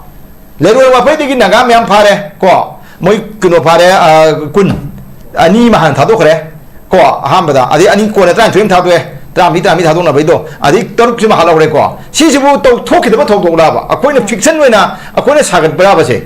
ꯂꯩꯔꯣꯏ ꯋꯥꯐꯩꯗꯒꯤ ꯅꯥꯒꯥ ꯃꯌꯥꯝ ꯐꯥꯔꯦ ꯀꯣ, ꯃꯣꯏ ꯀꯩꯅꯣ ꯐꯥꯔꯦ, ꯑ, ꯀꯨꯟ, ꯑꯅꯤ ꯑꯃ ꯍꯥꯟꯅ ꯊꯥꯗꯣꯛꯈ꯭ꯔꯦ ꯀꯣ, ꯑꯍꯥꯟꯕꯗ, ꯑꯗꯩ ꯑꯅꯤ ꯀꯣꯟꯅ ꯇꯔꯥꯅꯤꯊꯣꯏ ꯑꯃ ꯊꯥꯗꯣꯛꯑꯦ, ꯇꯔꯥꯃꯔꯤ, ꯇꯔꯥꯃꯔꯤ ꯊꯥꯗꯣꯛꯅꯕꯩꯗꯣ, ꯑꯗꯩ ꯇꯔꯨꯛꯁꯤꯃ ꯍꯥꯠꯍꯧꯔꯦꯀꯣ꯫ ꯁꯤꯁꯤꯕꯨ ꯇꯧ-, ꯊꯣꯛꯈꯤꯗꯕ ꯊꯧꯗꯣꯛꯂꯕ? ꯑꯩꯈꯣꯏꯅ ꯐꯤꯛꯁꯟ ꯑꯣꯏꯅ ꯑꯩꯈꯣꯏꯅ ꯁꯥꯒꯠꯄ꯭ꯔꯥꯕꯁꯦ?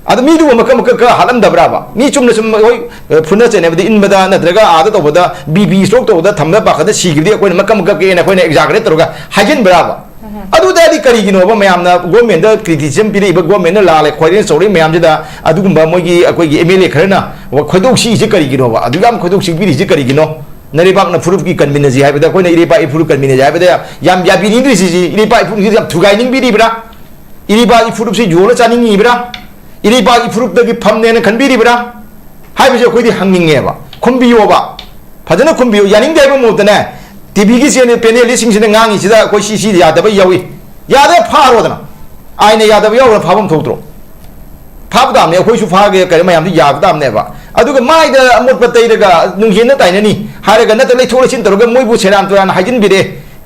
ꯑꯗꯨ ꯃꯤꯗꯨꯕꯨ ꯃꯀꯛ ꯃꯀꯛ ꯈꯔ ꯍꯥꯠꯂꯝꯗꯕ꯭ꯔꯥꯕ? ꯃꯤ ꯆꯨꯝꯅ ꯁꯨꯝ ꯍꯣꯏ, ꯐꯨꯅ ꯆꯩꯅꯕꯗ ꯏꯟꯕꯗ ꯅꯠꯇ꯭ꯔꯒ ꯑꯥꯗ ꯇꯧꯕꯗ ꯕꯤ ꯄꯤ ꯁ꯭ꯇ꯭ꯔꯣꯛ ꯇꯧꯕꯗ ꯊꯝꯕꯗ ꯄꯥꯈꯠꯇ ꯁꯤꯈꯤꯕꯗꯤ ꯑꯩꯈꯣꯏꯅ ꯃꯀꯛ ꯃꯀꯛ ꯀꯛꯑꯦꯅ ꯑꯩꯈꯣꯏꯅ ꯑꯦꯛꯖꯥꯒꯔꯦꯠ ꯇꯧꯔꯒ ꯍꯥꯏꯖꯤꯟꯕ꯭ꯔꯥꯕ? ꯑꯗꯨ ꯇꯥꯔꯗꯤ ꯀꯔꯤꯒꯤꯅꯣꯕ ꯃꯌꯥꯝꯅ ꯒꯣꯔꯃꯦꯟꯗ ꯀ꯭ꯔꯤꯇꯤꯁꯤꯖꯝ ꯄꯤꯔꯛꯏꯕ, ꯒꯣꯔꯃꯦꯟꯅ ꯂꯥꯜꯂꯦ ꯈꯣꯏꯔꯦꯟ ꯆꯧꯔꯦꯟ ꯃꯌꯥꯝꯁꯤꯗ ꯑꯗꯨꯒꯨꯝꯕ ꯃꯣꯏꯒꯤ, ꯑꯩꯈꯣꯏꯒꯤ ꯑꯦꯝ ꯑꯦꯜ ꯑꯦ ꯈꯔꯅ ꯈꯣꯏꯗꯣꯛ ꯁꯤꯛꯏꯁꯦ ꯀꯔꯤꯒꯤꯅꯣꯕ? ꯑꯗꯨꯛ ꯌꯥꯝ ꯈꯣꯏꯗꯣꯛ ꯁꯤꯛꯄꯤꯔꯤꯁꯦ ꯀꯔꯤꯒꯤꯅꯣ? ꯅꯔꯩꯕꯥꯛꯅ ꯐꯨꯔꯨꯞꯀꯤ ꯀꯟꯃꯤꯟꯅꯁꯤ ꯍꯥꯏꯕꯗ, ꯑꯩꯈꯣꯏꯅ ꯏꯔꯩꯄꯥꯛ ꯏꯐꯨꯔꯨꯞ ꯀꯟꯃꯤꯟꯅꯁꯤ ꯍꯥꯏꯕꯗ ꯌꯥꯝ, ꯌꯥꯝ ꯌꯥꯕꯤꯅꯤꯡꯗ꯭ꯔꯤꯁꯤ, ꯏꯔꯩꯄꯥꯛ ꯏꯐꯨꯔꯨꯞꯁꯤ ꯌꯥꯝ ꯊꯨꯒꯥꯏꯅꯤꯡꯕꯤꯔꯤꯕ꯭ꯔꯥ? ꯏꯔꯩꯄꯥꯛ ꯏꯐꯨꯔꯨꯞꯁꯤ ꯌꯣꯜꯂ ꯆꯥꯅꯤꯡꯉꯤꯕ꯭ꯔꯥ? ꯏꯔꯩꯄꯥꯛ ꯏꯐꯨꯔꯨꯞꯇꯒꯤ ꯐꯝꯅꯦꯅ ꯈꯟꯕꯤꯔꯤꯕ꯭ꯔꯥ ꯍꯥꯏꯕꯁꯦ ꯑꯩꯈꯣꯏꯗꯤ ꯍꯪꯅꯤꯡꯉꯦꯕ꯫ ꯈꯨꯝꯕꯤꯌꯣꯕ, ꯐꯖꯅ ꯈꯨꯝꯕꯤꯌꯨ꯫ ꯌꯥꯅꯤꯡꯗꯦ ꯍꯥꯏꯕ ꯃꯍꯨꯠꯇꯅꯦ, ꯇꯤ ꯚꯤꯒꯤ ꯆꯦꯅꯦꯜ ꯄꯦꯅꯦꯂꯤꯁꯁꯤꯡꯁꯤꯅ ꯉꯥꯡꯉꯤꯁꯤꯗ ꯑꯩꯈꯣꯏ ꯁꯤ, ꯁꯤ ꯌꯥꯗꯕ ꯌꯥꯎꯏ, ꯌꯥꯗꯕ ꯐꯥꯔꯣꯗꯅ꯫ ꯑꯥꯏꯟꯅ ꯌꯥꯗꯕ ꯌꯥꯎꯔꯒ ꯐꯥꯐꯝ ꯊꯣꯛꯇ꯭ꯔꯣ? ꯐꯥꯕ ꯇꯥꯕꯅꯦ, ꯑꯩꯈꯣꯏꯁꯨ ꯐꯥꯒꯦ, ꯀꯔꯤ ꯃꯌꯥꯝꯗꯨ ꯌꯥꯕ ꯇꯥꯕꯅꯦꯕ꯫ ꯑꯗꯨꯒ ꯃꯥꯏꯗ ꯑꯃꯣꯠꯄ ꯇꯩꯔꯒ ꯅꯨꯡꯍꯦꯟꯅ ꯇꯥꯏꯅꯅꯤ ꯍꯥꯏꯔꯒ, ꯅꯠꯇ꯭ꯔꯒ ꯂꯩꯊꯣꯛ ꯂꯩꯁꯤꯟ ꯇꯧꯔꯒ ꯃꯣꯏꯕꯨ ꯁꯦꯔꯥꯟ ꯇꯨꯔꯥꯟ ꯍꯥꯏꯖꯤꯟꯕꯤꯔꯦ꯫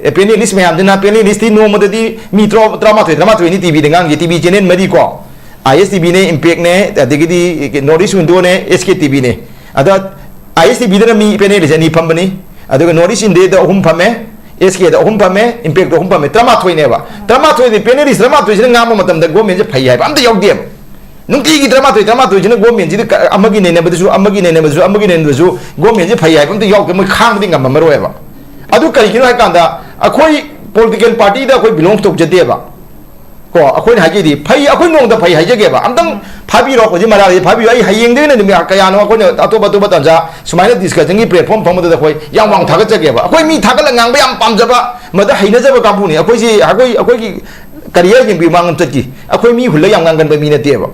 ꯑꯦ, ꯄꯦꯅꯦꯂꯤꯁ ꯃꯌꯥꯝꯗꯨꯅ, ꯄꯦꯅꯦꯂꯤꯁꯇꯤ ꯅꯣꯡꯃꯗꯗꯤ ꯃꯤ ꯇꯔꯥ-, ꯇꯔꯥꯃꯥꯊꯣꯏ, ꯇꯔꯥꯃꯥꯊꯣꯏꯅꯤ ꯇꯤ ꯚꯤꯗ ꯉꯥꯡꯒꯦ, ꯇꯤ ꯚꯤ ꯆꯦꯅꯦꯜ ꯃꯔꯤ ꯀꯣ, ꯑꯥꯏ ꯑꯦꯁ ꯇꯤ ꯚꯤꯅꯦ, ꯏꯝꯄꯦꯛꯅꯦ, ꯑꯗꯒꯤꯗꯤ ꯅꯣꯔꯠ ꯏꯁ ꯋꯤꯟꯗꯣꯅꯦ, ꯑꯦꯁ ꯀꯦ ꯇꯤ ꯚꯤꯅꯦ꯫ ꯑꯗ ꯑꯥꯏ ꯑꯦꯁ ꯇꯤ ꯚꯤꯗꯅ ꯃꯤ ꯄꯦꯅꯦꯂꯤꯁ ꯑꯅꯤ ꯐꯝꯕꯅꯤ, ꯑꯗꯨꯒ ꯅꯣꯔꯠ ꯏꯁ ꯏꯟꯗꯤꯌꯥꯗ ꯑꯍꯨꯝ ꯐꯝꯃꯦ, ꯑꯦꯁ ꯀꯦꯗ ꯑꯍꯨꯝ ꯐꯝꯃꯦ, ꯏꯝꯄꯦꯛꯇ ꯑꯍꯨꯝ ꯐꯝꯃꯦ, ꯇꯔꯥꯃꯥꯊꯣꯏꯅꯦꯕ꯫ ꯇꯔꯥꯃꯥꯊꯣꯏꯗꯤ ꯄꯦꯅꯦꯂꯤꯁ ꯇꯔꯥꯃꯥꯊꯣꯏꯁꯤꯅ ꯉꯥꯡꯕ ꯃꯇꯝꯗ ꯒꯣꯔꯃꯦꯟꯁꯦ ꯐꯩ ꯍꯥꯏꯕ ꯑꯝꯇ ꯌꯥꯎꯗꯦꯕ꯫ ꯅꯨꯡꯇꯤꯒꯤ ꯇꯔꯥꯃꯥꯊꯣꯏ, ꯇꯔꯥꯃꯥꯊꯣꯏꯁꯤꯅ ꯒꯣꯔꯃꯦꯟꯁꯤꯗ ꯀ-, ꯑꯃꯒꯤ ꯅꯩꯅꯕꯗꯁꯨ, ꯑꯃꯒꯤ ꯅꯩꯅꯕꯗꯁꯨ, ꯑꯃꯒꯤ ꯅꯩꯅꯕꯗꯁꯨ ꯒꯣꯔꯃꯦꯟꯁꯦ ꯐꯩ ꯍꯥꯏꯕ ꯑꯝꯇ ꯌꯥꯎꯗꯦ꯫ ꯃꯣꯏ ꯈꯥꯡꯕꯗꯤ ꯉꯝꯃꯝꯃꯔꯣꯏꯕ꯫ ꯑꯗꯨ ꯀꯔꯤꯒꯤꯅꯣ ꯍꯥꯏ ꯀꯥꯟꯗ, ꯑꯩꯈꯣꯏ ꯄꯣꯂꯤꯇꯤꯀꯦꯜ ꯄꯥꯔꯇꯤꯗ ꯑꯩꯈꯣꯏ ꯕꯤꯂꯣꯡ ꯇꯧꯖꯗꯦꯕ꯫ ꯀꯣ, ꯑꯩꯈꯣꯏꯅ ꯍꯥꯏꯖꯩꯗꯤ ꯐꯩ, ꯑꯩꯈꯣꯏ ꯅꯣꯡꯃꯗ ꯐꯩ ꯍꯥꯏꯖꯒꯦꯕ, ꯑꯝꯇꯪ ꯐꯥꯕꯤꯔꯣ꯫ ꯍꯧꯖꯤꯛ ꯃꯔꯥꯜꯁꯦ ꯐꯥꯕꯤꯌꯨ꯫ ꯑꯩ ꯍꯌꯦꯡꯗꯒꯤꯅ ꯅꯨꯃꯤꯠ ꯀꯌꯥꯅꯣ ꯑꯩꯈꯣꯏꯅ ꯑꯇꯣꯞ ꯑꯇꯣꯞꯄ ꯇꯥꯟꯖꯥ ꯁꯨꯃꯥꯏꯅ ꯗꯤꯁꯀꯁꯟꯒꯤ ꯄ꯭ꯂꯦꯠꯐꯣꯝ ꯐꯝꯕꯗꯨꯗ ꯑꯩꯈꯣꯏ ꯌꯥꯝ ꯋꯥꯡ ꯊꯥꯒꯠꯆꯒꯦꯕ꯫ ꯑꯩꯈꯣꯏ ꯃꯤ ꯊꯥꯒꯠꯂꯒ ꯉꯥꯡꯕ ꯌꯥꯝ ꯄꯥꯝꯖꯕ, ꯃꯗ ꯍꯩꯅꯖꯕ ꯀꯥꯡꯕꯨꯅꯤ꯫ ꯑꯩꯈꯣꯏꯁꯤ, ꯑꯩꯈꯣꯏ, ꯑꯩꯈꯣꯏꯒꯤ ꯀꯔꯤꯌꯔ ꯌꯦꯡꯕꯤꯌꯨ, ꯃꯥꯡꯂꯣꯝ ꯆꯠꯈꯤ꯫ ꯑꯩꯈꯣꯏ ꯃꯤ ꯍꯨꯜꯂ ꯌꯥꯝ ꯉꯥꯡꯒꯟꯕ ꯃꯤ ꯅꯠꯇꯦꯕ꯫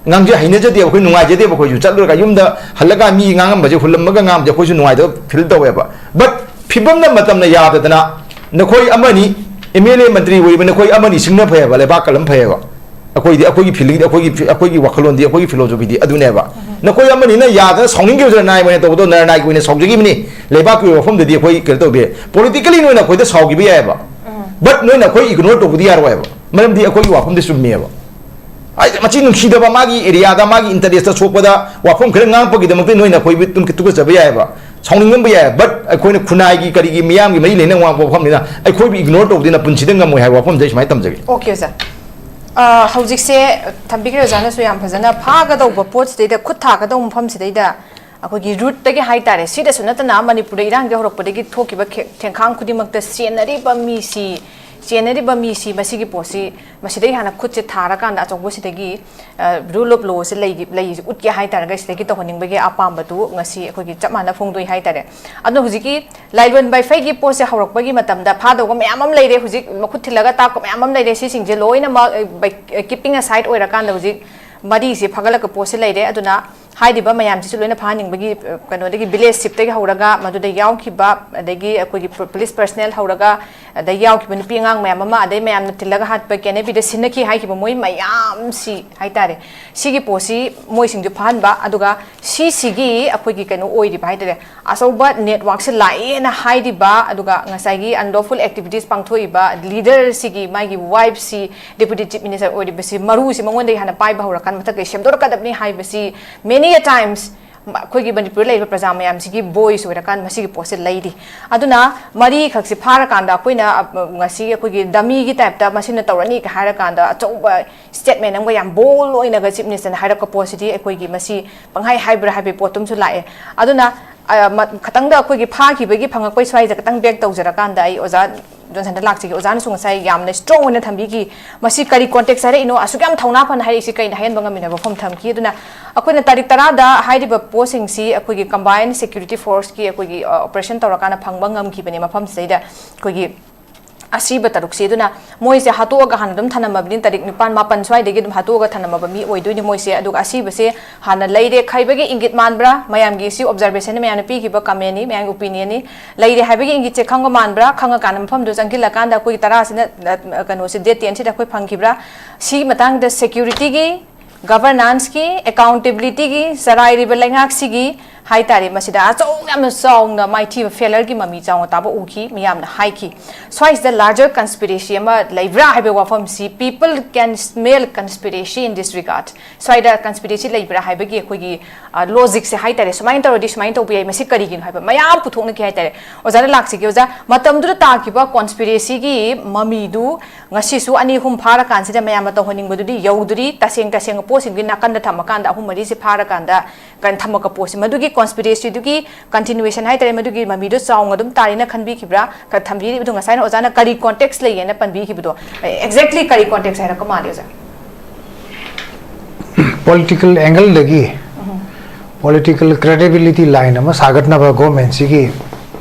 ꯉꯥꯡꯖ ꯍꯩꯅꯖꯗꯦꯕ, ꯑꯩꯈꯣꯏ ꯅꯨꯡꯉꯥꯏꯖꯗꯦꯕ꯫ ꯑꯩꯈꯣꯏꯁꯨ ꯆꯠꯂꯨꯔꯒ ꯌꯨꯝꯗ ꯍꯜꯂꯒ ꯃꯤ ꯉꯥꯡꯉꯝꯕꯁꯦ, ꯍꯨꯜꯂꯝꯃꯒ ꯉꯥꯡꯕꯁꯦ ꯑꯩꯈꯣꯏꯁꯨ ꯅꯨꯡꯉꯥꯏꯇꯕ ꯐꯤꯜ ꯇꯧꯋꯦꯕ꯫ ꯕꯠ ꯐꯤꯕꯝꯅ ꯃꯇꯝꯅ ꯌꯥꯗꯗꯅ ꯅꯈꯣꯏ ꯑꯃꯅꯤ, ꯑꯦꯝ ꯑꯦꯜ ꯑꯦ ꯃꯟꯇ꯭ꯔꯤ ꯑꯣꯏꯕ ꯅꯈꯣꯏ ꯑꯃꯅꯤ ꯁꯤꯡꯅ ꯐꯩꯌꯦꯕ, ꯂꯩꯕꯥꯛ ꯀꯂꯝ ꯐꯩꯌꯦꯕ꯫ ꯑꯩꯈꯣꯏꯗꯤ, ꯑꯩꯈꯣꯏꯒꯤ ꯐꯤꯂꯤꯡꯗꯤ, ꯑꯩꯈꯣꯏꯒꯤ ꯐꯤ-, ꯑꯩꯈꯣꯏꯒꯤ ꯋꯥꯈꯜꯂꯣꯟꯗꯤ, ꯑꯩꯈꯣꯏꯒꯤ ꯐꯤꯂꯣꯁꯣꯐꯤꯗꯤ ꯑꯗꯨꯅꯦꯕ꯫ ꯅꯈꯣꯏ ꯑꯃꯅꯤꯅ ꯌꯥꯗꯅ ꯁꯥꯎꯅꯤꯡꯈꯤꯕꯁꯨ ꯅꯔꯅꯥꯏꯒꯤ ꯑꯣꯏꯅ ꯇꯧꯕꯗꯣ, ꯅꯔꯅꯥꯏꯒꯤ ꯑꯣꯏꯅ ꯁꯥꯎꯖꯈꯤꯕꯅꯤ꯫ ꯂꯩꯕꯥꯛꯀꯤ ꯑꯣꯏꯕ ꯋꯥꯐꯝꯗꯗꯤ ꯑꯩꯈꯣꯏ ꯀꯩꯅꯣ ꯇꯧꯗꯦ꯫ ꯄꯣꯂꯤꯇꯤꯀꯦꯜꯂꯤ ꯅꯣꯏꯅ ꯑꯩꯈꯣꯏꯗ ꯁꯥꯎꯈꯤꯕ ꯌꯥꯏꯑꯕ, ꯕꯠ ꯅꯣꯏꯅ ꯑꯩꯈꯣꯏ ꯏꯒꯅꯣꯔ ꯇꯧꯕꯗꯤ ꯌꯥꯔꯣꯏꯕ꯫ ꯃꯔꯝꯗꯤ ꯑꯩꯈꯣꯏꯒꯤ ꯋꯥꯐꯝꯗꯤ ꯆꯨꯝꯃꯦꯕ꯫ ꯍꯥꯏꯗꯤ ꯃꯁꯤ ꯅꯨꯡꯁꯤꯗꯕ, ꯃꯥꯒꯤ ꯑꯦꯔꯤꯌꯥꯗ, ꯃꯥꯒꯤ ꯏꯟꯇꯔꯦꯁꯇ ꯁꯣꯛꯄꯗ ꯋꯥꯐꯝ ꯈꯔ ꯉꯥꯡꯉꯛꯄꯒꯤꯗꯃꯛꯇ ꯅꯣꯏꯅ ꯑꯩꯈꯣꯏꯕꯨ ꯇꯨꯝ-, ꯇꯨꯀꯠꯆꯕ ꯌꯥꯏꯑꯕ, ꯁꯥꯎꯅꯤꯡꯉꯝꯕ ꯌꯥꯏ꯫ ꯕꯠ ꯑꯩꯈꯣꯏꯅ ꯈꯨꯟꯅꯥꯏꯒꯤ, ꯀꯔꯤꯒꯤ, ꯃꯤꯌꯥꯝꯒꯤ ꯃꯔꯤ ꯂꯩꯅꯕ ꯉꯥꯡꯉꯛꯄ ꯋꯥꯐꯝꯅꯤꯅ ꯑꯩꯈꯣꯏꯕꯨ ꯏꯒꯅꯣꯔ ꯇꯧꯕꯗꯨꯅ ꯄꯨꯟꯁꯤꯗ ꯉꯝꯃꯣꯏ ꯍꯥꯏꯕ ꯋꯥꯐꯝꯁꯦ ꯑꯩ ꯁꯨꯃꯥꯏꯅ ꯊꯝꯖꯒꯦ꯫ Okay sir. ꯑ, ꯍꯧꯖꯤꯛꯁꯦ ꯊꯝꯕꯤꯈ꯭ꯔꯦ ꯑꯣꯖꯥꯅꯁꯨ ꯌꯥꯝ ꯐꯖꯅ꯫ ꯐꯥꯒꯗꯧꯕ ꯄꯣꯠꯁꯤꯗꯩꯗ, ꯈꯨꯠ ꯊꯥꯒꯗꯧꯕ ꯃꯐꯝꯁꯤꯗꯩꯗ ꯑꯩꯈꯣꯏꯒꯤ ꯔꯨꯠꯇꯒꯤ ꯍꯥꯏꯇꯥꯔꯦ, ꯁꯤꯗꯁꯨ ꯅꯠꯇꯅ ꯃꯅꯤꯄꯨꯔꯗ ꯏꯔꯥꯡꯒꯤ ꯍꯧꯔꯛꯄꯗꯒꯤ ꯊꯣꯛꯈꯤꯕ ꯈꯦ-, ꯈꯦꯡꯈꯥꯡ ꯈꯨꯗꯤꯡꯃꯛꯇ ꯆꯦꯟꯅꯔꯤꯕ ꯃꯤꯁꯤ, ꯆꯦꯟꯅꯔꯤꯕ ꯃꯤꯁꯤ, ꯃꯁꯤꯒꯤ ꯄꯣꯠꯁꯤ, ꯃꯁꯤꯗꯒꯤ ꯍꯥꯟꯅ ꯈꯨꯠꯁꯦ ꯊꯥꯔꯀꯥꯟꯗ ꯑꯆꯧꯕꯁꯤꯗꯒꯤ, ꯑ, rule of lawꯁꯦ ꯂꯩꯒꯤ-, ꯂꯩꯁꯦ ꯎꯠꯀꯦ ꯍꯥꯏꯇꯥꯔꯒ ꯁꯤꯗꯒꯤ ꯇꯧꯍꯟꯅꯤꯡꯕꯒꯤ ꯑꯄꯥꯝꯕꯗꯨ ꯉꯁꯤ ꯑꯩꯈꯣꯏꯒꯤ ꯆꯞ ꯃꯥꯟꯅ ꯐꯣꯡꯗꯣꯛꯏ ꯍꯥꯏꯇꯥꯔꯦ꯫ ꯑꯗꯣ ꯍꯧꯖꯤꯛꯀꯤ ꯂꯥꯏꯂꯣꯟ ꯕꯥꯏꯐꯩꯒꯤ ꯄꯣꯠꯁꯦ ꯍꯧꯔꯛꯄꯒꯤ ꯃꯇꯝꯗ ꯐꯥꯗꯧꯕ ꯃꯌꯥꯝ ꯑꯃ ꯂꯩꯔꯦ, ꯍꯧꯖꯤꯛ ꯃꯈꯨꯠ ꯊꯤꯜꯂꯒ ꯇꯥꯛꯄ ꯃꯌꯥꯝ ꯑꯃ ꯂꯩꯔꯦ꯫ ꯁꯤꯁꯤꯡꯁꯦ ꯂꯣꯏꯅꯃꯛ, ꯑ, ꯕꯥꯏ-, ꯑ, keeping aside ꯑꯣꯏꯔꯀꯥꯟꯗ ꯍꯧꯖꯤꯛ ꯃꯔꯤꯁꯦ ꯐꯥꯒꯠꯂꯛꯄ ꯄꯣꯠꯁꯦ ꯂꯩꯔꯦ꯫ ꯑꯗꯨꯅ ꯍꯥꯏꯔꯤꯕ ꯃꯌꯥꯝꯁꯤꯁꯨ ꯂꯣꯏꯅ ꯐꯥꯍꯟꯅꯤꯡꯕꯒꯤ, ꯑ, ꯀꯩꯅꯣꯗꯒꯤ village chiefꯇꯒꯤ ꯍꯧꯔꯒ ꯃꯗꯨꯗ ꯌꯥꯎꯈꯤꯕ, ꯑꯗꯒꯤ ꯑꯩꯈꯣꯏꯒꯤ ꯄꯨ-, police personnel ꯍꯧꯔꯒ, ꯑꯗꯩ ꯌꯥꯎꯈꯤꯕ ꯅꯨꯄꯤ ꯑꯉꯥꯡ ꯃꯌꯥꯝ ꯑꯃ, ꯑꯗꯩ ꯃꯌꯥꯝꯅ ꯊꯤꯜꯂꯒ ꯍꯥꯠꯄ ꯀꯦꯅꯦꯕꯤꯗ ꯁꯤꯟꯅꯈꯤ ꯍꯥꯏꯈꯤꯕ ꯃꯣꯏ ꯃꯌꯥꯝꯁꯤ ꯍꯥꯏꯇꯥꯔꯦ, ꯁꯤꯒꯤ ꯄꯣꯠꯁꯤ ꯃꯣꯏꯁꯤꯡꯁꯨ ꯐꯥꯍꯟꯕ, ꯑꯗꯨꯒ ꯁꯤꯁꯤꯒꯤ ꯑꯩꯈꯣꯏꯒꯤ ꯀꯩꯅꯣ ꯑꯣꯏꯔꯤꯕ ꯍꯥꯏꯇꯥꯔꯦ, ꯑꯆꯧꯕ networkꯁꯦ ꯂꯥꯛꯑꯦꯅ ꯍꯥꯏꯔꯤꯕ, ꯑꯗꯨꯒ ꯉꯁꯥꯏꯒꯤ unlawful activities ꯄꯥꯡꯊꯣꯛꯏꯕ leaderꯁꯤꯒꯤ ꯃꯥꯒꯤ wifeꯁꯤ Deputy Chief Minister ꯑꯣꯏꯔꯤꯕꯁꯤ, ꯃꯔꯨꯁꯤ ꯃꯉꯣꯟꯗꯒꯤ ꯍꯥꯟꯅ ꯄꯥꯏꯕ ꯍꯧꯔꯀꯥꯟꯗ ꯃꯊꯛꯇꯩ ꯁꯦꯝꯗꯣꯔꯛꯀꯗꯕꯅꯤ ꯍꯥꯏꯕꯁꯤ many a times ꯑꯩꯈꯣꯏꯒꯤ ꯃꯅꯤꯄꯨꯔꯗ ꯂꯩꯔꯤꯕ ꯄ꯭ꯔꯖꯥ ꯃꯌꯥꯝꯁꯤꯒꯤ voice ꯑꯣꯏꯔꯀꯥꯟꯗ ꯃꯁꯤꯒꯤ ꯄꯣꯠꯁꯦ ꯂꯩꯔꯤ꯫ ꯑꯗꯨꯅ ꯃꯔꯤꯈꯛꯁꯤ ꯐꯥꯔꯀꯥꯟꯗ ꯑꯩꯈꯣꯏꯅ, ꯑ, ꯉꯁꯤ ꯑꯩꯈꯣꯏꯒꯤ dummyꯒꯤ typeꯇ ꯃꯁꯤꯅ ꯇꯧꯔꯅꯤꯒ ꯍꯥꯏꯔꯀꯥꯟꯗ ꯑꯆꯧꯕ statement ꯑꯃꯒ ꯌꯥꯝ bold ꯑꯣꯏꯅꯒ Chief Ministerꯅ ꯍꯥꯏꯔꯛꯄ ꯄꯣꯠꯁꯤꯗꯤ ꯑꯩꯈꯣꯏꯒꯤ ꯃꯁꯤ ꯄꯪꯍꯥꯏ ꯍꯥꯏꯕ꯭ꯔꯥ ꯍꯥꯏꯕꯒꯤ ꯄꯣꯠꯇꯨꯝꯁꯨ ꯂꯥꯛꯑꯦ꯫ ꯑꯗꯨꯅ, ꯑ, ꯃ-, ꯈꯇꯪꯗ ꯑꯩꯈꯣꯏꯒꯤ ꯐꯥꯈꯤꯕꯒꯤ ꯐꯪꯉꯛꯄꯩ ꯁ꯭ꯋꯥꯏꯗ ꯈꯇꯪ back ꯇꯧꯖꯔꯀꯥꯟꯗ ꯑꯩ ꯑꯣꯖꯥ ꯖꯣꯟꯁꯟꯗ ꯂꯥꯛꯆꯒꯦ꯫ ꯑꯣꯖꯥꯅꯁꯨ ꯉꯁꯥꯏ ꯌꯥꯝꯅ strong ꯑꯣꯏꯅ ꯊꯝꯕꯤꯈꯤ꯫ ꯃꯁꯤ ꯀꯔꯤ context ꯍꯥꯏꯔꯛꯏꯅꯣ? ꯑꯁꯨꯛ ꯌꯥꯝ ꯊꯧꯅꯥ ꯐꯅ ꯍꯥꯏꯔꯛꯏꯁꯤ ꯀꯩꯅꯣ ꯍꯥꯏꯍꯟꯕ ꯉꯝꯃꯤꯅꯣ ꯍꯥꯏꯕ ꯋꯥꯐꯝ ꯊꯝꯈꯤ꯫ ꯑꯗꯨꯅ ꯑꯩꯈꯣꯏꯅ ꯇꯥꯔꯤꯛ ꯇꯔꯥꯗ ꯍꯥꯏꯔꯤꯕ post ꯁꯤꯡꯁꯤ ꯑꯩꯈꯣꯏꯒꯤ combined security force ꯀꯤ ꯑꯩꯈꯣꯏꯒꯤ, ꯑ, operation ꯇꯧꯔꯀꯥꯟꯗ ꯐꯪꯕ ꯉꯝꯈꯤꯕꯅꯦ ꯃꯐꯝꯁꯤꯗꯩꯗ꯫ ꯑꯩꯈꯣꯏꯒꯤ ꯑꯁꯤꯕ ꯇꯔꯨꯛꯁꯤ꯫ ꯑꯗꯨꯅ ꯃꯣꯏꯁꯦ ꯍꯥꯠꯇꯣꯛꯑꯒ ꯍꯥꯟꯅ ꯑꯗꯨꯝ ꯊꯅꯝꯃꯕꯅꯤ, ꯇꯥꯔꯤꯛ ꯅꯤꯄꯥꯟ, ꯃꯥꯄꯟ ꯁ꯭ꯋꯥꯏꯗꯒꯤ ꯑꯗꯨꯝ ꯍꯥꯠꯇꯣꯛꯑꯒ ꯊꯅꯝꯃꯕ ꯃꯤ ꯑꯣꯏꯗꯣꯏꯅꯤ ꯃꯣꯏꯁꯦ꯫ ꯑꯗꯨꯒ ꯑꯁꯤꯕꯁꯦ ꯍꯥꯟꯅ ꯂꯩꯔꯦ ꯈꯥꯏꯕꯒꯤ ꯏꯪꯒꯤꯠ ꯃꯥꯟꯕ꯭ꯔꯥ? ꯃꯌꯥꯝꯒꯤ ꯁꯤ observation ꯅꯤ, ꯃꯌꯥꯝꯅ ꯄꯤꯈꯤꯕ comment ꯅꯤ, ꯃꯌꯥꯝꯒꯤ opinion ꯅꯤ꯫ ꯂꯩꯔꯦ ꯍꯥꯏꯕꯒꯤ ꯏꯪꯒꯤꯠꯁꯦ ꯈꯪꯕ ꯃꯥꯟꯕ꯭ꯔꯥ? ꯈꯪꯉꯀꯥꯟꯗ ꯃꯐꯝꯗꯨ ꯆꯪꯁꯤꯜꯂꯀꯥꯟꯗ ꯑꯩꯈꯣꯏꯒꯤ ꯇꯔꯥꯁꯤꯅ, ꯑ, ꯀꯩꯅꯣꯁꯦ, date ten ꯁꯤꯗ ꯑꯩꯈꯣꯏ ꯐꯪꯈꯤꯕ꯭ꯔꯥ? ꯁꯤꯒꯤ ꯃꯇꯥꯡꯗ security ꯒꯤ, governance ꯀꯤ, accountability ꯒꯤ, ꯆꯂꯥꯏꯔꯤꯕ ꯂꯩꯉꯥꯛꯁꯤꯒꯤ ꯍꯥꯏꯇꯥꯔꯦ, ꯃꯁꯤꯗ ꯑꯆꯧ-, ꯌꯥꯝꯅ ꯆꯥꯎꯅ ꯃꯥꯏꯊꯤꯕ, failure ꯒꯤ ꯃꯃꯤ ꯆꯥꯎꯅ ꯇꯥꯕ ꯎꯈꯤ, ꯃꯤꯌꯥꯝꯅ ꯍꯥꯏꯈꯤ꯫ ꯁ꯭ꯋꯥꯏꯁꯤꯗ larger conspiracy ꯑꯃ ꯂꯩꯕ꯭ꯔꯥ ꯍꯥꯏꯕ ꯋꯥꯐꯝꯁꯤ, people can smell conspiracy in this regard꯫ ꯁ꯭ꯋꯥꯏꯗ conspiracy ꯂꯩꯕ꯭ꯔꯥ ꯍꯥꯏꯕꯒꯤ ꯑꯩꯈꯣꯏꯒꯤ, ꯑ, logic ꯁꯦ ꯍꯥꯏꯇꯥꯔꯦ, ꯁꯨꯃꯥꯏꯅ ꯇꯧꯔꯗꯤ ꯁꯨꯃꯥꯏꯅ ꯇꯧꯕ ꯌꯥꯏ, ꯃꯁꯤ ꯀꯔꯤꯒꯤꯅꯣ ꯍꯥꯏꯕ ꯃꯌꯥꯝ ꯄꯨꯊꯣꯛꯅꯈꯤ ꯍꯥꯏꯇꯥꯔꯦ꯫ ꯑꯣꯖꯥꯗ ꯂꯥꯛꯆꯒꯦ꯫ ꯑꯣꯖꯥ, ꯃꯇꯝꯗꯨꯗ ꯇꯥꯈꯤꯕ conspiracy ꯒꯤ ꯃꯃꯤꯗꯨ ꯉꯁꯤꯁꯨ ꯑꯅꯤ ꯑꯍꯨꯝ ꯐꯥꯔꯀꯥꯟꯁꯤꯗ ꯃꯌꯥꯝꯅ ꯇꯧꯍꯟꯅꯤꯡꯕꯗꯨꯗꯤ ꯌꯧꯗ꯭ꯔꯤ꯫ ꯇꯁꯦꯡ ꯇꯁꯦꯡꯕ ꯄꯣꯠꯁꯤꯡꯗꯤ ꯅꯥꯀꯟꯗ ꯊꯝꯃꯀꯥꯟꯗ ꯑꯍꯨꯝ ꯃꯔꯤꯁꯤ ꯐꯥꯔꯀꯥꯟꯗ ꯀꯩꯅꯣ ꯊꯝꯃꯛꯄ ꯄꯣꯠꯁꯤ, ꯃꯗꯨꯒꯤ conspiracy ꯗꯨꯒꯤ continuation ꯍꯥꯏꯇꯥꯔꯦ, ꯃꯗꯨꯒꯤ ꯃꯃꯤꯗꯣ ꯆꯥꯎꯅ ꯑꯗꯨꯝ ꯇꯥꯔꯤꯅ ꯈꯟꯕꯤꯈꯤꯕ꯭ꯔꯥ? ꯈꯔ ꯊꯝꯕꯤꯔꯤꯕꯗꯣ ꯉꯁꯥꯏꯅ ꯑꯣꯖꯥꯅ ꯀꯔꯤ context ꯂꯩꯌꯦꯅ ꯄꯟꯕꯤꯈꯤꯕꯗꯣ, exactly ꯀꯔꯤ context ꯍꯥꯏꯔꯛꯄ ꯃꯥꯜꯂꯤ ꯑꯣꯖꯥ? Political angle ꯗꯒꯤ, political credibility line ꯑꯃ ꯁꯥꯒꯠꯅꯕ government ꯁꯤꯒꯤ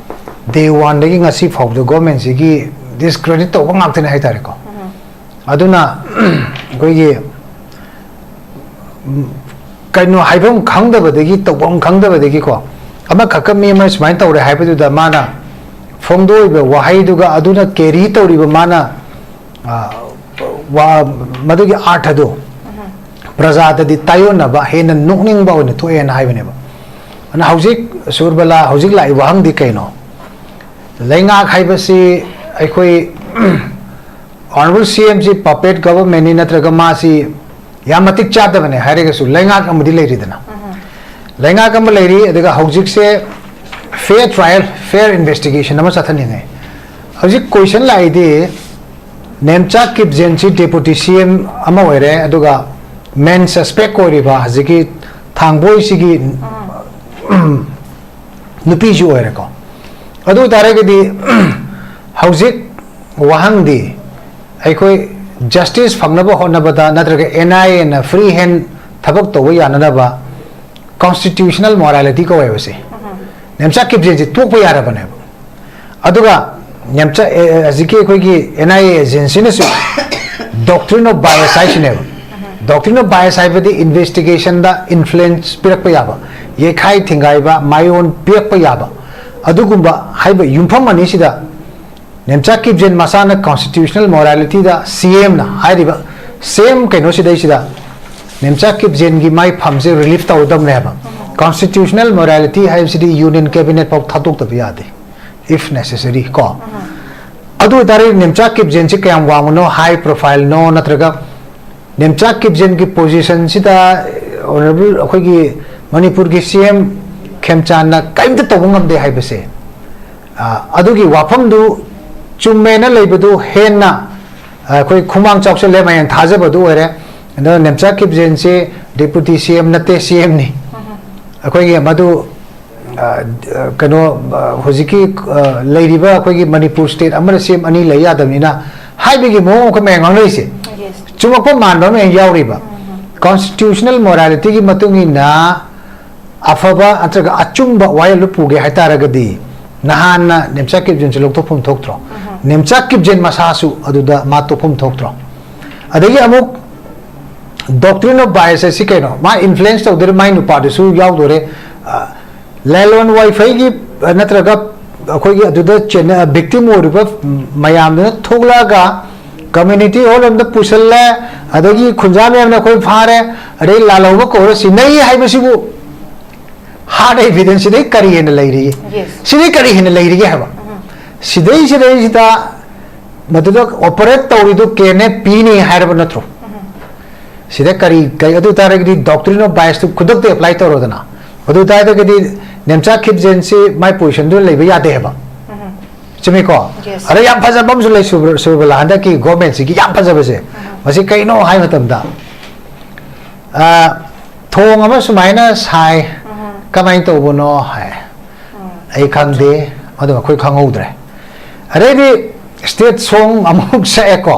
day one ꯗꯒꯤ ꯉꯁꯤ ꯐꯥꯎꯕꯗ government ꯁꯤꯒꯤ discredit ꯇꯧꯕ ꯉꯥꯛꯇꯅꯦ ꯍꯥꯏꯇꯥꯔꯦꯀꯣ꯫ ꯑꯗꯨꯅ ꯑꯩꯈꯣꯏꯒꯤ, ꯎꯝ, ꯀꯩꯅꯣ ꯍꯥꯏꯐꯝ ꯈꯪꯗꯕꯗꯒꯤ, ꯇꯧꯐꯝ ꯈꯪꯗꯕꯗꯒꯤꯀꯣ, ꯑꯃꯈꯛꯀ ꯃꯤ ꯑꯃ ꯁꯨꯃꯥꯏꯅ ꯇꯧꯔꯦ ꯍꯥꯏꯕꯗꯨꯗ ꯃꯥꯅ ꯐꯣꯡꯗꯣꯛꯏꯕ ꯋꯥꯍꯩꯗꯨꯒ ꯑꯗꯨꯅ carry ꯇꯧꯔꯤꯕ ꯃꯥꯅ, ꯑ, ꯋꯥ-, ꯃꯗꯨꯒꯤ ꯑꯥꯔꯊꯗꯨ ꯄ꯭ꯔꯖꯥꯗꯗꯤ ꯇꯥꯏꯌꯣꯟꯅꯕ, ꯍꯦꯟꯅ ꯅꯣꯛꯅꯤꯡꯕ ꯑꯣꯏꯅ ꯊꯣꯛꯑꯦꯅ ꯍꯥꯏꯕꯅꯦꯕ꯫ ꯑꯗꯨꯅ ꯍꯧꯖꯤꯛ ꯁꯨꯔꯕꯂꯥ, ꯍꯧꯖꯤꯛ ꯂꯥꯛꯏꯕ ꯋꯥꯍꯪꯗꯤ ꯀꯩꯅꯣ? ꯂꯩꯉꯥꯛ ꯍꯥꯏꯕꯁꯤ ꯑꯩꯈꯣꯏ honourable C M ꯁꯤ puppet government ꯅꯤ, ꯅꯠꯇ꯭ꯔꯒ ꯃꯥꯁꯤ ꯌꯥꯝ ꯃꯇꯤꯛ ꯆꯥꯗꯕꯅꯦ ꯍꯥꯏꯔꯒꯁꯨ ꯂꯩꯉꯥꯛ ꯑꯃꯗꯤ ꯂꯩꯔꯤꯗꯅ꯫ ꯂꯩꯉꯥꯛ ꯑꯃ ꯂꯩꯔꯤ, ꯑꯗꯨꯒ ꯍꯧꯖꯤꯛꯁꯦ fair trial, fair investigation ꯑꯃ ꯆꯠꯊꯅꯤꯡꯉꯦ꯫ ꯍꯧꯖꯤꯛ question ꯂꯥꯛꯏꯗꯤ, Nemcha ꯀꯤꯞꯖꯦꯟꯁꯤ deputy C M ꯑꯃ ꯑꯣꯏꯔꯦ, ꯑꯗꯨꯒ main suspect ꯑꯣꯏꯔꯤꯕ ꯍꯧꯖꯤꯛꯀꯤ ꯊꯥꯡꯕꯣꯏꯁꯤꯒꯤ ꯅꯨꯄꯤꯁꯨ ꯑꯣꯏꯔꯦꯀꯣ꯫ ꯑꯗꯨ ꯑꯣꯏꯇꯥꯔꯒꯗꯤ ꯍꯧꯖꯤꯛ ꯋꯥꯍꯪꯗꯤ, ꯑꯩꯈꯣꯏ ꯖꯁꯇꯤꯁ ꯐꯪꯅꯕ ꯍꯣꯠꯅꯕꯗ ꯅꯠꯇ꯭ꯔꯒ ꯑꯦꯟ ꯑꯥꯏ ꯑꯦꯅ ꯐ꯭ꯔꯤ ꯍꯦꯟ ꯊꯕꯛ ꯇꯧꯕ ꯌꯥꯅꯅꯕ ꯀꯣꯟꯁꯇꯤꯇ꯭ꯌꯨꯁꯅꯦꯜ ꯃꯣꯔꯥꯂꯤꯇꯤ ꯀꯧꯋꯦꯕ ꯁꯦ꯫ ꯅꯦꯝꯆꯥ ꯀꯤꯞꯖꯦꯟꯁꯦ ꯇꯣꯛꯄ ꯌꯥꯔꯕꯅꯦꯕ꯫ ꯑꯗꯨꯒ ꯅꯦꯝꯆꯥ ꯑꯦ, ꯍꯧꯖꯤꯛꯀꯤ ꯑꯩꯈꯣꯏꯒꯤ ꯑꯦꯟ ꯑꯥꯏ ꯑꯦ ꯑꯦꯖꯦꯟꯁꯤꯅꯁꯨ ꯗꯣꯛꯇ꯭ꯔꯤꯟ ꯑꯣꯐ ꯕꯥꯏꯁ ꯍꯥꯏꯁꯤꯅꯦꯕ꯫ ꯗꯣꯛꯇ꯭ꯔꯤꯟ ꯑꯣꯐ ꯕꯥꯏꯁ ꯍꯥꯏꯕꯗꯤ ꯏꯟꯚꯦꯁꯇꯤꯒꯦꯁꯟꯗ ꯏꯟꯐ꯭ꯂꯨꯌꯦꯟꯁ ꯄꯤꯔꯛꯄ ꯌꯥꯕ, ꯌꯩꯈꯥꯏ ꯊꯤꯡꯒꯥꯏꯕ, ꯃꯥꯏꯑꯣꯟ ꯄꯤꯔꯛꯄ ꯌꯥꯕ, ꯑꯗꯨꯒꯨꯝꯕ ꯍꯥꯏꯕ ꯌꯨꯝꯐꯝ ꯑꯅꯤꯁꯤꯗ ꯅꯦꯝꯆꯥ ꯀꯤꯞꯖꯦꯟ ꯃꯁꯥꯅ ꯀꯣꯟꯁꯇꯤꯇ꯭ꯌꯨꯁꯅꯦꯜ ꯃꯣꯔꯥꯂꯤꯇꯤꯗ ꯁꯤ ꯑꯦꯝꯅ ꯍꯥꯏꯔꯤꯕ ꯁꯦꯝ ꯀꯩꯅꯣꯁꯤꯗꯩꯁꯤꯗ ꯅꯦꯝꯆꯥ ꯀꯤꯞꯖꯦꯟꯒꯤ ꯃꯥꯏ ꯐꯝꯁꯦ ꯔꯤꯂꯤꯐ ꯇꯧꯔꯗꯕꯅꯦꯕ꯫ ꯀꯣꯟꯁꯇꯤꯇ꯭ꯌꯨꯁꯅꯦꯜ ꯃꯣꯔꯥꯂꯤꯇꯤ ꯍꯥꯏꯕꯁꯤꯗꯤ ꯌꯨꯅꯤꯌꯟ ꯀꯦꯕꯤꯅꯦꯠ ꯐꯥꯎ ꯊꯥꯗꯣꯛꯇꯕ ꯌꯥꯗꯦ, ꯏꯐ ꯅꯦꯁꯦꯁꯔꯤ ꯀꯣ꯫ ꯑꯗꯨ ꯑꯣꯏꯇꯥꯔꯗꯤ ꯅꯦꯝꯆꯥ ꯀꯤꯞꯖꯦꯟꯁꯤ ꯀꯌꯥꯝ ꯋꯥꯡꯕꯅꯣ, ꯍꯥꯏ ꯄ꯭ꯔꯣꯐꯥꯏꯜꯅꯣ, ꯅꯠꯇ꯭ꯔꯒ ꯅꯦꯝꯆꯥ ꯀꯤꯞꯖꯦꯟꯒꯤ ꯄꯣꯖꯤꯁꯟꯁꯤꯗ ꯑꯣꯅꯔꯦꯕꯜ ꯑꯩꯈꯣꯏꯒꯤ ꯃꯅꯤꯄꯨꯔꯒꯤ ꯁꯤ ꯑꯦꯝ ꯈꯦꯝꯆꯥꯟꯅ ꯀꯔꯤꯝꯇ ꯇꯧꯕ ꯉꯝꯗꯦ ꯍꯥꯏꯕꯁꯦ, ꯑ, ꯑꯗꯨꯒꯤ ꯋꯥꯐꯝꯗꯨ ꯆꯨꯝꯃꯦꯅ ꯂꯩꯕꯗꯨ ꯍꯦꯟꯅ, ꯑ, ꯑꯩꯈꯣꯏ ꯈꯨꯃꯥꯡ ꯆꯥꯎꯁꯜꯂꯦ, ꯃꯌꯥꯝ ꯊꯥꯖꯕꯗꯨ ꯑꯣꯏꯔꯦ꯫ ꯑꯗꯣ ꯅꯦꯝꯆꯥ ꯀꯤꯞꯖꯦꯟꯁꯤ ꯗꯦꯄꯨꯇꯤ ꯁꯤ ꯑꯦꯝ ꯅꯠꯇꯦ, ꯁꯤ ꯑꯦꯝꯅꯤ꯫ ꯑꯩꯈꯣꯏꯒꯤ ꯃꯗꯨ, ꯑ, ꯑ, ꯀꯩꯅꯣ, ꯑ, ꯍꯧꯖꯤꯛꯀꯤ, ꯑ, ꯂꯩꯔꯤꯕ ꯑꯩꯈꯣꯏꯒꯤ ꯃꯅꯤꯄꯨꯔ ꯁ꯭ꯇꯦꯠ ꯑꯃꯅ ꯁꯤ ꯑꯦꯝ ꯑꯅꯤ ꯂꯩ ꯌꯥꯗꯕꯅꯤꯅ ꯍꯥꯏꯕꯒꯤ ꯃꯑꯣꯡ ꯑꯩꯈꯣꯏ ꯃꯌꯥꯝ ꯉꯥꯡꯅꯔꯤꯁꯦ꯫ ꯆꯨꯝꯃꯛꯄ ꯃꯥꯟꯕ ꯑꯃ ꯌꯥꯎꯔꯤꯕ꯫ ꯀꯣꯟꯁꯇꯤꯇ꯭ꯌꯨꯁꯅꯦꯜ ꯃꯣꯔꯥꯂꯤꯇꯤꯒꯤ ꯃꯇꯨꯡ ꯏꯟꯅ ꯑꯐꯕ ꯅꯠꯇ꯭ꯔꯒ ꯑꯆꯨꯝꯕ ꯋꯥꯌꯦꯜꯗꯨ ꯄꯨꯒꯦ ꯍꯥꯏꯇꯥꯔꯒꯗꯤ ꯅꯍꯥꯟꯅ ꯅꯦꯝꯆꯥ ꯀꯤꯞꯖꯦꯟꯁꯦ ꯂꯧꯊꯣꯛꯐꯝ ꯊꯣꯛꯇ꯭ꯔꯣ? ꯅꯦꯝꯆꯥ ꯀꯤꯞꯖꯦꯟ ꯃꯁꯥꯁꯨ ꯑꯗꯨꯗ ꯃꯥ ꯇꯣꯛꯐꯝ ꯊꯣꯛꯇ꯭ꯔꯣ? ꯑꯗꯒꯤ ꯑꯃꯨꯛ ꯗꯣꯛꯇ꯭ꯔꯤꯟ ꯑꯣꯐ ꯕꯥꯏꯁ ꯑꯁꯤ ꯀꯩꯅꯣ? ꯃꯥ ꯏꯟꯐ꯭ꯂꯨꯌꯦꯟꯁ ꯇꯧꯗꯣꯏꯔꯦ, ꯃꯥꯏ ꯅꯨꯄꯥꯗꯨꯁꯨ ꯌꯥꯎꯗꯣꯔꯦ꯫ ꯑ, ꯂꯦꯂꯣꯟ ꯋꯥꯏꯐꯩꯒꯤ, ꯑ, ꯅꯠꯇ꯭ꯔꯒ ꯑꯩꯈꯣꯏꯒꯤ ꯑꯗꯨꯗ ꯆꯦꯟꯅ-, ꯚꯤꯛꯇꯤꯝ ꯑꯣꯏꯔꯤꯕ ꯃꯌꯥꯝꯗꯨꯅ ꯊꯣꯛꯂꯛꯑꯒ ꯀꯝꯃ꯭ꯌꯨꯅꯤꯇꯤ ꯍꯣꯜ ꯑꯃꯗ ꯄꯨꯁꯜꯂꯦ, ꯑꯗꯒꯤ ꯈꯨꯟꯖꯥ ꯃꯌꯥꯝꯅ ꯑꯩꯈꯣꯏ ꯐꯥꯔꯦ, ꯑꯗꯩ ꯂꯥꯜꯍꯧꯕ ꯀꯧꯔ ꯁꯤꯟꯅꯩ ꯍꯥꯏꯕꯁꯤꯕꯨ ꯍꯥꯔꯠ ꯑꯦꯚꯤꯗꯦꯟꯁ ꯁꯤꯗꯩ ꯀꯔꯤ ꯍꯦꯟꯅ ꯂꯩꯔꯤꯒꯦ? ꯁꯤꯗꯩ ꯀꯔꯤ ꯍꯦꯟꯅ ꯂꯩꯔꯤꯒꯦ ꯍꯥꯏꯕ? ꯁꯤꯗꯩ, ꯁꯤꯗꯩꯁꯤꯗ ꯃꯗꯨꯗ ꯑꯣꯄꯔꯦꯠ ꯇꯧꯔꯤꯗꯨ ꯀꯦꯅꯦ ꯄꯤꯅꯤ ꯍꯥꯏꯔꯕ ꯅꯠꯇ꯭ꯔꯣ? ꯁꯤꯗ ꯀꯔꯤ, ꯀꯔꯤ, ꯑꯗꯨ ꯇꯥꯔꯒꯗꯤ ꯗꯣꯛꯇ꯭ꯔꯤꯟ ꯑꯣꯐ ꯕꯥꯏꯁꯇꯨ ꯈꯨꯗꯛꯇ ꯑꯦꯄ꯭ꯂꯥꯏ ꯇꯧꯔꯣꯗꯅ꯫ ꯑꯗꯨ ꯇꯥꯔꯒꯗꯤ ꯅꯦꯝꯆꯥ ꯀꯤꯞꯖꯦꯟꯁꯤ ꯃꯥꯏ ꯄꯣꯖꯤꯁꯟꯗꯨ ꯂꯩꯕ ꯌꯥꯗꯦ ꯍꯥꯏꯕ꯫ ꯆꯨꯝꯃꯤꯀꯣ? ꯑꯗ ꯌꯥꯝ ꯐꯖꯕ ꯑꯃꯁꯨ ꯂꯩ, ꯁꯨꯕ-, ꯁꯨꯕꯂꯥ, ꯍꯟꯗꯛꯀꯤ ꯒꯣꯔꯃꯦꯟꯁꯤꯒꯤ ꯌꯥꯝ ꯐꯖꯕꯁꯦ꯫ ꯃꯁꯤ ꯀꯩꯅꯣ ꯍꯥꯏ ꯃꯇꯝꯗ, ꯑ, ꯊꯣꯡ ꯑꯃ ꯁꯨꯃꯥꯏꯅ ꯁꯥꯏ, ꯀꯃꯥꯏꯅ ꯇꯧꯕꯅꯣ ꯍꯥꯏ꯫ ꯑꯩ ꯈꯪꯗꯦ, ꯑꯗꯨ ꯑꯩꯈꯣꯏ ꯈꯪꯍꯧꯗ꯭ꯔꯦ꯫ ꯑꯗꯩꯗꯤ ꯁ꯭ꯇꯦꯠ ꯁꯣꯡ ꯑꯃꯨꯛ ꯁꯛꯑꯦꯀꯣ꯫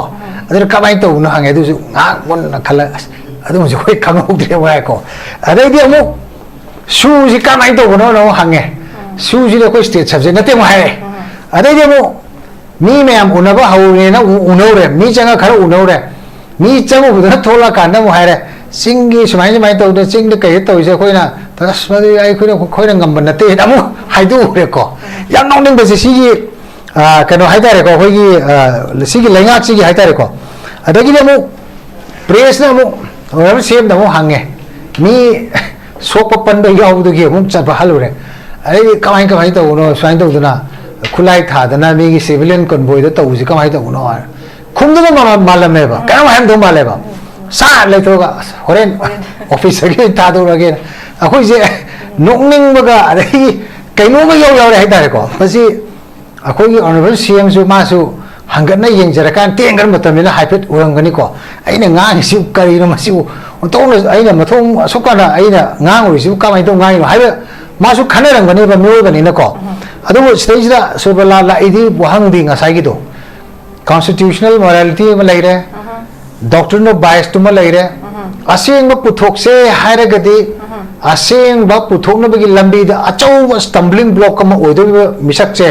ꯑꯗꯨꯅ ꯀꯃꯥꯏꯅ ꯇꯧꯕꯅꯣ ꯍꯪꯉꯦ꯫ ꯑꯗꯨꯁꯨ ꯉꯥꯏꯍꯥꯛ ꯃꯨꯟꯅ ꯈꯜꯂ, "ꯑꯁ, ꯑꯗꯨꯃꯁꯨ ꯑꯩꯈꯣꯏ ꯈꯪꯍꯧꯗ꯭ꯔꯦ" ꯍꯥꯏꯀꯣ꯫ ꯑꯗꯩꯗꯤ ꯑꯃꯨꯛ ꯁꯨꯁꯤ ꯀꯃꯥꯏꯅ ꯇꯧꯕꯅꯣꯅ ꯑꯃꯨꯛ ꯍꯪꯉꯦ꯫ "ꯁꯨꯁꯤꯗꯤ ꯑꯩꯈꯣꯏ ꯁ꯭ꯇꯦꯠ ꯁꯕꯖꯦꯛ ꯅꯠꯇꯦ" ꯑꯃꯨꯛ ꯍꯥꯏꯔꯦ꯫ ꯑꯗꯩꯗꯤ ꯑꯃꯨꯛ ꯃꯤ ꯃꯌꯥꯝ ꯎꯅꯕ ꯍꯧꯔꯦꯅ ꯑꯃꯨꯛ ꯎꯅꯧꯔꯦ꯫ ꯃꯤ ꯆꯪꯉ ꯈꯔ ꯎꯅꯧꯔꯦ꯫ ꯃꯤ ꯆꯪꯉꯨꯕꯗꯨꯅ ꯊꯣꯛꯂꯛꯑꯀꯥꯟꯗ ꯑꯃꯨꯛ ꯍꯥꯏꯔꯦ, "ꯆꯤꯡꯒꯤ ꯁꯨꯃꯥꯏꯅ ꯁꯨꯃꯥꯏꯅ ꯇꯧꯗꯅ ꯆꯤꯡꯗ ꯀꯩꯗ ꯇꯧꯔꯤꯁꯦ ꯑꯩꯈꯣꯏꯅ, ꯑꯁ, ꯃꯗꯨ ꯑꯩꯈꯣꯏꯅ, ꯑꯩꯈꯣꯏꯅ ꯉꯝꯕ ꯅꯠꯇꯦꯅ" ꯑꯃꯨꯛ ꯍꯥꯏꯗꯣꯛꯎꯔꯦꯀꯣ꯫ ꯌꯥꯝ ꯅꯣꯛꯅꯤꯡꯕꯁꯦ ꯁꯤꯒꯤ, ꯑ, ꯀꯩꯅꯣ ꯍꯥꯏꯇꯥꯔꯦꯀꯣ, ꯑꯩꯈꯣꯏꯒꯤ, ꯑ, ꯁꯤꯒꯤ ꯂꯩꯉꯥꯛꯁꯤꯒꯤ ꯍꯥꯏꯇꯥꯔꯦꯀꯣ꯫ ꯑꯗꯒꯤꯗꯤ ꯑꯃꯨꯛ ꯄ꯭ꯔꯦꯁꯅ ꯑꯃꯨꯛ ꯑꯣꯅꯔꯦꯕꯜ ꯁꯤ ꯑꯦꯝꯗ ꯑꯃꯨꯛ ꯍꯪꯉꯦ, ꯃꯤ ꯁꯣꯛꯄ ꯄꯟꯕ ꯌꯥꯎꯕꯗꯨꯒꯤ ꯑꯃꯨꯛ ꯆꯠꯄ ꯍꯜꯂꯨꯔꯦ꯫ ꯑꯗꯩꯗꯤ ꯀꯃꯥꯏ, ꯀꯃꯥꯏꯅ ꯇꯧꯕꯅꯣ, ꯁꯨꯃꯥꯏꯅ ꯇꯧꯗꯅ ꯈꯨꯠꯂꯥꯏ ꯊꯥꯗꯅ ꯃꯤꯒꯤ ꯁꯤꯚꯤꯂꯤꯌꯟ ꯀꯣꯟꯕꯣꯏꯗ ꯇꯧꯕꯁꯤ ꯀꯃꯥꯏꯅ ꯇꯧꯕꯅꯣ ꯍꯥꯏꯅ ꯈꯨꯝꯗꯕ ꯃꯥ-, ꯃꯥꯜꯂꯝꯃꯦꯕ꯫ ꯀꯩꯅꯣꯝ ꯍꯥꯏꯔꯝꯗꯧ ꯃꯥꯜꯂꯦꯕ꯫ ꯁꯥ ꯂꯩꯊꯣꯛꯑꯒ, "ꯑꯁ, ꯍꯣꯔꯦꯟ ꯑꯣꯐꯤꯁꯇꯒꯤ ꯑꯣꯏꯅ ꯊꯥꯗꯣꯔꯛꯑꯒꯦꯅ" ꯑꯩꯈꯣꯏꯁꯦ ꯅꯣꯛꯅꯤꯡꯕꯒ ꯑꯗꯒꯤ ꯀꯩꯅꯣꯝꯃ ꯌꯥꯎ ꯌꯥꯎꯔꯦ ꯍꯥꯏꯇꯥꯔꯦꯀꯣ꯫ ꯃꯁꯤ ꯑꯩꯈꯣꯏꯒꯤ ꯑꯣꯅꯔꯦꯕꯜ ꯁꯤ ꯑꯦꯝꯁꯨ ꯃꯥꯁꯨ ꯍꯪꯒꯠꯅ ꯌꯦꯡꯖꯔꯀꯥꯟꯗ ꯇꯦꯟꯈ꯭ꯔ ꯃꯇꯝꯅꯤꯅ ꯍꯥꯏꯐꯦꯠ ꯎꯔꯝꯒꯅꯤꯀꯣ꯫ "ꯑꯩꯅ ꯉꯥꯡꯉꯤꯁꯤꯕꯨ ꯀꯔꯤꯅꯣ? ꯃꯁꯤꯕꯨ ꯑꯣꯟꯊꯣꯛꯅ ꯑꯩꯅ ꯃꯊꯣꯡ ꯑꯁꯨꯛ ꯀꯥꯟꯅ ꯑꯩꯅ ꯉꯥꯡꯉꯨꯔꯤꯁꯤꯕꯨ ꯀꯃꯥꯏꯅ ꯇꯧ ꯉꯥꯡꯉꯤꯅꯣ?" ꯍꯥꯏꯕ ꯃꯥꯁꯨ ꯈꯟꯅꯔꯝꯒꯅꯦꯕ, ꯃꯤꯑꯣꯏꯕꯅꯤꯅꯀꯣ꯫ ꯑꯗꯨꯕꯨ ꯁꯤꯗꯩꯁꯤꯗ ꯁꯨꯔꯕꯂꯥꯜ ꯂꯥꯛꯏꯗꯤ ꯋꯥꯍꯪꯗꯤ ꯉꯁꯥꯏꯒꯤꯗꯣ, constitutional morality ꯑꯃ ꯂꯩꯔꯦ, doctrine of biasꯇꯨꯃ ꯂꯩꯔꯦ꯫ ꯑꯁꯦꯡꯕ ꯄꯨꯊꯣꯛꯁꯦ ꯍꯥꯏꯔꯒꯗꯤ, ꯑꯁꯦꯡꯕ ꯄꯨꯊꯣꯛꯅꯕꯒꯤ ꯂꯝꯕꯤꯗ ꯑꯆꯧꯕ stumbling block ꯑꯃ ꯑꯣꯏꯗꯧꯔꯤꯕ ꯃꯤꯁꯛꯁꯦ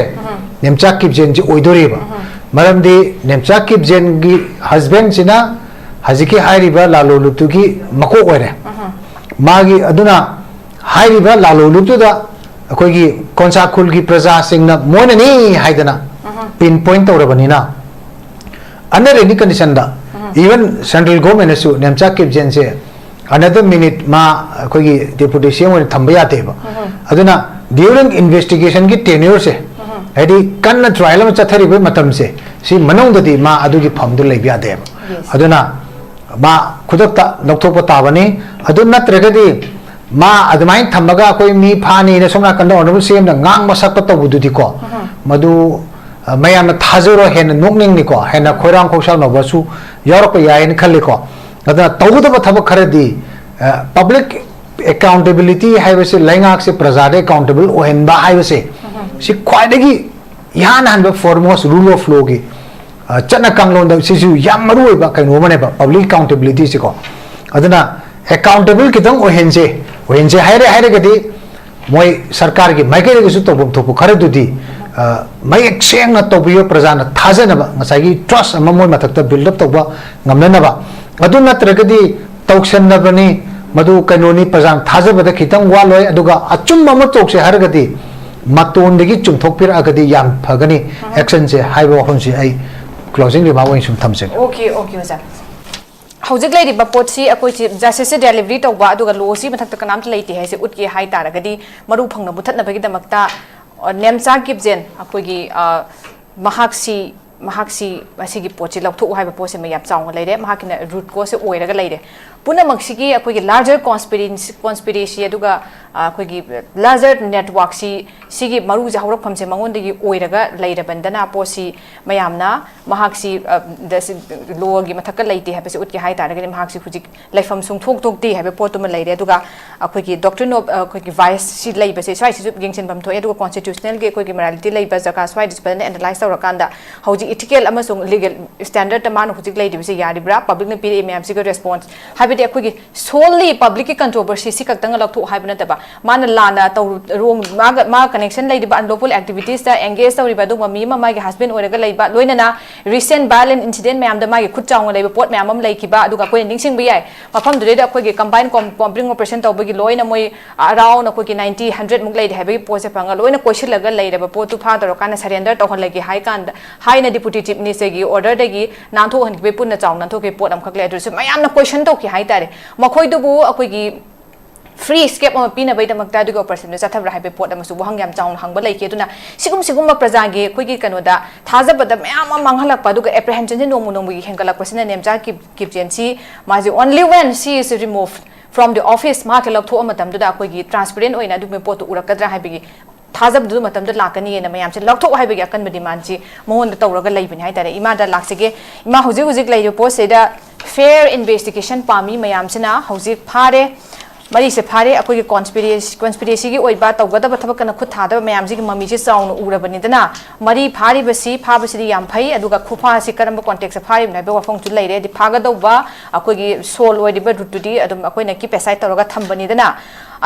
ꯅꯦꯝꯆꯥ ꯀꯤꯞꯖꯦꯟꯁꯦ ꯑꯣꯏꯗꯣꯔꯤꯕ꯫ ꯃꯔꯝꯗꯤ ꯅꯦꯝꯆꯥ ꯀꯤꯞꯖꯦꯟꯒꯤ husbandꯁꯤꯅ ꯍꯧꯖꯤꯛꯀꯤ ꯍꯥꯏꯔꯤꯕ ꯂꯥꯂꯣ ꯂꯨꯞꯇꯨꯒꯤ ꯃꯀꯣꯛ ꯑꯣꯏꯔꯦ꯫ ꯃꯥꯒꯤ, ꯑꯗꯨꯅ ꯍꯥꯏꯔꯤꯕ ꯂꯥꯂꯣ ꯂꯨꯞꯇꯨꯗ ꯑꯩꯈꯣꯏꯒꯤ ꯀꯣꯟꯁꯥ ꯈꯨꯜꯒꯤ ꯄ꯭ꯔꯖꯥꯁꯤꯡꯅ ꯃꯣꯏꯅꯅꯤ ꯍꯥꯏꯗꯅ pinpoint ꯇꯧꯔꯕꯅꯤꯅ, under any conditionꯗ, even central governmentꯅꯁꯨ Nemcha ꯀꯤꯞꯖꯦꯟꯁꯦ another minute ꯃꯥ ꯑꯩꯈꯣꯏꯒꯤ deputy C M ꯑꯣꯏꯅ ꯊꯝꯕ ꯌꯥꯗꯦꯕ꯫ ꯑꯗꯨꯅ during investigationꯒꯤ tenureꯁꯦ, ꯍꯥꯏꯗꯤ ꯀꯟꯅ trial ꯑꯃ ꯆꯠꯊꯔꯤꯕ ꯃꯇꯝꯁꯦ, ꯁꯤ ꯃꯅꯨꯡꯗꯗꯤ ꯃꯥ ꯑꯗꯨꯒꯤ ꯐꯝꯗꯨ ꯂꯩꯕ ꯌꯥꯗꯦꯕ꯫ ꯑꯗꯨꯅ ꯃꯥ ꯈꯨꯗꯛꯇ ꯂꯧꯊꯣꯛꯄ ꯇꯥꯕꯅꯤ꯫ ꯑꯗꯨ ꯅꯠꯇ꯭ꯔꯒꯗꯤ ꯃꯥ ꯑꯗꯨꯃꯥꯏꯅ ꯊꯝꯃꯒ ꯑꯩꯈꯣꯏ ꯃꯤ ꯐꯥꯅꯤꯅ ꯁꯣꯝ ꯅꯥꯀꯟꯗ ꯑꯣꯅꯔꯦꯕꯜ ꯁꯤ ꯑꯦꯝꯅ ꯉꯥꯡꯕ ꯁꯛꯄ ꯇꯧꯕꯗꯨꯗꯤꯀꯣ, ꯃꯗꯨ, ꯑ, ꯃꯌꯥꯝꯅ ꯊꯥꯖꯔꯣꯏ, ꯍꯦꯟꯅ ꯅꯣꯛꯅꯤꯡꯅꯤꯀꯣ, ꯍꯦꯟꯅ ꯈꯣꯏꯔꯥꯡ ꯈꯣꯏꯁꯥꯎꯅꯕꯁꯨ ꯌꯥꯎꯔꯛꯄ ꯌꯥꯏꯅ ꯈꯜꯂꯤꯀꯣ꯫ ꯑꯗꯨꯅ ꯇꯧꯒꯗꯕ ꯊꯕꯛ ꯈꯔꯗꯤ, ꯑ, public accountability ꯍꯥꯏꯕꯁꯤ, ꯂꯩꯉꯥꯛꯁꯦ ꯄ꯭ꯔꯖꯥꯗ accountable ꯑꯣꯏꯍꯟꯕ ꯍꯥꯏꯕꯁꯦ, ꯁꯤ ꯈ꯭ꯋꯥꯏꯗꯒꯤ ꯏꯍꯥꯟ ꯍꯥꯟꯕ foremost rule of lawꯒꯤ ꯆꯠꯅ ꯀꯥꯡꯂꯣꯟꯗ ꯁꯤꯁꯨ ꯌꯥꯝ ꯃꯔꯨ ꯑꯣꯏꯕ ꯀꯩꯅꯣ ꯑꯃꯅꯦꯕ, public accountabilityꯁꯦꯀꯣ꯫ ꯑꯗꯨꯅ accountable ꯈꯤꯇꯪ ꯑꯣꯏꯍꯟꯁꯦ, ꯑꯣꯏꯍꯟꯁꯦ ꯍꯥꯏꯔꯦ ꯍꯥꯏꯔꯒꯗꯤ ꯃꯣꯏ ꯁꯔꯀꯥꯔꯒꯤ ꯃꯥꯏꯀꯩꯗꯒꯤꯁꯨ ꯇꯧꯐꯝ ꯊꯣꯛꯄ ꯈꯔꯗꯨꯗꯤ ꯃꯌꯦꯛ ꯁꯦꯡꯅ ꯇꯧꯕꯤꯌꯣ, ꯄ꯭ꯔꯖꯥꯅ ꯊꯥꯖꯅꯕ, ꯉꯁꯥꯏꯒꯤ trust ꯑꯃ ꯃꯣꯏ ꯃꯊꯛꯇ build up ꯇꯧꯕ ꯉꯝꯅꯅꯕ꯫ ꯑꯗꯨ ꯅꯠꯇ꯭ꯔꯒꯗꯤ ꯇꯧꯁꯟꯅꯕꯅꯤ, ꯃꯗꯨ ꯀꯩꯅꯣꯅꯤ, ꯄ꯭ꯔꯖꯥꯅ ꯊꯥꯖꯕꯗ ꯈꯤꯇꯪ ꯋꯥꯠꯂꯣꯏ꯫ ꯑꯗꯨꯒ ꯑꯆꯨꯝꯕ ꯑꯃ ꯇꯧꯁꯦ ꯍꯥꯏꯔꯒꯗꯤ ꯃꯇꯣꯟꯗꯒꯤ ꯆꯨꯝꯊꯣꯛꯄꯤꯔꯛꯑꯒꯗꯤ ꯌꯥꯝ ꯐꯒꯅꯤ꯫ Actionꯁꯦ ꯍꯥꯏꯕ ꯋꯥꯐꯝꯁꯤ ꯑꯩ closing remark ꯑꯣꯏꯅ ꯁꯨꯝ ꯊꯝꯖꯒꯦ꯫ Okay, okay, ꯑꯣꯖꯥ꯫ ꯍꯧꯖꯤꯛ ꯂꯩꯔꯤꯕ ꯄꯣꯠꯁꯤ ꯑꯩꯈꯣꯏꯁꯤ justiceꯁꯦ delivery ꯇꯧꯕ ꯑꯗꯨꯒ lawꯁꯤ ꯃꯊꯛꯇ ꯀꯅꯥꯝꯇ ꯂꯩꯇꯦ ꯍꯥꯏꯁꯦ ꯎꯠꯀꯦ ꯍꯥꯏ ꯇꯥꯔꯒꯗꯤ, ꯃꯔꯨ ꯐꯪꯅ ꯃꯨꯊꯠꯅꯕꯒꯤꯗꯃꯛꯇ, ꯑ, ꯅꯦꯝꯆꯥ ꯀꯤꯞꯖꯦꯟ ꯑꯩꯈꯣꯏꯒꯤ, ꯑ, ꯃꯍꯥꯛꯁꯤ, ꯃꯍꯥꯛꯁꯤ ꯃꯁꯤꯒꯤ ꯄꯣꯠꯁꯤ ꯂꯧꯊꯣꯛꯎ ꯍꯥꯏꯕ ꯄꯣꯠꯁꯤꯃ ꯌꯥꯝ ꯆꯥꯎꯅ ꯂꯩꯔꯦ꯫ ꯃꯍꯥꯛꯀꯤꯅ root causeꯁꯦ ꯑꯣꯏꯔꯒ ꯂꯩꯔꯦ꯫ ꯄꯨꯝꯅꯃꯛꯁꯤꯒꯤ ꯑꯩꯈꯣꯏꯒꯤ larger conspiracy, conspiracy ꯑꯗꯨꯒ, ꯑ, ꯑꯩꯈꯣꯏꯒꯤ larger networkꯁꯤ, ꯁꯤꯒꯤ ꯃꯔꯨꯁꯦ, ꯍꯧꯔꯛꯐꯝꯁꯦ ꯃꯉꯣꯟꯗꯒꯤ ꯑꯣꯏꯔꯒ ꯂꯩꯔꯕꯅꯤꯅ ꯄꯣꯠꯁꯤ ꯃꯌꯥꯝꯅ ꯃꯍꯥꯛꯁꯤ, ꯑ, ꯗ-, ꯁꯤ, lawꯒꯤ ꯃꯊꯛꯇ ꯂꯩꯇꯦ ꯍꯥꯏꯕꯁꯤ ꯎꯠꯀꯦ ꯍꯥꯏ ꯇꯥꯔꯒꯗꯤ ꯃꯍꯥꯛꯁꯤ ꯍꯧꯖꯤꯛ ꯂꯩꯐꯝ ꯁꯨꯡꯊꯣꯛ ꯊꯣꯛꯇꯦ ꯍꯥꯏꯕ ꯄꯣꯠꯇꯨꯃ ꯂꯩꯔꯦ꯫ ꯑꯗꯨꯒ ꯑꯩꯈꯣꯏꯒꯤ doctrine of, ꯑ, ꯑꯩꯈꯣꯏꯒꯤ viceꯁꯤ ꯂꯩꯕꯁꯦ ꯁ꯭ꯋꯥꯏꯁꯤꯁꯨ ꯌꯦꯡꯁꯤꯟꯐꯝ ꯊꯣꯛꯑꯦ꯫ ꯑꯗꯨꯒ constitutionalꯒꯤ ꯑꯩꯈꯣꯏꯒꯤ morality ꯂꯩꯕ ꯖꯒꯥ ꯁ꯭ꯋꯥꯏꯗꯁꯨ ꯐꯖꯅ analyse ꯇꯧꯔꯀꯥꯟꯗ ꯍꯧꯖꯤꯛ ethical ꯑꯃꯁꯨꯡ legal standardꯇ ꯃꯥꯅ ꯍꯧꯖꯤꯛ ꯂꯩꯔꯤꯕꯁꯤ ꯌꯥꯔꯤꯕ꯭ꯔꯥ? Publicꯅ ꯄꯤꯔꯛꯏ ꯃꯌꯥꯝꯁꯤꯒ response, ꯍꯥꯏꯕꯗꯤ ꯑꯩꯈꯣꯏꯒꯤ solely publicꯀꯤ controversyꯁꯤ ꯈꯛꯇꯪ ꯂꯧꯊꯣꯛ ꯍꯥꯏꯕ ꯅꯠꯇꯕ, ꯃꯥꯅ ꯂꯥꯟꯅ ꯇꯧꯔꯨ-, wrong, ꯃꯥꯒ, ꯃꯥ connection ꯂꯩꯔꯤꯕ unlawful activitiesꯇ engage ꯇꯧꯔꯤꯕ ꯑꯗꯨꯒꯨꯝꯕ ꯃꯤ ꯑꯃ, ꯃꯥꯒꯤ husband ꯑꯣꯏꯔꯒ ꯂꯩꯕ, ꯂꯣꯏꯅꯅ recent violent incident ꯃꯌꯥꯝꯗ ꯃꯥꯒꯤ ꯈꯨꯠ ꯆꯥꯎꯅ ꯂꯩꯕ ꯄꯣꯠ ꯃꯌꯥꯝ ꯑꯃ ꯂꯩꯈꯤꯕ, ꯑꯗꯨꯒ ꯑꯩꯈꯣꯏꯅ ꯅꯤꯡꯁꯤꯡꯕ ꯌꯥꯏ, ꯃꯐꯝꯗꯨꯗꯩꯗ ꯑꯩꯈꯣꯏꯒꯤ combined com-, combing operation ꯇꯧꯕꯒꯤ ꯂꯣꯏꯅ ꯃꯣꯏ around ꯑꯩꯈꯣꯏꯒꯤ ninety, hundred ꯃꯨꯛ ꯂꯩꯔꯦ ꯍꯥꯏꯕꯒꯤ ꯄꯣꯠꯁꯦ ꯐꯪꯉ ꯂꯣꯏꯅ ꯀꯣꯏꯁꯤꯜꯂꯒ ꯂꯩꯔꯕ ꯄꯣꯠꯇꯨ ꯐꯥꯗꯧꯔꯀꯥꯟꯗ surrender ꯇꯧꯍꯜꯂꯒꯦ ꯍꯥꯏ ꯀꯥꯟꯗ, ꯍꯥꯏꯅ Deputy Chief Ministerꯒꯤ orderꯗꯒꯤ ꯅꯥꯟꯊꯣꯛꯍꯟꯈꯤꯕꯒꯤ, ꯄꯨꯟꯅ ꯆꯥꯎꯅ ꯅꯥꯟꯊꯣꯛꯈꯤꯕ ꯄꯣꯠ ꯑꯃꯈꯛ ꯂꯩ꯫ ꯑꯗꯨꯁꯨ ꯃꯌꯥꯝꯅ question ꯇꯧꯈꯤ ꯍꯥꯏꯇꯥꯔꯦ꯫ ꯃꯈꯣꯏꯗꯨꯕꯨ ꯑꯩꯈꯣꯏꯒꯤ free escape ꯑꯃ ꯄꯤꯅꯕꯒꯤꯗꯃꯛꯇ ꯑꯗꯨꯒꯤ operationꯗꯨ ꯆꯠꯊꯕ꯭ꯔꯥ ꯍꯥꯏꯕꯒꯤ ꯄꯣꯠ ꯑꯃꯁꯨ ꯋꯥꯍꯪ ꯌꯥꯝ ꯆꯥꯎꯅ ꯍꯪꯕ ꯂꯩꯈꯤ꯫ ꯑꯗꯨꯅ ꯁꯤꯒꯨꯝ ꯁꯤꯒꯨꯝꯕ ꯄ꯭ꯔꯖꯥꯒꯤ ꯑꯩꯈꯣꯏꯒꯤ ꯀꯩꯅꯣꯗ ꯊꯥꯖꯕꯗ ꯃꯌꯥꯝ ꯑꯃ ꯃꯥꯡꯍꯜꯂꯛꯄ, ꯑꯗꯨꯒ apprehensionꯁꯦ ꯅꯣꯡꯃ ꯅꯣꯡꯃꯒꯤ ꯍꯦꯟꯒꯠꯂꯛꯄꯁꯤꯅ ꯅꯦꯝꯆꯥ ꯀꯤꯞ-, ꯀꯤꯞꯖꯦꯟꯁꯤ ꯃꯥꯁꯦ only when she is removed from the office, ꯃꯍꯥꯛꯁꯦ ꯂꯧꯊꯣꯛꯑ ꯃꯇꯝꯗꯨꯗ ꯑꯩꯈꯣꯏꯒꯤ transparent ꯑꯣꯏꯅ ꯑꯗꯨꯒꯨꯝꯕ ꯄꯣꯠꯇꯨ ꯎꯔꯛꯀꯗ꯭ꯔꯥ ꯍꯥꯏꯕꯒꯤ ꯊꯥꯖꯕꯗꯨ ꯃꯇꯝꯗ ꯂꯥꯛꯀꯅꯤꯅ ꯃꯌꯥꯝꯁꯦ ꯂꯧꯊꯣꯛ ꯍꯥꯏꯕꯒꯤ ꯑꯀꯟꯕ demandꯁꯤ ꯃꯉꯣꯟꯗ ꯇꯧꯔꯒ ꯂꯩꯕꯅꯤ ꯍꯥꯏꯇꯥꯔꯦ꯫ ꯏꯃꯥꯗ ꯂꯥꯛꯆꯒꯦ꯫ ꯏꯃꯥ, ꯍꯧꯖꯤꯛ ꯍꯧꯖꯤꯛ ꯂꯩꯔꯤꯕ ꯄꯣꯠꯁꯤꯗ fair investigation ꯄꯥꯝꯃꯤ ꯃꯌꯥꯝꯁꯤꯅ ꯍꯧꯖꯤꯛ ꯐꯥꯔꯦ꯫ ꯃꯔꯤꯁꯦ ꯐꯥꯔꯦ꯫ ꯑꯩꯈꯣꯏꯒꯤ ꯀꯣꯟꯁꯄꯤꯔꯦꯁꯤ ꯀꯣꯟꯁꯄꯤꯔꯦꯁꯤꯒꯤ ꯑꯣꯏꯕ ꯇꯧꯒꯗꯕ ꯊꯕꯛ ꯀꯟꯅ ꯈꯨꯠ ꯊꯥꯗꯕ ꯃꯌꯥꯝꯁꯤꯒꯤ ꯃꯃꯤꯁꯦ ꯆꯥꯎꯅ ꯎꯔꯕꯅꯤꯗꯅ, ꯃꯔꯤ ꯐꯥꯔꯤꯕꯁꯤ, ꯐꯥꯕꯁꯤꯗꯤ ꯌꯥꯝ ꯐꯩ꯫ ꯑꯗꯨꯒ ꯈꯨꯐꯥꯁꯤ ꯀꯔꯝꯕ ꯀꯣꯟꯇꯦꯛꯁꯇ ꯐꯥꯔꯤꯕꯅꯣ ꯍꯥꯏꯕ ꯋꯥꯐꯝꯁꯨ ꯂꯩꯔꯦ꯫ ꯍꯥꯏꯗꯤ ꯐꯥꯒꯗꯧꯕ ꯑꯩꯈꯣꯏꯒꯤ ꯁꯣꯜ ꯑꯣꯏꯔꯤꯕ ꯔꯨꯠꯇꯨꯗꯤ ꯑꯗꯨꯝ ꯑꯩꯈꯣꯏꯅ ꯀꯤꯞ ꯑꯦꯁꯥꯏꯠ ꯇꯧꯔꯒ ꯊꯝꯕꯅꯤꯗꯅ꯫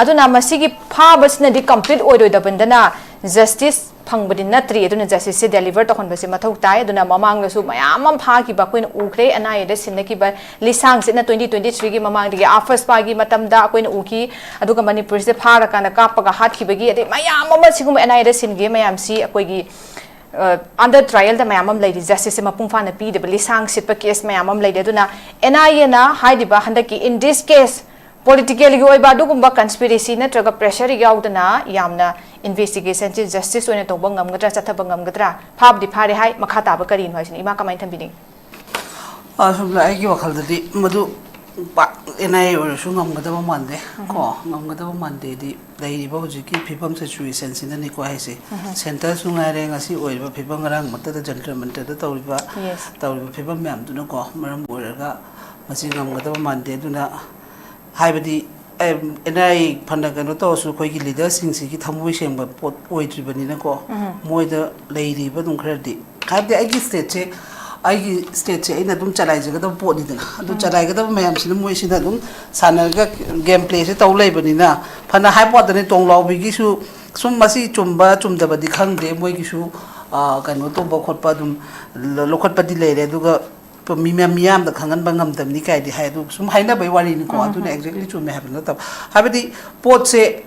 ꯑꯗꯨꯅ ꯃꯁꯤꯒꯤ ꯐꯥꯕꯁꯤꯅꯗꯤ ꯀꯝꯄ꯭ꯂꯤꯠ ꯑꯣꯏꯔꯣꯏꯗꯕꯅꯤꯗꯅ, ꯖꯁꯇꯤꯁ ꯐꯪꯕꯗꯤ ꯅꯠꯇ꯭ꯔꯤ꯫ ꯑꯗꯨꯅ ꯖꯁꯇꯤꯁꯁꯦ ꯗꯦꯂꯤꯚꯔ ꯇꯧꯍꯟꯕꯁꯦ ꯃꯊꯧ ꯇꯥꯏ꯫ ꯑꯗꯨꯅ ꯃꯃꯥꯡꯗꯁꯨ ꯃꯌꯥꯝ ꯑꯃ ꯐꯥꯈꯤꯕ ꯑꯩꯈꯣꯏꯅ ꯎꯈ꯭ꯔꯦ꯫ ꯑꯦꯟ ꯑꯥꯏ ꯑꯦꯗ ꯁꯤꯟꯅꯈꯤꯕ ꯂꯤꯁꯥꯡꯁꯤꯠꯅ ꯇ꯭ꯋꯦꯟꯇꯤ ꯇ꯭ꯋꯦꯟꯇꯤ ꯊ꯭ꯔꯤꯒꯤ ꯃꯃꯥꯡꯗꯒꯤ ꯑꯥꯐꯁꯄꯥꯒꯤ ꯃꯇꯝꯗ ꯑꯩꯈꯣꯏꯅ ꯎꯈꯤ꯫ ꯑꯗꯨꯒ ꯃꯅꯤꯄꯨꯔꯁꯤꯗ ꯐꯥꯔꯀꯥꯟꯗ ꯀꯥꯞꯄꯒ ꯍꯥꯠꯈꯤꯕꯒꯤ, ꯑꯗꯩ ꯃꯌꯥꯝ ꯑꯃ ꯁꯤꯒꯨꯝꯕ ꯑꯦꯟ ꯑꯥꯏ ꯑꯦꯗ ꯁꯤꯟꯈꯤꯕ ꯃꯌꯥꯝꯁꯤ ꯑꯩꯈꯣꯏꯒꯤ ꯑꯟꯗꯔ ꯇ꯭ꯔꯥꯏꯌꯦꯜꯗ ꯃꯌꯥꯝ ꯑꯃ ꯂꯩꯔꯤ꯫ ꯖꯁꯇꯤꯁꯁꯦ ꯃꯄꯨꯡ ꯐꯥꯅ ꯄꯤꯗꯕ, ꯂꯤꯁꯥꯡ ꯁꯤꯠꯄ ꯀꯦꯁ ꯃꯌꯥꯝ ꯑꯃ ꯂꯩꯔꯤ꯫ ꯑꯗꯨꯅ ꯑꯦꯟ ꯑꯥꯏ ꯑꯦꯅ ꯍꯥꯏꯔꯤꯕ ꯍꯟꯗꯛꯀꯤ in this case ꯄꯣꯂꯤꯇꯤꯀꯦꯜꯒꯤ ꯑꯣꯏꯕ ꯑꯗꯨꯒꯨꯝꯕ ꯀꯟꯁꯄꯤꯔꯦꯁꯤ ꯅꯠꯇ꯭ꯔꯒ ꯄ꯭ꯔꯦꯁꯔ ꯌꯥꯎꯗꯅ ꯌꯥꯝꯅ ꯏꯟꯚꯦꯁꯇꯤꯒꯦꯁꯟꯁꯤ ꯖꯁꯇꯤꯁ ꯑꯣꯏꯅ ꯇꯧꯕ ꯉꯝꯒꯗ꯭ꯔꯥ, ꯆꯠꯊꯕ ꯉꯝꯒꯗ꯭ꯔꯥ? ꯐꯥꯕꯗꯤ ꯐꯥꯔꯦ ꯍꯥꯏ, ꯃꯈꯥ ꯇꯥꯕ ꯀꯔꯤꯅꯣ ꯍꯥꯏꯁꯤꯅ ꯏꯃꯥ ꯀꯃꯥꯏꯅ ꯊꯝꯕꯤꯅꯤꯡꯉꯤ? ꯑꯁꯣꯝꯗ ꯑꯩꯒꯤ ꯋꯥꯈꯜꯗꯗꯤ ꯃꯗꯨ ꯄꯥꯛ ꯑꯦꯟ ꯑꯥꯏ ꯑꯦ ꯑꯣꯏꯔꯁꯨ ꯉꯝꯒꯗꯕ ꯃꯥꯟꯗꯦ꯫ ꯀꯣ, ꯉꯝꯒꯗꯕ ꯃꯥꯟꯗꯦꯗꯤ ꯂꯩꯔꯤꯕ ꯍꯧꯖꯤꯛꯀꯤ ꯐꯤꯕꯝ ꯁꯤꯆꯨꯋꯦꯁꯟꯁꯤꯅꯁꯨ ꯍꯥꯏꯁꯦ꯫ ꯁꯦꯟꯇꯔꯁꯨ ꯉꯥꯏꯔꯦ, ꯉꯁꯤ ꯑꯣꯏꯔꯤꯕ ꯐꯤꯕꯝ, ꯉꯔꯥꯡ ꯃꯛꯇꯗ ꯖꯟꯇꯔ ꯃꯟꯇꯔꯗ ꯇꯧꯔꯤꯕ ꯌꯦꯁ꯫ ꯇꯧꯔꯤꯕ ꯐꯤꯕꯝ ꯃꯌꯥꯝꯗꯨꯅꯀꯣ ꯃꯔꯝ ꯑꯣꯏꯔꯒ ꯃꯁꯤ ꯉꯝꯒꯗꯕ ꯃꯥꯟꯗꯦ꯫ ꯑꯗꯨꯅ ꯍꯥꯏꯕꯗꯤ ꯑꯦꯟ ꯑꯥꯏ ꯑꯦ ꯐꯅ ꯀꯩꯅꯣ ꯇꯧꯔꯁꯨ ꯑꯩꯈꯣꯏꯒꯤ ꯂꯤꯗꯔꯁꯤꯡꯁꯤꯒꯤ ꯊꯃꯣꯏ ꯁꯦꯡꯕ ꯄꯣꯠ ꯑꯣꯏꯗ꯭ꯔꯤꯕꯅꯤꯅꯀꯣ ꯃꯣꯏꯗ ꯂꯩꯔꯤꯕ ꯑꯗꯨꯝ ꯈꯔꯗꯤ, ꯍꯥꯏꯕꯗꯤ ꯑꯩꯒꯤ ꯁ꯭ꯇꯦꯠꯁꯦ ꯑꯩꯒꯤ ꯁ꯭ꯇꯦꯠꯁꯦ ꯑꯩꯅ ꯑꯗꯨꯝ ꯆꯂꯥꯏꯖꯒꯗꯕ ꯄꯣꯠꯅꯤꯗꯅ꯫ ꯑꯗꯨ ꯆꯂꯥꯏꯒꯗꯕ ꯃꯌꯥꯝꯁꯤꯅ ꯃꯣꯏꯁꯤꯅ ꯑꯗꯨꯝ ꯁꯥꯟꯅꯔꯒ ꯒꯦꯝ ꯄ꯭ꯂꯦꯁꯦ ꯇꯧ ꯂꯩꯕꯅꯤꯅ, ꯐꯅ ꯍꯥꯏꯕ ꯋꯥꯗꯅꯤ, ꯇꯣꯡꯂꯥꯎꯕꯤꯒꯤꯁꯨ ꯁꯨꯝ ꯃꯁꯤ ꯆꯨꯝꯕ ꯆꯨꯝꯗꯕꯗꯤ ꯈꯪꯗꯦ, ꯃꯣꯏꯒꯤꯁꯨ ꯀꯩꯅꯣ ꯇꯧꯕ ꯈꯣꯠꯄ ꯑꯗꯨꯝ ꯂꯧꯈꯠꯄꯗꯤ ꯂꯩꯔꯦ꯫ ꯑꯗꯨꯒ ꯃꯤ ꯃꯌꯥꯝ ꯃꯤꯌꯥꯝꯗ ꯈꯪꯍꯟꯕ ꯉꯝꯗꯕꯅꯤ ꯀꯥꯏꯗꯤ ꯍꯥꯏ, ꯑꯗꯨ ꯁꯨꯝ ꯍꯥꯏꯅꯕꯩ ꯋꯥꯔꯤꯅꯤꯀꯣ꯫ ꯑꯗꯨꯅ ꯑꯦꯛꯖꯦꯛꯂꯤ ꯆꯨꯝꯃꯦ ꯍꯥꯏꯕ ꯅꯠꯇꯕ, ꯍꯥꯏꯕꯗꯤ ꯄꯣꯠꯁꯦ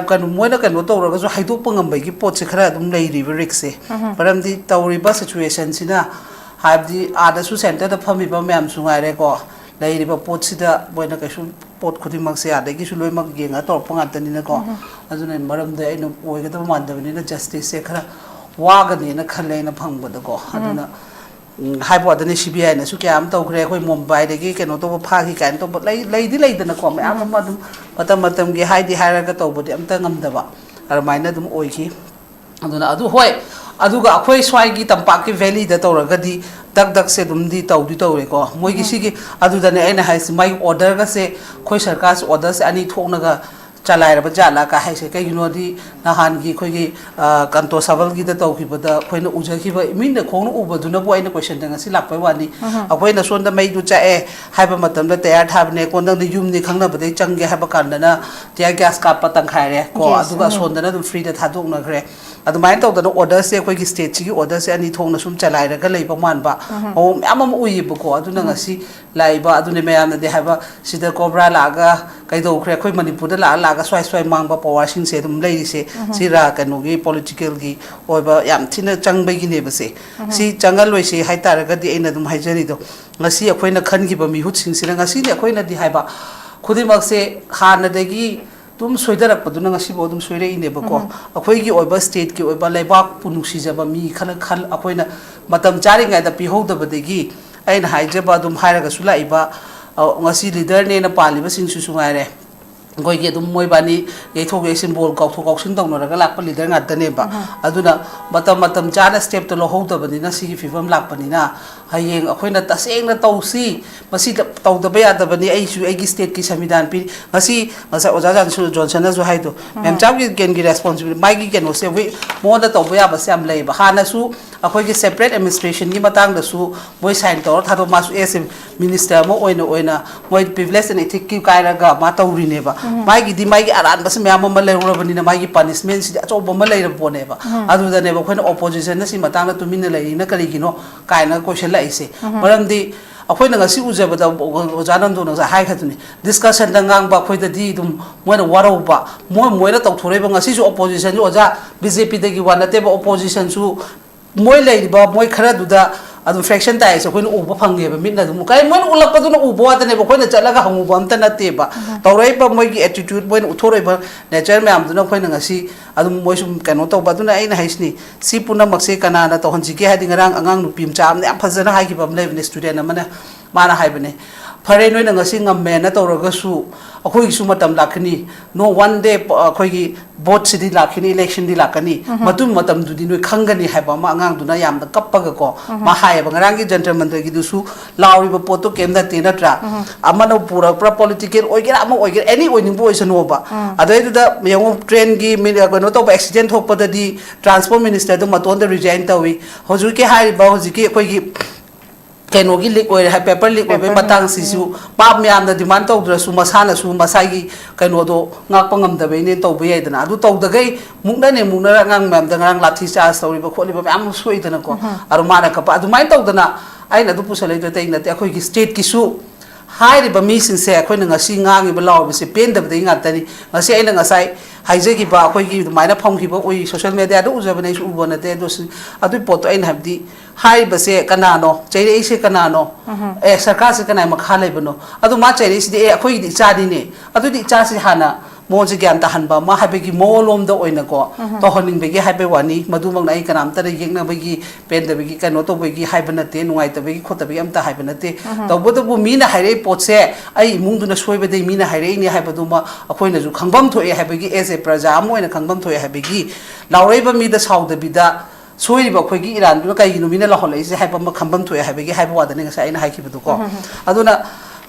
ꯀꯩꯅꯣ ꯃꯣꯏꯅ ꯀꯩꯅꯣ ꯇꯧꯔꯒꯁꯨ ꯍꯥꯏꯗꯣꯛꯄ ꯉꯝꯕꯒꯤ ꯄꯣꯠꯁꯦ ꯈꯔ ꯑꯗꯨꯝ ꯂꯩꯔꯤꯕ ꯔꯤꯛꯁꯁꯦ꯫ ꯃꯔꯝꯗꯤ ꯇꯧꯔꯤꯕ ꯁꯤꯆꯨꯋꯦꯁꯟꯁꯤꯅ, ꯍꯥꯏꯕꯗꯤ ꯑꯥꯗꯁꯨ ꯁꯦꯟꯇꯔꯗ ꯐꯝꯃꯤꯕ ꯃꯌꯥꯝꯁꯨ ꯉꯥꯏꯔꯦꯀꯣ, ꯂꯩꯔꯤꯕ ꯄꯣꯠꯁꯤꯗ ꯃꯣꯏꯅ ꯀꯩꯁꯨ ꯄꯣꯠ ꯈꯨꯗꯤꯡꯃꯛꯁꯦ ꯑꯥꯗꯒꯤꯁꯨ ꯂꯣꯏꯅꯃꯛ ꯌꯦꯡꯉꯒ ꯇꯧꯔꯛꯄ ꯉꯥꯛꯇꯅꯤꯅꯀꯣ꯫ ꯑꯗꯨꯅ ꯃꯔꯝꯗ ꯑꯩꯅ ꯑꯣꯏꯒꯗꯕ ꯃꯥꯟꯗꯕꯅꯤꯅ ꯖꯁꯇꯤꯁꯁꯦ ꯈꯔ ꯋꯥꯒꯅꯦꯅ ꯈꯜꯂꯦ ꯑꯩꯅ ꯐꯪꯕꯗꯀꯣ꯫ ꯑꯗꯨꯅ ꯎꯝ, ꯍꯥꯏꯕ ꯋꯥꯗꯅꯤ, ꯁꯤ ꯕꯤ ꯑꯥꯏꯅꯁꯨ ꯀꯌꯥ ꯑꯃ ꯇꯧꯈ꯭ꯔꯦ, ꯑꯩꯈꯣꯏ ꯃꯨꯝꯕꯥꯏꯗꯒꯤ ꯀꯩꯅꯣ ꯇꯧꯕ ꯐꯥꯈꯤ ꯀꯥꯏꯅ ꯇꯧꯕ ꯂꯩ, ꯂꯩꯗꯤ ꯂꯩꯗꯅꯀꯣ, ꯃꯌꯥꯝ ꯑꯃ ꯑꯗꯨꯝ ꯃꯇꯝ ꯃꯇꯝꯒꯤ ꯍꯥꯏꯗꯤ ꯍꯥꯏꯔꯒ ꯇꯧꯕꯗꯤ ꯑꯝꯇ ꯉꯝꯗꯕ ꯑꯗꯨꯃꯥꯏꯅ ꯑꯗꯨꯝ ꯑꯣꯏꯈꯤ꯫ ꯑꯗꯨꯅ ꯑꯗꯨ ꯍꯣꯏ, ꯑꯗꯨꯒ ꯑꯩꯈꯣꯏ ꯁ꯭ꯋꯥꯏꯒꯤ ꯇꯝꯄꯥꯛꯀꯤ ꯚꯦꯂꯤꯗ ꯇꯧꯔꯒꯗꯤ ꯗꯛ ꯗꯛꯁꯦ ꯑꯗꯨꯝꯗꯤ ꯇꯧꯗꯤ ꯇꯧꯔꯦꯀꯣ꯫ ꯃꯣꯏꯒꯤ ꯁꯤꯒꯤ, ꯑꯗꯨꯗꯅꯦ ꯑꯩꯅ ꯍꯥꯏꯁꯦ, ꯃꯥꯒꯤ ꯑꯣꯔꯗꯔꯒꯁꯦ ꯑꯩꯈꯣꯏ ꯁꯔꯀꯥꯔꯁꯦ ꯑꯣꯔꯗꯔꯁꯦ ꯑꯅꯤ ꯊꯣꯛꯅꯒ ꯆꯂꯥꯏꯔꯕ ꯖꯥꯠꯂꯥ ꯀꯥ ꯍꯥꯏꯁꯦ꯫ ꯀꯩꯒꯤꯅꯣꯗꯤ ꯅꯍꯥꯟꯒꯤ ꯑꯩꯈꯣꯏꯒꯤ, ꯑ, ꯀꯟꯇꯣ ꯁꯕꯜꯒꯤꯗ ꯇꯧꯈꯤꯕꯗ ꯑꯩꯈꯣꯏꯅ ꯎꯖꯈꯤꯕ, ꯃꯤꯠꯅ ꯈꯣꯡꯅ ꯎꯕꯗꯨꯅꯕꯨ ꯑꯩꯅ ꯀꯣꯏꯁꯟꯗ ꯉꯁꯤ ꯂꯥꯛꯄꯩ ꯋꯥꯅꯤ꯫ ꯑꯩꯈꯣꯏꯅ ꯁꯣꯝꯗ ꯃꯩꯗꯨ ꯆꯥꯛꯑꯦ ꯍꯥꯏꯕ ꯃꯇꯝꯗ ꯇꯌꯥꯔ ꯊꯥꯕꯅꯦ ꯀꯣ, ꯅꯪꯅ ꯌꯨꯝꯅꯤ ꯈꯪꯅꯕꯗꯩ ꯆꯪꯒꯦ ꯍꯥꯏꯕ ꯀꯥꯟꯗꯅ ꯇꯤꯌꯥꯔ ꯒ꯭ꯌꯥꯁ ꯀꯥꯞꯄ ꯇꯪꯈꯥꯏꯔꯦ ꯀꯣ꯫ Yes. ꯑꯗꯨꯒ ꯑꯁꯣꯝꯗꯅ ꯑꯗꯨꯝ ꯐ꯭ꯔꯤꯗ ꯊꯥꯗꯣꯛꯅꯈ꯭ꯔꯦ꯫ ꯑꯗꯨꯃꯥꯏꯅ ꯇꯧꯗꯅ ꯑꯣꯔꯗꯔꯁꯦ, ꯑꯩꯈꯣꯏꯒꯤ ꯁ꯭ꯇꯦꯠꯁꯤꯒꯤ ꯑꯣꯔꯗꯔꯁꯦ ꯑꯅꯤ ꯊꯣꯛꯅ ꯁꯨꯝ ꯆꯂꯥꯏꯔꯒ ꯂꯩꯕ ꯃꯥꯟꯕ ꯃꯑꯣꯡ ꯃꯌꯥꯝ ꯑꯃ ꯎꯏꯌꯦꯕꯀꯣ꯫ ꯑꯗꯨꯅ ꯉꯁꯤ ꯂꯥꯛꯏꯕ, ꯑꯗꯨꯅꯦ ꯃꯌꯥꯝꯅꯗꯤ ꯍꯥꯏꯕ, ꯁꯤꯗ ꯀꯣꯕ꯭ꯔꯥ ꯂꯥꯛꯑꯒ ꯀꯩꯗꯧꯈ꯭ꯔꯦ, ꯑꯩꯈꯣꯏ ꯃꯅꯤꯄꯨꯔꯗ ꯂꯥꯛꯑ ꯂꯥꯛꯑꯒ ꯁ꯭ꯋꯥꯏ ꯁ꯭ꯋꯥꯏ ꯃꯥꯡꯕ ꯄꯋꯥꯔꯁꯤꯡꯁꯦ ꯑꯗꯨꯝ ꯂꯩꯔꯤꯁꯦ꯫ ꯁꯤ ꯔꯥ-, ꯀꯩꯅꯣꯒꯤ ꯄꯣꯂꯤꯇꯤꯀꯦꯜꯒꯤ ꯑꯣꯏꯕ ꯌꯥꯝ ꯊꯤꯅ ꯆꯪꯕꯒꯤꯅꯦꯕꯁꯦ꯫ ꯁꯤ ꯆꯪꯍꯜꯂꯣꯏꯁꯤ ꯍꯥꯏꯇꯥꯔꯒꯗꯤ ꯑꯩꯅ ꯑꯗꯨꯝ ꯍꯥꯏꯖꯔꯤꯗꯣ, ꯉꯁꯤ ꯑꯩꯈꯣꯏꯅ ꯈꯟꯈꯤꯕ ꯃꯤꯍꯨꯠꯁꯤꯡꯁꯤꯅ, ꯉꯁꯤꯗꯤ ꯑꯩꯈꯣꯏꯅꯗꯤ ꯍꯥꯏꯕ, ꯈꯨꯗꯤꯡꯃꯛꯁꯦ ꯍꯥꯟꯅꯗꯒꯤ ꯑꯗꯨꯝ ꯁꯣꯏꯗꯔꯛꯄꯗꯨꯅ ꯉꯁꯤꯐꯥꯎ ꯑꯗꯨꯝ ꯁꯣꯏꯔꯛꯏꯅꯦꯕꯀꯣ꯫ ꯑꯩꯈꯣꯏꯒꯤ ꯑꯣꯏꯕ ꯁ꯭ꯇꯦꯠꯀꯤ ꯑꯣꯏꯕ ꯂꯩꯕꯥꯛꯄꯨ ꯅꯨꯡꯁꯤꯖꯕ ꯃꯤ ꯈꯔ ꯈꯜ-, ꯑꯩꯈꯣꯏꯅ ꯃꯇꯝ ꯆꯥꯔꯤꯉꯩꯗ ꯄꯤꯍꯧꯗꯕꯗꯒꯤ, ꯑꯩꯅ ꯍꯥꯏꯖꯕ ꯑꯗꯨꯝ ꯍꯥꯏꯔꯒꯁꯨ ꯂꯥꯛꯏꯕ, ꯑ, ꯉꯁꯤ ꯂꯤꯗꯔꯅꯦꯅ ꯄꯥꯜꯂꯤꯕꯁꯤꯡꯁꯤꯁꯨ ꯉꯥꯏꯔꯦ, ꯑꯩꯈꯣꯏꯒꯤ ꯑꯗꯨꯝ ꯃꯣꯏꯕꯥꯅꯤ ꯌꯩꯊꯣꯛ ꯌꯩꯁꯤꯟ, ꯕꯣꯜ ꯀꯥꯎꯊꯣꯛ ꯀꯥꯎꯁꯤꯟ ꯇꯧꯅꯔꯒ ꯂꯥꯛꯄ ꯂꯤꯗꯔ ꯉꯥꯛꯇꯅꯦꯕ꯫ ꯑꯗꯨꯅ ꯃꯇꯝ ꯃꯇꯝ ꯆꯥꯅ ꯁ꯭ꯇꯦꯞꯇꯣ ꯂꯧꯍꯧꯗꯕꯅꯤꯅ ꯁꯤꯒꯤ ꯐꯤꯕꯝ ꯂꯥꯛꯄꯅꯤꯅ, ꯍꯌꯦꯡ ꯑꯩꯈꯣꯏꯅ ꯇꯁꯦꯡꯅ ꯇꯧꯁꯤ, ꯃꯁꯤ ꯇ-, ꯇꯧꯗꯕ ꯌꯥꯗꯕꯅꯤ, ꯑꯩꯁꯨ ꯑꯩꯒꯤ ꯁ꯭ꯇꯦꯠꯀꯤ ꯁꯪꯕꯤꯙꯥꯟ ꯄꯤꯔꯤ꯫ ꯉꯁꯤ ꯉꯁꯥꯏ ꯑꯣꯖꯥ ꯖꯣꯟꯁꯟ-, ꯖꯣꯟꯁꯟꯅꯁꯨ ꯍꯥꯏꯗꯣ, ꯃꯦꯝꯆꯥꯝꯒꯤ ꯀꯦꯟꯒꯤ ꯔꯦꯁꯄꯣꯟꯁꯤꯕꯤꯂꯤꯇꯤ, ꯃꯥꯒꯤ ꯀꯩꯅꯣꯁꯦ, ꯍꯧꯖꯤꯛ ꯃꯉꯣꯟꯗ ꯇꯧꯕ ꯌꯥꯕꯁꯦ ꯌꯥꯝ ꯂꯩꯌꯦꯕ꯫ ꯍꯥꯟꯅꯁꯨ ꯑꯩꯈꯣꯏꯒꯤ ꯁꯦꯄꯔꯦꯠ ꯑꯦꯗꯃꯤꯅꯤꯁꯇ꯭ꯔꯦꯁꯟꯒꯤ ꯃꯇꯥꯡꯗꯁꯨ ꯃꯣꯏ ꯁꯥꯏꯟ ꯇꯧꯔ ꯊꯥꯗꯣꯛ, ꯃꯥꯁꯨ ꯑꯦꯁ ꯑꯦ ꯃꯤꯅꯤꯁꯇꯔ ꯑꯃ ꯑꯣꯏꯅ, ꯑꯣꯏꯅ ꯃꯣꯏ ꯄ꯭ꯔꯤꯚꯤꯂꯦꯖ ꯑꯦꯟ ꯏꯊꯤꯛꯀꯤ ꯀꯥꯏꯔꯒ ꯃꯥ ꯇꯧꯔꯤꯅꯦꯕ꯫ ꯃꯥꯒꯤꯗꯤ ꯃꯥꯒꯤ ꯑꯔꯥꯟꯕꯁꯤ ꯃꯌꯥꯝ ꯑꯃ ꯂꯩꯔꯨꯔꯕꯅꯤꯅ ꯃꯥꯒꯤ ꯄꯅꯤꯁꯃꯦꯟꯁꯤꯗꯤ ꯑꯆꯧꯕ ꯑꯃ ꯂꯩꯔꯕ ꯄꯣꯠꯅꯦꯕ꯫ ꯑꯗꯨꯗꯅꯦꯕ ꯑꯩꯈꯣꯏꯅ ꯑꯣꯄꯣꯖꯤꯁꯟꯅ ꯁꯤ ꯃꯇꯥꯡꯗ ꯇꯨꯃꯤꯟꯅ ꯂꯩꯔꯤꯅ ꯀꯔꯤꯒꯤꯅꯣ ꯀꯥꯏꯅ ꯀꯣꯏꯁꯟ ꯂꯥꯛꯏꯁꯦ꯫ ꯃꯔꯝꯗꯤ ꯑꯩꯈꯣꯏꯅ ꯉꯁꯤ ꯎꯖꯕꯗ ꯑꯣꯖꯥ ꯅꯟꯗꯨꯅ ꯉꯁꯥꯏ ꯍꯥꯏꯈ꯭ꯔꯗꯨꯅꯤ, ꯗꯤꯁꯀꯁꯟꯗ ꯉꯥꯡꯕ ꯑꯩꯈꯣꯏꯗꯗꯤ ꯑꯗꯨꯝ ꯃꯣꯏꯅ ꯋꯥꯔꯧꯕ, ꯃꯣꯏ, ꯃꯣꯏꯅ ꯇꯧꯊꯣꯔꯛꯏꯕ ꯉꯁꯤꯁꯨ ꯑꯣꯄꯣꯖꯤꯁꯟꯁꯨ ꯑꯣꯖꯥ ꯕꯤ ꯖꯦ ꯄꯤꯗꯒꯤ ꯋꯥ ꯅꯠꯇꯦꯕ, ꯑꯣꯄꯣꯖꯤꯁꯟꯁꯨ ꯃꯣꯏ ꯂꯩꯔꯤꯕ ꯃꯣꯏ ꯈꯔꯗꯨꯗ ꯑꯗꯨꯝ ꯐ꯭ꯔꯦꯛꯁꯟ ꯇꯥꯏꯁꯦ ꯑꯩꯈꯣꯏꯅ ꯎꯕ ꯐꯪꯉꯦꯕ, ꯃꯤꯠꯅ ꯑꯗꯨꯝ꯫ ꯀꯔꯤ ꯃꯣꯏꯅ ꯎꯠꯂꯛꯄꯗꯨꯅ ꯎꯕ ꯋꯥꯇꯅꯦꯕ, ꯑꯩꯈꯣꯏꯅ ꯆꯠꯂꯒ ꯍꯪꯉꯨꯕ ꯑꯝꯇ ꯅꯠꯇꯦꯕ꯫ ꯇꯧꯔꯛꯏꯕ ꯃꯣꯏꯒꯤ ꯑꯦꯇꯤꯇ꯭ꯌꯨꯠ, ꯃꯣꯏꯅ ꯎꯠꯊꯣꯔꯛꯏꯕ ꯅꯦꯆꯔ ꯃꯌꯥꯝꯗꯨꯅ ꯑꯩꯈꯣꯏꯅ ꯉꯁꯤ ꯑꯗꯨꯝ ꯃꯣꯏ ꯁꯨꯝ ꯀꯩꯅꯣ ꯇꯧꯕ꯫ ꯑꯗꯨꯅ ꯑꯩꯅ ꯍꯥꯏꯁꯤꯅꯤ, ꯁꯤ ꯄꯨꯝꯅꯃꯛꯁꯦ ꯀꯅꯥꯅ ꯇꯧꯍꯟꯁꯤꯒꯦ ꯍꯥꯏꯗꯤ, ꯉꯔꯥꯡ ꯑꯉꯥꯡ ꯅꯨꯄꯤ ꯃꯆꯥ ꯑꯃꯅ ꯌꯥꯝ ꯐꯖꯅ ꯍꯥꯏꯈꯤꯕ ꯑꯃ ꯂꯩꯕꯅꯦ, ꯁ꯭ꯇꯨꯗꯦꯟ ꯑꯃꯅ, ꯃꯥꯅ ꯍꯥꯏꯕꯅꯦ, ꯐꯔꯦ, ꯅꯣꯏꯅ ꯉꯁꯤ ꯉꯝꯃꯦꯅ ꯇꯧꯔꯒꯁꯨ ꯑꯩꯈꯣꯏꯒꯤꯁꯨ ꯃꯇꯝ ꯂꯥꯛꯀꯅꯤ, no, one day ꯑꯩꯈꯣꯏꯒꯤ ꯚꯣꯠꯁꯤꯗꯤ ꯂꯥꯛꯈꯤꯅꯤ, ꯏꯂꯦꯛꯁꯟꯗꯤ ꯂꯥꯛꯀꯅꯤ, ꯃꯗꯨꯒꯤ ꯃꯇꯝꯗꯨꯗꯤ ꯅꯣꯏ ꯈꯪꯒꯅꯤ ꯍꯥꯏꯕ ꯑꯃ ꯑꯉꯥꯡꯗꯨꯅ ꯌꯥꯝꯅ ꯀꯞꯄꯒꯀꯣ ꯃꯥ ꯍꯥꯏꯌꯦꯕ꯫ ꯉꯔꯥꯡꯒꯤ ꯖꯟꯇꯔ ꯃꯟꯇꯔꯒꯤꯗꯨꯁꯨ ꯂꯥꯎꯔꯤꯕ ꯄꯣꯠꯇꯣ ꯀꯩꯝ ꯅꯠꯇꯦ, ꯅꯠꯇ꯭ꯔꯥ? ꯑꯃꯅ ꯄꯨꯔꯛꯄ꯭ꯔꯥ, ꯄꯣꯂꯤꯇꯤꯀꯦꯜ ꯑꯣꯏꯒꯦꯔꯥ ꯑꯃ ꯑꯣꯏꯒꯦꯔꯥ, ꯑꯦꯅꯤ ꯑꯣꯏꯅꯤꯡꯕ ꯑꯣꯏꯁꯅꯣꯕ, ꯑꯗꯩꯗꯨꯗ ꯌꯦꯡꯉꯨ, ꯇ꯭ꯔꯦꯟꯒꯤ ꯃꯤ-, ꯀꯩꯅꯣ ꯇꯧꯕ, ꯑꯦꯛꯁꯤꯗꯦꯟ ꯊꯣꯛꯄꯗꯗꯤ ꯇ꯭ꯔꯥꯟꯁꯄꯣꯔꯠ ꯃꯤꯅꯤꯁꯇꯔꯗꯨ ꯃꯇꯣꯟꯗ ꯔꯤꯖꯥꯏꯟ ꯇꯧꯏ꯫ ꯍꯧꯖꯤꯛꯀꯤ ꯍꯥꯏꯔꯤꯕ, ꯍꯧꯖꯤꯛꯀꯤ ꯑꯩꯈꯣꯏꯒꯤ ꯀꯩꯅꯣꯒꯤ ꯂꯤꯛ ꯑꯣꯏꯔꯦ ꯍꯥꯏ, ꯄꯦꯄꯔ ꯂꯤꯛ ꯑꯣꯏꯕꯒꯤ ꯃꯇꯥꯡꯁꯤꯁꯨ ꯄꯥꯞ ꯃꯌꯥꯝꯅ ꯗꯤꯃꯥꯟ ꯇꯧꯗ꯭ꯔꯁꯨ ꯃꯁꯥꯅꯁꯨ ꯃꯁꯥꯒꯤ ꯀꯩꯅꯣꯗꯣ ꯉꯥꯛꯄ ꯉꯝꯗꯕꯩꯅꯦ ꯇꯧꯕ ꯌꯥꯏꯗꯅ꯫ ꯑꯗꯨ ꯇꯧꯗꯈꯩ ꯃꯨꯛꯅꯅꯦ ꯃꯨꯛꯅꯔ ꯑꯉꯥꯡ ꯃꯌꯥꯝꯗ ꯉꯔꯥꯡ ꯂꯥꯊꯤ ꯆꯥꯔꯖ ꯇꯧꯔꯤꯕ ꯈꯣꯠꯂꯤꯕ ꯃꯌꯥꯝ ꯑꯃ ꯁꯣꯛꯏꯗꯅꯀꯣ꯫ ꯑꯗꯣ ꯃꯥꯅ ꯀꯞꯄ ꯑꯗꯨꯃꯥꯏꯅ ꯇꯧꯗꯅ ꯑꯩꯅ ꯑꯗꯨ ꯄꯨꯁꯜꯂꯛꯏꯗꯣ ꯑꯇꯩ ꯅꯠꯇꯦ, ꯑꯩꯈꯣꯏꯒꯤ ꯁ꯭ꯇꯦꯠꯀꯤꯁꯨ ꯍꯥꯏꯔꯤꯕ ꯃꯤꯁꯤꯡꯁꯦ ꯑꯩꯈꯣꯏꯅ ꯉꯁꯤ ꯉꯥꯡꯉꯤꯕ ꯂꯥꯎꯔꯤꯕꯁꯦ ꯄꯦꯟꯗꯕꯗꯒꯤ ꯉꯥꯛꯇꯅꯤ꯫ ꯉꯁꯤ ꯑꯩꯅ ꯉꯁꯥꯏ ꯍꯥꯏꯖꯈꯤꯕ ꯑꯩꯈꯣꯏꯒꯤ ꯑꯗꯨꯃꯥꯏꯅ ꯐꯝꯈꯤꯕ ꯎꯏ, ꯁꯣꯁꯤꯌꯦꯜ ꯃꯦꯗꯤꯌꯥꯗ ꯎꯖꯕꯅꯦ, ꯑꯩꯁꯨ ꯎꯕ ꯅꯠꯇꯦ, ꯑꯗꯨ ꯁꯤ-, ꯑꯗꯨꯒꯤ ꯄꯣꯠꯇꯣ ꯑꯩꯅ ꯍꯥꯏꯕꯗꯤ ꯍꯥꯏꯔꯤꯕꯁꯦ ꯀꯅꯥꯅꯣ? ꯆꯩꯔꯛꯏꯁꯦ ꯀꯅꯥꯅꯣ? ꯑꯦ, ꯁꯔꯀꯥꯔꯁꯦ ꯀꯅꯥꯏ ꯃꯈꯥ ꯂꯩꯕꯅꯣ? ꯑꯗꯨ ꯃꯥ ꯆꯩꯔꯛꯏꯁꯤꯗꯤ, ꯑꯦ, ꯑꯩꯈꯣꯏꯒꯤꯗꯤ ꯏꯆꯥꯅꯤꯅꯦ, ꯑꯗꯨꯗꯤ ꯏꯆꯥꯁꯤ ꯍꯥꯟꯅ ꯃꯉꯣꯟꯁꯦ ꯒ꯭ꯌꯥꯟ ꯇꯥꯍꯟꯕ ꯑꯃ ꯍꯥꯏꯕꯒꯤ ꯃꯑꯣꯡꯂꯣꯝꯗ ꯑꯣꯏꯅꯀꯣ ꯇꯧꯍꯟꯅꯤꯡꯕꯒꯤ ꯍꯥꯏꯕꯒꯤ ꯋꯥꯅꯤ꯫ ꯃꯗꯨꯃꯛꯅ ꯑꯩ ꯀꯅꯥꯝꯇꯅ ꯌꯦꯛꯅꯕꯒꯤ, ꯄꯦꯟꯗꯕꯒꯤ, ꯀꯩꯅꯣ ꯇꯧꯕꯒꯤ ꯍꯥꯏꯕ ꯅꯠꯇꯦ, ꯅꯨꯡꯉꯥꯏꯇꯕꯒꯤ ꯈꯣꯠꯇꯕꯒꯤ ꯑꯝꯇ ꯍꯥꯏꯕ ꯅꯠꯇꯦ꯫ ꯇꯧꯕꯇꯕꯨ ꯃꯤꯅ ꯍꯥꯏꯔꯛꯏ ꯄꯣꯠꯁꯦ ꯑꯩ ꯏꯃꯨꯡꯗꯨꯅ ꯁꯣꯏꯕꯗꯒꯤ ꯃꯤꯅ ꯍꯥꯏꯔꯛꯏꯅꯦ ꯍꯥꯏꯕꯗꯨꯃ ꯑꯩꯈꯣꯏꯅꯁꯨ ꯈꯪꯐꯝ ꯊꯣꯛꯑꯦ ꯍꯥꯏꯕꯒꯤ, ꯑꯦꯁ ꯑꯦ ꯄ꯭ꯔꯖꯥ ꯑꯃ ꯑꯣꯏꯅ ꯈꯪꯐꯝ ꯊꯣꯛꯑꯦ ꯍꯥꯏꯕꯒꯤ, ꯂꯥꯎꯔꯛꯏꯕ ꯃꯤꯗ ꯁꯥꯎꯗꯕꯤꯗ ꯁꯣꯏꯔꯤꯕ ꯑꯩꯈꯣꯏꯒꯤ ꯏꯔꯥꯟꯗꯨꯅ ꯀꯩꯒꯤꯅꯣ ꯃꯤꯅ ꯂꯥꯎꯍꯜꯂꯛꯏꯁꯦ ꯍꯥꯏꯕ ꯑꯃ ꯈꯪꯐꯝ ꯊꯣꯛꯑꯦ ꯍꯥꯏꯕꯒꯤ ꯍꯥꯏꯕ ꯋꯥꯗꯅꯤ ꯉꯁꯥꯏ ꯑꯩꯅ ꯍꯥꯏꯈꯤꯕꯗꯨꯀꯣ꯫ ꯑꯗꯨꯅ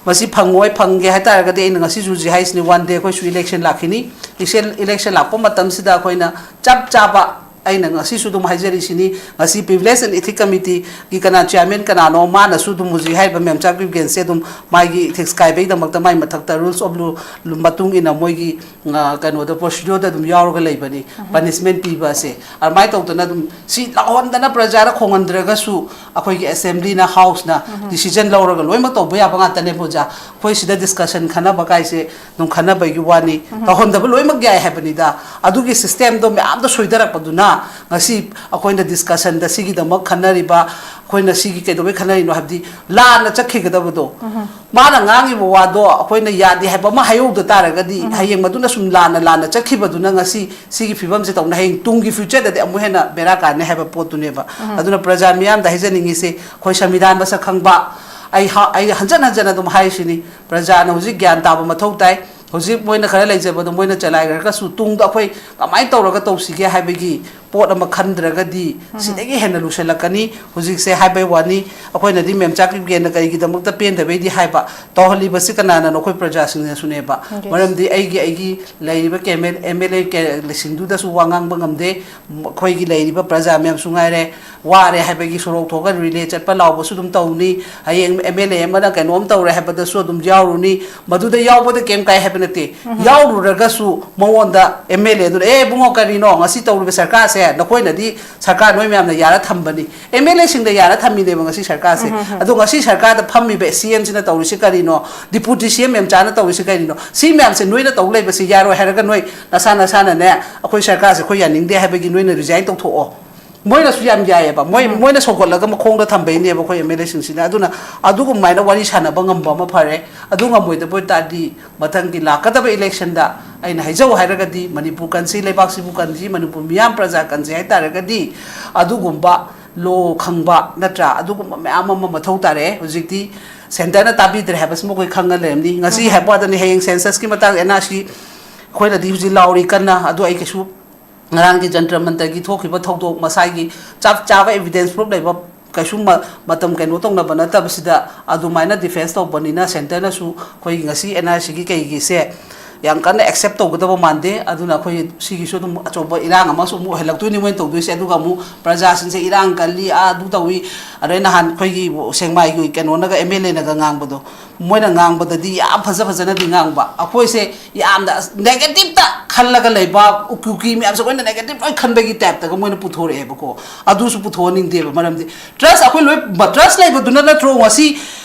ꯃꯁꯤ ꯐꯪꯉꯣꯏ, ꯐꯪꯒꯦ ꯍꯥꯏꯇꯥꯔꯒꯗꯤ ꯑꯩꯅ ꯉꯁꯤꯁꯨ ꯍꯧꯖꯤꯛ ꯍꯥꯏꯁꯤꯅꯤ, ꯋꯥꯟ ꯗꯦ ꯑꯩꯈꯣꯏꯁꯨ ꯏꯂꯦꯛꯁꯟ ꯂꯥꯛꯈꯤꯅꯤ꯫ ꯏꯂꯦꯛꯁꯟ, ꯏꯂꯦꯛꯁꯟ ꯂꯥꯛꯄ ꯃꯇꯝꯁꯤꯗ ꯑꯩꯈꯣꯏꯅ ꯆꯞ ꯆꯥꯕ, ꯑꯩꯅ ꯉꯁꯤꯁꯨ ꯑꯗꯨꯝ ꯍꯥꯏꯖꯔꯤꯁꯤꯅꯤ, ꯉꯁꯤ ꯄ꯭ꯔꯤꯚꯤꯂꯦꯖ ꯑꯦꯟ ꯏꯊꯤꯛ ꯀꯃꯤꯇꯤꯒꯤ ꯀꯅꯥ ꯆꯤꯌꯥꯔꯃꯦꯟ ꯀꯅꯥꯅꯣ, ꯃꯥꯅꯁꯨ ꯑꯗꯨꯝ ꯍꯧꯖꯤꯛ ꯍꯥꯏꯔꯤꯕ ꯃꯦꯝꯆꯥ ꯀ꯭ꯔꯤꯞꯒꯦꯟꯁꯦ ꯑꯗꯨꯝ ꯃꯥꯒꯤ ꯏꯊꯤꯛꯁ ꯀꯥꯏꯕꯒꯤꯗꯃꯛꯇ ꯃꯥꯏ ꯃꯊꯛꯇ ꯔꯨꯜꯁ ꯑꯣꯐ ꯂꯣ ꯃꯇꯨꯡ ꯏꯟꯅ ꯃꯣꯏꯒꯤ, ꯑ, ꯀꯩꯅꯣꯗ, ꯄ꯭ꯔꯣꯁꯤꯗ꯭ꯌꯣꯔꯗ ꯑꯗꯨꯝ ꯌꯥꯎꯔꯒ ꯂꯩꯕꯅꯤ, ꯄꯅꯤꯁꯃꯦꯟ ꯄꯤꯕ ꯑꯁꯦ꯫ ꯑꯗꯨꯃꯥꯏꯅ ꯇꯧꯗꯅ ꯑꯗꯨꯝ ꯁꯤ ꯂꯥꯎꯍꯟꯗꯅ ꯄ꯭ꯔꯖꯥꯗ ꯈꯣꯡꯍꯟꯗ꯭ꯔꯒꯁꯨ ꯑꯩꯈꯣꯏꯒꯤ ꯑꯦꯁꯦꯝꯕ꯭ꯂꯤꯅ, ꯍꯥꯎꯁꯅ ꯗꯤꯁꯤꯖꯟ ꯂꯧꯔꯒ ꯂꯣꯏꯅꯃꯛ ꯇꯧꯕ ꯌꯥꯕ ꯉꯥꯛꯇꯅꯦꯕ ꯑꯣꯖꯥ꯫ ꯑꯩꯈꯣꯏ ꯁꯤꯗ ꯗꯤꯁꯀꯁꯟ ꯈꯟꯅꯕ ꯀꯥꯏꯁꯦ ꯑꯗꯨꯝ ꯈꯟꯅꯕꯒꯤ ꯋꯥꯅꯤ, ꯇꯧꯍꯟꯗꯕ ꯂꯣꯏꯅꯃꯛ ꯌꯥꯏ ꯍꯥꯏꯕꯅꯤꯗ꯫ ꯑꯗꯨꯒꯤ ꯁꯤꯁꯇꯦꯝꯗꯣ ꯃꯌꯥꯝꯗꯣ ꯁꯣꯏꯊꯔꯛꯄꯗꯨꯅ ꯉꯁꯤ ꯑꯩꯈꯣꯏꯅ ꯗꯤꯁꯀꯁꯟꯗ ꯁꯤꯒꯤꯗꯃꯛ ꯈꯟꯅꯔꯤꯕ, ꯑꯩꯈꯣꯏꯅ ꯁꯤꯒꯤ ꯀꯩꯗꯧꯕꯩ ꯈꯟꯅꯔꯤꯅꯣ ꯍꯥꯏꯕꯗꯤ ꯂꯥꯟꯅ ꯆꯠꯈꯤꯒꯗꯕꯗꯣ, ꯃꯥꯅ ꯉꯥꯡꯉꯤꯕ ꯋꯥꯗꯣ ꯑꯩꯈꯣꯏꯅ ꯌꯥꯗꯦ ꯍꯥꯏꯕ ꯑꯃ ꯍꯥꯏꯍꯧꯗ ꯇꯥꯔꯒꯗꯤ, ꯍꯌꯦꯡ ꯃꯗꯨꯅ ꯁꯨꯝ ꯂꯥꯟꯅ ꯂꯥꯟꯅ ꯆꯠꯈꯤꯕꯗꯨꯅ ꯉꯁꯤ ꯁꯤꯒꯤ ꯐꯤꯕꯝꯁꯦ ꯇꯧꯅ ꯍꯌꯦꯡ ꯇꯨꯡꯒꯤ ꯐ꯭ꯌꯨꯆꯔꯗꯗꯤ ꯑꯃꯨꯛ ꯍꯦꯟꯅ ꯕꯦꯔꯥ ꯀꯥꯔꯅꯤ ꯍꯥꯏꯕ ꯄꯣꯠꯇꯨꯅꯦꯕ꯫ ꯑꯗꯨꯅ ꯄ꯭ꯔꯖꯥ ꯃꯤꯌꯥꯝꯗ ꯍꯥꯏꯖꯅꯤꯡꯉꯤꯁꯦ, ꯑꯩꯈꯣꯏ ꯁꯪꯕꯤꯙꯥꯟ ꯃꯁꯛ ꯈꯪꯕ, ꯑꯩ ꯍ-, ꯑꯩ ꯍꯟꯖꯟ ꯍꯟꯖꯟꯅ ꯑꯗꯨꯝ ꯍꯥꯏꯔꯤꯁꯤꯅꯤ, ꯄ꯭ꯔꯖꯥꯅ ꯍꯧꯖꯤꯛ ꯒ꯭ꯌꯥꯟ ꯇꯥꯕ ꯃꯊꯧ ꯇꯥꯏ꯫ ꯍꯧꯖꯤꯛ ꯃꯣꯏꯅ ꯈꯔ ꯂꯩꯖꯕꯗꯣ ꯃꯣꯏꯅ ꯆꯂꯥꯏꯈ꯭ꯔꯒꯁꯨ, ꯇꯨꯡꯗ ꯑꯩꯈꯣꯏ ꯀꯃꯥꯏꯅ ꯇꯧꯔꯒ ꯇꯧꯁꯤꯒꯦ ꯍꯥꯏꯕꯒꯤ ꯄꯣꯠ ꯑꯃ ꯈꯟꯗ꯭ꯔꯒꯗꯤ, ꯎꯝ꯫ ꯁꯤꯗꯒꯤ ꯍꯦꯟꯅ ꯂꯨꯁꯜꯂꯛꯀꯅꯤ꯫ ꯍꯧꯖꯤꯛꯁꯦ ꯍꯥꯏꯕꯩ ꯋꯥꯅꯤ, ꯑꯩꯈꯣꯏꯅꯗꯤ ꯃꯦꯝꯆꯥ ꯀꯤꯞꯒꯦꯟꯅ ꯀꯔꯤꯒꯤꯗꯃꯛꯇ ꯄꯦꯟꯗꯕꯩꯗꯤ ꯍꯥꯏꯕ, ꯇꯧꯍꯜꯂꯤꯕꯁꯤ ꯀꯅꯥꯅꯅꯣ? ꯑꯩꯈꯣꯏ ꯄ꯭ꯔꯖꯥꯁꯤꯡꯅꯁꯨꯅꯦꯕ꯫ Yes꯫ ꯃꯔꯝꯗꯤ ꯑꯩꯒꯤ, ꯑꯩꯒꯤ ꯂꯩꯔꯤꯕ ꯀꯦꯃꯦ-, ꯑꯦꯝ ꯑꯦꯜ ꯑꯦ ꯀꯦ-, ꯁꯤꯡꯗꯨꯗꯁꯨ ꯋꯥ ꯉꯥꯡꯕ ꯉꯝꯗꯦ, ꯑꯩꯈꯣꯏꯒꯤ ꯂꯩꯔꯤꯕ ꯄ꯭ꯔꯖꯥ ꯃꯌꯥꯝꯁꯨ ꯉꯥꯏꯔꯦ, ꯋꯥꯔꯦ ꯍꯥꯏꯕꯒꯤ ꯁꯣꯔꯣꯛ ꯊꯣꯛꯑꯒ ꯔꯤꯂꯦ ꯆꯠꯄ ꯂꯥꯎꯕꯁꯨ ꯑꯗꯨꯝ ꯇꯧꯅꯤ꯫ ꯍꯌꯦꯡ ꯑꯦꯝ ꯑꯦꯜ ꯑꯦ ꯑꯃꯅ ꯀꯩꯅꯣꯝ ꯇꯧꯔꯦ ꯍꯥꯏꯕꯗꯁꯨ ꯑꯗꯨꯝ ꯌꯥꯎꯔꯨꯅꯤ꯫ ꯃꯗꯨꯗ ꯌꯥꯎꯕꯗ ꯀꯩꯝ ꯀꯥꯏ ꯍꯥꯏꯕ ꯅꯠꯇꯦ꯫ ꯎꯝ꯫ ꯌꯥꯎꯔꯨꯔꯒꯁꯨ ꯃꯉꯣꯟꯗ ꯑꯦꯝ ꯑꯦꯜ ꯑꯦꯗꯨꯅ, "ꯑꯦ ꯏꯕꯨꯡꯉꯣ, ꯀꯔꯤꯅꯣ ꯉꯁꯤ ꯇꯧꯔꯤꯕ ꯁꯔꯀꯥꯔꯁꯦ? ꯅꯈꯣꯏꯅꯗꯤ ꯁꯔꯀꯥꯔ ꯅꯣꯏ ꯃꯌꯥꯝꯅ ꯌꯥꯔ ꯊꯝꯕꯅꯤ꯫" ꯑꯦꯝ ꯑꯦꯜ ꯑꯦꯁꯤꯡꯗ ꯌꯥꯔ ꯊꯝꯃꯤꯅꯦꯕ ꯉꯁꯤ ꯁꯔꯀꯥꯔꯁꯦ꯫ ꯎꯝ, ꯎꯝ, ꯎꯝ꯫ ꯑꯗꯣ ꯉꯁꯤ ꯁꯔꯀꯥꯔꯗ ꯐꯝꯃꯤꯕ ꯁꯤ ꯑꯦꯝꯁꯤꯅ ꯇꯧꯔꯤꯁꯤ ꯀꯔꯤꯅꯣ? ꯗꯤꯄꯨꯇꯤ ꯁꯤ ꯑꯦꯝ ꯃꯦꯝꯆꯥꯅ ꯇꯧꯔꯤꯁꯤ ꯀꯔꯤꯅꯣ? ꯁꯤ ꯃꯌꯥꯝꯁꯦ ꯅꯣꯏꯅ ꯇꯧ ꯂꯩꯕꯁꯤ ꯌꯥꯔꯣꯏ ꯍꯥꯏꯔꯒ ꯅꯣꯏ ꯅꯁꯥ ꯅꯁꯥꯅꯅꯦ, "ꯑꯩꯈꯣꯏ ꯁꯔꯀꯥꯔꯁꯦ ꯑꯩꯈꯣꯏ ꯌꯥꯅꯤꯡꯗꯦ" ꯍꯥꯏꯕꯒꯤ ꯅꯣꯏꯅ ꯔꯤꯖꯥꯏꯟ ꯇꯧꯊꯣꯛꯑꯣ꯫ ꯃꯣꯏꯅꯁꯨ ꯌꯥꯝ ꯌꯥꯏꯌꯦꯕ꯫ ꯃꯣꯏ, ꯎꯝ꯫ ꯃꯣꯏꯅ ꯁꯧꯒꯠꯂꯒ ꯃꯈꯣꯡꯗ ꯊꯝꯕꯩꯅꯦꯕ ꯑꯩꯈꯣꯏ ꯑꯦꯝ ꯑꯦꯜ ꯑꯦꯁꯤꯡꯁꯤꯅ꯫ ꯑꯗꯨꯅ ꯑꯗꯨꯒꯨꯝꯃꯥꯏꯅ ꯋꯥꯔꯤ ꯁꯥꯟꯅꯕ ꯉꯝꯕ ꯑꯃ ꯐꯔꯦ꯫ ꯑꯗꯨ ꯉꯝꯃꯣꯏꯗꯕ ꯑꯣꯏꯇꯥꯔꯗꯤ ꯃꯊꯪꯒꯤ ꯂꯥꯛꯀꯗꯕ ꯏꯂꯦꯛꯁꯟꯗ ꯑꯩꯅ ꯍꯥꯏꯖꯧ ꯍꯥꯏꯔꯒꯗꯤ, ꯃꯅꯤꯄꯨꯔ ꯀꯟꯁꯤ, ꯂꯩꯕꯥꯛꯁꯤꯕꯨ ꯀꯟꯁꯤ, ꯃꯅꯤꯄꯨꯔ ꯃꯤꯌꯥꯝ ꯄ꯭ꯔꯖꯥ ꯀꯟꯁꯤ ꯍꯥꯏꯇꯥꯔꯒꯗꯤ, ꯑꯗꯨꯒꯨꯝꯕ ꯂꯣ ꯈꯪꯕ ꯅꯠꯇ꯭ꯔꯥ, ꯑꯗꯨꯒꯨꯝꯕ ꯃꯌꯥꯝ ꯑꯃ ꯃꯊꯧ ꯇꯥꯔꯛꯑꯦ꯫ ꯍꯧꯖꯤꯛꯇꯤ ꯁꯦꯟꯇꯔꯅ ꯇꯥꯕꯤꯗ꯭ꯔꯦ ꯍꯥꯏꯕꯁꯤꯃ ꯑꯩꯈꯣꯏ ꯈꯪꯉ ꯂꯩꯔꯝꯅꯤ꯫ ꯉꯁꯤ ꯎꯝ꯫ ꯍꯥꯏꯕ ꯋꯥꯗꯅꯤ, ꯍꯌꯦꯡ ꯁꯦꯟꯁꯁꯀꯤ ꯃꯇꯥꯡ, ꯑꯦꯟ ꯑꯥꯔ ꯁꯤ, ꯑꯩꯈꯣꯏꯅꯗꯤ ꯍꯧꯖꯤꯛ ꯂꯥꯎꯔꯤ ꯀꯟꯅ꯫ ꯑꯗꯨ ꯑꯩ ꯀꯩꯁꯨ ꯉꯔꯥꯡꯒꯤ ꯖꯟꯇ꯭ꯔ ꯃꯟꯇ꯭ꯔꯒꯤ ꯊꯣꯛꯈꯤꯕ ꯊꯧꯗꯣꯛ ꯃꯁꯥꯒꯤ ꯆꯞ ꯆꯥꯕ evidence proof ꯂꯩꯕ ꯀꯩꯁꯨ ꯃ-, ꯃꯇꯝ ꯀꯩꯅꯣ ꯇꯧꯅꯕ ꯅꯠꯇꯕꯁꯤꯗ ꯑꯗꯨꯃꯥꯏꯅ ꯗꯤꯐꯦꯟꯁ ꯇꯧꯕꯅꯤꯅ ꯁꯦꯟꯇꯔꯅꯁꯨ ꯑꯩꯈꯣꯏ ꯉꯁꯤ ꯑꯦꯟ ꯑꯥꯔ ꯁꯤꯒꯤ ꯀꯩꯒꯤꯁꯦ ꯌꯥꯝ ꯀꯟꯅ ꯑꯦꯛꯁꯦꯞ ꯇꯧꯒꯗꯕ ꯃꯥꯟꯗꯦ꯫ ꯑꯗꯨꯅ ꯑꯩꯈꯣꯏ ꯁꯤꯒꯤꯁꯨ ꯑꯗꯨꯝ ꯑꯆꯧꯕ ꯏꯔꯥꯡ ꯑꯃꯁꯨ ꯑꯃꯨꯛ ꯑꯣꯏꯍꯜꯂꯛꯇꯣꯏꯅꯤ ꯃꯣꯏꯅ ꯇꯧꯗꯣꯏꯁꯦ꯫ ꯑꯗꯨꯒ ꯑꯃꯨꯛ ꯄ꯭ꯔꯖꯥꯁꯤꯡꯁꯦ ꯏꯔꯥꯡ ꯀꯜꯂꯤ, ꯑꯥ ꯑꯗꯨ ꯇꯧꯏ, ꯑꯗꯩ ꯅꯍꯥꯟ ꯑꯩꯈꯣꯏꯒꯤ ꯁꯦꯡꯃꯥꯏꯒꯤ ꯀꯩꯅꯣꯅꯒ ꯑꯦꯝ ꯑꯦꯜ ꯑꯦꯅꯒ ꯉꯥꯡꯕꯗꯣ, ꯃꯣꯏꯅ ꯉꯥꯡꯕꯗꯗꯤ ꯌꯥꯝ ꯐꯖ ꯐꯖꯅꯗꯤ ꯉꯥꯡꯕ, ꯑꯩꯈꯣꯏꯁꯦ ꯌꯥꯝꯅ negative ꯇ ꯈꯜꯂꯒ ꯂꯩꯕ, ꯎꯀꯨ ꯀꯨꯀꯤ ꯃꯌꯥꯝꯁꯦ ꯑꯩꯈꯣꯏꯅ negative ꯂꯣꯏ ꯈꯟꯕꯒꯤ type ꯇꯒ ꯃꯣꯏꯅ ꯄꯨꯊꯣꯔꯛꯑꯦꯕꯀꯣ꯫ ꯑꯗꯨꯁꯨ ꯄꯨꯊꯣꯛꯍꯟꯅꯤꯡꯗꯦꯕ, ꯃꯔꯝꯗꯤ trust ꯑꯩꯈꯣꯏ ꯂꯣꯏ, trust ꯂꯩꯕꯗꯨꯅ ꯅꯠꯇ꯭ꯔꯣ ꯉꯁꯤ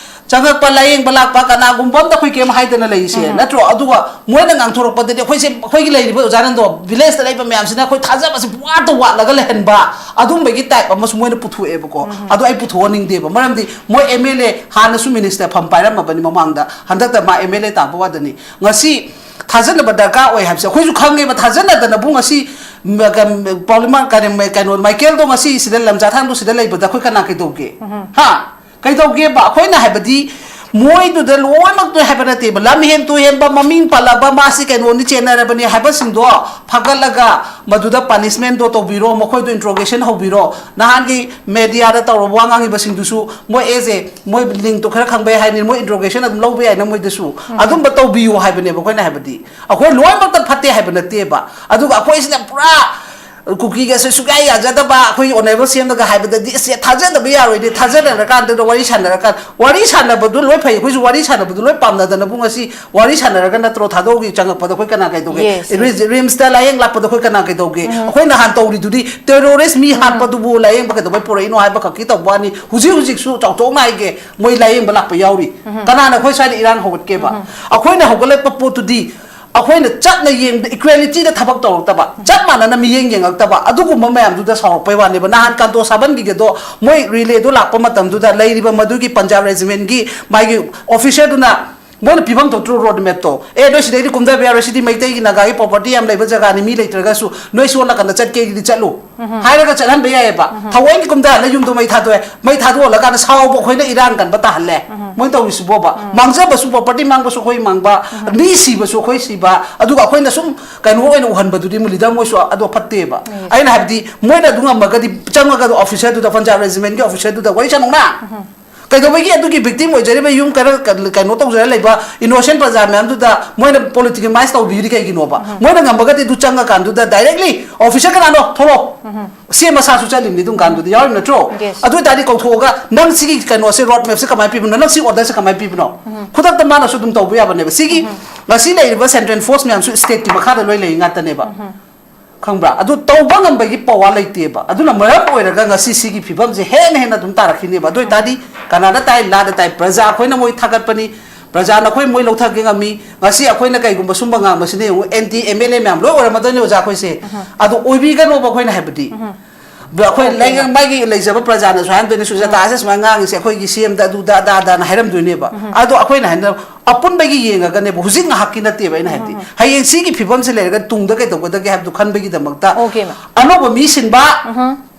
ꯆꯪꯉꯛꯄ, ꯂꯥꯌꯦꯡꯕ ꯂꯥꯛꯄ ꯀꯅꯥꯒꯨꯝꯕ ꯑꯝꯇ ꯑꯩꯈꯣꯏ ꯀꯩꯝ ꯍꯥꯏꯗꯅ ꯂꯩꯔꯤꯁꯦ, ꯎꯝ꯫ ꯅꯠꯇ꯭ꯔꯣ? ꯑꯗꯨꯒ ꯃꯣꯏꯅ ꯉꯥꯡꯊꯣꯔꯛꯄꯗꯗꯤ ꯑꯩꯈꯣꯏꯁꯦ, ꯑꯩꯈꯣꯏꯒꯤ ꯂꯩꯔꯤꯕ ꯑꯣꯖꯥ ꯅꯟꯗꯣ, village ꯇ ꯂꯩꯕ ꯃꯌꯥꯝꯁꯤꯅ ꯑꯩꯈꯣꯏ ꯊꯥꯖꯕꯁꯦ ꯄꯨꯋꯥꯠꯇ ꯋꯥꯠꯂꯒ ꯂꯩꯍꯟꯕ, ꯑꯗꯨꯝꯕꯒꯤ type ꯑꯃꯁꯨ ꯃꯣꯏꯅ ꯄꯨꯊꯣꯛꯑꯦꯕꯀꯣ꯫ ꯎꯝ꯫ ꯑꯗꯣ ꯑꯩ ꯄꯨꯊꯣꯛꯍꯟꯅꯤꯡꯗꯦꯕ, ꯃꯔꯝꯗꯤ ꯃꯣꯏ ꯑꯦꯝ ꯑꯦꯜ ꯑꯦ ꯍꯥꯟꯅꯁꯨ minister ꯐꯝ ꯄꯥꯏꯔꯝꯃꯕꯅꯤ ꯃꯃꯥꯡꯗ, ꯍꯟꯗꯛꯇ ꯃꯥ ꯑꯦꯝ ꯑꯦꯜ ꯑꯦ ꯇꯥꯕ ꯋꯥꯗꯅꯤ꯫ ꯉꯁꯤ ꯊꯥꯖꯅꯕ ꯗꯔꯀꯥꯔ ꯑꯣꯏ ꯍꯥꯏꯕꯁꯦ ꯑꯩꯈꯣꯏꯁꯨ ꯈꯪꯉꯦꯕ꯫ ꯊꯥꯖꯅꯗꯅꯕꯨ ꯉꯁꯤ ꯃ-, ꯀ-, ꯄꯥꯎꯂꯤꯃꯥ-, ꯀꯔꯤ, ꯀꯩꯅꯣ, ꯃꯥꯏꯀꯦꯜꯗꯣ ꯉꯁꯤ ꯁꯤꯗ ꯂꯝꯖꯥꯊꯥꯡꯗꯣ ꯁꯤꯗ ꯂꯩꯕꯗ ꯑꯩꯈꯣꯏ ꯀꯅꯥ ꯀꯩꯗꯧꯒꯦ? ꯎꯝ꯫ ꯍꯥ? ꯀꯩꯗꯧꯒꯦꯕ? ꯑꯩꯈꯣꯏꯅ ꯍꯥꯏꯕꯗꯤ ꯃꯣꯏꯗꯨꯗ ꯂꯣꯏꯅꯃꯛꯇꯣ ꯍꯥꯏꯕ ꯅꯠꯇꯦꯕ, ꯂꯝ ꯍꯦꯟ ꯇꯨ ꯍꯦꯟꯕ, ꯃꯃꯤꯡ ꯄꯜꯂꯕ, ꯃꯥꯁꯤ ꯀꯩꯅꯣꯅꯤ, ꯆꯦꯟꯅꯔꯕꯅꯤ ꯍꯥꯏꯕꯁꯤꯡꯗꯣ ꯐꯒꯠꯂꯒ ꯃꯗꯨꯗ ꯄꯅꯤꯁꯃꯦꯟꯗꯣ ꯇꯧꯕꯤꯔꯣ, ꯃꯈꯣꯏꯗꯣ ꯏꯟꯇ꯭ꯔꯣꯒꯦꯁꯟ ꯍꯧꯕꯤꯔꯣ꯫ ꯅꯍꯥꯟꯒꯤ ꯃꯦꯗꯤꯌꯥꯗ ꯇꯧꯔꯕ ꯋꯥ ꯉꯥꯡꯉꯤꯕꯁꯤꯡꯗꯨꯁꯨ ꯃꯣꯏ ꯑꯦꯁ ꯑꯦ ꯃꯣꯏ ꯂꯤꯡꯇꯣ ꯈꯔ ꯈꯪꯕ ꯌꯥꯏ ꯍꯥꯏꯅꯤ, ꯃꯣꯏ ꯏꯟꯇ꯭ꯔꯣꯒꯦꯁꯟ ꯑꯗꯨꯝ ꯂꯧꯕ ꯌꯥꯏꯅ ꯃꯣꯏꯗꯁꯨ꯫ ꯑꯗꯨꯝꯕ ꯇꯧꯕꯤꯌꯨ ꯍꯥꯏꯕꯅꯦꯕ ꯑꯩꯈꯣꯏꯅ ꯍꯥꯏꯕꯗꯤ꯫ ꯑꯩꯈꯣꯏ ꯂꯣꯏꯅꯃꯛꯇ ꯐꯠꯇꯦ ꯍꯥꯏꯕ ꯅꯠꯇꯦꯕ, ꯑꯗꯨꯒ ꯑꯩꯈꯣꯏꯁꯤꯅ ꯄꯨꯔꯥ ꯀꯨꯀꯤꯒꯁꯦ ꯁꯨꯛꯌꯥ ꯌꯥꯖꯗꯕ, ꯑꯩꯈꯣꯏꯒꯤ ꯑꯣꯅꯔꯦꯕꯜ ꯁꯤ ꯑꯦꯝꯗꯒ ꯍꯥꯏꯕꯗꯗꯤ, "ꯑꯁ, ꯊꯥꯖꯗꯕ ꯌꯥꯔꯣꯏꯅꯦ, ꯊꯥꯖꯅꯔꯀꯥꯟꯗ ꯋꯥꯔꯤ ꯁꯥꯟꯅꯔꯀꯥꯟꯗ", ꯋꯥꯔꯤ ꯁꯥꯟꯅꯕꯗꯨ ꯂꯣꯏ ꯐꯩ, ꯑꯩꯈꯣꯏꯁꯨ ꯋꯥꯔꯤ ꯁꯥꯟꯅꯕꯗꯨ ꯂꯣꯏ ꯄꯥꯝꯅꯗꯅꯕꯨ ꯉꯁꯤ ꯋꯥꯔꯤ ꯁꯥꯟꯅꯔꯒ ꯅꯠꯇ꯭ꯔꯣ ꯊꯥꯗꯣꯛꯎꯒꯤ ꯆꯪꯉꯛꯄꯗ ꯑꯩꯈꯣꯏ ꯀꯅꯥ ꯀꯩꯗꯧꯒꯦ? Yes, yes. ꯔꯤꯝꯁꯇ ꯂꯥꯏꯌꯦꯡ ꯂꯥꯛꯄꯗ ꯑꯩꯈꯣꯏ ꯀꯅꯥ ꯀꯩꯗꯧꯒꯦ? ꯑꯩꯈꯣꯏ ꯅꯍꯥꯟ ꯇꯧꯔꯤꯗꯨꯗꯤ ꯇꯦꯔꯣꯔꯤꯁ ꯃꯤ ꯍꯥꯠꯄꯗꯨꯕꯨ ꯂꯥꯏꯌꯦꯡꯕ ꯀꯩꯗꯧꯕꯩ ꯄꯨꯔꯛꯏꯅꯣ ꯍꯥꯏꯕ ꯈꯛꯀꯤ ꯇꯧꯕ ꯋꯥꯅꯤ꯫ ꯍꯧꯖꯤꯛ ꯍꯧꯖꯤꯛꯁꯨ ꯆꯥꯎꯊꯣꯛꯅ ꯍꯥꯏꯒꯦ, ꯃꯣꯏ ꯂꯥꯏꯌꯦꯡꯕ ꯂꯥꯛꯄ ꯌꯥꯎꯔꯤ꯫ ꯀꯅꯥꯅ ꯑꯩꯈꯣꯏ ꯁ꯭ꯋꯥꯏꯗ ꯏꯔꯥꯡ ꯍꯧꯒꯠꯀꯦꯕ? ꯑꯩꯈꯣꯏꯅ ꯍꯧꯒꯠꯂꯛꯄ ꯄꯣꯠꯇꯨꯗꯤ ꯑꯩꯈꯣꯏꯅ ꯆꯠꯅ ꯌꯦꯡꯕꯗ ꯏꯀ꯭ꯋꯦꯂꯤꯇꯤꯗ ꯊꯕꯛ ꯇꯧꯔꯛꯇꯕ, ꯆꯞ ꯃꯥꯟꯅꯅ ꯃꯤꯠꯌꯦꯡ ꯌꯦꯡꯉꯛꯇꯕ, ꯑꯗꯨꯒꯨꯝꯕ ꯃꯌꯥꯝꯗꯨꯗ ꯁꯥꯎꯔꯛꯄꯩ ꯋꯥꯅꯦꯕ꯫ ꯅꯍꯥꯟ ꯀꯥꯟꯇꯣ ꯁꯥꯕꯟꯒꯤꯒꯗꯣ ꯃꯣꯏ ꯔꯤꯂꯦꯗꯣ ꯂꯥꯛꯄ ꯃꯇꯝꯗꯨꯗ ꯂꯩꯔꯤꯕ ꯃꯗꯨꯒꯤ ꯄꯟꯖꯥꯕ ꯔꯦꯖꯤꯃꯦꯟꯒꯤ ꯃꯥꯒꯤ ꯑꯣꯐꯤꯁꯔꯗꯨꯅ ꯃꯣꯏꯅ ꯄꯤꯐꯝ ꯊꯣꯛꯇ꯭ꯔꯣ ꯔꯣꯗ ꯃꯦꯞꯇꯣ? "ꯑꯦ, ꯅꯣꯏ ꯁꯤꯗꯩꯗꯤ ꯀꯨꯝꯊꯕ ꯌꯥꯔꯣꯏ, ꯁꯤꯗꯤ ꯃꯩꯇꯩꯒꯤ, ꯅꯥꯒꯥꯒꯤ ꯄ꯭ꯔꯣꯄꯔꯇꯤ ꯌꯥꯝ ꯂꯩꯕ ꯖꯒꯥꯅꯤ, ꯃꯤ ꯂꯩꯇ꯭ꯔꯒꯁꯨ ꯅꯣꯏ ꯁꯣꯝ ꯅꯥꯀꯟꯗ ꯆꯠꯀꯦꯒꯤꯗꯤ ꯆꯠꯂꯨ" ꯍꯥꯏꯔꯒ ꯆꯠꯍꯟꯕ ꯌꯥꯏꯑꯕ꯫ ꯊꯑꯣꯏꯒꯤ ꯀꯨꯝꯊꯍꯜꯂ ꯌꯨꯝꯗꯣ ꯃꯩ ꯊꯥꯗꯣꯛꯑꯦ, ꯃꯩ ꯊꯥꯗꯣꯛꯍꯜꯂꯀꯥꯟꯗ ꯁꯥꯎꯕ ꯑꯩꯈꯣꯏꯅ ꯏꯔꯥꯡ ꯀꯟꯕ ꯇꯥꯍꯜꯂꯦ꯫ ꯃꯣꯏꯅ ꯇꯧꯔꯤꯁꯤꯕꯣꯕ? ꯃꯥꯡꯖꯕꯁꯨ, ꯄ꯭ꯔꯣꯄꯔꯇꯤ ꯃꯥꯡꯕꯁꯨ ꯑꯩꯈꯣꯏ ꯃꯥꯡꯕ, ꯃꯤ ꯁꯤꯕꯁꯨ ꯑꯩꯈꯣꯏ ꯁꯤꯕ, ꯑꯗꯨꯒ ꯑꯩꯈꯣꯏꯅ ꯁꯨꯝ ꯀꯩꯅꯣ ꯑꯣꯏꯅ ꯎꯍꯟꯕꯗꯨꯗꯤ ꯃꯨꯂꯤꯗ ꯃꯣꯏꯁꯨ ꯑꯗꯣ ꯐꯠꯇꯦꯕ꯫ ꯑꯩꯅ ꯍꯥꯏꯕꯗꯤ ꯃꯣꯏꯅ ꯑꯗꯨ ꯉꯝꯃꯒꯗꯤ ꯆꯪꯉꯒ ꯑꯗꯣ ꯑꯣꯐꯤꯁꯔꯗꯨꯗ, ꯄꯟꯖꯥꯕ ꯔꯦꯖꯤꯃꯦꯟꯒꯤ ꯑꯣꯐꯤꯁꯔꯗꯨꯗ ꯋꯥꯔꯤ ꯁꯥꯟꯅꯧꯅ꯫ ꯀꯩꯗꯧꯕꯒꯤ ꯑꯗꯨꯒꯤ ꯚꯤꯛꯇꯤꯝ ꯑꯣꯏꯖꯔꯤꯕ ꯌꯨꯝ ꯈꯔ ꯀ-, ꯀꯩꯅꯣ ꯇꯧꯖꯔ ꯂꯩꯕ ꯏꯅꯣꯁꯦꯟ ꯄ꯭ꯔꯖꯥ ꯃꯌꯥꯝꯗꯨꯗ ꯃꯣꯏꯅ ꯄꯣꯂꯤꯇꯤꯀꯦꯃꯥꯏꯁ ꯇꯧꯕꯤꯔꯤ ꯀꯩꯒꯤꯅꯣꯕ? ꯃꯣꯏꯅ ꯉꯝꯃꯒꯗꯤ ꯑꯗꯨ ꯆꯪꯉꯀꯥꯟꯗꯨꯗ ꯗꯥꯏꯔꯦꯛꯂꯤ ꯑꯣꯐꯤꯁꯔ ꯀꯅꯥꯅꯣ ꯊꯣꯛꯂꯛꯑꯣ꯫ ꯁꯤ ꯃꯁꯥꯁꯨ ꯆꯠꯂꯤꯕꯅꯤ ꯑꯗꯨꯝ ꯀꯥꯟꯗꯨꯗ ꯌꯥꯎꯔꯤꯕ ꯅꯠꯇ꯭ꯔꯣ? Yes. ꯑꯗꯨ ꯑꯣꯏꯇꯥꯔꯗꯤ ꯀꯧꯊꯣꯛꯑꯒ ꯅꯪ ꯁꯤꯒꯤ ꯀꯩꯅꯣꯁꯦ, ꯔꯣꯗ ꯃꯦꯞꯁꯦ ꯀꯃꯥꯏꯅ ꯄꯤꯕꯅꯣ, ꯅꯪ ꯁꯤ ꯑꯣꯔꯗꯔꯁꯦ ꯀꯃꯥꯏꯅ ꯄꯤꯕꯅꯣ? ꯈꯨꯗꯛꯇ ꯃꯥꯅꯁꯨ ꯑꯗꯨꯝ ꯇꯧꯕ ꯌꯥꯕꯅꯦꯕ꯫ ꯁꯤꯒꯤ ꯉꯁꯤ ꯂꯩꯔꯤꯕ ꯁꯦꯟꯇ꯭ꯔꯦꯜ ꯐꯣꯔꯁ ꯃꯌꯥꯝꯁꯨ ꯁ꯭ꯇꯦꯠꯀꯤ ꯃꯈꯥꯗ ꯂꯣꯏ ꯂꯩ ꯉꯥꯛꯇꯅꯦꯕ꯫ ꯈꯪꯕ꯭ꯔꯥ? ꯑꯗꯨ ꯇꯧꯕ ꯉꯝꯕꯒꯤ ꯄꯋꯥꯔ ꯂꯩꯇꯦꯕ꯫ ꯑꯗꯨꯅ ꯃꯔꯝ ꯑꯣꯏꯔꯒ ꯉꯁꯤ ꯁꯤꯒꯤ ꯐꯤꯕꯝꯁꯦ ꯍꯦꯟꯅ ꯍꯦꯟꯅ ꯑꯗꯨꯝ ꯇꯥꯔꯛꯈꯤꯅꯦꯕ꯫ ꯑꯗꯨ ꯑꯣꯏꯇꯥꯔꯗꯤ ꯀꯅꯥꯗ ꯇꯥꯏ? ꯂꯥꯗ ꯇꯥꯏ꯫ ꯄ꯭ꯔꯖꯥ ꯑꯩꯈꯣꯏꯅ ꯃꯣꯏ ꯊꯥꯒꯠꯄꯅꯤ, ꯄ꯭ꯔꯖꯥꯅ ꯑꯩꯈꯣꯏ ꯃꯣꯏ ꯂꯧꯊꯒꯦ ꯉꯝꯃꯤ꯫ ꯉꯁꯤ ꯑꯩꯈꯣꯏꯅ ꯀꯩꯒꯨꯝꯕ ꯁꯨꯝꯕ ꯉꯥꯡꯕꯁꯤꯅ ꯌꯦꯡꯉꯨ, ꯑꯦꯟꯇꯤ ꯑꯦꯝ ꯑꯦꯜ ꯑꯦ ꯃꯌꯥꯝ ꯂꯣꯏ ꯑꯣꯏꯔꯝꯃꯗꯣꯏꯅꯦ ꯑꯣꯖꯥ ꯑꯩꯈꯣꯏꯁꯦ꯫ ꯑꯗꯣ ꯑꯣꯏꯕꯤꯒꯅꯣꯕ ꯑꯩꯈꯣꯏꯅ ꯍꯥꯏꯕꯗꯤ꯫ ꯑꯗꯣ ꯑꯩꯈꯣꯏ ꯑꯣꯀꯦ, ꯂꯩꯉ-, ꯃꯥꯒꯤ ꯂꯩꯖꯕ ꯄ꯭ꯔꯖꯥꯅꯁꯨ ꯍꯥꯏꯔꯝꯗꯣꯏꯅꯦ, "ꯁꯨꯖꯥꯇꯥꯁꯦ ꯁꯨꯃꯥꯏꯅ ꯉꯥꯡꯉꯤꯁꯦ ꯑꯩꯈꯣꯏꯒꯤ ꯁꯤ ꯑꯦꯝꯗ ꯑꯗꯨꯗ ꯑꯗꯥꯗꯅ" ꯍꯥꯏꯔꯝꯗꯣꯏꯅꯦꯕ꯫ ꯑꯗꯣ ꯑꯩꯈꯣꯏꯅ ꯍꯥꯏꯅ ꯑꯄꯨꯟꯕꯒꯤ ꯌꯦꯡꯉꯒꯅꯦꯕ, ꯍꯧꯖꯤꯛ ꯉꯥꯏꯍꯥꯛꯀꯤ ꯅꯠꯇꯦꯕ ꯑꯩꯅ ꯍꯥꯏꯕꯗꯤ꯫ ꯍꯌꯦꯡ ꯁꯤꯒꯤ ꯐꯤꯕꯝꯁꯦ ꯂꯩꯔꯒ ꯇꯨꯡꯗ ꯀꯩꯗꯧꯒꯗꯒꯦ ꯍꯥꯏꯕꯗꯨ ꯈꯟꯕꯒꯤꯗꯃꯛꯇ ꯑꯣꯀꯦ, ꯃꯦꯝ꯫ ꯑꯅꯧꯕ ꯃꯤ ꯁꯤꯟꯕ,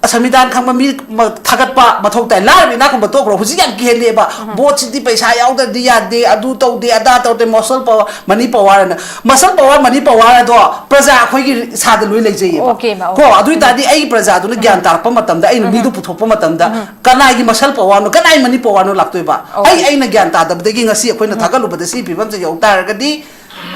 ꯁꯪꯕꯤꯙꯥꯟ ꯈꯪꯕ ꯃꯤ ꯃ-, ꯊꯥꯒꯠꯄ ꯃꯊꯧ ꯇꯥꯏ꯫ ꯂꯥꯏꯔꯕ ꯏꯅꯥꯛ ꯈꯨꯟꯕ ꯇꯣꯛꯈ꯭ꯔꯣ, ꯍꯧꯖꯤꯛ ꯌꯥꯝ ꯀꯤꯍꯜꯂꯦꯕ꯫ ꯚꯣꯠꯁꯤꯗꯤ ꯄꯩꯁꯥ ꯌꯥꯎꯗ꯭ꯔꯗꯤ ꯌꯥꯗꯦ, ꯑꯗꯨ ꯇꯧꯗꯦ, ꯑꯗꯥ ꯇꯧꯗꯦ, muscle power, money power ꯑꯅ꯫ Muscle power, money power ꯑꯗꯣ ꯄ꯭ꯔꯖꯥ ꯑꯩꯈꯣꯏꯒꯤ ꯏꯁꯥꯗ ꯂꯣꯏ ꯂꯩꯖꯩꯌꯦꯕ꯫ Okay, ꯃꯥ, okay. ꯀꯣ, ꯑꯗꯨ ꯑꯣꯏ ꯇꯥꯔꯗꯤ ꯑꯩꯒꯤ ꯄ꯭ꯔꯖꯥꯗꯨꯅ ꯒ꯭ꯌꯥꯟ ꯇꯥꯔꯛꯄ ꯃꯇꯝꯗ, ꯑꯩꯅ ꯃꯤꯗꯨ ꯄꯨꯊꯣꯛꯄ ꯃꯇꯝꯗ, ꯀꯅꯥꯒꯤ muscle powerꯅꯣ, ꯀꯅꯥꯒꯤ money powerꯅꯣ ꯂꯥꯛꯇꯣꯏꯕ? Okay. ꯑꯩ, ꯑꯩꯅ ꯒ꯭ꯌꯥꯟ ꯇꯥꯗꯕꯗꯒꯤ ꯉꯁꯤ ꯑꯩꯈꯣꯏꯅ ꯊꯥꯒꯠꯂꯨꯕꯗ ꯁꯤ ꯐꯤꯕꯝꯁꯦ ꯌꯧ ꯇꯥꯔꯒꯗꯤ,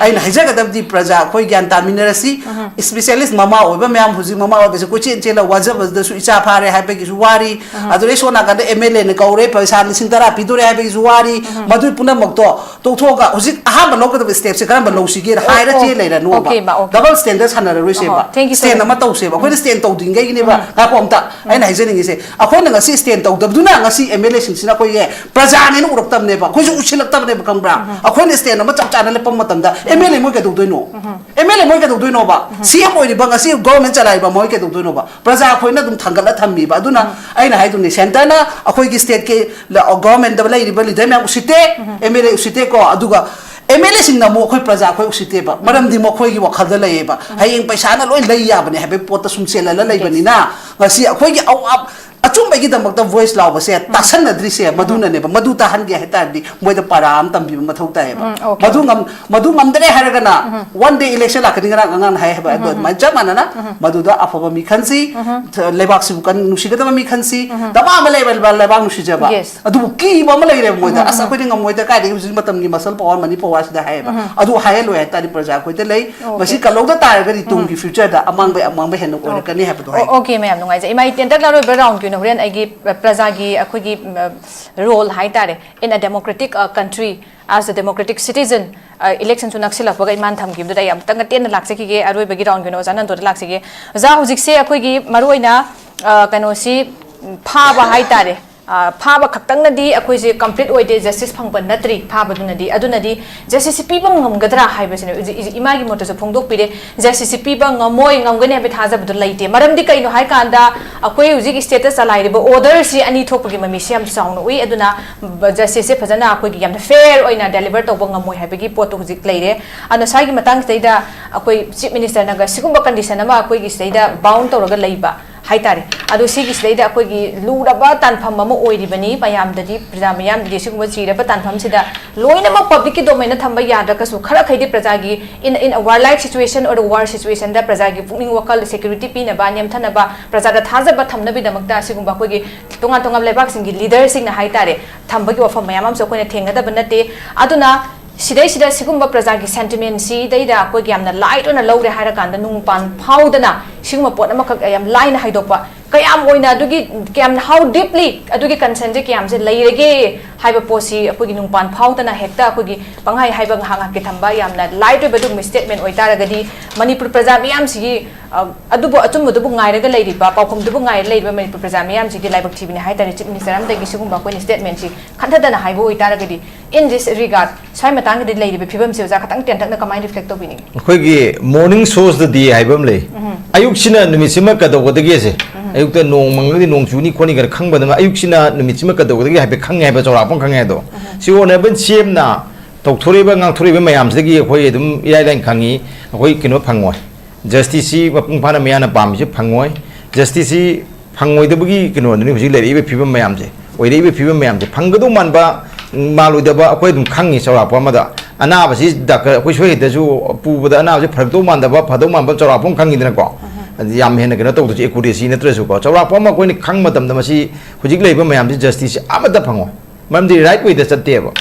ꯑꯩꯅ ꯍꯥꯏꯖꯒꯗꯕꯗꯤ ꯄ꯭ꯔꯖꯥ ꯑꯩꯈꯣꯏ ꯒ꯭ꯌꯥꯟ ꯇꯥꯃꯤꯟꯅꯔꯁꯤ꯫ Specialist ꯃꯃꯥ ꯑꯣꯏꯕ ꯃꯌꯥꯝ, ꯍꯧꯖꯤꯛ ꯃꯃꯥ ꯑꯣꯏꯕꯁꯦ ꯀꯣꯏꯆꯦꯟ ꯆꯦꯜꯂ ꯋꯥꯖꯕꯗꯁꯨ ꯏꯆꯥ ꯐꯥꯔꯦ ꯍꯥꯏꯕꯒꯤꯁꯨ ꯋꯥꯔꯤ, ꯑꯗꯨꯗꯩ ꯁꯣꯝ ꯅꯥꯀꯟꯗ MLAꯅ ꯀꯧꯔꯦ, ꯄꯩꯁꯥ ꯂꯤꯁꯤꯡ ꯇꯔꯥ ꯄꯤꯗꯣꯔꯦ ꯍꯥꯏꯕꯒꯤꯁꯨ ꯋꯥꯔꯤ, ꯃꯗꯨꯒꯤ ꯄꯨꯝꯅꯃꯛꯇꯣ ꯇꯣꯛꯊꯣꯛꯑꯒ ꯍꯧꯖꯤꯛ ꯑꯍꯥꯟꯕ ꯂꯧꯒꯗꯕ stepꯁꯦ ꯀꯔꯝꯕ ꯂꯧꯁꯤꯒꯦꯅ ꯍꯥꯏꯔ ꯑꯣ, ꯆꯦ ꯂꯩꯔꯅꯣꯕ꯫ Okay, ꯃꯥ, okay. Double standard ꯁꯥꯟꯅꯔꯔꯣꯏꯁꯦꯕ꯫ ꯑꯍꯣ, thank you so stand much. ꯑꯃ ꯇꯧꯁꯦꯕ꯫ ꯑꯩꯈꯣꯏꯅ stand ꯇꯧꯗ꯭ꯔꯤꯉꯩꯒꯤꯅꯦꯕ꯫ ꯉꯥꯏꯈꯣ ꯑꯝꯇ꯫ ꯑꯩꯅ ꯍꯥꯏꯖꯅꯤꯡꯉꯤꯁꯦ, ꯑꯩꯈꯣꯏꯅ ꯉꯁꯤ stand ꯇꯧꯗꯕꯗꯨꯅ ꯉꯁꯤ MLAꯁꯤꯡꯁꯤꯅ ꯑꯩꯈꯣꯏꯒꯤ ꯄ꯭ꯔꯖꯥꯅꯦꯅ ꯎꯔꯛꯇꯕꯅꯦꯕ, ꯑꯩꯈꯣꯏꯁꯨ ꯎꯁꯤꯜꯂꯛꯇꯕꯅꯦꯕ, ꯈꯪꯕ꯭ꯔꯥ? ꯑꯩꯈꯣꯏꯅ stand ꯑꯃ ꯆꯞ ꯆꯥꯅ ꯂꯦꯞꯄ ꯃꯇꯝꯗ MLA ꯃꯣꯏ ꯀꯩꯗꯧꯗꯣꯏꯅꯣ? MLA ꯃꯣꯏ ꯀꯩꯗꯧꯗꯣꯏꯅꯣꯕ? CM ꯑꯣꯏꯔꯤꯕ ꯉꯁꯤ government ꯆꯂꯥꯏꯔꯤꯕ ꯃꯣꯏ ꯀꯩꯗꯧꯗꯣꯏꯅꯣꯕ? ꯄ꯭ꯔꯖꯥ ꯑꯩꯈꯣꯏꯅ ꯑꯗꯨꯝ ꯊꯥꯡꯒꯠꯂ ꯊꯝꯃꯤꯕ꯫ ꯑꯗꯨꯅ ꯑꯩꯅ ꯍꯥꯏꯗꯨꯅꯦ, centreꯅ ꯑꯩꯈꯣꯏꯒꯤ stateꯀꯤ ꯂ-, governmentꯇ ꯂꯩꯔꯤꯕ leader ꯃꯌꯥꯝ ꯎꯁꯤꯠꯇꯦ, MLA ꯎꯁꯤꯠꯇꯦꯀꯣ, ꯑꯗꯨꯒ MLAꯁꯤꯡꯅ ꯑꯃꯨꯛ ꯑꯩꯈꯣꯏ ꯄ꯭ꯔꯖꯥ ꯑꯩꯈꯣꯏ ꯎꯁꯤꯠꯇꯦꯕ꯫ ꯃꯔꯝꯗꯤ ꯃꯈꯣꯏꯒꯤ ꯋꯥꯈꯜꯗ ꯂꯩꯌꯦꯕ, ꯍꯌꯦꯡ ꯄꯩꯁꯥꯅ ꯂꯣꯏ ꯂꯩ ꯌꯥꯕꯅꯦ ꯍꯥꯏꯕꯒꯤ ꯄꯣꯠꯇ ꯁꯨꯝ ꯆꯦꯜꯍꯜꯂ ꯂꯩꯕꯅꯤꯅ, ꯉꯁꯤ ꯑꯩꯈꯣꯏꯒꯤ ꯑꯋꯥ-, ꯑꯆꯨꯝꯕꯒꯤꯗꯃꯛꯇ voice ꯂꯥꯎꯕꯁꯦ ꯇꯥꯁꯟꯅꯗ꯭ꯔꯤꯁꯦ ꯃꯗꯨꯅꯅꯦꯕ꯫ ꯃꯗꯨ ꯇꯥꯍꯟꯒꯦ ꯍꯥꯏ ꯇꯥꯔꯗꯤ ꯃꯣꯏꯗ ꯄꯥꯔꯥ ꯑꯃ ꯇꯝꯕꯤꯕ ꯃꯊꯧ ꯇꯥꯏꯌꯦꯕ꯫ ꯎꯝ, okay. ꯃꯗꯨ ꯉꯝ-, ꯃꯗꯨ ꯉꯝꯗ꯭ꯔꯦ ꯍꯥꯏꯔꯒꯅ one day election ꯂꯥꯛꯀꯅꯤ, ꯉꯔꯥꯡ ꯑꯉꯥꯡꯅ ꯍꯥꯏ ꯍꯥꯏꯕ ꯑꯗꯣ ꯑꯗꯨꯃꯥꯏꯅ ꯆꯞ ꯃꯥꯟꯅꯅ ꯃꯗꯨꯗ ꯑꯐꯕ ꯃꯤ ꯈꯟꯁꯤ, ꯂꯩꯕꯥꯛꯁꯤꯕꯨ ꯀꯟ-, ꯅꯨꯡꯁꯤꯒꯗꯕ ꯃꯤ ꯈꯟꯁꯤ꯫ ꯗꯃꯥ ꯑꯃ ꯂꯩꯕ ꯂꯩꯕꯥꯛ ꯅꯨꯡꯁꯤꯖꯕ꯫ Yes. ꯑꯗꯨꯕꯨ ꯀꯤꯕ ꯑꯃ ꯂꯩꯔꯦꯕ ꯃꯣꯏꯗ꯫ ꯑꯁ, ꯑꯩꯈꯣꯏꯗꯤ ꯉꯝꯃꯣꯏꯗ, ꯀꯥꯏꯗꯒꯤ ꯍꯧꯖꯤꯛ ꯃꯇꯝꯒꯤ muscle power, money powerꯁꯤꯗ ꯍꯥꯏꯌꯦꯕ꯫ ꯑꯗꯨ ꯍꯥꯏꯍꯜꯂꯣꯏ ꯍꯥꯏ ꯇꯥꯔꯗꯤ ꯄ꯭ꯔꯖꯥ ꯑꯩꯈꯣꯏꯗ ꯂꯩ꯫ Okay. ꯃꯁꯤ ꯀꯜꯍꯧꯗ ꯇꯥꯔꯒꯗꯤ ꯇꯨꯡꯒꯤ futureꯗ ꯑꯃꯥꯡꯕ ꯑꯃꯥꯡꯕ ꯍꯦꯟꯅ ꯑꯣꯏꯔꯛꯀꯅꯤ ꯍꯥꯏꯕꯗꯣ ꯍꯥꯏ꯫ ꯑꯣ, okay, ꯃꯌꯥꯝ ꯅꯨꯡꯉꯥꯏꯖꯩ꯫ ꯏꯃꯥ, ꯏꯇꯦꯟꯇꯛ ꯑꯔꯣꯏꯕ roundꯀꯤ ꯑꯣꯏꯅ ꯍꯣꯔꯦꯟ ꯑꯩꯒꯤ, ꯑ, ꯄ꯭ꯔꯖꯥꯒꯤ ꯑꯩꯈꯣꯏꯒꯤ, ꯎꯝ, role ꯍꯥꯏ ꯇꯥꯔꯦ, in a democratic, ꯑ, country, as a democratic citizen, ꯑ, electionꯁꯨ ꯅꯛꯁꯤꯜꯂꯛꯄꯒ ꯏꯃꯥꯅ ꯊꯝꯈꯤꯕꯗꯨꯗ ꯑꯩ ꯑꯃꯨꯛꯇꯪꯒ ꯇꯦꯟꯅ ꯂꯥꯛꯆꯈꯤꯒꯦ꯫ ꯑꯔꯣꯏꯕꯒꯤ roundꯀꯤ ꯑꯣꯏꯅ ꯑꯣꯖꯥ ꯅꯟꯗꯣꯗ ꯂꯥꯛꯆꯒꯦ꯫ ꯑꯣꯖꯥ, ꯍꯧꯖꯤꯛꯁꯦ ꯑꯩꯈꯣꯏꯒꯤ ꯃꯔꯨꯑꯣꯏꯅ, ꯑ, ꯀꯩꯅꯣꯁꯤ, ꯎꯝ, ꯐꯥꯕ ꯍꯥꯏ ꯇꯥꯔꯦ꯫ ꯑ, ꯐꯥꯕ ꯈꯛꯇꯪꯅꯗꯤ ꯑꯩꯈꯣꯏꯁꯦ complete ꯑꯣꯏꯗꯦ, justice ꯐꯪꯕ ꯅꯠꯇ꯭ꯔꯤ ꯐꯥꯕꯗꯨꯅꯗꯤ꯫ ꯑꯗꯨꯅꯗꯤ justiceꯁꯤ ꯄꯤꯕ ꯉꯝꯒꯗ꯭ꯔꯥ ꯍꯥꯏꯕꯁꯤꯅ ꯏ-, ꯏ-, ꯏꯃꯥꯒꯤ ꯃꯣꯠꯇꯁꯨ ꯐꯣꯡꯗꯣꯛꯄꯤꯔꯦ꯫ Justiceꯁꯤ ꯄꯤꯕ ꯉꯝꯃꯣꯏ, ꯉꯝꯒꯅꯤ ꯍꯥꯏꯕꯒꯤ ꯊꯥꯖꯕꯗꯣ ꯂꯩꯇꯦ꯫ ꯃꯔꯝꯗꯤ ꯀꯩꯅꯣ ꯍꯥꯏ ꯀꯥꯟꯗ, ꯑꯩꯈꯣꯏ ꯍꯧꯖꯤꯛ stateꯇ ꯆꯂꯥꯏꯔꯤꯕ orderꯁꯤ ꯑꯅꯤ ꯊꯣꯛꯄꯒꯤ ꯃꯃꯤꯁꯤ ꯌꯥꯝ ꯆꯥꯎꯅ ꯎꯏ꯫ ꯑꯗꯨꯅ ꯕ-, justiceꯁꯦ ꯐꯖꯅ ꯑꯩꯈꯣꯏꯒꯤ ꯌꯥꯝꯅ fair ꯑꯣꯏꯅ deliver ꯇꯧꯕ ꯉꯝꯃꯣꯏ ꯍꯥꯏꯕꯒꯤ ꯄꯣꯠꯇꯣ ꯍꯧꯖꯤꯛ ꯂꯩꯔꯦ꯫ ꯑꯗꯨꯅ ꯁ꯭ꯋꯥꯏꯒꯤ ꯃꯇꯥꯡꯁꯤꯗꯩꯗ ꯑꯩꯈꯣꯏ Chief Ministerꯅꯒ ꯁꯤꯒꯨꯝꯕ condition ꯑꯃ ꯑꯩꯈꯣꯏꯒꯤ ꯁꯤꯗꯩꯗ bound ꯇꯧꯔꯒ ꯂꯩꯕ ꯍꯥꯏꯇꯥꯔꯦ꯫ ꯑꯗꯣ ꯁꯤꯒꯤꯁꯤꯗꯩꯗ ꯑꯩꯈꯣꯏꯒꯤ ꯂꯨꯔꯕ ꯇꯥꯟꯐꯝ ꯑꯃ ꯑꯣꯏꯔꯤꯕꯅꯤ꯫ ꯃꯌꯥꯝꯗꯗꯤ, ꯄ꯭ꯔꯖꯥ ꯃꯤꯌꯥꯝꯗꯗꯤ ꯁꯤꯒꯨꯝꯕ ꯆꯤꯔꯕ ꯇꯥꯟꯐꯝꯁꯤꯗ ꯂꯣꯏꯅꯃꯛ ꯄꯕ꯭ꯂꯤꯛꯀꯤ ꯗꯣꯃꯦꯟꯗ ꯊꯝꯕ ꯌꯥꯗ꯭ꯔꯒꯁꯨ, ꯈꯔꯈꯩꯗꯤ ꯄ꯭ꯔꯖꯥꯒꯤ in, in a warlike situation or war situationꯗ ꯄ꯭ꯔꯖꯥꯒꯤ ꯄꯨꯛꯅꯤꯡ ꯋꯥꯈꯜ ꯁꯦꯀ꯭ꯌꯨꯔꯤꯇꯤ ꯄꯤꯅꯕ, ꯅꯦꯝꯊꯅꯕ, ꯄ꯭ꯔꯖꯥꯗ ꯊꯥꯖꯕ ꯊꯝꯅꯕꯒꯤꯗꯃꯛꯇ ꯑꯁꯤꯒꯨꯝꯕ ꯑꯩꯈꯣꯏꯒꯤ ꯇꯣꯉꯥꯟ ꯇꯣꯉꯥꯟꯕ ꯂꯩꯕꯥꯛꯁꯤꯡꯒꯤ ꯂꯤꯗꯔꯁꯤꯡꯅ ꯍꯥꯏꯇꯥꯔꯦ, ꯊꯝꯕꯒꯤ ꯋꯥꯐꯝ ꯃꯌꯥꯝ ꯑꯃꯁꯨ ꯑꯩꯈꯣꯏꯅ ꯊꯦꯡꯅꯗꯕ ꯅꯠꯇꯦ꯫ ꯑꯗꯨꯅ ꯁꯤꯗꯩꯁꯤꯗ ꯁꯤꯒꯨꯝꯕ ꯄ꯭ꯔꯖꯥꯒꯤ ꯁꯦꯟꯇꯤꯃꯦꯟꯁꯤꯗꯩꯗ ꯑꯩꯈꯣꯏꯒꯤ ꯌꯥꯝꯅ ꯂꯥꯏꯠ ꯑꯣꯏꯅ ꯂꯧꯔꯦ ꯍꯥꯏꯔꯀꯥꯟꯗ, ꯅꯨꯡꯄꯥꯟ ꯐꯥꯎꯗꯅ ꯁꯤꯒꯨꯝꯕ ꯄꯣꯠ ꯑꯃꯈꯛ ꯌꯥꯝ ꯂꯥꯏꯅ ꯍꯥꯏꯗꯣꯛꯄ, ꯀꯌꯥꯝ ꯑꯣꯏꯅ ꯑꯗꯨꯒꯤ, ꯀꯌꯥꯝ, how deeply ꯑꯗꯨꯒꯤ ꯀꯟꯁꯔꯟꯁꯦ ꯀꯌꯥꯝꯁꯦ ꯂꯩꯔꯒꯦ ꯍꯥꯏꯕ ꯄꯣꯠꯁꯤ ꯑꯩꯈꯣꯏꯒꯤ ꯅꯨꯡꯄꯥꯟ ꯐꯥꯎꯗꯅ ꯍꯦꯛꯇ ꯑꯩꯈꯣꯏꯒꯤ ꯄꯪꯍꯥꯏ ꯍꯥꯏꯕ, ꯉꯥꯏꯍꯥꯛ ꯉꯥꯏꯍꯥꯛꯀꯤ ꯊꯝꯕ, ꯌꯥꯝꯅ ꯂꯥꯏꯠ ꯑꯣꯏꯕ ꯑꯗꯨꯒꯨꯝꯕ ꯁ꯭ꯇꯦꯠꯃꯦꯟ ꯑꯣꯏꯇꯥꯔꯒꯗꯤ, ꯃꯅꯤꯄꯨꯔ ꯄ꯭ꯔꯖꯥ ꯃꯤꯌꯥꯝꯁꯤꯒꯤ, ꯑ, ꯑꯗꯨꯕꯨ, ꯑꯆꯨꯝꯕꯗꯨꯕꯨ ꯉꯥꯏꯔꯒ ꯂꯩꯔꯤꯕ, ꯄꯥꯎꯈꯨꯝꯗꯨꯕꯨ ꯉꯥꯏꯔ ꯂꯩꯔꯤꯕ ꯃꯅꯤꯄꯨꯔ ꯄ꯭ꯔꯖꯥ ꯃꯤꯌꯥꯝꯁꯤꯒꯤ ꯂꯥꯏꯕꯛ ꯊꯤꯕꯅꯤ ꯍꯥꯏꯇꯥꯔꯦ꯫ ꯆꯤꯐ ꯃꯤꯅꯤꯁꯇꯔ ꯑꯃꯗꯒꯤ ꯁꯤꯒꯨꯝꯕ ꯑꯩꯈꯣꯏꯅ ꯁ꯭ꯇꯦꯠꯃꯦꯟꯁꯤ ꯈꯟꯊꯗꯅ ꯍꯥꯏꯕ ꯑꯣꯏꯇꯥꯔꯒꯗꯤ, in this regard, ꯁ꯭ꯋꯥꯏ ꯃꯇꯥꯡꯒꯤꯗꯤ ꯂꯩꯔꯤꯕ ꯐꯤꯕꯝꯁꯤ ꯑꯣꯖꯥ ꯈꯇꯪ ꯇꯦꯟꯇꯛꯅ ꯀꯃꯥꯏꯅ ꯔꯤꯐ꯭ꯂꯦꯛ ꯇꯧꯕꯤꯅꯤꯡꯉꯤ? ꯑꯩꯈꯣꯏꯒꯤ morning showꯁꯇꯗꯤ ꯍꯥꯏꯕ ꯑꯃ ꯂꯩ꯫ ꯎꯝ꯫ ꯑꯌꯨꯛꯁꯤꯅ ꯅꯨꯃꯤꯠꯁꯤꯃ ꯀꯩꯗꯧꯒꯗꯒꯦꯁꯦ, ꯎꯝ꯫ ꯑꯌꯨꯛꯇ ꯅꯣꯡ ꯃꯪꯉꯒꯗꯤ ꯅꯣꯡ ꯆꯨꯅꯤ ꯈꯣꯠꯅꯤ ꯀꯥꯏꯅ ꯈꯪꯕꯗ, ꯑꯌꯨꯛꯁꯤꯅ ꯅꯨꯃꯤꯠꯁꯤꯃ ꯀꯩꯗꯧꯒꯗꯒꯦ ꯍꯥꯏꯐꯦꯠ ꯈꯪꯉꯦ ꯍꯥꯏꯕ, ꯆꯥꯎꯔꯥꯛꯄ ꯑꯃ ꯈꯪꯉꯦ ꯍꯥꯏꯗꯣ꯫ ꯎꯝ꯫ ꯁꯤ ꯑꯣꯅꯔꯦꯕꯜ ꯁꯤ ꯑꯦꯝꯅ ꯇꯧꯊꯣꯔꯛꯏꯕ, ꯉꯥꯡꯊꯣꯔꯛꯏꯕ ꯃꯌꯥꯝꯁꯤꯗꯒꯤ ꯑꯩꯈꯣꯏ ꯑꯗꯨꯝ ꯏꯔꯥꯏ ꯂꯥꯏꯅ ꯈꯪꯉꯤ, ꯑꯩꯈꯣꯏ ꯀꯩꯅꯣ ꯐꯪꯉꯣꯏ꯫ ꯖꯁꯇꯤꯁꯁꯤ ꯃꯄꯨꯡ ꯐꯥꯅ ꯃꯤꯌꯥꯝꯅ ꯄꯥꯝꯃꯤꯁꯦ ꯐꯪꯉꯣꯏ꯫ ꯖꯁꯇꯤꯁꯁꯤ ꯐꯪꯉꯣꯏꯗꯕꯒꯤ ꯀꯩꯅꯣꯗꯨꯅꯤ ꯍꯧꯖꯤꯛ ꯂꯩꯔꯛꯏꯕ ꯐꯤꯕꯝ ꯃꯌꯥꯝꯁꯦ, ꯑꯣꯏꯔꯛꯏꯕ ꯐꯤꯕꯝ ꯃꯌꯥꯝꯁꯦ꯫ ꯐꯪꯒꯗꯧ ꯃꯥꯟꯕ, ꯃꯥꯜꯂꯣꯏꯗꯕ ꯑꯩꯈꯣꯏ ꯑꯗꯨꯝ ꯈꯪꯉꯤ ꯆꯥꯎꯔꯥꯛꯄ ꯑꯃꯗ꯫ ꯑꯅꯥꯕꯁꯤ ꯗꯥꯛꯇꯔ ꯑꯩꯈꯣꯏ ꯁꯣꯏ ꯍꯦꯛꯇꯁꯨ ꯄꯨꯕꯗ ꯑꯅꯥꯕꯁꯤ ꯐꯔꯛꯇꯧ ꯃꯥꯟꯗꯕ, ꯐꯗꯧ ꯃꯥꯟꯕ ꯆꯥꯎꯔꯥꯛꯄ ꯑꯃ ꯈꯪꯉꯤꯗꯅꯀꯣ꯫ ꯑꯗꯨ ꯌꯥꯝ ꯍꯦꯟꯅ ꯀꯩꯅꯣ ꯇꯧꯗ꯭ꯔꯁꯨ, ꯑꯦꯀꯨꯔꯦꯁꯤ ꯅꯠꯇ꯭ꯔꯁꯨꯀꯣ, ꯆꯥꯎꯔꯥꯛꯄ ꯑꯃ ꯑꯩꯈꯣꯏꯅ ꯈꯪꯕ ꯃꯇꯝꯗ ꯃꯁꯤ ꯍꯧꯖꯤꯛ ꯂꯩꯔꯤꯕ ꯃꯌꯥꯝꯁꯤ ꯖꯁꯇꯤꯁꯁꯤ ꯑꯃꯠꯇ ꯐꯪꯉꯣꯏ꯫ ꯃꯔꯝꯗꯤ ꯔꯥꯏꯠ ꯋꯦꯗ ꯆꯠꯇꯦꯕ꯫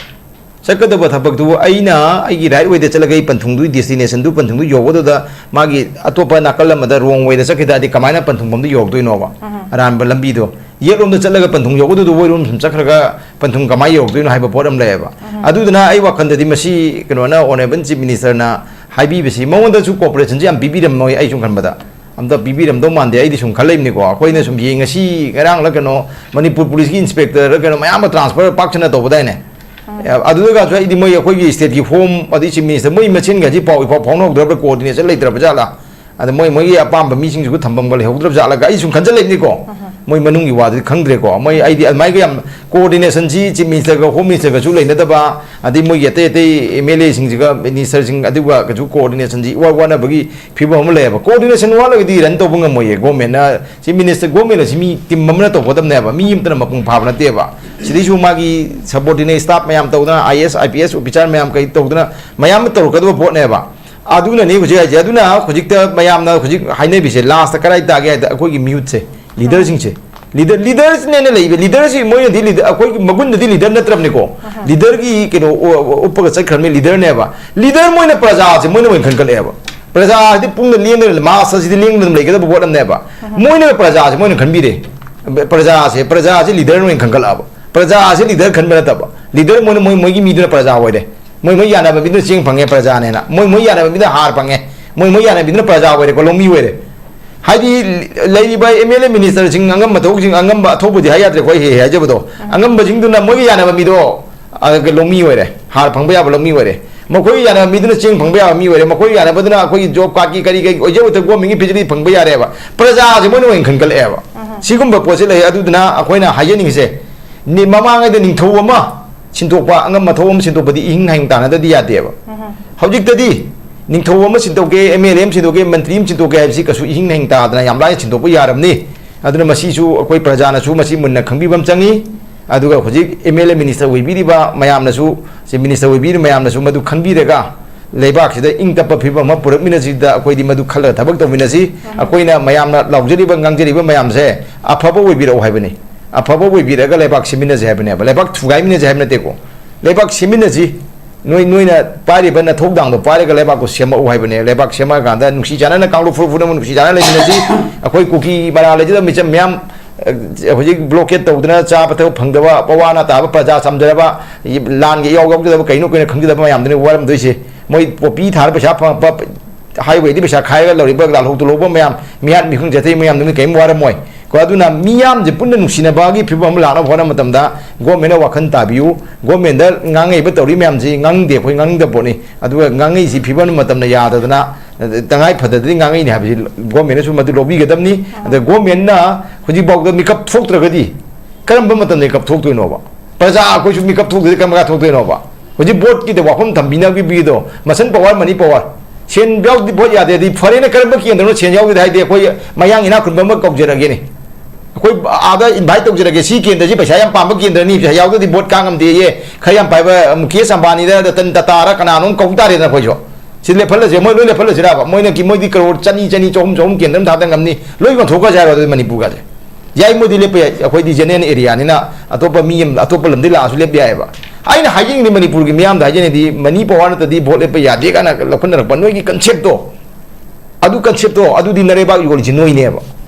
ꯆꯠꯀꯗꯕ ꯊꯕꯛꯇꯨꯕꯨ ꯑꯩꯅ ꯑꯩꯒꯤ ꯔꯥꯏꯠ ꯋꯦꯗ ꯆꯠꯂꯒ ꯑꯩ ꯄꯟꯊꯨꯡꯗꯨꯒꯤ ꯗꯦꯁꯇꯤꯅꯦꯁꯟꯗꯨ, ꯄꯟꯊꯨꯡꯗꯨ ꯌꯧꯒꯗꯧꯗ ꯃꯥꯒꯤ ꯑꯇꯣꯞꯄ ꯅꯥꯀꯜ ꯑꯃꯗ ꯔꯣꯡ ꯋꯦꯗ ꯆꯠꯈꯤ ꯇꯥꯔꯗꯤ ꯀꯃꯥꯏꯅ ꯄꯟꯊꯨꯡꯐꯝꯗꯨ ꯌꯧꯔꯛꯇꯣꯏꯅꯣꯕ? ꯑꯍ꯫ ꯑꯔꯥꯟꯕ ꯂꯝꯕꯤꯗꯣ꯫ ꯌꯦꯠꯂꯣꯝꯗ ꯆꯠꯂꯒ ꯄꯟꯊꯨꯡ ꯌꯧꯒꯗꯧꯗꯣ ꯑꯣꯏꯔꯣꯝ ꯁꯨꯝ ꯆꯠꯈ꯭ꯔꯒ ꯄꯟꯊꯨꯡ ꯀꯃꯥꯏꯅ ꯌꯧꯔꯛꯇꯣꯏꯅꯣ ꯍꯥꯏꯕ ꯄꯣꯠ ꯑꯃ ꯂꯩꯌꯦꯕ꯫ ꯑꯍ꯫ ꯑꯗꯨꯗꯨꯅ ꯑꯩ ꯋꯥꯈꯜꯗꯗꯤ ꯃꯁꯤ ꯀꯩꯅꯣꯅ, ꯑꯣꯅꯔꯦꯕꯜ ꯆꯤꯐ ꯃꯤꯅꯤꯁꯇꯔꯅ ꯍꯥꯏꯕꯤꯕꯁꯤ ꯃꯉꯣꯟꯗꯁꯨ ꯀꯣꯑꯣꯄꯔꯦꯁꯟꯁꯤ ꯌꯥꯝ ꯄꯤꯕꯤꯔꯝꯃꯣꯏ ꯑꯩ ꯁꯨꯝ ꯈꯟꯕꯗ꯫ ꯑꯝꯇ ꯄꯤꯕꯤꯔꯝꯗꯧ ꯃꯥꯟꯗꯦ꯫ ꯑꯩꯗꯤ ꯁꯨꯝ ꯈꯜꯂꯤꯕꯅꯤꯀꯣ, ꯑꯩꯈꯣꯏꯅ ꯁꯨꯝ ꯌꯦꯡ-, ꯉꯁꯤ ꯉꯔꯥꯡꯂ ꯀꯩꯅꯣ ꯃꯅꯤꯄꯨꯔ ꯄꯨꯂꯤꯁꯀꯤ ꯏꯟꯁꯄꯦꯛꯇꯔ ꯀꯩꯅꯣ ꯃꯌꯥꯝ ꯑꯃ ꯇ꯭ꯔꯥꯟꯁꯐꯔ ꯄꯥꯛ ꯁꯟꯅ ꯇꯧꯕꯗꯥꯏꯅꯦ? ꯑ, ꯑꯗꯨꯗꯒꯁꯨ ꯑꯩꯗꯤ ꯃꯣꯏ ꯑꯩꯈꯣꯏꯒꯤ ꯁ꯭ꯇꯦꯠꯀꯤ ꯍꯣꯝ ꯑꯗꯩ ꯆꯤꯐ ꯃꯤꯅꯤꯁꯇꯔ ꯃꯣꯏ ꯃꯁꯦꯟꯒꯁꯤ ꯄꯥꯎ ꯏꯐꯥꯎ ꯐꯥꯎꯅꯍꯧꯗ꯭ꯔꯕ꯭ꯔꯥ, ꯀꯣꯑꯣꯔꯗꯤꯅꯦꯁꯟ ꯂꯩꯇ꯭ꯔꯕ ꯖꯥꯠꯂꯥ? ꯑꯗ ꯃꯣꯏ ꯃꯣꯏꯒꯤ ꯑꯄꯥꯝꯕ ꯃꯤꯁꯤꯡꯁꯤꯕꯨ ꯊꯝꯐꯝꯒ ꯂꯩꯍꯧꯗ꯭ꯔꯕ ꯖꯥꯠꯂꯒ ꯑꯩ ꯁꯨꯝ ꯈꯟꯖꯜꯂꯛꯏꯕꯅꯤꯀꯣ꯫ ꯃꯣꯏ ꯃꯅꯨꯡꯒꯤ ꯋꯥꯗꯨꯗꯤ ꯈꯪꯗ꯭ꯔꯦꯀꯣ꯫ ꯃꯣꯏ ꯑꯩꯗꯤ ꯑꯗꯨꯃꯥꯏꯒ ꯌꯥꯝ coordination ꯁꯤ Chief Minister ꯒ Home Minister ꯒꯁꯨ ꯂꯩꯅꯗꯕ, ꯑꯗꯩ ꯃꯣꯏꯒꯤ ꯑꯇꯩ ꯑꯇꯩ M L A ꯁꯤꯡꯁꯤꯒ, minister ꯁꯤꯡ ꯑꯗꯨꯒ ꯀꯩꯁꯨ coordination ꯁꯤ ꯏꯋꯥ ꯋꯥꯅꯕꯒꯤ ꯐꯤꯕꯝ ꯑꯃ ꯂꯩꯌꯦꯕ꯫ Coordination ꯋꯥꯠꯂꯒꯗꯤ run ꯇꯧꯕ ꯉꯝꯃꯣꯏꯌꯦ government ꯅ꯫ Chief Minister, government ꯑꯁꯤ ꯃꯤ team ꯑꯃꯅ ꯇꯧꯒꯗꯕꯅꯦꯕ, ꯃꯤ ꯑꯃꯇꯅ ꯃꯄꯨꯡ ꯐꯥꯕ ꯅꯠꯇꯦꯕ꯫ ꯁꯤꯗꯩꯁꯨ ꯃꯥꯒꯤ subordinate staff ꯃꯌꯥꯝ ꯇꯧꯗꯅ, I A S, I P S officer ꯃꯌꯥꯝ ꯀꯩ ꯇꯧꯗꯅ ꯃꯌꯥꯝ ꯑꯃ ꯇꯧꯔꯛꯀꯗꯕ ꯄꯣꯠꯅꯦꯕ꯫ ꯑꯗꯨꯅꯅꯤ ꯍꯧꯖꯤꯛ ꯍꯥꯏꯁꯦ꯫ ꯑꯗꯨꯅ ꯍꯧꯖꯤꯛꯇ ꯃꯌꯥꯝꯅ ꯍꯧꯖꯤꯛ ꯍꯥꯏꯅꯕꯤꯁꯦ last ꯀꯗꯥꯏ ꯇꯥꯒꯦ ꯍꯥꯏꯗ ꯑꯩꯈꯣꯏꯒꯤ youth ꯁꯦ, leader ꯁꯤꯡꯁꯦ꯫ Leader, leader ꯅꯦꯅ ꯂꯩꯕ, leader ꯁꯤ ꯃꯣꯏꯅꯗꯤ leader, ꯑꯩꯈꯣꯏꯒꯤ ꯃꯒꯨꯟꯗꯗꯤ leader ꯅꯠꯇ꯭ꯔꯕꯅꯤꯀꯣ꯫ Leader ꯒꯤ ꯀꯩꯅꯣ ꯎ-, ꯎꯞꯄꯒ ꯆꯠꯈ꯭ꯔꯕꯅꯤ, leader ꯅꯦꯕ꯫ Leader ꯃꯣꯏꯅ ꯄ꯭ꯔꯖꯥꯁꯦ ꯃꯣꯏꯅ ꯑꯣꯏꯅ ꯈꯟꯒꯠꯂꯛꯑꯦꯕ꯫ ꯄ꯭ꯔꯖꯥꯁꯤꯗꯤ ꯄꯨꯡꯗ ꯂꯦꯡꯗꯅ, mass ꯑꯁꯤꯗꯤ ꯂꯦꯡꯗꯅ ꯑꯗꯨꯝ ꯂꯩꯒꯗꯕ ꯄꯣꯠ ꯑꯃꯅꯦꯕ꯫ ꯃꯣꯏꯅ ꯄ꯭ꯔꯖꯥꯁꯦ ꯃꯣꯏꯅ ꯈꯟꯕꯤꯔꯦ꯫ ꯄ꯭ꯔꯖꯥꯁꯦ, ꯄ꯭ꯔꯖꯥꯁꯦ leader ꯑꯣꯏꯅ ꯈꯟꯒꯠꯂꯛꯑꯕ꯫ ꯄ꯭ꯔꯖꯥꯁꯦ leader ꯈꯟꯕ ꯅꯠꯇꯕ, leader ꯃꯣꯏꯅ ꯃꯣꯏ, ꯃꯣꯏꯒꯤ ꯃꯤꯗꯨꯅ ꯄ꯭ꯔꯖꯥ ꯑꯣꯏꯔꯦ꯫ ꯃꯣꯏ ꯃꯣꯏ ꯌꯥꯅꯕ ꯃꯤꯗꯨꯅ ꯆꯦꯡ ꯐꯪꯉꯦ, ꯄ꯭ꯔꯖꯥꯅꯦꯅ꯫ ꯃꯣꯏ ꯃꯣꯏ ꯌꯥꯅꯕ ꯃꯤꯗꯨꯅ ꯍꯥꯔ ꯐꯪꯉꯦ꯫ ꯃꯣꯏ ꯃꯣꯏ ꯌꯥꯅꯕ ꯃꯤꯗꯨꯅ ꯄ꯭ꯔꯖꯥ ꯑꯣꯏꯔꯦꯀꯣ, ꯂꯧꯃꯤ ꯑꯣꯏꯔꯦ꯫ ꯍꯥꯏꯗꯤ ꯂꯩꯔꯤꯕ M L A minister ꯁꯤꯡ, ꯑꯉꯝꯕ ꯊꯕꯛꯁꯤꯡ, ꯑꯉꯝꯕ ꯑꯊꯧꯕꯗꯤ ꯍꯥꯏ ꯌꯥꯗ꯭ꯔꯦꯀꯣ, ꯑꯩ ꯍꯦꯛ ꯍꯦꯛ ꯍꯥꯏꯖꯕꯗꯣ꯫ ꯑꯉꯝꯕꯁꯤꯡꯗꯨꯅ ꯃꯣꯏꯒ ꯌꯥꯅꯕ ꯃꯤꯗꯣ, ꯑ, ꯂꯧꯃꯤ ꯑꯣꯏꯔꯦ, ꯍꯥꯔ ꯐꯪꯕ ꯌꯥꯕ ꯂꯧꯃꯤ ꯑꯣꯏꯔꯦ꯫ ꯃꯈꯣꯏꯒ ꯌꯥꯅꯕ ꯃꯤꯗꯨꯅ ꯆꯦꯡ ꯐꯪꯕ ꯌꯥꯕ ꯃꯤ ꯑꯣꯏꯔꯦ, ꯃꯈꯣꯏꯒ ꯌꯥꯅꯕꯗꯨꯅ ꯑꯩꯈꯣꯏꯒꯤ job card ꯀꯤ ꯀꯔꯤ ꯀꯔꯤ ꯑꯣꯏꯖ ꯑꯣꯏꯊ government ꯒꯤ facility ꯐꯪꯕ ꯌꯥꯔꯦꯕ꯫ ꯄ꯭ꯔꯖꯥꯁꯦ ꯃꯣꯏꯅ ꯑꯣꯏꯅ ꯈꯟꯒꯠꯂꯛꯑꯦꯕ꯫ ꯁꯤꯒꯨꯝꯕ ꯄꯣꯠꯁꯦ ꯂꯩ꯫ ꯑꯗꯨꯗꯨꯅ ꯑꯩꯈꯣꯏꯅ ꯍꯥꯏꯖꯅꯤꯡꯉꯤꯁꯦ, ꯅꯤ-, ꯃꯃꯥꯡꯉꯩꯗ ꯅꯤꯡꯊꯧ ꯑꯃ ꯁꯤꯟꯗꯣꯛꯄ, ꯑꯉꯝ ꯑꯊꯧ ꯑꯃ ꯁꯤꯟꯗꯣꯛꯄꯗꯤ ꯏꯍꯤꯡ ꯍꯤꯡ ꯇꯥꯟꯅꯗꯗꯤ ꯌꯥꯗꯦꯕ꯫ ꯍꯧꯖꯤꯛꯇꯗꯤ ꯅꯤꯡꯊꯧ ꯑꯃ ꯁꯤꯟꯗꯣꯛꯀꯦ, M L A ꯑꯃ ꯁꯤꯟꯗꯣꯛꯀꯦ, ꯃꯟꯇ꯭ꯔꯤ ꯑꯃ ꯁꯤꯟꯗꯣꯛꯀꯦ ꯍꯥꯏꯕꯁꯤ ꯀꯩꯁꯨ ꯏꯍꯤꯡ ꯍꯤꯡ ꯇꯥꯗꯅ ꯌꯥꯝ ꯂꯥꯏꯅ ꯁꯤꯟꯗꯣꯛꯄ ꯌꯥꯔꯝꯅꯤ꯫ ꯑꯗꯨꯅ ꯃꯁꯤꯁꯨ ꯑꯩꯈꯣꯏ ꯄ꯭ꯔꯖꯥꯅꯁꯨ ꯃꯁꯤ ꯃꯨꯟꯅ ꯈꯪꯕꯤꯕ ꯑꯃ ꯆꯪꯉꯤ꯫ ꯑꯗꯨꯒ ꯍꯧꯖꯤꯛ M L A minister ꯑꯣꯏꯕꯤꯔꯤꯕ ꯃꯌꯥꯝꯅꯁꯨ, ꯁꯤ minister ꯑꯣꯏꯕꯤꯔꯤꯕ ꯃꯌꯥꯝꯅꯁꯨ ꯃꯗꯨ ꯈꯪꯕꯤꯔꯒ ꯂꯩꯕꯥꯛꯁꯤꯗ ꯏꯪ ꯇꯞꯄ ꯐꯤꯕꯝ ꯑꯃ ꯄꯨꯔꯛꯃꯤꯟꯅꯁꯤꯗ ꯑꯩꯈꯣꯏꯗꯤ ꯃꯗꯨ ꯈꯜꯂꯒ ꯊꯕꯛ ꯇꯧꯃꯤꯟꯅꯁꯤ꯫ ꯑꯩꯈꯣꯏꯅ ꯃꯌꯥꯝꯅ ꯂꯥꯎꯖꯔꯤꯕ ꯉꯥꯡꯖꯔꯤꯕ ꯃꯌꯥꯝꯁꯦ ꯑꯐꯕ ꯑꯣꯏꯕꯤꯔꯛꯎ ꯍꯥꯏꯕꯅꯤ꯫ ꯑꯐꯕ ꯑꯣꯏꯕꯤꯔꯒ ꯂꯩꯕꯥꯛ ꯁꯦꯝꯃꯤꯟꯅꯁꯦ ꯍꯥꯏꯕꯅꯦꯕ꯫ ꯂꯩꯕꯥꯛ ꯊꯨꯒꯥꯏꯃꯤꯟꯅꯁꯦ ꯍꯥꯏꯕ ꯅꯠꯇꯦꯀꯣ꯫ ꯂꯩꯕꯥꯛ ꯁꯦꯝꯃꯤꯟꯅꯁꯤ꯫ ꯅꯣꯏ, ꯅꯣꯏꯅ ꯄꯥꯏꯔꯤꯕ ꯅꯊꯧꯗꯥꯡꯗꯣ ꯄꯥꯏꯔꯒ ꯂꯩꯕꯥꯛꯇꯣ ꯁꯦꯝꯃꯛꯎ ꯍꯥꯏꯕꯅꯦ꯫ ꯂꯩꯕꯥꯛ ꯁꯦꯝꯃꯛꯑꯀꯥꯟꯗ ꯅꯨꯡꯁꯤ ꯆꯥꯟꯅꯅ ꯀꯥꯡꯂꯨꯞ ꯐꯨꯔꯨꯞ ꯄꯨꯝꯅꯃꯛ ꯅꯨꯡꯁꯤ ꯆꯥꯟꯅꯅ ꯂꯩꯃꯤꯟꯅꯁꯤ꯫ ꯑꯩꯈꯣꯏ ꯀꯨꯀꯤ ꯃꯔꯥ ꯂꯩꯖꯗꯕ ꯃꯤꯆꯝ ꯃꯌꯥꯝ, ꯑ, ꯍꯧꯖꯤꯛ blockade ꯇꯧꯗꯅ ꯆꯥꯕ ꯊꯛꯄ ꯐꯪꯗꯕ, ꯄꯋꯥꯅ ꯇꯥꯕ ꯄ꯭ꯔꯖꯥ ꯆꯝꯖꯔꯕ, ꯂꯥꯟꯒꯤ ꯏꯌꯥꯎ ꯌꯥꯎꯖꯗꯕ ꯀꯩꯅꯣ ꯀꯩꯅꯣ ꯈꯪꯖꯗꯕ ꯃꯌꯥꯝꯗꯨꯅꯤ ꯋꯥꯔꯝꯗꯣꯏꯁꯦ꯫ ꯃꯣꯏ ꯄꯣꯄꯤ ꯊꯥꯔ ꯄꯩꯁꯥ ꯐꯪꯉꯛꯄ, highway ꯗꯤ ꯄꯩꯁꯥ ꯈꯥꯏꯔꯒ ꯂꯧꯔꯤꯕ ꯂꯥꯜꯍꯧ ꯇꯨꯍꯧꯕ ꯃꯌꯥꯝ, ꯃꯤꯍꯥꯠ ꯃꯤꯍꯨꯟ ꯆꯠꯊꯩ ꯃꯌꯥꯝꯗꯨꯅ ꯀꯔꯤꯝ ꯋꯥꯔꯝꯃꯣꯏ꯫ ꯀꯣ, ꯑꯗꯨꯅ ꯃꯤꯌꯥꯝꯁꯦ ꯄꯨꯟꯅ ꯅꯨꯡꯁꯤꯅꯕꯒꯤ ꯐꯤꯕꯝ ꯑꯃ ꯂꯥꯛꯅꯕ ꯍꯣꯠꯅꯕ ꯃꯇꯝꯗ government ꯅ ꯋꯥꯈꯜ ꯇꯥꯕꯤꯌꯨ꯫ Government ꯗ ꯉꯥꯡꯉꯛꯏꯕ ꯇꯧꯔꯤ ꯃꯌꯥꯝꯁꯤ ꯉꯥꯡꯅꯤꯡꯗꯦ, ꯑꯩꯈꯣꯏ ꯉꯥꯡꯅꯤꯡꯗꯕ ꯄꯣꯠꯅꯤ꯫ ꯑꯗꯨꯒ ꯉꯥꯡꯉꯛꯏꯁꯤ ꯐꯤꯕꯝ ꯃꯇꯝꯅ ꯌꯥꯗꯗꯅ ꯇꯉꯥꯏ ꯐꯗꯗꯤ ꯉꯥꯡꯉꯛꯏꯅꯤ ꯍꯥꯏꯕꯁꯤ ꯒꯣꯔꯃꯦꯟꯅꯁꯨ ꯃꯗꯨ ꯂꯧꯕꯤꯒꯗꯕꯅꯤ꯫ ꯑꯗ ꯒꯣꯔꯃꯦꯟꯅ ꯍꯧꯖꯤꯛꯐꯥꯎꯗ ꯃꯤꯀꯞ ꯊꯣꯛꯇ꯭ꯔꯒꯗꯤ ꯀꯔꯝꯕ ꯃꯇꯝꯗ ꯃꯤꯀꯞ ꯊꯣꯛꯇꯣꯏꯅꯣꯕ? ꯄ꯭ꯔꯖꯥ ꯑꯩꯈꯣꯏꯁꯨ ꯃꯤꯀꯞ ꯊꯣꯛꯇ꯭ꯔꯗꯤ ꯀꯔꯝ ꯀꯥꯟ ꯊꯣꯛꯇꯣꯏꯅꯣꯕ? ꯍꯧꯖꯤꯛ ꯚꯣꯠꯀꯤꯗ ꯋꯥꯐꯝ ꯊꯝꯕꯤꯅꯕꯒꯤꯗꯣ, ꯃꯁꯟ ꯄꯋꯥꯔ, ꯃꯅꯤ ꯄꯋꯥꯔ, ꯁꯦꯟ ꯌꯥꯎꯗꯤ ꯚꯣꯠ ꯌꯥꯗꯦꯗꯤ ꯐꯔꯦꯅ ꯀꯔꯝꯕ ꯀꯦꯟꯗ꯭ꯔꯅꯣ ꯁꯦꯟ ꯌꯥꯎꯗꯦ ꯍꯥꯏꯗꯤ ꯑꯩꯈꯣꯏ ꯃꯌꯥꯡ ꯏꯅꯥꯛ ꯈꯨꯟꯕ ꯑꯃ ꯀꯧꯖꯔꯒꯦꯅꯦ꯫ ꯑꯩꯈꯣꯏ ꯑꯥꯗ ꯏꯟꯚꯥꯏꯠ ꯇꯧꯖꯔꯒꯦ, ꯁꯤ ꯀꯦꯟꯗ꯭ꯔꯁꯤ ꯄꯩꯁꯥ ꯌꯥꯝ ꯄꯥꯝꯕ ꯀꯦꯟꯗ꯭ꯔꯅꯤ, ꯄꯩꯁꯥ ꯌꯥꯎꯗ꯭ꯔꯗꯤ ꯚꯣꯠ ꯀꯥ ꯉꯝꯗꯦꯌꯦ, ꯈꯔ ꯌꯥꯝ ꯄꯥꯏꯕ ꯃꯨꯀꯦꯁ ꯑꯝꯕꯥꯅꯤꯗ, ꯔꯇꯟ ꯇꯥꯇꯥꯔ ꯀꯅꯥꯅꯣꯝ ꯀꯧ ꯇꯥꯔꯦꯗꯅ ꯑꯩꯈꯣꯏꯁꯨ꯫ ꯁꯤ ꯂꯦꯞꯍꯜꯂꯁꯦ, ꯃꯣꯏ ꯂꯣꯏ ꯂꯦꯞꯍꯜꯂꯁꯤꯔꯕ? ꯃꯣꯏꯅ ꯀꯤ-, ꯃꯣꯏꯗꯤ ꯀꯔꯣꯔ ꯆꯅꯤ, ꯆꯅꯤ, ꯆꯍꯨꯝ, ꯆꯍꯨꯝ ꯀꯦꯟꯗ꯭ꯔ ꯑꯃ ꯊꯥꯗ ꯉꯝꯅꯤ, ꯂꯣꯏ ꯌꯣꯟꯊꯣꯛꯈ꯭ꯔꯁꯦ ꯍꯥꯏꯔꯣ ꯑꯗꯨꯗꯤ ꯃꯅꯤꯄꯨꯔꯒꯁꯦ? ꯌꯥꯏ, ꯃꯣꯏꯗꯤ ꯂꯦꯞꯄ ꯌꯥꯏ, ꯑꯩꯈꯣꯏꯗꯤ ꯖꯦꯅꯔꯦꯜ ꯑꯦꯔꯤꯌꯥꯅꯤꯅ ꯑꯇꯣꯞꯄ ꯃꯤ ꯑꯃ, ꯑꯇꯣꯞꯄ ꯂꯝꯗꯒꯤ ꯂꯥꯛꯑꯁꯨ ꯂꯦꯞꯄ ꯌꯥꯏꯑꯕ꯫ ꯑꯩꯅ ꯍꯥꯏꯖꯅꯤꯡꯉꯤꯗꯤ, ꯃꯅꯤꯄꯨꯔꯒꯤ ꯃꯤꯌꯥꯝꯗ ꯍꯥꯏꯖꯅꯤꯡꯉꯤꯗꯤ, ꯃꯅꯤ ꯄꯋꯥꯔ ꯅꯠꯇ꯭ꯔꯗꯤ ꯚꯣꯠ ꯂꯦꯞꯄ ꯌꯥꯗꯦ ꯀꯥꯏꯅ ꯂꯧꯈꯠꯅꯔꯛꯄ ꯅꯣꯏꯒꯤ ꯀꯟꯁꯦꯞꯇꯣ, ꯑꯗꯨ ꯀꯟꯁꯦꯞꯇꯣ, ꯑꯗꯨꯗꯤ ꯅꯔꯩꯕꯥꯛ ꯌꯣꯜꯂꯤꯁꯤ ꯅꯣꯏꯅꯦꯕ,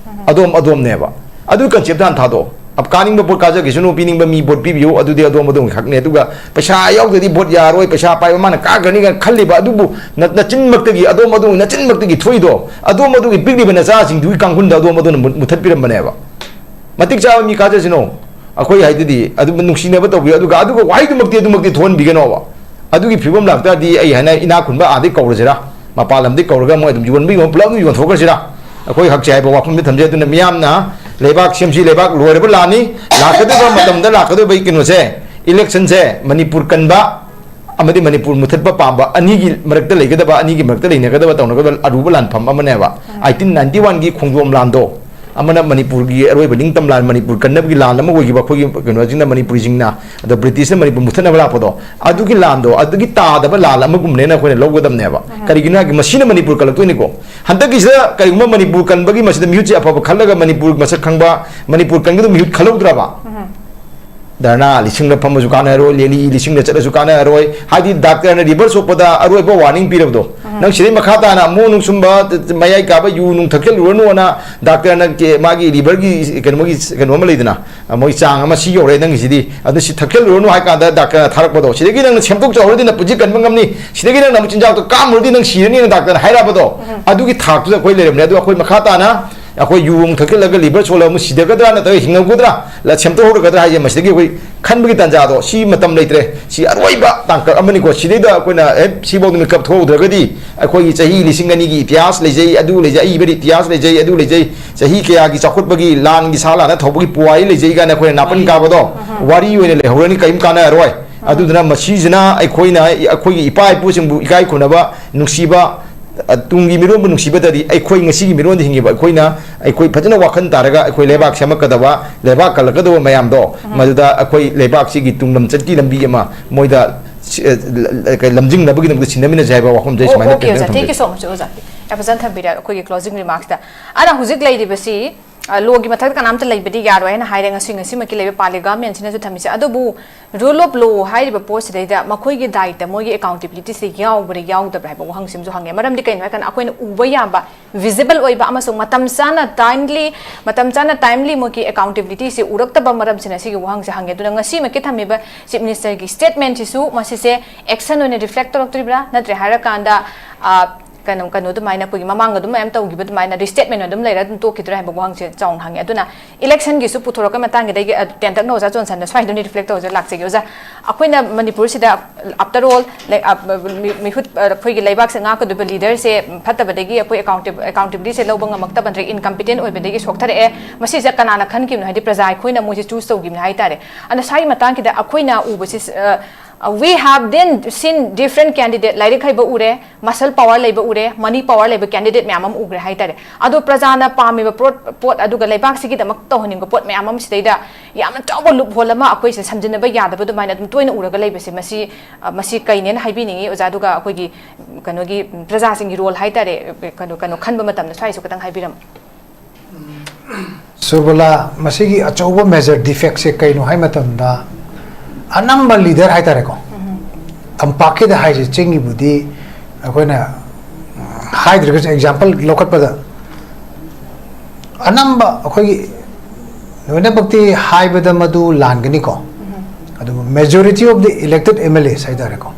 ꯑꯗꯣꯝ ꯑꯗꯣꯝꯅꯦꯕ꯫ ꯑꯗꯨ ꯀꯟꯁꯦꯞꯇ ꯍꯥꯟꯅ ꯊꯥꯗꯣꯛꯑꯣ꯫ ꯑ, ꯀꯥꯅꯤꯡꯕ ꯚꯣꯠ ꯀꯥꯖꯈꯤꯁꯅꯨ, ꯄꯤꯅꯤꯡꯕ ꯃꯤ ꯚꯣꯠ ꯄꯤꯕꯤꯌꯨ, ꯑꯗꯨꯗꯤ ꯑꯗꯣꯝ ꯑꯗꯣꯝꯒꯤ ꯍꯛꯅꯦ꯫ ꯑꯗꯨꯒ ꯄꯩꯁꯥ ꯌꯥꯎꯗ꯭ꯔꯗꯤ ꯚꯣꯠ ꯌꯥꯔꯣꯏ, ꯄꯩꯁꯥ ꯄꯥꯏꯕ ꯃꯥꯅ ꯀꯥꯈ꯭ꯔꯅꯤ ꯀꯥꯏꯅ ꯈꯜꯂꯤꯕ ꯑꯗꯨꯕꯨ ꯅ-, ꯅꯆꯤꯟꯃꯛꯇꯒꯤ, ꯑꯗꯣꯝ ꯑꯗꯣꯝ ꯅꯆꯤꯟꯃꯛꯇꯒꯤ ꯊꯣꯛꯏꯗꯣ, ꯑꯗꯣꯝ ꯑꯗꯣꯝꯒꯤ ꯄꯤꯛꯂꯤꯕ ꯅꯆꯥꯁꯤꯡꯗꯨꯒꯤ ꯀꯥꯡꯈꯨꯜꯗ ꯑꯗꯣꯝ ꯑꯗꯣꯝꯅ ꯃꯨ-, ꯃꯨꯊꯠꯄꯤꯔꯝꯕꯅꯦꯕ꯫ ꯃꯇꯤꯛ ꯆꯥꯕ ꯃꯤ ꯀꯥꯖꯁꯅꯨ, ꯑꯩꯈꯣꯏ ꯍꯥꯏꯗꯨꯗꯤ ꯑꯗꯨꯝ ꯅꯨꯡꯁꯤꯅꯕ ꯇꯧꯕꯤꯌꯨ꯫ ꯑꯗꯨꯒ, ꯑꯗꯨꯒ ꯋꯥꯍꯩꯗꯨꯃꯛꯇꯤ ꯑꯗꯨꯃꯛꯇꯤ ꯊꯣꯛꯍꯟꯕꯤꯒꯅꯣꯕ꯫ ꯑꯗꯨꯒꯤ ꯐꯤꯕꯝ ꯂꯥꯛꯇꯥꯔꯗꯤ ꯑꯩ ꯍꯥꯏꯅ ꯏꯅꯥꯛ ꯈꯨꯟꯕ ꯑꯥꯗꯩ ꯀꯧꯔꯁꯤꯔꯥ, ꯃꯄꯥꯟ ꯂꯝꯗꯩ ꯀꯧꯔꯒ ꯃꯣꯏ ꯑꯗꯨꯝ ꯌꯣꯟꯕ ꯌꯣꯟ-, ꯄꯨꯂꯞ ꯑꯗꯨꯝ ꯌꯣꯟꯊꯣꯛꯈ꯭ꯔꯁꯤꯔꯥ? ꯑꯩꯈꯣꯏ ꯍꯛꯁꯦ ꯍꯥꯏꯕ ꯋꯥꯐꯝꯗꯤ ꯊꯝꯖꯩ꯫ ꯑꯗꯨꯅ ꯃꯤꯌꯥꯝꯅ ꯂꯩꯕꯥꯛ ꯁꯦꯝꯁꯤ, ꯂꯩꯕꯥꯛ ꯂꯣꯏꯔꯕ ꯂꯥꯟꯅꯤ, ꯂꯥꯛꯀꯗꯕ ꯃꯇꯝꯗ ꯂꯥꯛꯀꯗꯕ ꯀꯩꯅꯣꯁꯦ, ꯏꯂꯦꯛꯁꯟꯁꯦ ꯃꯅꯤꯄꯨꯔ ꯀꯟꯕ ꯑꯃꯗꯤ ꯃꯅꯤꯄꯨꯔ ꯃꯨꯊꯠꯄ ꯄꯥꯝꯕ ꯑꯅꯤꯒꯤ ꯃꯔꯛꯇ ꯂꯩꯒꯗꯕ, ꯑꯅꯤꯒꯤ ꯃꯔꯛꯇ ꯂꯩꯅꯒꯗꯕ, ꯇꯧꯅꯒꯗꯕ ꯑꯔꯨꯕ ꯂꯥꯟꯐꯝ ꯑꯃꯅꯦꯕ꯫ ꯑꯩꯠꯇꯤꯟ ꯅꯥꯏꯟꯇꯤ ꯋꯥꯟꯒꯤ ꯈꯣꯡꯖꯣꯝ ꯂꯥꯟꯗꯣ, ꯑꯃꯅ ꯃꯅꯤꯄꯨꯔꯒꯤ ꯑꯔꯣꯏꯕ ꯅꯤꯡꯇꯝ ꯂꯥꯟ, ꯃꯅꯤꯄꯨꯔ ꯀꯟꯅꯕꯒꯤ ꯂꯥꯟ ꯑꯃ ꯑꯣꯏꯈꯤꯕ ꯑꯩꯈꯣꯏꯒꯤ ꯀꯩꯅꯣꯁꯤꯡꯅ, ꯃꯅꯤꯄꯨꯔꯤꯁꯤꯡꯅ, ꯑꯗꯣ ꯕ꯭ꯔꯤꯇꯤꯁꯅ ꯃꯅꯤꯄꯨꯔ ꯃꯨꯊꯠꯅꯕ ꯂꯥꯛꯄꯗꯣ, ꯑꯗꯨꯒꯤ ꯂꯥꯟꯗꯣ, ꯑꯗꯨꯒꯤ ꯇꯥꯗꯕ ꯂꯥꯟ ꯑꯃꯒꯨꯝꯕꯅꯦꯅ ꯑꯩꯈꯣꯏꯅ ꯂꯧꯒꯗꯕꯅꯦꯕ꯫ ꯀꯔꯤꯒꯤꯅꯣ ꯍꯥꯏꯔꯗꯤ ꯃꯁꯤꯅ ꯃꯅꯤꯄꯨꯔ ꯀꯜꯂꯛꯇꯣꯏꯅꯤꯀꯣ꯫ ꯍꯟꯗꯛꯀꯤꯁꯤꯗ ꯀꯔꯤꯒꯨꯝꯕ ꯃꯅꯤꯄꯨꯔ ꯀꯟꯕꯒꯤ ꯃꯁꯤꯗ ꯃꯤꯍꯨꯠꯁꯦ ꯑꯐꯕ ꯈꯜꯂꯒ ꯃꯅꯤꯄꯨꯔ ꯃꯁꯛ ꯈꯪꯕ, ꯃꯅꯤꯄꯨꯔ ꯀꯟꯒꯗꯕ ꯃꯤꯍꯨꯠ ꯈꯜꯍꯧꯗ꯭ꯔꯕ? ꯙꯔꯅꯥ ꯂꯤꯁꯤꯡꯗ ꯐꯝꯃꯁꯨ ꯀꯥꯟꯅꯔꯣꯏ, ꯔꯦꯂꯤ ꯂꯤꯁꯤꯡꯗ ꯆꯠꯂꯁꯨ ꯀꯥꯟꯅꯔꯣꯏ꯫ ꯍꯥꯏꯗꯤ ꯗꯥꯛꯇꯔꯅ ꯔꯤꯚꯔ ꯁꯣꯛꯄꯗ ꯑꯔꯣꯏꯕ ꯋꯥꯔꯅꯤꯡ ꯄꯤꯔꯕꯗꯣ, ꯅꯪ ꯁꯤꯗꯩ ꯃꯈꯥ ꯇꯥꯅ ꯑꯃꯨꯛ ꯅꯨꯡꯁꯨꯝꯕ, ꯃꯌꯥꯏ ꯀꯥꯕ ꯌꯨ ꯅꯨꯡ ꯊꯛꯆꯜꯂꯨꯔꯅꯨꯅ ꯗꯥꯛꯇꯔꯅ ꯀꯦ-, ꯃꯥꯒꯤ ꯂꯤꯚꯔꯒꯤ ꯀꯩꯅꯣꯒꯤ ꯀꯩꯅꯣ ꯑꯃ ꯂꯩꯗꯅ, ꯃꯣꯏ ꯆꯥꯡ ꯑꯃ ꯁꯤ ꯌꯧꯔꯦ ꯅꯪꯒꯤꯁꯤꯗꯤ, ꯑꯗꯨ ꯁꯤ ꯊꯛꯆꯜꯂꯨꯔꯅꯨ ꯍꯥꯏ ꯀꯥꯟꯗ ꯗꯥꯛꯇꯔꯅ ꯊꯥꯔꯛꯄꯗꯣ, ꯁꯤꯗꯒꯤ ꯅꯪꯅ ꯁꯦꯝꯗꯣꯛꯆꯍꯧꯔꯗꯤ ꯅꯄꯨꯟꯁꯤ ꯀꯟꯕ ꯉꯝꯅꯤ, ꯁꯤꯗꯒꯤ ꯅꯪꯅ ꯑꯃꯨꯛ ꯆꯤꯟꯖꯥꯛꯇꯣ ꯀꯥꯝꯃꯨꯔꯗꯤ ꯅꯪ ꯁꯤꯔꯅꯤꯅ ꯗꯥꯛꯇꯔꯅ ꯍꯥꯏꯔꯛꯄꯗꯣ, ꯑꯗꯨꯒꯤ ꯊꯥꯛꯇꯨꯗ ꯑꯩꯈꯣꯏ ꯂꯩꯔꯝꯅꯦ꯫ ꯑꯗꯨ ꯑꯩꯈꯣꯏ ꯃꯈꯥ ꯇꯥꯅ ꯑꯩꯈꯣꯏ ꯌꯨ ꯑꯃꯨꯛ ꯊꯛꯆꯤꯜꯂꯒ ꯂꯤꯚꯔ ꯁꯣꯜꯂꯒ ꯑꯃꯨꯛ ꯁꯤꯊꯒꯗ꯭ꯔꯥ ꯅꯠꯇ꯭ꯔꯒ ꯍꯤꯡꯍꯧꯒꯗ꯭ꯔꯥ, ꯂ-, ꯁꯦꯝꯗꯣꯛꯍꯧꯔꯒꯗ꯭ꯔꯥ ꯍꯥꯏꯁꯦ ꯃꯁꯤꯗꯒꯤ ꯑꯩꯈꯣꯏ ꯈꯟꯕꯒꯤ ꯇꯥꯟꯖꯥꯗꯣ, ꯁꯤ ꯃꯇꯝ ꯂꯩꯇ꯭ꯔꯦ꯫ ꯁꯤ ꯑꯔꯣꯏꯕ ꯇꯥꯡꯀꯛ ꯑꯃꯅꯤꯀꯣ꯫ ꯁꯤꯗꯩꯗ ꯑꯩꯈꯣꯏꯅ, "ꯑꯦ, ꯁꯤꯐꯥꯎꯗ ꯃꯤꯀꯞ ꯊꯣꯛꯍꯧꯗ꯭ꯔꯒꯗꯤ ꯑꯩꯈꯣꯏꯒꯤ ꯆꯍꯤ ꯂꯤꯁꯤꯡ ꯑꯅꯤꯒꯤ ꯏꯇꯤꯍꯥꯁ ꯂꯩꯖꯩ, ꯑꯗꯨ ꯂꯩꯖꯩ, ꯑꯏꯕ ꯏꯇꯤꯍꯥꯁ ꯂꯩꯖꯩ, ꯑꯗꯨ ꯂꯩꯖꯩ, ꯆꯍꯤ ꯀꯌꯥꯒꯤ ꯆꯥꯎꯈꯠꯄꯒꯤ ꯂꯥꯟꯒꯤ ꯁꯥ ꯂꯥꯟꯅ ꯊꯧꯕꯒꯤ ꯄꯨꯋꯥꯔꯤ ꯂꯩꯖꯩ" ꯀꯥꯏꯅ ꯑꯩꯈꯣꯏꯅ ꯅꯥꯄꯟ ꯀꯥꯕꯗꯣ ꯋꯥꯔꯤ ꯑꯣꯏꯅ ꯂꯩꯍꯧꯔꯅꯤ, ꯀꯔꯤꯝ ꯀꯥꯟꯅꯔꯣꯏ꯫ ꯑꯗꯨꯗꯨꯅ ꯃꯁꯤꯁꯤꯅ ꯑꯩꯈꯣꯏꯅ, ꯑꯩꯈꯣꯏꯒꯤ ꯏꯄꯥ ꯏꯄꯨꯁꯤꯡꯕꯨ ꯏꯀꯥꯏ ꯈꯨꯝꯅꯕ, ꯅꯨꯡꯁꯤꯕ, ꯑ, ꯇꯨꯡꯒꯤ ꯃꯤꯔꯣꯟꯕꯨ ꯅꯨꯡꯁꯤꯕꯗꯗꯤ ꯑꯩꯈꯣꯏ ꯉꯁꯤꯒꯤ ꯃꯤꯔꯣꯟꯗ ꯍꯤꯡꯉꯤꯕ ꯑꯩꯈꯣꯏꯅ, ꯑꯩꯈꯣꯏ ꯐꯖꯅ ꯋꯥꯈꯜ ꯇꯥꯔꯒ ꯑꯩꯈꯣꯏ ꯂꯩꯕꯥꯛ ꯁꯦꯝꯃꯛꯀꯗꯕ, ꯂꯩꯕꯥꯛ ꯀꯜꯂꯛꯀꯗꯕ ꯃꯌꯥꯝꯗꯣ, ꯃꯗꯨꯗ ꯑꯩꯈꯣꯏ ꯂꯩꯕꯥꯛꯁꯤꯒꯤ ꯇꯨꯡ ꯂꯝꯆꯠꯀꯤ ꯂꯝꯕꯤ ꯑꯃ ꯃꯣꯏꯗ ꯁꯤ-, ꯑ, ꯂ-, ꯂ-, ꯂꯝꯖꯤꯡꯅꯕꯒꯤꯗꯗꯃꯛꯇ ꯁꯤꯟꯅꯃꯤꯟꯅꯁꯦ ꯍꯥꯏꯕ ꯋꯥꯐꯝꯁꯦ ꯑꯣ, ꯁꯨꯃꯥꯏꯅ ꯑꯣꯀꯦ, ꯑꯣꯖꯥ꯫ ꯇꯦꯟꯇꯛꯅ ꯊꯝꯖꯒꯦ꯫ Thank you so much, ꯑꯣꯖꯥ꯫ ꯌꯥꯝ ꯐꯖꯅ ꯊꯝꯕꯤꯔꯦ ꯑꯩꯈꯣꯏꯒꯤ closing remarksꯇ꯫ ꯑꯗ ꯍꯧꯖꯤꯛ ꯂꯩꯔꯤꯕꯁꯤ, ꯑ, ꯂꯣꯒꯤ ꯃꯊꯛꯇ ꯀꯅꯥꯝꯇ ꯂꯩꯕꯗꯤ ꯌꯥꯔꯣꯏ ꯍꯥꯏꯅ ꯍꯥꯏꯔꯦ꯫ ꯉꯁꯤ, ꯉꯁꯤꯃꯛꯀꯤ ꯂꯩꯕ ꯄꯥꯜꯂꯤ ꯒꯚꯔꯟꯃꯦꯟꯁꯤꯅꯁꯨ ꯊꯝꯃꯤꯁꯦ꯫ ꯑꯗꯨꯕꯨ rule of law ꯍꯥꯏꯔꯤꯕ ꯄꯣꯠꯁꯤꯗꯩꯗ ꯃꯈꯣꯏꯒꯤ ꯗꯥꯏꯇ, ꯃꯣꯏꯒꯤ accountabilityꯁꯦ ꯌꯥꯎꯕ꯭ꯔꯥ ꯌꯥꯎꯗꯕ꯭ꯔꯥ ꯍꯥꯏꯕ ꯋꯥꯍꯪꯁꯤꯃꯁꯨ ꯍꯪꯉꯦ꯫ ꯃꯔꯝꯗꯤ ꯀꯩꯅꯣ ꯍꯥꯏꯀꯥꯟꯗ ꯑꯩꯈꯣꯏꯅ ꯎꯕ ꯌꯥꯕ, visible ꯑꯣꯏꯕ ꯑꯃꯁꯨꯡ ꯃꯇꯝ ꯆꯥꯅ, timely, ꯃꯇꯝ ꯆꯥꯅ, timely ꯃꯣꯏꯒꯤ accountabilityꯁꯦ ꯎꯔꯛꯇꯕ ꯃꯔꯝꯁꯤꯅ ꯁꯤꯒꯤ ꯋꯥꯍꯪꯁꯦ ꯍꯪꯉꯦ꯫ ꯑꯗꯨꯅ ꯉꯁꯤꯃꯛꯀꯤ ꯊꯝꯃꯤꯕ Chief Ministerꯒꯤ statementꯁꯤꯁꯨ ꯃꯁꯤꯁꯦ action ꯑꯣꯏꯅ reflect ꯇꯧꯔꯛꯇ꯭ꯔꯤꯕ꯭ꯔꯥ, ꯅꯠꯇ꯭ꯔꯦ ꯍꯥꯏꯔꯀꯥꯟꯗ, ꯑ, ꯀꯩꯅꯣ, ꯀꯩꯅꯣ ꯑꯗꯨꯃꯥꯏꯅ ꯑꯩꯈꯣꯏꯒꯤ ꯃꯃꯥꯡꯗ ꯑꯗꯨꯝ ꯃꯌꯥꯝ ꯇꯧꯈꯤꯕ ꯑꯗꯨꯃꯥꯏꯅ restatement ꯑꯗꯨꯝ ꯂꯩꯔ ꯑꯗꯨꯝ ꯇꯣꯛꯈꯤꯗ꯭ꯔꯥ ꯍꯥꯏꯕ ꯋꯥꯍꯪꯁꯦ ꯆꯥꯎꯅ ꯍꯪꯉꯦ꯫ ꯑꯗꯨꯅ electionꯒꯤꯁꯨ ꯄꯨꯊꯣꯔꯛꯄ ꯃꯇꯥꯡꯒꯤꯗꯒꯤ, ꯑ, ꯇꯦꯟꯇꯛꯅ ꯑꯣꯖꯥ ꯖꯣꯟꯁꯟꯗ ꯁ꯭ꯋꯥꯏꯗ ꯑꯣꯏꯅ reflect ꯇꯧꯔꯁꯦ, ꯂꯥꯛꯆꯒꯦ ꯑꯣꯖꯥ꯫ ꯑꯩꯈꯣꯏꯅ ꯃꯅꯤꯄꯨꯔꯁꯤꯗ, after all, ꯂꯩ-, ꯑ, ꯃꯤ-, ꯃꯤꯍꯨꯠ, ꯑ, ꯑꯩꯈꯣꯏꯒꯤ ꯂꯩꯕꯥꯛꯁꯦ ꯉꯥꯛꯀꯗꯣꯏꯕ leaderꯁꯦ ꯐꯠꯇꯕꯗꯒꯤ ꯑꯩꯈꯣꯏ accountable-, accountabilityꯁꯦ ꯂꯧꯕ ꯉꯝꯃꯛꯇꯕ ꯅꯠꯇ꯭ꯔꯒ incompetent ꯑꯣꯏꯕꯗꯒꯤ ꯁꯣꯛꯊꯔꯛꯑꯦ꯫ ꯃꯁꯤꯁꯦ ꯀꯅꯥꯅ ꯈꯟꯈꯤꯕꯅꯣ? ꯍꯥꯏꯗꯤ ꯄ꯭ꯔꯖꯥ ꯑꯩꯈꯣꯏꯅ ꯃꯣꯏꯁꯦ choose ꯇꯧꯈꯤꯕꯅꯤ ꯍꯥꯏ ꯇꯥꯔꯦ꯫ ꯑꯗꯣ ꯁ꯭ꯋꯥꯏꯒꯤ ꯃꯇꯥꯡꯁꯤꯗ ꯑꯩꯈꯣꯏꯅ ꯎꯕꯁꯤ, ꯑ, we have then seen different candidate, ꯂꯥꯏꯔꯤꯛ ꯍꯩꯕ ꯎꯔꯦ, muscle power ꯂꯩꯕ ꯎꯔꯦ, money power ꯂꯩꯕ candidate ꯃꯌꯥꯝ ꯑꯃ ꯎꯈ꯭ꯔꯦ ꯍꯥꯏ ꯇꯥꯔꯦ꯫ ꯑꯗꯣ ꯄ꯭ꯔꯖꯥꯅ ꯄꯥꯝꯃꯤꯕ ꯄꯣꯠ, ꯄꯣꯠ ꯑꯗꯨꯒ ꯂꯩꯕꯥꯛꯁꯤꯒꯤꯗꯃꯛ ꯇꯧꯍꯟꯅꯤꯡꯕ ꯄꯣꯠ ꯃꯌꯥꯝ ꯑꯃ ꯁꯤꯗꯩꯗ ꯌꯥꯝꯅ ꯆꯥꯎꯕ loophole ꯑꯃ ꯑꯩꯈꯣꯏꯁꯦ ꯁꯝꯖꯤꯟꯅꯕ ꯌꯥꯗꯕ ꯑꯗꯨꯃꯥꯏꯅ ꯑꯗꯨꯝ ꯇꯣꯏꯅ ꯎꯔꯒ ꯂꯩꯕꯁꯦ, ꯃꯁꯤ, ꯑ, ꯃꯁꯤ ꯀꯩꯅꯦꯅ ꯍꯥꯏꯕꯤꯅꯤꯡꯉꯤ ꯑꯣꯖꯥ? ꯑꯗꯨꯒ ꯑꯩꯈꯣꯏꯒꯤ, ꯎꯝ, ꯀꯩꯅꯣꯒꯤ, ꯎꯝ, ꯄ꯭ꯔꯖꯥꯁꯤꯡꯒꯤ role ꯍꯥꯏ ꯇꯥꯔꯦ, ꯀꯩꯅꯣ, ꯀꯩꯅꯣ ꯈꯟꯕ ꯃꯇꯝꯗ ꯁ꯭ꯋꯥꯏꯁꯨ ꯈꯤꯇꯪ ꯍꯥꯏꯕꯤꯔꯝꯃꯨ꯫ ꯁꯨꯔꯕꯂꯥ, ꯃꯁꯤꯒꯤ ꯑꯆꯧꯕ major defectꯁꯦ ꯀꯩꯅꯣ ꯍꯥꯏ ꯃꯇꯝꯗ, ꯑꯅꯝꯕ leader ꯍꯥꯏꯇꯥꯔꯦꯀꯣ, ꯇꯝꯄꯥꯛꯀꯤꯗ ꯍꯥꯏꯁꯦ, ꯆꯤꯡꯒꯤꯕꯨꯗꯤ ꯑꯩꯈꯣꯏꯅ ꯍꯥꯏꯗ꯭ꯔꯒꯁꯨ example ꯂꯧꯈꯠꯄꯗ, ꯑꯅꯝꯕ ꯑꯩꯈꯣꯏꯒꯤ ꯂꯣꯏꯅꯃꯛꯇꯤ ꯍꯥꯏꯕꯗ ꯃꯗꯨ ꯂꯥꯟꯒꯅꯤꯀꯣ, ꯑꯗꯨꯕꯨ majority of the elected MLAs ꯍꯥꯏꯇꯥꯔꯦꯀꯣ,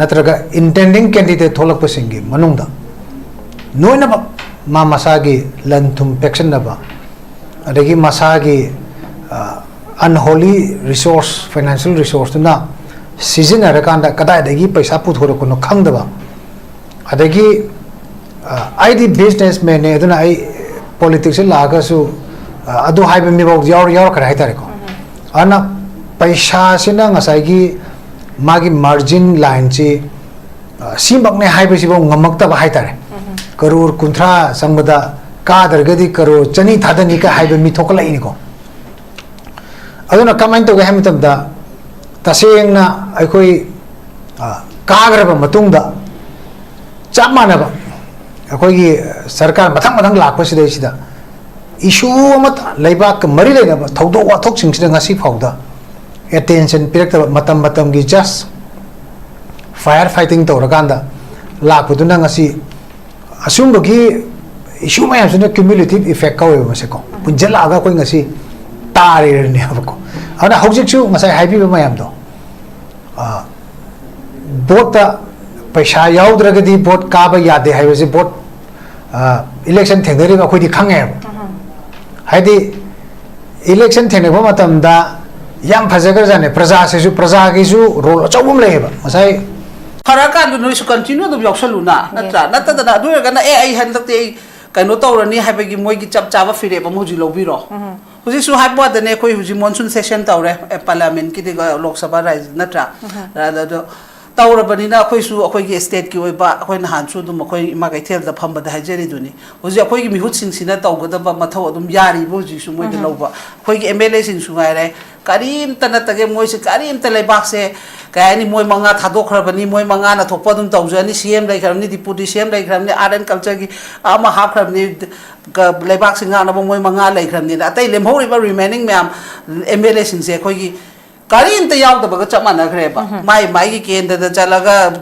ꯅꯠꯇ꯭ꯔꯒ intending candidate ꯊꯣꯛꯂꯛꯄꯁꯤꯡꯒꯤ ꯃꯅꯨꯡꯗ ꯂꯣꯏꯅꯃꯛ ꯃꯥ ꯃꯁꯥꯒꯤ ꯂꯟ ꯊꯨꯝ ꯄꯦꯛꯁꯟꯅꯕ, ꯑꯗꯒꯤ ꯃꯁꯥꯒꯤ ꯑꯟꯍꯣꯂꯤ ꯔꯤꯁꯣꯔꯁ, ꯐꯥꯏꯅꯥꯟꯁꯤꯌꯦꯜ ꯔꯤꯁꯣꯔꯁꯇꯨꯅ ꯁꯤꯖꯤꯟꯅꯔꯀꯥꯟꯗ ꯀꯗꯥꯏꯗꯒꯤ ꯄꯩꯁꯥ ꯄꯨꯊꯣꯔꯛꯄꯅꯣ ꯈꯪꯗꯕ, ꯑꯗꯒꯤ ꯑ, ꯑꯩꯗꯤ ꯕꯤꯖꯤꯅꯦꯁꯃꯦꯟꯅꯦ, ꯑꯗꯨꯅ ꯑꯩ ꯄꯣꯂꯤꯇꯤꯛꯁꯇ ꯂꯥꯛꯑꯒꯁꯨ ꯑ, ꯑꯗꯨ ꯍꯥꯏꯕ ꯃꯤꯐꯥꯎ ꯌꯥꯎꯔ ꯌꯥꯎꯔꯛꯈ꯭ꯔꯦ ꯍꯥꯏꯇꯥꯔꯦꯀꯣ꯫ ꯑꯗꯨꯅ ꯄꯩꯁꯥꯁꯤꯅ ꯉꯁꯥꯏꯒꯤ ꯃꯥꯒꯤ ꯃꯥꯔꯖꯤꯟ ꯂꯥꯏꯟꯁꯤ ꯑ, ꯁꯤꯃꯛꯅꯦ ꯍꯥꯏꯕꯁꯤꯐꯥꯎ ꯉꯝꯃꯛꯇꯕ ꯍꯥꯏꯇꯥꯔꯦ꯫ ꯀꯔꯣꯔ ꯀꯨꯟꯊ꯭ꯔꯥ ꯆꯪꯕꯗ ꯀꯥꯗ꯭ꯔꯒꯗꯤ ꯀꯔꯣꯔ ꯆꯅꯤ ꯊꯥꯗꯅꯤ ꯀ ꯍꯥꯏꯕ ꯃꯤ ꯊꯣꯛꯀꯠꯂꯛꯏꯅꯤꯀꯣ꯫ ꯑꯗꯨꯅ ꯀꯃꯥꯏꯅ ꯇꯧꯒꯦ ꯍꯥꯏꯕ ꯃꯇꯝꯗ, ꯇꯁꯦꯡꯅ ꯑꯩꯈꯣꯏ ꯑ, ꯀꯥꯈ꯭ꯔꯕ ꯃꯇꯨꯡꯗ ꯆꯞ ꯃꯥꯟꯅꯕ ꯑꯩꯈꯣꯏꯒꯤ ꯁꯔꯀꯥꯔ ꯃꯊꯪ ꯃꯊꯪ ꯂꯥꯛꯄꯁꯤꯗꯩꯁꯤꯗ ꯏꯁꯨ ꯑꯃ, ꯂꯩꯕꯥꯛꯀ ꯃꯔꯤ ꯂꯩꯅꯕ ꯊꯧꯗꯣꯛ ꯋꯥꯊꯣꯛꯁꯤꯡꯁꯤꯗ ꯉꯁꯤ ꯐꯥꯎꯗ ꯑꯦꯇꯦꯟꯁꯟ ꯄꯤꯔꯛꯇꯕ, ꯃꯇꯝ ꯃꯇꯝꯒꯤ ꯖꯁ ꯐꯥꯏꯌꯔ ꯐꯥꯏꯇꯤꯡ ꯇꯧꯔꯀꯥꯟꯗ ꯂꯥꯛꯄꯗꯨꯅ ꯉꯁꯤ ꯑꯁꯤꯒꯨꯝꯕꯒꯤ ꯏꯁꯨ ꯃꯌꯥꯝꯁꯤꯅ ꯀ꯭ꯌꯨꯃꯨꯂꯦꯇꯤꯚ ꯏꯐꯦꯛ ꯀꯧꯋꯦꯕ ꯃꯁꯦꯀꯣ꯫ ꯄꯨꯟꯁꯤꯜꯂꯛꯑꯒ ꯑꯩꯈꯣꯏ ꯉꯁꯤ ꯇꯥꯔꯤꯔꯅꯦꯕꯀꯣ꯫ ꯑꯗꯨꯅ ꯍꯧꯖꯤꯛꯁꯨ ꯉꯁꯥꯏ ꯍꯥꯏꯕꯤꯕ ꯃꯌꯥꯝꯗꯣ, ꯑ, ꯚꯣꯠꯇ ꯄꯩꯁꯥ ꯌꯥꯎꯗ꯭ꯔꯒꯗꯤ ꯚꯣꯠ ꯀꯥꯕ ꯌꯥꯗꯦ ꯍꯥꯏꯕꯁꯤ ꯚꯣꯠ, ꯑ, ꯏꯂꯦꯛꯁꯟ ꯊꯦꯡꯅꯔꯤꯕ ꯑꯩꯈꯣꯏꯗꯤ ꯈꯪꯉꯦꯕ꯫ ꯍꯥꯏꯗꯤ ꯏꯂꯦꯛꯁꯟ ꯊꯦꯡꯅꯕ ꯃꯇꯝꯗ ꯌꯥꯝ ꯐꯖꯈ꯭ꯔꯖꯥꯠꯅꯦ꯫ ꯄ꯭ꯔꯖꯥꯁꯤꯁꯨ, ꯄ꯭ꯔꯖꯥꯒꯤꯁꯨ ꯔꯣꯜ ꯑꯆꯧꯕ ꯑꯃ ꯂꯩꯌꯦꯕ꯫ ꯉꯁꯥꯏ ꯐꯔꯀꯥꯟꯗ ꯅꯣꯏꯁꯨ ꯀꯟꯇꯤꯅ꯭ꯌꯨ ꯑꯗꯨꯝ ꯌꯥꯎꯁꯜꯂꯨꯅ, ꯅꯠꯇ꯭ꯔꯥ? ꯅꯠꯇꯗꯅ ꯑꯗꯨ ꯑꯣꯏꯔꯒꯅ, "ꯑꯦ, ꯑꯩ ꯍꯟꯗꯛꯇꯤ ꯑꯩ ꯀꯩꯅꯣ ꯇꯧꯔꯅꯤ" ꯍꯥꯏꯕꯒꯤ ꯃꯣꯏꯒꯤ ꯆꯞ ꯆꯥꯕ ꯐꯤꯔꯦꯞ ꯑꯃ ꯍꯧꯖꯤꯛ ꯂꯧꯕꯤꯔꯣ꯫ ꯍꯧꯖꯤꯛꯁꯨ ꯍꯥꯏꯕ ꯋꯥꯗꯅꯦ, ꯑꯩꯈꯣꯏ ꯍꯧꯖꯤꯛ ꯃꯣꯟꯁꯨꯟ ꯁꯦꯁꯟ ꯇꯧꯔꯦ, ꯑꯦ, ꯄꯥꯔꯂꯤꯌꯥꯃꯦꯟꯠꯀꯤꯗꯤ, ꯂꯣꯛ ꯁꯚꯥ ꯔꯥꯏꯖ ꯅꯠꯇ꯭ꯔꯥ? ꯑꯗꯣ ꯇꯧꯔꯕꯅꯤꯅ ꯑꯩꯈꯣꯏꯁꯨ ꯑꯩꯈꯣꯏꯒꯤ ꯁ꯭ꯇꯦꯠꯀꯤ ꯑꯣꯏꯕ, ꯑꯩꯈꯣꯏ ꯅꯍꯥꯟꯁꯨ ꯑꯗꯨꯝ ꯑꯩꯈꯣꯏ ꯏꯃꯥ ꯀꯩꯊꯦꯜꯗ ꯐꯝꯕꯗ ꯍꯥꯏꯖꯔꯤꯗꯨꯅꯤ, ꯍꯧꯖꯤꯛ ꯑꯩꯈꯣꯏꯒꯤ ꯃꯤꯍꯨꯠꯁꯤꯡꯁꯤꯅ ꯇꯧꯒꯗꯕ ꯃꯊꯧ ꯑꯗꯨꯝ ꯌꯥꯔꯤꯕ ꯍꯧꯖꯤꯛꯁꯨ ꯃꯣꯏꯗ ꯂꯧꯕ꯫ ꯑꯩꯈꯣꯏꯒꯤ ꯑꯦꯝ ꯑꯦꯜ ꯑꯦꯁꯤꯡꯁꯨ ꯉꯥꯏꯔꯦ, ꯀꯔꯤꯝꯇ ꯅꯠꯇꯒꯦ ꯃꯣꯏꯁꯦ ꯀꯔꯤꯝꯇ, ꯂꯩꯕꯥꯛꯁꯦ ꯀꯩ ꯍꯥꯏꯅꯤ, ꯃꯣꯏ ꯃꯉꯥ ꯊꯥꯗꯣꯛꯈ꯭ꯔꯕꯅꯤ, ꯃꯣꯏ ꯃꯉꯥꯅ ꯊꯣꯛꯄ ꯑꯗꯨꯝ ꯇꯧꯖꯔꯅꯤ, ꯁꯤ ꯑꯦꯝ ꯂꯩꯈ꯭ꯔꯕꯅꯤ, ꯗꯤꯄꯨꯇꯤ ꯁꯤ ꯑꯦꯝ ꯂꯩꯈ꯭ꯔꯕꯅꯤ, ꯑꯥꯔꯠ ꯑꯦꯟ ꯀꯜꯆꯔꯒꯤ ꯑꯃ ꯍꯥꯞꯈ꯭ꯔꯕꯅꯤ, ꯂꯩꯕꯥꯛꯁꯤ ꯉꯥꯛꯅꯕ ꯃꯣꯏ ꯃꯉꯥ ꯂꯩꯈ꯭ꯔꯕꯅꯤꯅ, ꯑꯇꯩ ꯂꯦꯝꯍꯧꯔꯤꯕ ꯔꯤꯃꯦꯅꯤꯡ ꯃꯌꯥꯝ ꯑꯦꯝ ꯑꯦꯜ ꯑꯦꯁꯤꯡꯁꯦ ꯑꯩꯈꯣꯏꯒꯤ ꯀꯔꯤꯝꯇ ꯌꯥꯎꯗꯕꯒ ꯆꯞ ꯃꯥꯟꯅꯈ꯭ꯔꯦꯕ꯫ ꯃꯥꯏ ꯃꯥꯏꯒꯤ ꯀꯦꯟꯗ꯭ꯔꯗ ꯆꯠꯂꯒ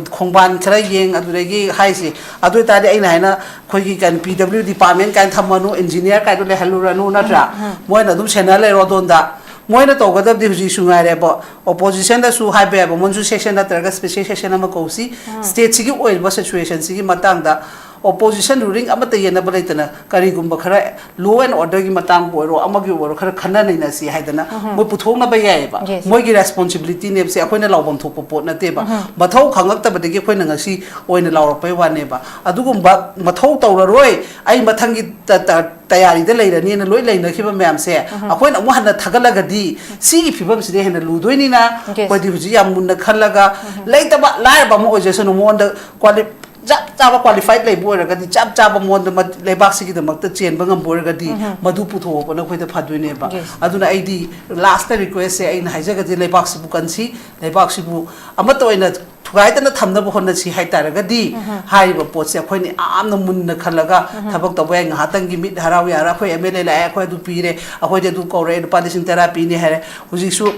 ꯈꯣꯡꯕꯥꯟ ꯈꯔ ꯌꯦꯡ, ꯑꯗꯨꯗꯒꯤ ꯍꯥꯏꯁꯦ꯫ ꯑꯗꯨ ꯑꯣꯏꯇꯥꯔꯗꯤ ꯑꯩꯅ ꯍꯥꯏꯅ ꯑꯩꯈꯣꯏꯒꯤ ꯀꯩꯅꯣ, ꯄꯤ ꯗꯕ꯭ꯂꯤꯎ ꯗꯤꯄꯥꯔꯠꯃꯦꯟ ꯀꯥꯏꯅ ꯊꯝꯃꯅꯨ, ꯏꯟꯖꯤꯅꯤꯌꯥꯔ ꯀꯥꯏꯗꯣ ꯂꯩꯍꯜꯂꯨꯔꯅꯨ, ꯅꯠꯇ꯭ꯔꯥ? ꯃꯣꯏꯅ ꯑꯗꯨꯝ ꯁꯦꯟꯅ ꯂꯩꯔꯣ ꯑꯗꯣꯝꯗ꯫ ꯃꯣꯏꯅ ꯇꯧꯒꯗꯕꯗꯤ ꯍꯧꯖꯤꯛꯁꯨ ꯉꯥꯏꯔꯦꯕ, ꯑꯣꯄꯣꯖꯤꯁꯟꯗꯁꯨ ꯍꯥꯏꯕ ꯌꯥꯏꯕ, ꯃꯣꯟꯁꯨꯟ ꯁꯦꯁꯟ ꯅꯠꯇ꯭ꯔꯒ ꯁ꯭ꯄꯦꯁꯦꯜ ꯁꯦꯁꯟ ꯑꯃ ꯀꯧꯁꯤ, ꯁ꯭ꯇꯦꯠꯁꯤꯒꯤ ꯑꯣꯏꯔꯤꯕ ꯁꯤꯆꯨꯋꯦꯁꯟꯁꯤꯒꯤ ꯃꯇꯥꯡꯗ ꯑꯣꯄꯣꯖꯤꯁꯟ ꯔꯨꯂꯤꯡ ꯑꯃꯠꯇ ꯌꯦꯟꯅꯕ ꯂꯩꯇꯅ ꯀꯔꯤꯒꯨꯝꯕ ꯈꯔ ꯂꯣ ꯑꯦꯟ ꯑꯣꯔꯗꯔꯒꯤ ꯃꯇꯥꯡꯕꯨ ꯑꯣꯏꯔꯣ, ꯑꯃꯒꯤ ꯑꯣꯏꯔꯣ, ꯈꯔ ꯈꯟꯅ ꯅꯩꯅꯁꯤ ꯍꯥꯏꯗꯅ ꯃꯣꯏ ꯄꯨꯊꯣꯛꯅꯕ ꯌꯥꯏꯑꯕ꯫ Yes. ꯃꯣꯏꯒꯤ ꯔꯦꯁꯄꯣꯟꯁꯤꯕꯤꯂꯤꯇꯤꯅꯦꯕꯁꯦ ꯑꯩꯈꯣꯏꯅ ꯂꯥꯎꯐꯝ ꯊꯣꯛꯄ ꯄꯣꯠ ꯅꯠꯇꯦꯕ꯫ ꯃꯊꯧ ꯈꯪꯉꯛꯇꯕꯗꯒꯤ ꯑꯩꯈꯣꯏꯅ ꯉꯁꯤ ꯑꯣꯏꯅ ꯂꯥꯎꯔꯛꯄꯩ ꯋꯥꯅꯦꯕ꯫ ꯑꯗꯨꯒꯨꯝꯕ ꯃꯊꯧ ꯇꯧꯔꯔꯣꯏ, ꯑꯩ ꯃꯊꯪꯒꯤ ꯇ- ꯇ- ꯇꯌꯥꯔꯤꯗ ꯂꯩꯔꯅꯤꯅ ꯂꯣꯏ ꯂꯩꯅꯈꯤꯕ ꯃꯌꯥꯝꯁꯦ ꯑꯩꯈꯣꯏꯅ ꯑꯃꯨꯛ ꯍꯟꯅ ꯊꯥꯒꯠꯂꯒꯗꯤ ꯁꯤꯒꯤ ꯐꯤꯕꯝꯁꯤꯗꯤ ꯍꯦꯟꯅ ꯂꯨꯗꯣꯏꯅꯤꯅ Yes. ꯑꯩꯈꯣꯏꯗꯤ ꯍꯧꯖꯤꯛ ꯌꯥꯝ ꯃꯨꯟꯅ ꯈꯜꯂꯒ, ꯂꯩꯇꯕ ꯂꯥꯏꯔꯕ ꯑꯃ ꯑꯣꯏꯖꯁꯅꯨ, ꯃꯉꯣꯟꯗ ꯀ꯭ꯋꯥꯂꯤ- ꯆꯞ ꯆꯥꯕ ꯀ꯭ꯋꯥꯂꯤꯐꯥꯏꯠ ꯂꯩꯕ ꯑꯣꯏꯔꯒꯗꯤ, ꯆꯞ ꯆꯥꯕ ꯃꯉꯣꯟꯗ ꯃ- ꯂꯩꯕꯥꯛꯁꯤꯒꯤꯗꯃꯛꯇ ꯆꯦꯟꯕ ꯉꯝꯕ ꯑꯣꯏꯔꯒꯗꯤ, ꯃꯗꯨ ꯄꯨꯊꯣꯛꯍꯧꯕꯅ ꯑꯩꯈꯣꯏꯗ ꯐꯗꯣꯏꯅꯦꯕ꯫ Yes. ꯑꯗꯨꯅ ꯑꯩꯗꯤ ꯂꯥꯁꯇ ꯔꯤꯀ꯭ꯋꯦꯁꯁꯦ ꯑꯩꯅ ꯍꯥꯏꯖꯒꯗꯤ, ꯂꯩꯕꯥꯛꯁꯤꯕꯨ ꯀꯟꯁꯤ, ꯂꯩꯕꯥꯛꯁꯤꯕꯨ ꯑꯃꯠꯇ ꯑꯣꯏꯅ ꯊꯨꯒꯥꯏꯗꯅ ꯊꯝꯅꯕ ꯍꯣꯠꯅꯁꯤ ꯍꯥꯏꯇꯥꯔꯒꯗꯤ, ꯍꯥꯏꯔꯤꯕ ꯄꯣꯠꯁꯦ ꯑꯩꯈꯣꯏꯅ ꯌꯥꯝꯅ ꯃꯨꯟꯅ ꯈꯜꯂꯒ ꯊꯕꯛ ꯇꯧꯕ ꯌꯥꯏ꯫ ꯉꯥꯏꯍꯥꯛꯇꯪꯒꯤ ꯃꯤꯠ ꯍꯔꯥꯎ ꯌꯥꯔ ꯑꯩꯈꯣꯏ ꯑꯦꯝ ꯑꯦꯜ ꯑꯦ ꯂꯥꯛꯑꯦ, ꯑꯩꯈꯣꯏ ꯑꯗꯨ ꯄꯤꯔꯦ, ꯑꯩꯈꯣꯏꯗꯤ ꯑꯗꯨ ꯀꯧꯔꯛꯑꯦ, ꯂꯨꯄꯥ ꯂꯤꯁꯤꯡ ꯇꯔꯥ ꯄꯤꯅꯤ ꯍꯥꯏꯔꯦ꯫ ꯍꯧꯖꯤꯛꯁꯨ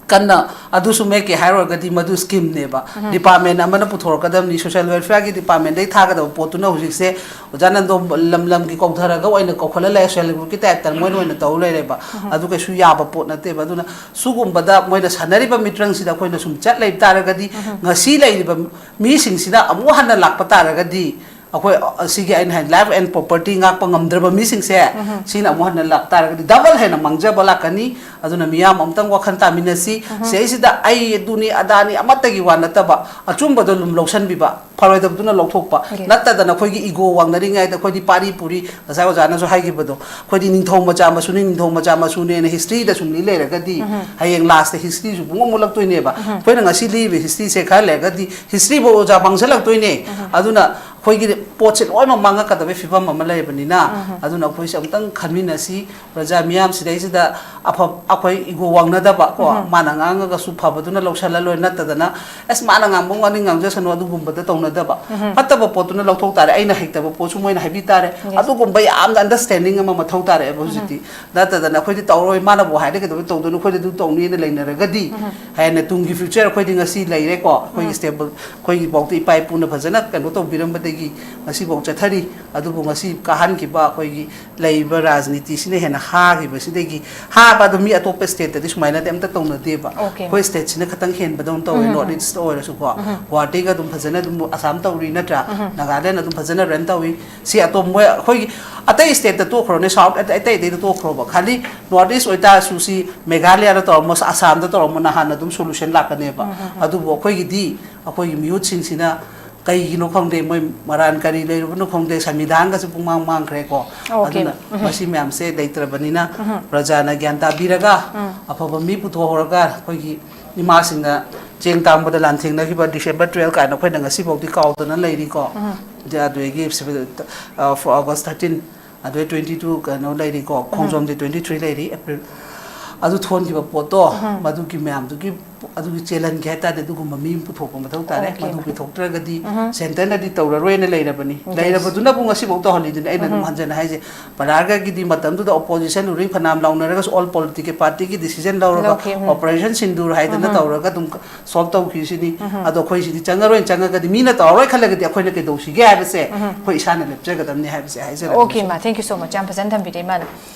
ꯀꯟꯅ ꯑꯗꯨꯁꯨ ꯃꯦꯛꯀꯦ ꯍꯥꯏꯔꯨꯔꯒꯗꯤ ꯃꯗꯨ ꯁ꯭ꯀꯤꯝꯅꯦꯕ꯫ ꯗꯤꯄꯥꯔꯠꯃꯦꯟ ꯑꯃꯅ ꯄꯨꯊꯣꯔꯛꯀꯗꯕꯅꯤ, ꯁꯣꯁꯤꯌꯦꯜ ꯋꯦꯜꯐꯤꯌꯔꯒꯤ ꯗꯤꯄꯥꯔꯠꯃꯦꯟꯗꯒꯤ ꯊꯥꯒꯗꯕ ꯄꯣꯠꯇꯨꯅ ꯍꯧꯖꯤꯛꯁꯦ ꯑꯣꯖꯥ ꯅꯟꯗꯣ ꯂꯝ ꯂꯝꯒꯤ ꯀꯧꯊꯔꯒ ꯑꯣꯏꯅ ꯀꯧꯈꯠꯂ ꯂꯩꯔꯦ, ꯁꯦꯜꯐ ꯍꯦꯜꯞ ꯒ꯭ꯔꯨꯞꯀꯤ ꯇꯥꯏꯞꯇ ꯃꯣꯏꯅ ꯑꯣꯏꯅ ꯇꯧ ꯂꯩꯔꯦꯕ꯫ ꯑꯗꯨ ꯀꯩꯁꯨ ꯌꯥꯕ ꯄꯣꯠ ꯅꯠꯇꯦꯕ꯫ ꯑꯗꯨꯅ ꯁꯤꯒꯨꯝꯕꯗ ꯃꯣꯏꯅ ꯁꯥꯟꯅꯔꯤꯕ ꯃꯤꯇ꯭ꯔꯪꯁꯤꯗ ꯑꯩꯈꯣꯏꯅ ꯁꯨꯝ ꯆꯠ ꯂꯩꯕ ꯇꯥꯔꯒꯗꯤ, ꯉꯁꯤ ꯂꯩꯔꯤꯕ ꯃꯤꯁꯤꯡꯁꯤꯅ ꯑꯃꯨꯛ ꯍꯟꯅ ꯂꯥꯛꯄ ꯇꯥꯔꯒꯗꯤ, ꯑꯩꯈꯣꯏ, ꯑ, ꯁꯤꯒꯤ ꯑꯩꯅ ꯍꯥꯏ, ꯂꯥꯏꯐ ꯑꯦꯟ ꯄ꯭ꯔꯣꯄꯔꯇꯤ ꯉꯥꯛꯄ ꯉꯝꯗ꯭ꯔꯕ ꯃꯤꯁꯤꯡꯁꯦ, ꯁꯤꯅ ꯑꯃꯨꯛ ꯍꯟꯅ ꯂꯥꯛ ꯇꯥꯔꯒꯗꯤ ꯗꯕꯜ ꯍꯦꯟꯅ ꯃꯥꯡꯖꯕ ꯂꯥꯛꯀꯅꯤ꯫ ꯑꯗꯨꯅ ꯃꯤꯌꯥꯝ ꯑꯃꯨꯛꯇꯪ ꯋꯥꯈꯜ ꯇꯥꯃꯤꯟꯅꯁꯤ꯫ ꯁꯤꯗꯩꯁꯤꯗ ꯑꯩ ꯑꯗꯨꯅꯤ ꯑꯗꯥꯅꯤ ꯑꯃꯠꯇꯒꯤ ꯋꯥ ꯅꯠꯇꯕ, ꯑꯆꯨꯝꯕꯗꯣ ꯑꯗꯨꯝ ꯂꯧꯁꯟꯕꯤꯕ, ꯐꯔꯣꯏꯗꯕꯗꯨꯅ ꯂꯧꯊꯣꯛꯄ꯫ Yes. ꯅꯠꯇꯗꯅ ꯑꯩꯈꯣꯏꯒꯤ ꯏꯒꯣ ꯋꯥꯡꯅꯔꯤꯉꯩꯗ ꯑꯩꯈꯣꯏꯗꯤ ꯄꯥꯔꯤ ꯄꯨꯔꯤ, ꯉꯁꯥꯏ ꯑꯣꯖꯥꯅꯁꯨ ꯍꯥꯏꯈꯤꯕꯗꯣ, ꯑꯩꯈꯣꯏꯗꯤ ꯅꯤꯡꯊꯧ ꯃꯆꯥ ꯃꯁꯨꯅꯤ, ꯅꯤꯡꯊꯧ ꯃꯆꯥ ꯃꯁꯨꯅꯦꯅ ꯍꯤꯁꯇ꯭ꯔꯤꯗ ꯁꯨꯝ ꯂꯤ ꯂꯩꯔꯒꯗꯤ, ꯍꯌꯦꯡ ꯂꯥꯁꯇ ꯍꯤꯁꯇ꯭ꯔꯤꯁꯨ ꯄꯨꯡꯃꯨꯠ ꯃꯨꯠꯂꯛꯇꯣꯏꯅꯦꯕ꯫ ꯑꯩꯈꯣꯏꯅ ꯉꯁꯤ ꯂꯤꯔꯤꯕ ꯍꯤꯁꯇ꯭ꯔꯤꯁꯦ ꯈꯔ ꯂꯩꯔꯒꯗꯤ ꯍꯤꯁꯇ꯭ꯔꯤꯐꯥꯎ ꯑꯣꯖꯥ ꯃꯥꯡꯁꯤꯜꯂꯛꯇꯣꯏꯅꯦ꯫ ꯑꯗꯨꯅ ꯑꯩꯈꯣꯏꯒꯤ ꯄꯣꯠꯁꯦ ꯂꯣꯏꯅꯃꯛ ꯃꯥꯡꯉꯛꯀꯗꯕꯒꯤ ꯐꯤꯕꯝ ꯑꯃ ꯂꯩꯔꯕꯅꯤꯅ, ꯑꯗꯨꯅ ꯑꯩꯈꯣꯏꯁꯦ ꯑꯃꯨꯛꯇꯪ ꯈꯟꯃꯤꯟꯅꯁꯤ꯫ ꯄ꯭ꯔꯖꯥ ꯃꯤꯌꯥꯝ ꯁꯤꯗꯩꯁꯤꯗ ꯑꯐ-, ꯑꯩꯈꯣꯏ ꯏꯒꯣ ꯋꯥꯡꯅꯗꯕ ꯀꯣ, ꯃꯥꯅ ꯉꯥꯡꯉꯒꯁꯨ ꯐꯕꯗꯨꯅ ꯂꯧꯁꯜꯂ ꯂꯣꯏꯔꯦ, ꯅꯠꯇꯗꯅ, "ꯑꯁ, ꯃꯥꯅ ꯉꯥꯡꯕ ꯉꯥꯡꯅꯤꯡ ꯉꯥꯡꯖꯁꯅꯨ", ꯑꯗꯨꯒꯨꯝꯕꯗ ꯇꯧꯅꯗꯕ꯫ ꯐꯠꯇꯕ ꯄꯣꯠꯇꯨꯅ ꯂꯧꯊꯣꯛ ꯇꯥꯔꯦ, ꯑꯩꯅ ꯍꯩꯇꯕ ꯄꯣꯠꯁꯨ ꯃꯣꯏꯅ ꯍꯥꯏꯕꯤ ꯇꯥꯔꯦ꯫ Yes. ꯑꯗꯨꯒꯨꯝꯕ ꯌꯥꯝꯅ ꯑꯟꯗꯔꯁ꯭ꯇꯦꯟꯗꯤꯡ ꯑꯃ ꯃꯊꯧ ꯇꯥꯔꯛꯑꯦꯕ ꯍꯧꯖꯤꯛꯇꯤ꯫ ꯅꯠꯇꯗꯅ ꯑꯩꯈꯣꯏꯗꯤ ꯇꯧꯔꯣꯏ, ꯃꯥꯅꯕꯨ ꯍꯥꯏꯔꯗꯤ ꯀꯩꯗꯧꯕꯩ ꯇꯧꯗꯣꯏꯅꯣ, ꯑꯩꯈꯣꯏꯗꯤ ꯑꯗꯨ ꯇꯧꯅꯤꯅ ꯂꯩꯅꯔꯒꯗꯤ, ꯍꯌꯦꯡ ꯇꯨꯡꯒꯤ ꯐ꯭ꯌꯨꯆꯔ ꯑꯩꯈꯣꯏꯗꯤ ꯉꯁꯤ ꯂꯩꯔꯦꯀꯣ, ꯑꯩꯈꯣꯏꯒꯤ ꯁ꯭ꯇꯦꯕꯜ, ꯑꯩꯈꯣꯏꯒꯤ ꯐꯥꯎꯗ ꯏꯄꯥ ꯏꯄꯨꯅ ꯐꯖꯅ ꯀꯩꯅꯣ ꯇꯧꯕꯤꯔꯝꯕꯗꯒꯤ ꯉꯁꯤꯐꯥꯎ ꯆꯠꯊꯔꯤ꯫ ꯑꯗꯨꯕꯨ ꯉꯁꯤ ꯀꯥꯍꯟꯈꯤꯕ ꯑꯩꯈꯣꯏꯒꯤ ꯂꯩꯔꯤꯕ ꯔꯥꯖꯅꯤꯇꯤꯁꯤꯅ ꯍꯦꯟꯅ ꯍꯥꯈꯤꯕꯁꯤꯗꯒꯤ, ꯍꯥꯕ ꯑꯗꯨ ꯃꯤ ꯑꯇꯣꯞꯄ ꯁ꯭ꯇꯦꯠꯇꯗꯤ ꯁꯨꯃꯥꯏꯅꯗꯤ ꯑꯝꯇ ꯇꯧꯅꯗꯦꯕ꯫ Okay. ꯑꯩꯈꯣꯏ ꯁ꯭ꯇꯦꯠꯁꯤꯅ ꯈꯤꯇꯪ ꯍꯦꯟꯕꯗꯧꯅ ꯇꯧꯋꯦ꯫ ꯅꯣꯔꯠ ꯏꯁꯇ ꯑꯣꯏꯔꯁꯨꯀꯣ, ꯒꯨꯍꯥꯇꯤꯒ ꯑꯗꯨꯝ ꯐꯖꯅ ꯑꯗꯨꯝ ꯑꯁꯥꯝ ꯇꯧꯔꯤ ꯅꯠꯇ꯭ꯔꯥ, ꯅꯥꯒꯥꯂꯦꯟ ꯑꯗꯨꯝ ꯐꯖꯅ ꯔꯟ ꯇꯧꯏ꯫ ꯁꯤ ꯑꯇꯣꯞ ꯃꯣꯏ ꯑꯩꯈꯣꯏꯒꯤ ꯑꯇꯩ ꯁ꯭ꯇꯦꯠꯇ ꯇꯣꯛꯈ꯭ꯔꯣꯅꯦ, ꯁꯥꯎꯠ ꯑꯇꯩ ꯑꯇꯩꯗꯩꯗ ꯇꯣꯛꯈ꯭ꯔꯣꯕ, ꯈꯥꯂꯤ ꯅꯣꯔꯠ ꯏꯁ ꯑꯣꯏꯇꯥꯔꯁꯨ ꯁꯤ ꯃꯦꯘꯥꯂꯌꯥꯗ ꯇꯧꯔꯝꯃꯣ, ꯑꯁꯥꯝꯗ ꯇꯧꯔꯝꯃꯣ, ꯅꯍꯥꯟꯅ ꯑꯗꯨꯝ ꯁꯣꯂꯨꯁꯟ ꯂꯥꯛꯀꯅꯦꯕ꯫ ꯑꯗꯨꯕꯨ ꯑꯩꯈꯣꯏꯒꯤꯗꯤ ꯑꯩꯈꯣꯏꯒꯤ ꯃꯤꯍꯨꯠꯁꯤꯡꯁꯤꯅ ꯀꯩꯒꯤꯅꯣ ꯈꯪꯗꯦ, ꯃꯣꯏ ꯃꯔꯥꯟ ꯀꯔꯤ ꯂꯩꯔꯨꯕꯅꯣ ꯈꯪꯗꯦ, ꯁꯪꯕꯤꯙꯥꯟꯒꯁꯦ ꯄꯨꯡꯃꯥꯡ ꯃꯥꯡꯈ꯭ꯔꯦꯀꯣ꯫ Okay. ꯑꯗꯨꯅ ꯃꯁꯤ ꯃꯌꯥꯝꯁꯦ ꯂꯩꯇ꯭ꯔꯕꯅꯤꯅ ꯄ꯭ꯔꯖꯥꯅ ꯒ꯭ꯌꯥꯟ ꯇꯥꯕꯤꯔꯒ ꯑꯐꯕ ꯃꯤ ꯄꯨꯊꯣꯛꯍꯧꯔꯒ ꯑꯩꯈꯣꯏꯒꯤ ꯏꯃꯥꯁꯤꯡꯅ ꯆꯦꯡ ꯇꯥꯡꯕꯗ ꯂꯥꯟꯊꯦꯡꯅꯈꯤꯕ December twelve ꯀꯥꯏꯅ ꯑꯩꯈꯣꯏꯅ ꯉꯁꯤꯐꯥꯎꯗꯤ ꯀꯥꯎꯗꯅ ꯂꯩꯔꯤꯀꯣ꯫ ꯑꯗꯨꯗꯒꯤ ꯑ, for August thirteen, ꯑꯗꯨꯗꯩ twenty two ꯀꯩꯅꯣ ꯂꯩꯔꯤꯀꯣ, ꯈꯣꯡꯖꯣꯝ day twenty three ꯂꯩꯔꯤ, April꯫ ꯑꯗꯨ ꯊꯣꯟꯈꯤꯕ ꯄꯣꯠꯇꯣ, ꯃꯗꯨꯒꯤ ꯃꯌꯥꯝꯗꯨꯒꯤ, ꯑꯗꯨꯒꯤ ꯆꯦꯜꯍꯟꯒꯦ ꯍꯥꯏꯇꯥꯔꯗꯤ ꯑꯗꯨꯒꯨꯝꯕ ꯃꯤ ꯑꯃ ꯄꯨꯊꯣꯛꯄ ꯃꯊꯧ ꯇꯥꯔꯦ꯫ Okay. ꯃꯗꯨ ꯄꯨꯊꯣꯛꯇ꯭ꯔꯒꯗꯤ ꯁꯦꯟꯇꯔꯅꯗꯤ ꯇꯧꯔꯔꯣꯏꯅ ꯂꯩꯔꯕꯅꯤ꯫ Yes. ꯂꯩꯔꯕꯗꯨꯅꯕꯨ ꯉꯁꯤꯐꯥꯎ ꯇꯧꯍꯜꯂꯤꯗꯨꯅꯤ꯫ ꯑꯩꯅ ꯑꯗꯨꯝ ꯍꯟꯖꯅ ꯍꯥꯏꯁꯦ, ꯄꯔꯥꯔꯒꯒꯤꯗꯤ ꯃꯇꯝꯗꯨꯗ opposition ruling ꯐꯅꯌꯥꯝ ꯂꯥꯎꯅꯔꯒꯁꯨ all political partyꯒꯤ decision ꯂꯧꯔꯒ, ꯂꯧꯈꯤ, ꯎꯝ꯫ Operation Sindoor ꯍꯥꯏꯗꯅ ꯇꯧꯔꯒ ꯑꯗꯨꯝ solve ꯇꯧꯈꯤꯁꯤꯅꯤ꯫ ꯑꯗꯣ ꯑꯩꯈꯣꯏ ꯁꯤꯗꯤ ꯆꯪꯉꯔꯣꯏꯅ ꯆꯪꯉꯒꯗꯤ, ꯃꯤꯅ ꯇꯧꯔꯔꯣꯏ ꯈꯜꯂꯒꯗꯤ ꯑꯩꯈꯣꯏꯅ ꯀꯩꯗꯧꯁꯤꯒꯦ ꯍꯥꯏꯕꯁꯦ ꯑꯩꯈꯣꯏ ꯏꯁꯥꯅ ꯂꯦꯞꯆꯒꯗꯕꯅꯤ ꯍꯥꯏꯕꯁꯦ ꯍꯥꯏꯖꯔꯒꯦ꯫ Okay, ꯏꯃꯥ, thank you so much, ꯌꯥꯝ ꯐꯖꯅ ꯊꯝꯕꯤꯔꯦ ꯏꯃꯥꯅ꯫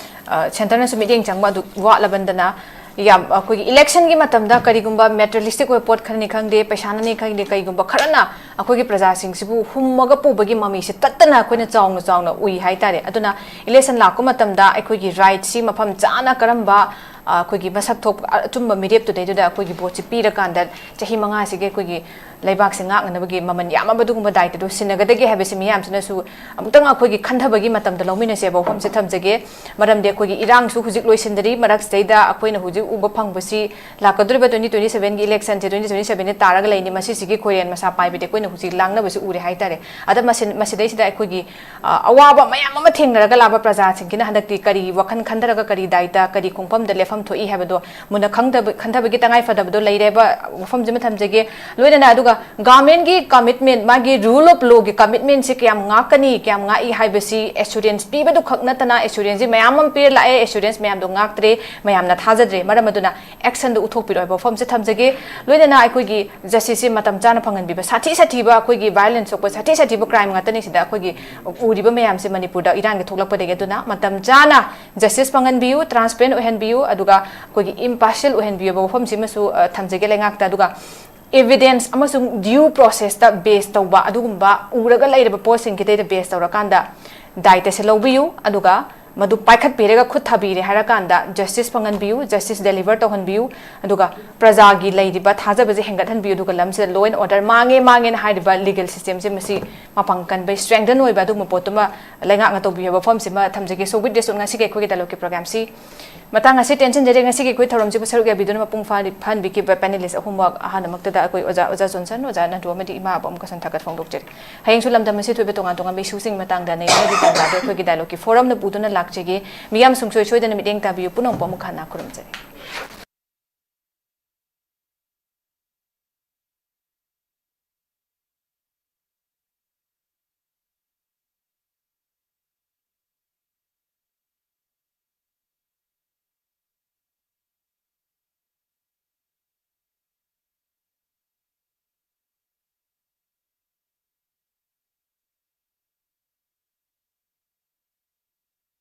ꯑ, ꯁꯦꯟꯇꯔꯅꯁꯨ ꯃꯤꯠꯌꯦꯡ ꯆꯪꯕ ꯑꯗꯨ ꯋꯥꯠꯂꯕꯅꯤꯅ, ꯌꯥꯝ, ꯑꯩꯈꯣꯏꯒꯤ electionꯒꯤ ꯃꯇꯝꯗ ꯀꯔꯤꯒꯨꯝꯕ materialistic ꯑꯣꯏꯕ ꯄꯣꯠ ꯈꯔꯅꯤ ꯈꯪꯗꯦ, ꯄꯩꯁꯥꯅꯅꯤ ꯈꯪꯗꯦ, ꯀꯔꯤꯒꯨꯝꯕ ꯈꯔꯅ ꯑꯩꯈꯣꯏꯒꯤ ꯄ꯭ꯔꯖꯥꯁꯤꯡꯁꯤꯕꯨ ꯍꯨꯝꯃꯒ ꯄꯨꯕꯒꯤ ꯃꯃꯤꯁꯦ ꯇꯠꯇꯅ ꯑꯩꯈꯣꯏꯅ ꯆꯥꯎꯅ ꯆꯥꯎꯅ ꯎꯏ ꯍꯥꯏꯇꯥꯔꯦ꯫ ꯑꯗꯨꯅ election ꯂꯥꯛꯄ ꯃꯇꯝꯗ ꯑꯩꯈꯣꯏꯒꯤ rightꯁꯤ ꯃꯐꯝ ꯆꯥꯅ ꯀꯔꯝꯕ, ꯑ, ꯑꯩꯈꯣꯏꯒꯤ ꯃꯁꯛ ꯊꯣꯛ-, ꯑꯆꯨꯝꯕ ꯃꯤꯔꯦꯞꯇꯨꯗꯩꯗꯨꯗ ꯑꯩꯈꯣꯏꯒꯤ voteꯁꯤ ꯄꯤꯔꯀꯥꯟꯗ ꯆꯍꯤ ꯃꯉꯥꯁꯤꯒꯤ ꯑꯩꯈꯣꯏꯒꯤ ꯂꯩꯕꯥꯛꯁꯦ ꯉꯥꯛꯅꯅꯕꯒꯤ ꯃꯃꯜ ꯌꯥꯝꯃꯕ ꯑꯗꯨꯒꯨꯝꯕ ꯗꯥꯏꯇꯗꯨ ꯁꯤꯟꯅꯒꯗꯒꯦ ꯍꯥꯏꯕꯁꯤ ꯃꯤꯌꯥꯝꯁꯤꯅꯁꯨ ꯑꯃꯨꯛꯇꯪ ꯑꯩꯈꯣꯏꯒꯤ ꯈꯟꯊꯕꯒꯤ ꯃꯇꯝꯗ ꯂꯧꯃꯤꯟꯅꯁꯦꯕ ꯋꯥꯐꯝꯁꯦ ꯊꯝꯖꯒꯦ꯫ ꯃꯔꯝꯗꯤ ꯑꯩꯈꯣꯏꯒꯤ ꯏꯔꯥꯡꯁꯨ ꯍꯧꯖꯤꯛ ꯂꯣꯏꯁꯤꯟꯗ꯭ꯔꯤ, ꯃꯔꯛꯁꯤꯗꯩꯗ ꯑꯩꯈꯣꯏꯅ ꯍꯧꯖꯤꯛ ꯎꯕ ꯐꯪꯕꯁꯤ ꯂꯥꯛꯀꯗꯧꯔꯤꯕ twenty twenty sevenꯒꯤ electionꯁꯦ twenty twenty sevenꯗ ꯇꯥꯔꯒ ꯂꯩꯅꯤ꯫ ꯃꯁꯤꯁꯤꯒꯤ ꯈꯣꯏꯔꯦꯟ ꯃꯁꯥ ꯄꯥꯏꯕꯗꯤ ꯑꯩꯈꯣꯏꯅ ꯍꯧꯖꯤꯛ ꯂꯥꯡꯅꯕꯁꯤ ꯎꯔꯦ ꯍꯥꯏꯇꯥꯔꯦ꯫ ꯑꯗ ꯃꯁꯤ-, ꯃꯁꯤꯗꯩꯁꯤꯗ ꯑꯩꯈꯣꯏꯒꯤ, ꯑ, ꯑꯋꯥꯕ ꯃꯌꯥꯝ ꯑꯃ ꯊꯦꯡꯅꯔꯒ ꯂꯥꯛꯄ ꯄ꯭ꯔꯖꯥꯁꯤꯡꯁꯤꯅ ꯍꯟꯗꯛꯇꯤ ꯀꯔꯤ ꯋꯥꯈꯜ ꯈꯟꯊꯔꯒ ꯀꯔꯤ ꯗꯥꯏꯇ, ꯀꯔꯤ ꯈꯣꯡꯐꯝꯗ ꯂꯦꯞꯐꯝ ꯊꯣꯛꯏ ꯍꯥꯏꯕꯗꯣ ꯃꯨꯟꯅ ꯈꯪꯗꯕ-, ꯈꯟꯊꯕꯒꯤ ꯇꯉꯥꯏ ꯐꯗꯕꯗꯣ ꯂꯩꯔꯦꯕ ꯋꯥꯐꯝꯁꯤꯃ ꯊꯝꯖꯒꯦ꯫ ꯂꯣꯏꯅꯅ ꯑꯗꯨꯒ ꯒꯚꯔꯟꯃꯦꯟꯠꯀꯤ ꯀꯃꯤꯠꯃꯦꯟꯠ, ꯃꯥꯒꯤ ꯔꯨꯜ ꯑꯣꯐ ꯂꯣꯒꯤ ꯀꯃꯤꯠꯃꯦꯟꯠꯁꯤ ꯀꯌꯥꯝ ꯉꯥꯛꯀꯅꯤ, ꯀꯌꯥꯝ ꯉꯥꯛꯏ ꯍꯥꯏꯕꯁꯤ ꯑꯦꯁꯨꯔꯦꯟꯁ ꯄꯤꯕꯗꯨ ꯈꯛ ꯅꯠꯇꯅ, ꯑꯦꯁꯨꯔꯦꯟꯁꯁꯤ ꯃꯌꯥꯝ ꯑꯃ ꯄꯤꯔ ꯂꯥꯛꯑꯦ, ꯑꯦꯁꯨꯔꯦꯟꯁ ꯃꯌꯥꯝꯗꯣ ꯉꯥꯛꯇ꯭ꯔꯦ, ꯃꯌꯥꯝꯅ ꯊꯥꯖꯗ꯭ꯔꯦ꯫ ꯃꯔꯝ ꯑꯗꯨꯅ ꯑꯦꯛꯁꯟꯗ ꯎꯠꯊꯣꯛꯄꯤꯔꯣ ꯍꯥꯏꯕ ꯋꯥꯐꯝꯁꯦ ꯊꯝꯖꯒꯦ꯫ ꯂꯣꯏꯅꯅ ꯑꯩꯈꯣꯏꯒꯤ ꯖꯁꯇꯤꯁꯁꯤ ꯃꯇꯝ ꯆꯥꯅ ꯐꯪꯍꯟꯕꯤꯕ, ꯁꯥꯊꯤ ꯁꯥꯊꯤꯕ ꯑꯩꯈꯣꯏꯒꯤ ꯚꯥꯏꯑꯣꯂꯦꯟꯁ ꯊꯣꯛꯄ, ꯁꯥꯊꯤ ꯁꯥꯊꯤꯕ ꯀ꯭ꯔꯥꯏꯝ ꯉꯥꯛꯇꯅꯤ ꯁꯤꯗ ꯑꯩꯈꯣꯏꯒꯤ ꯎꯔꯤꯕ ꯃꯌꯥꯝꯁꯦ ꯃꯅꯤꯄꯨꯔꯗ ꯏꯔꯥꯡꯒꯤ ꯊꯣꯛꯂꯛꯄꯗꯒꯤ꯫ ꯑꯗꯨꯅ ꯃꯇꯝ ꯆꯥꯅ ꯖꯁꯇꯤꯁ ꯐꯪꯍꯟꯕꯤꯌꯨ, ꯇ꯭ꯔꯥꯟꯁꯄꯦꯔꯦꯟ ꯑꯣꯏꯍꯟꯕꯤꯌꯨ, ꯑꯗꯨꯒ ꯑꯩꯈꯣꯏꯒꯤ ꯏꯝꯄꯥꯔꯁꯤꯌꯦꯜ ꯑꯣꯏꯍꯟꯕꯤꯌꯨ ꯍꯥꯏꯕ ꯋꯥꯐꯝꯁꯤꯃꯁꯨ, ꯑ, ꯊꯝꯖꯒꯦ ꯂꯩꯉꯥꯛꯇ꯫ ꯑꯗꯨꯒ ꯏꯚꯤꯗꯦꯟꯁ ꯑꯃꯁꯨꯡ ꯗ꯭ꯌꯨ ꯄ꯭ꯔꯣꯁꯦꯁꯇ ꯕꯦꯁ ꯇꯧꯕ ꯑꯗꯨꯒꯨꯝꯕ ꯎꯔꯒ ꯂꯩꯔꯕ ꯄꯣꯠꯁꯤꯡꯁꯤꯗꯩꯗ ꯕꯦꯁ ꯇꯧꯔꯀꯥꯟꯗ ꯗꯥꯏꯇꯁꯦ ꯂꯧꯕꯤꯌꯨ, ꯑꯗꯨꯒ ꯃꯗꯨ ꯄꯥꯏꯈꯠꯄꯤꯔꯒ ꯈꯨꯠ ꯊꯥꯕꯤꯔꯦ ꯍꯥꯏꯔꯀꯥꯟꯗ ꯖꯁꯇꯤꯁ ꯐꯪꯍꯟꯕꯤꯌꯨ, ꯖꯁꯇꯤꯁ ꯗꯦꯂꯤꯚꯔ ꯇꯧꯍꯟꯕꯤꯌꯨ, ꯑꯗꯨꯒ ꯄ꯭ꯔꯖꯥꯒꯤ ꯂꯩꯔꯤꯕ ꯊꯥꯖꯕꯁꯦ ꯍꯦꯟꯒꯠꯍꯟꯕꯤꯌꯨ, ꯑꯗꯨꯒ ꯂꯝꯁꯤꯗ ꯂꯣ ꯑꯦꯟ ꯑꯣꯔꯗꯔ ꯃꯥꯡꯉꯦ ꯃꯥꯡꯉꯦꯅ ꯍꯥꯏꯔꯤꯕ ꯂꯤꯒꯦꯜ ꯁꯤꯁꯇꯦꯝꯁꯦ ꯃꯁꯤ ꯃꯄꯥꯡ ꯀꯟꯕ, ꯏꯁꯇ꯭ꯔꯦꯡꯊꯟ ꯑꯣꯏꯕ ꯑꯗꯨꯒꯨꯝꯕ ꯄꯣꯠꯇꯨꯃ ꯂꯩꯉꯥꯛꯅ ꯇꯧꯕꯤꯌꯨ ꯍꯥꯏꯕ ꯋꯥꯐꯝꯁꯤꯃ ꯊꯝꯖꯒꯦ꯫ So with this, ꯉꯁꯤꯒꯤ ꯑꯩꯈꯣꯏꯒꯤ ꯗꯥꯏꯂꯣꯒꯀꯤ ꯄ꯭ꯔꯣꯒ꯭ꯔꯥꯝꯁꯤ ꯃꯇꯥꯡ ꯑꯁꯤ ꯇꯦꯟꯁꯤꯟꯖꯔꯦ꯫ ꯉꯁꯤꯒꯤ ꯑꯩꯈꯣꯏ ꯊꯧꯔꯝꯁꯤꯕꯨ ꯁꯔꯨꯛ ꯌꯥꯕꯤꯗꯨꯅ ꯃꯄꯨꯡ ꯐꯥꯍꯟꯕꯤꯈꯤꯕ ꯄꯦꯅꯦꯂꯤꯁ ꯑꯍꯨꯝꯃꯛ, ꯑꯍꯥꯟꯕꯃꯛꯇꯗ ꯑꯩꯈꯣꯏ ꯑꯣꯖꯥ, ꯑꯣꯖꯥ ꯖꯣꯟꯁꯟ, ꯑꯣꯖꯥ ꯅꯟꯗꯨ ꯑꯃꯗꯤ ꯏꯃꯥ ꯑꯕꯨ ꯑꯃꯨꯛꯀ ꯁꯝꯊꯥꯒꯠ ꯐꯣꯡꯗꯣꯛꯆꯔꯤ꯫ ꯍꯌꯦꯡꯁꯨ ꯂꯝꯗꯝ ꯑꯁꯤ ꯊꯣꯏꯕ ꯇꯣꯉꯥꯟ ꯇꯣꯉꯥꯟꯕ ꯏꯁꯨꯁꯤꯡꯒꯤ ꯃꯇꯥꯡꯗ ꯅꯩꯅꯔꯤꯕ ꯇꯥꯟꯖꯥꯗꯨ ꯑꯩꯈꯣꯏꯒꯤ ꯗꯥꯏꯂꯣꯒꯀꯤ ꯐꯣꯔꯝꯅ ꯄꯨꯗꯨꯅ ꯂꯥꯛꯆꯒꯦ꯫ ꯃꯤꯌꯥꯝ ꯁꯨꯡꯁꯣꯏ ꯁꯣꯏꯗꯅ ꯃꯤꯠꯌꯦꯡ ꯇꯥꯕꯤꯌꯨ꯫ ꯄꯨꯝꯅꯃꯛꯄꯨ ꯑꯃꯨꯛ ꯍꯟꯅ ꯈꯨꯔꯨꯝꯖꯔꯤ꯫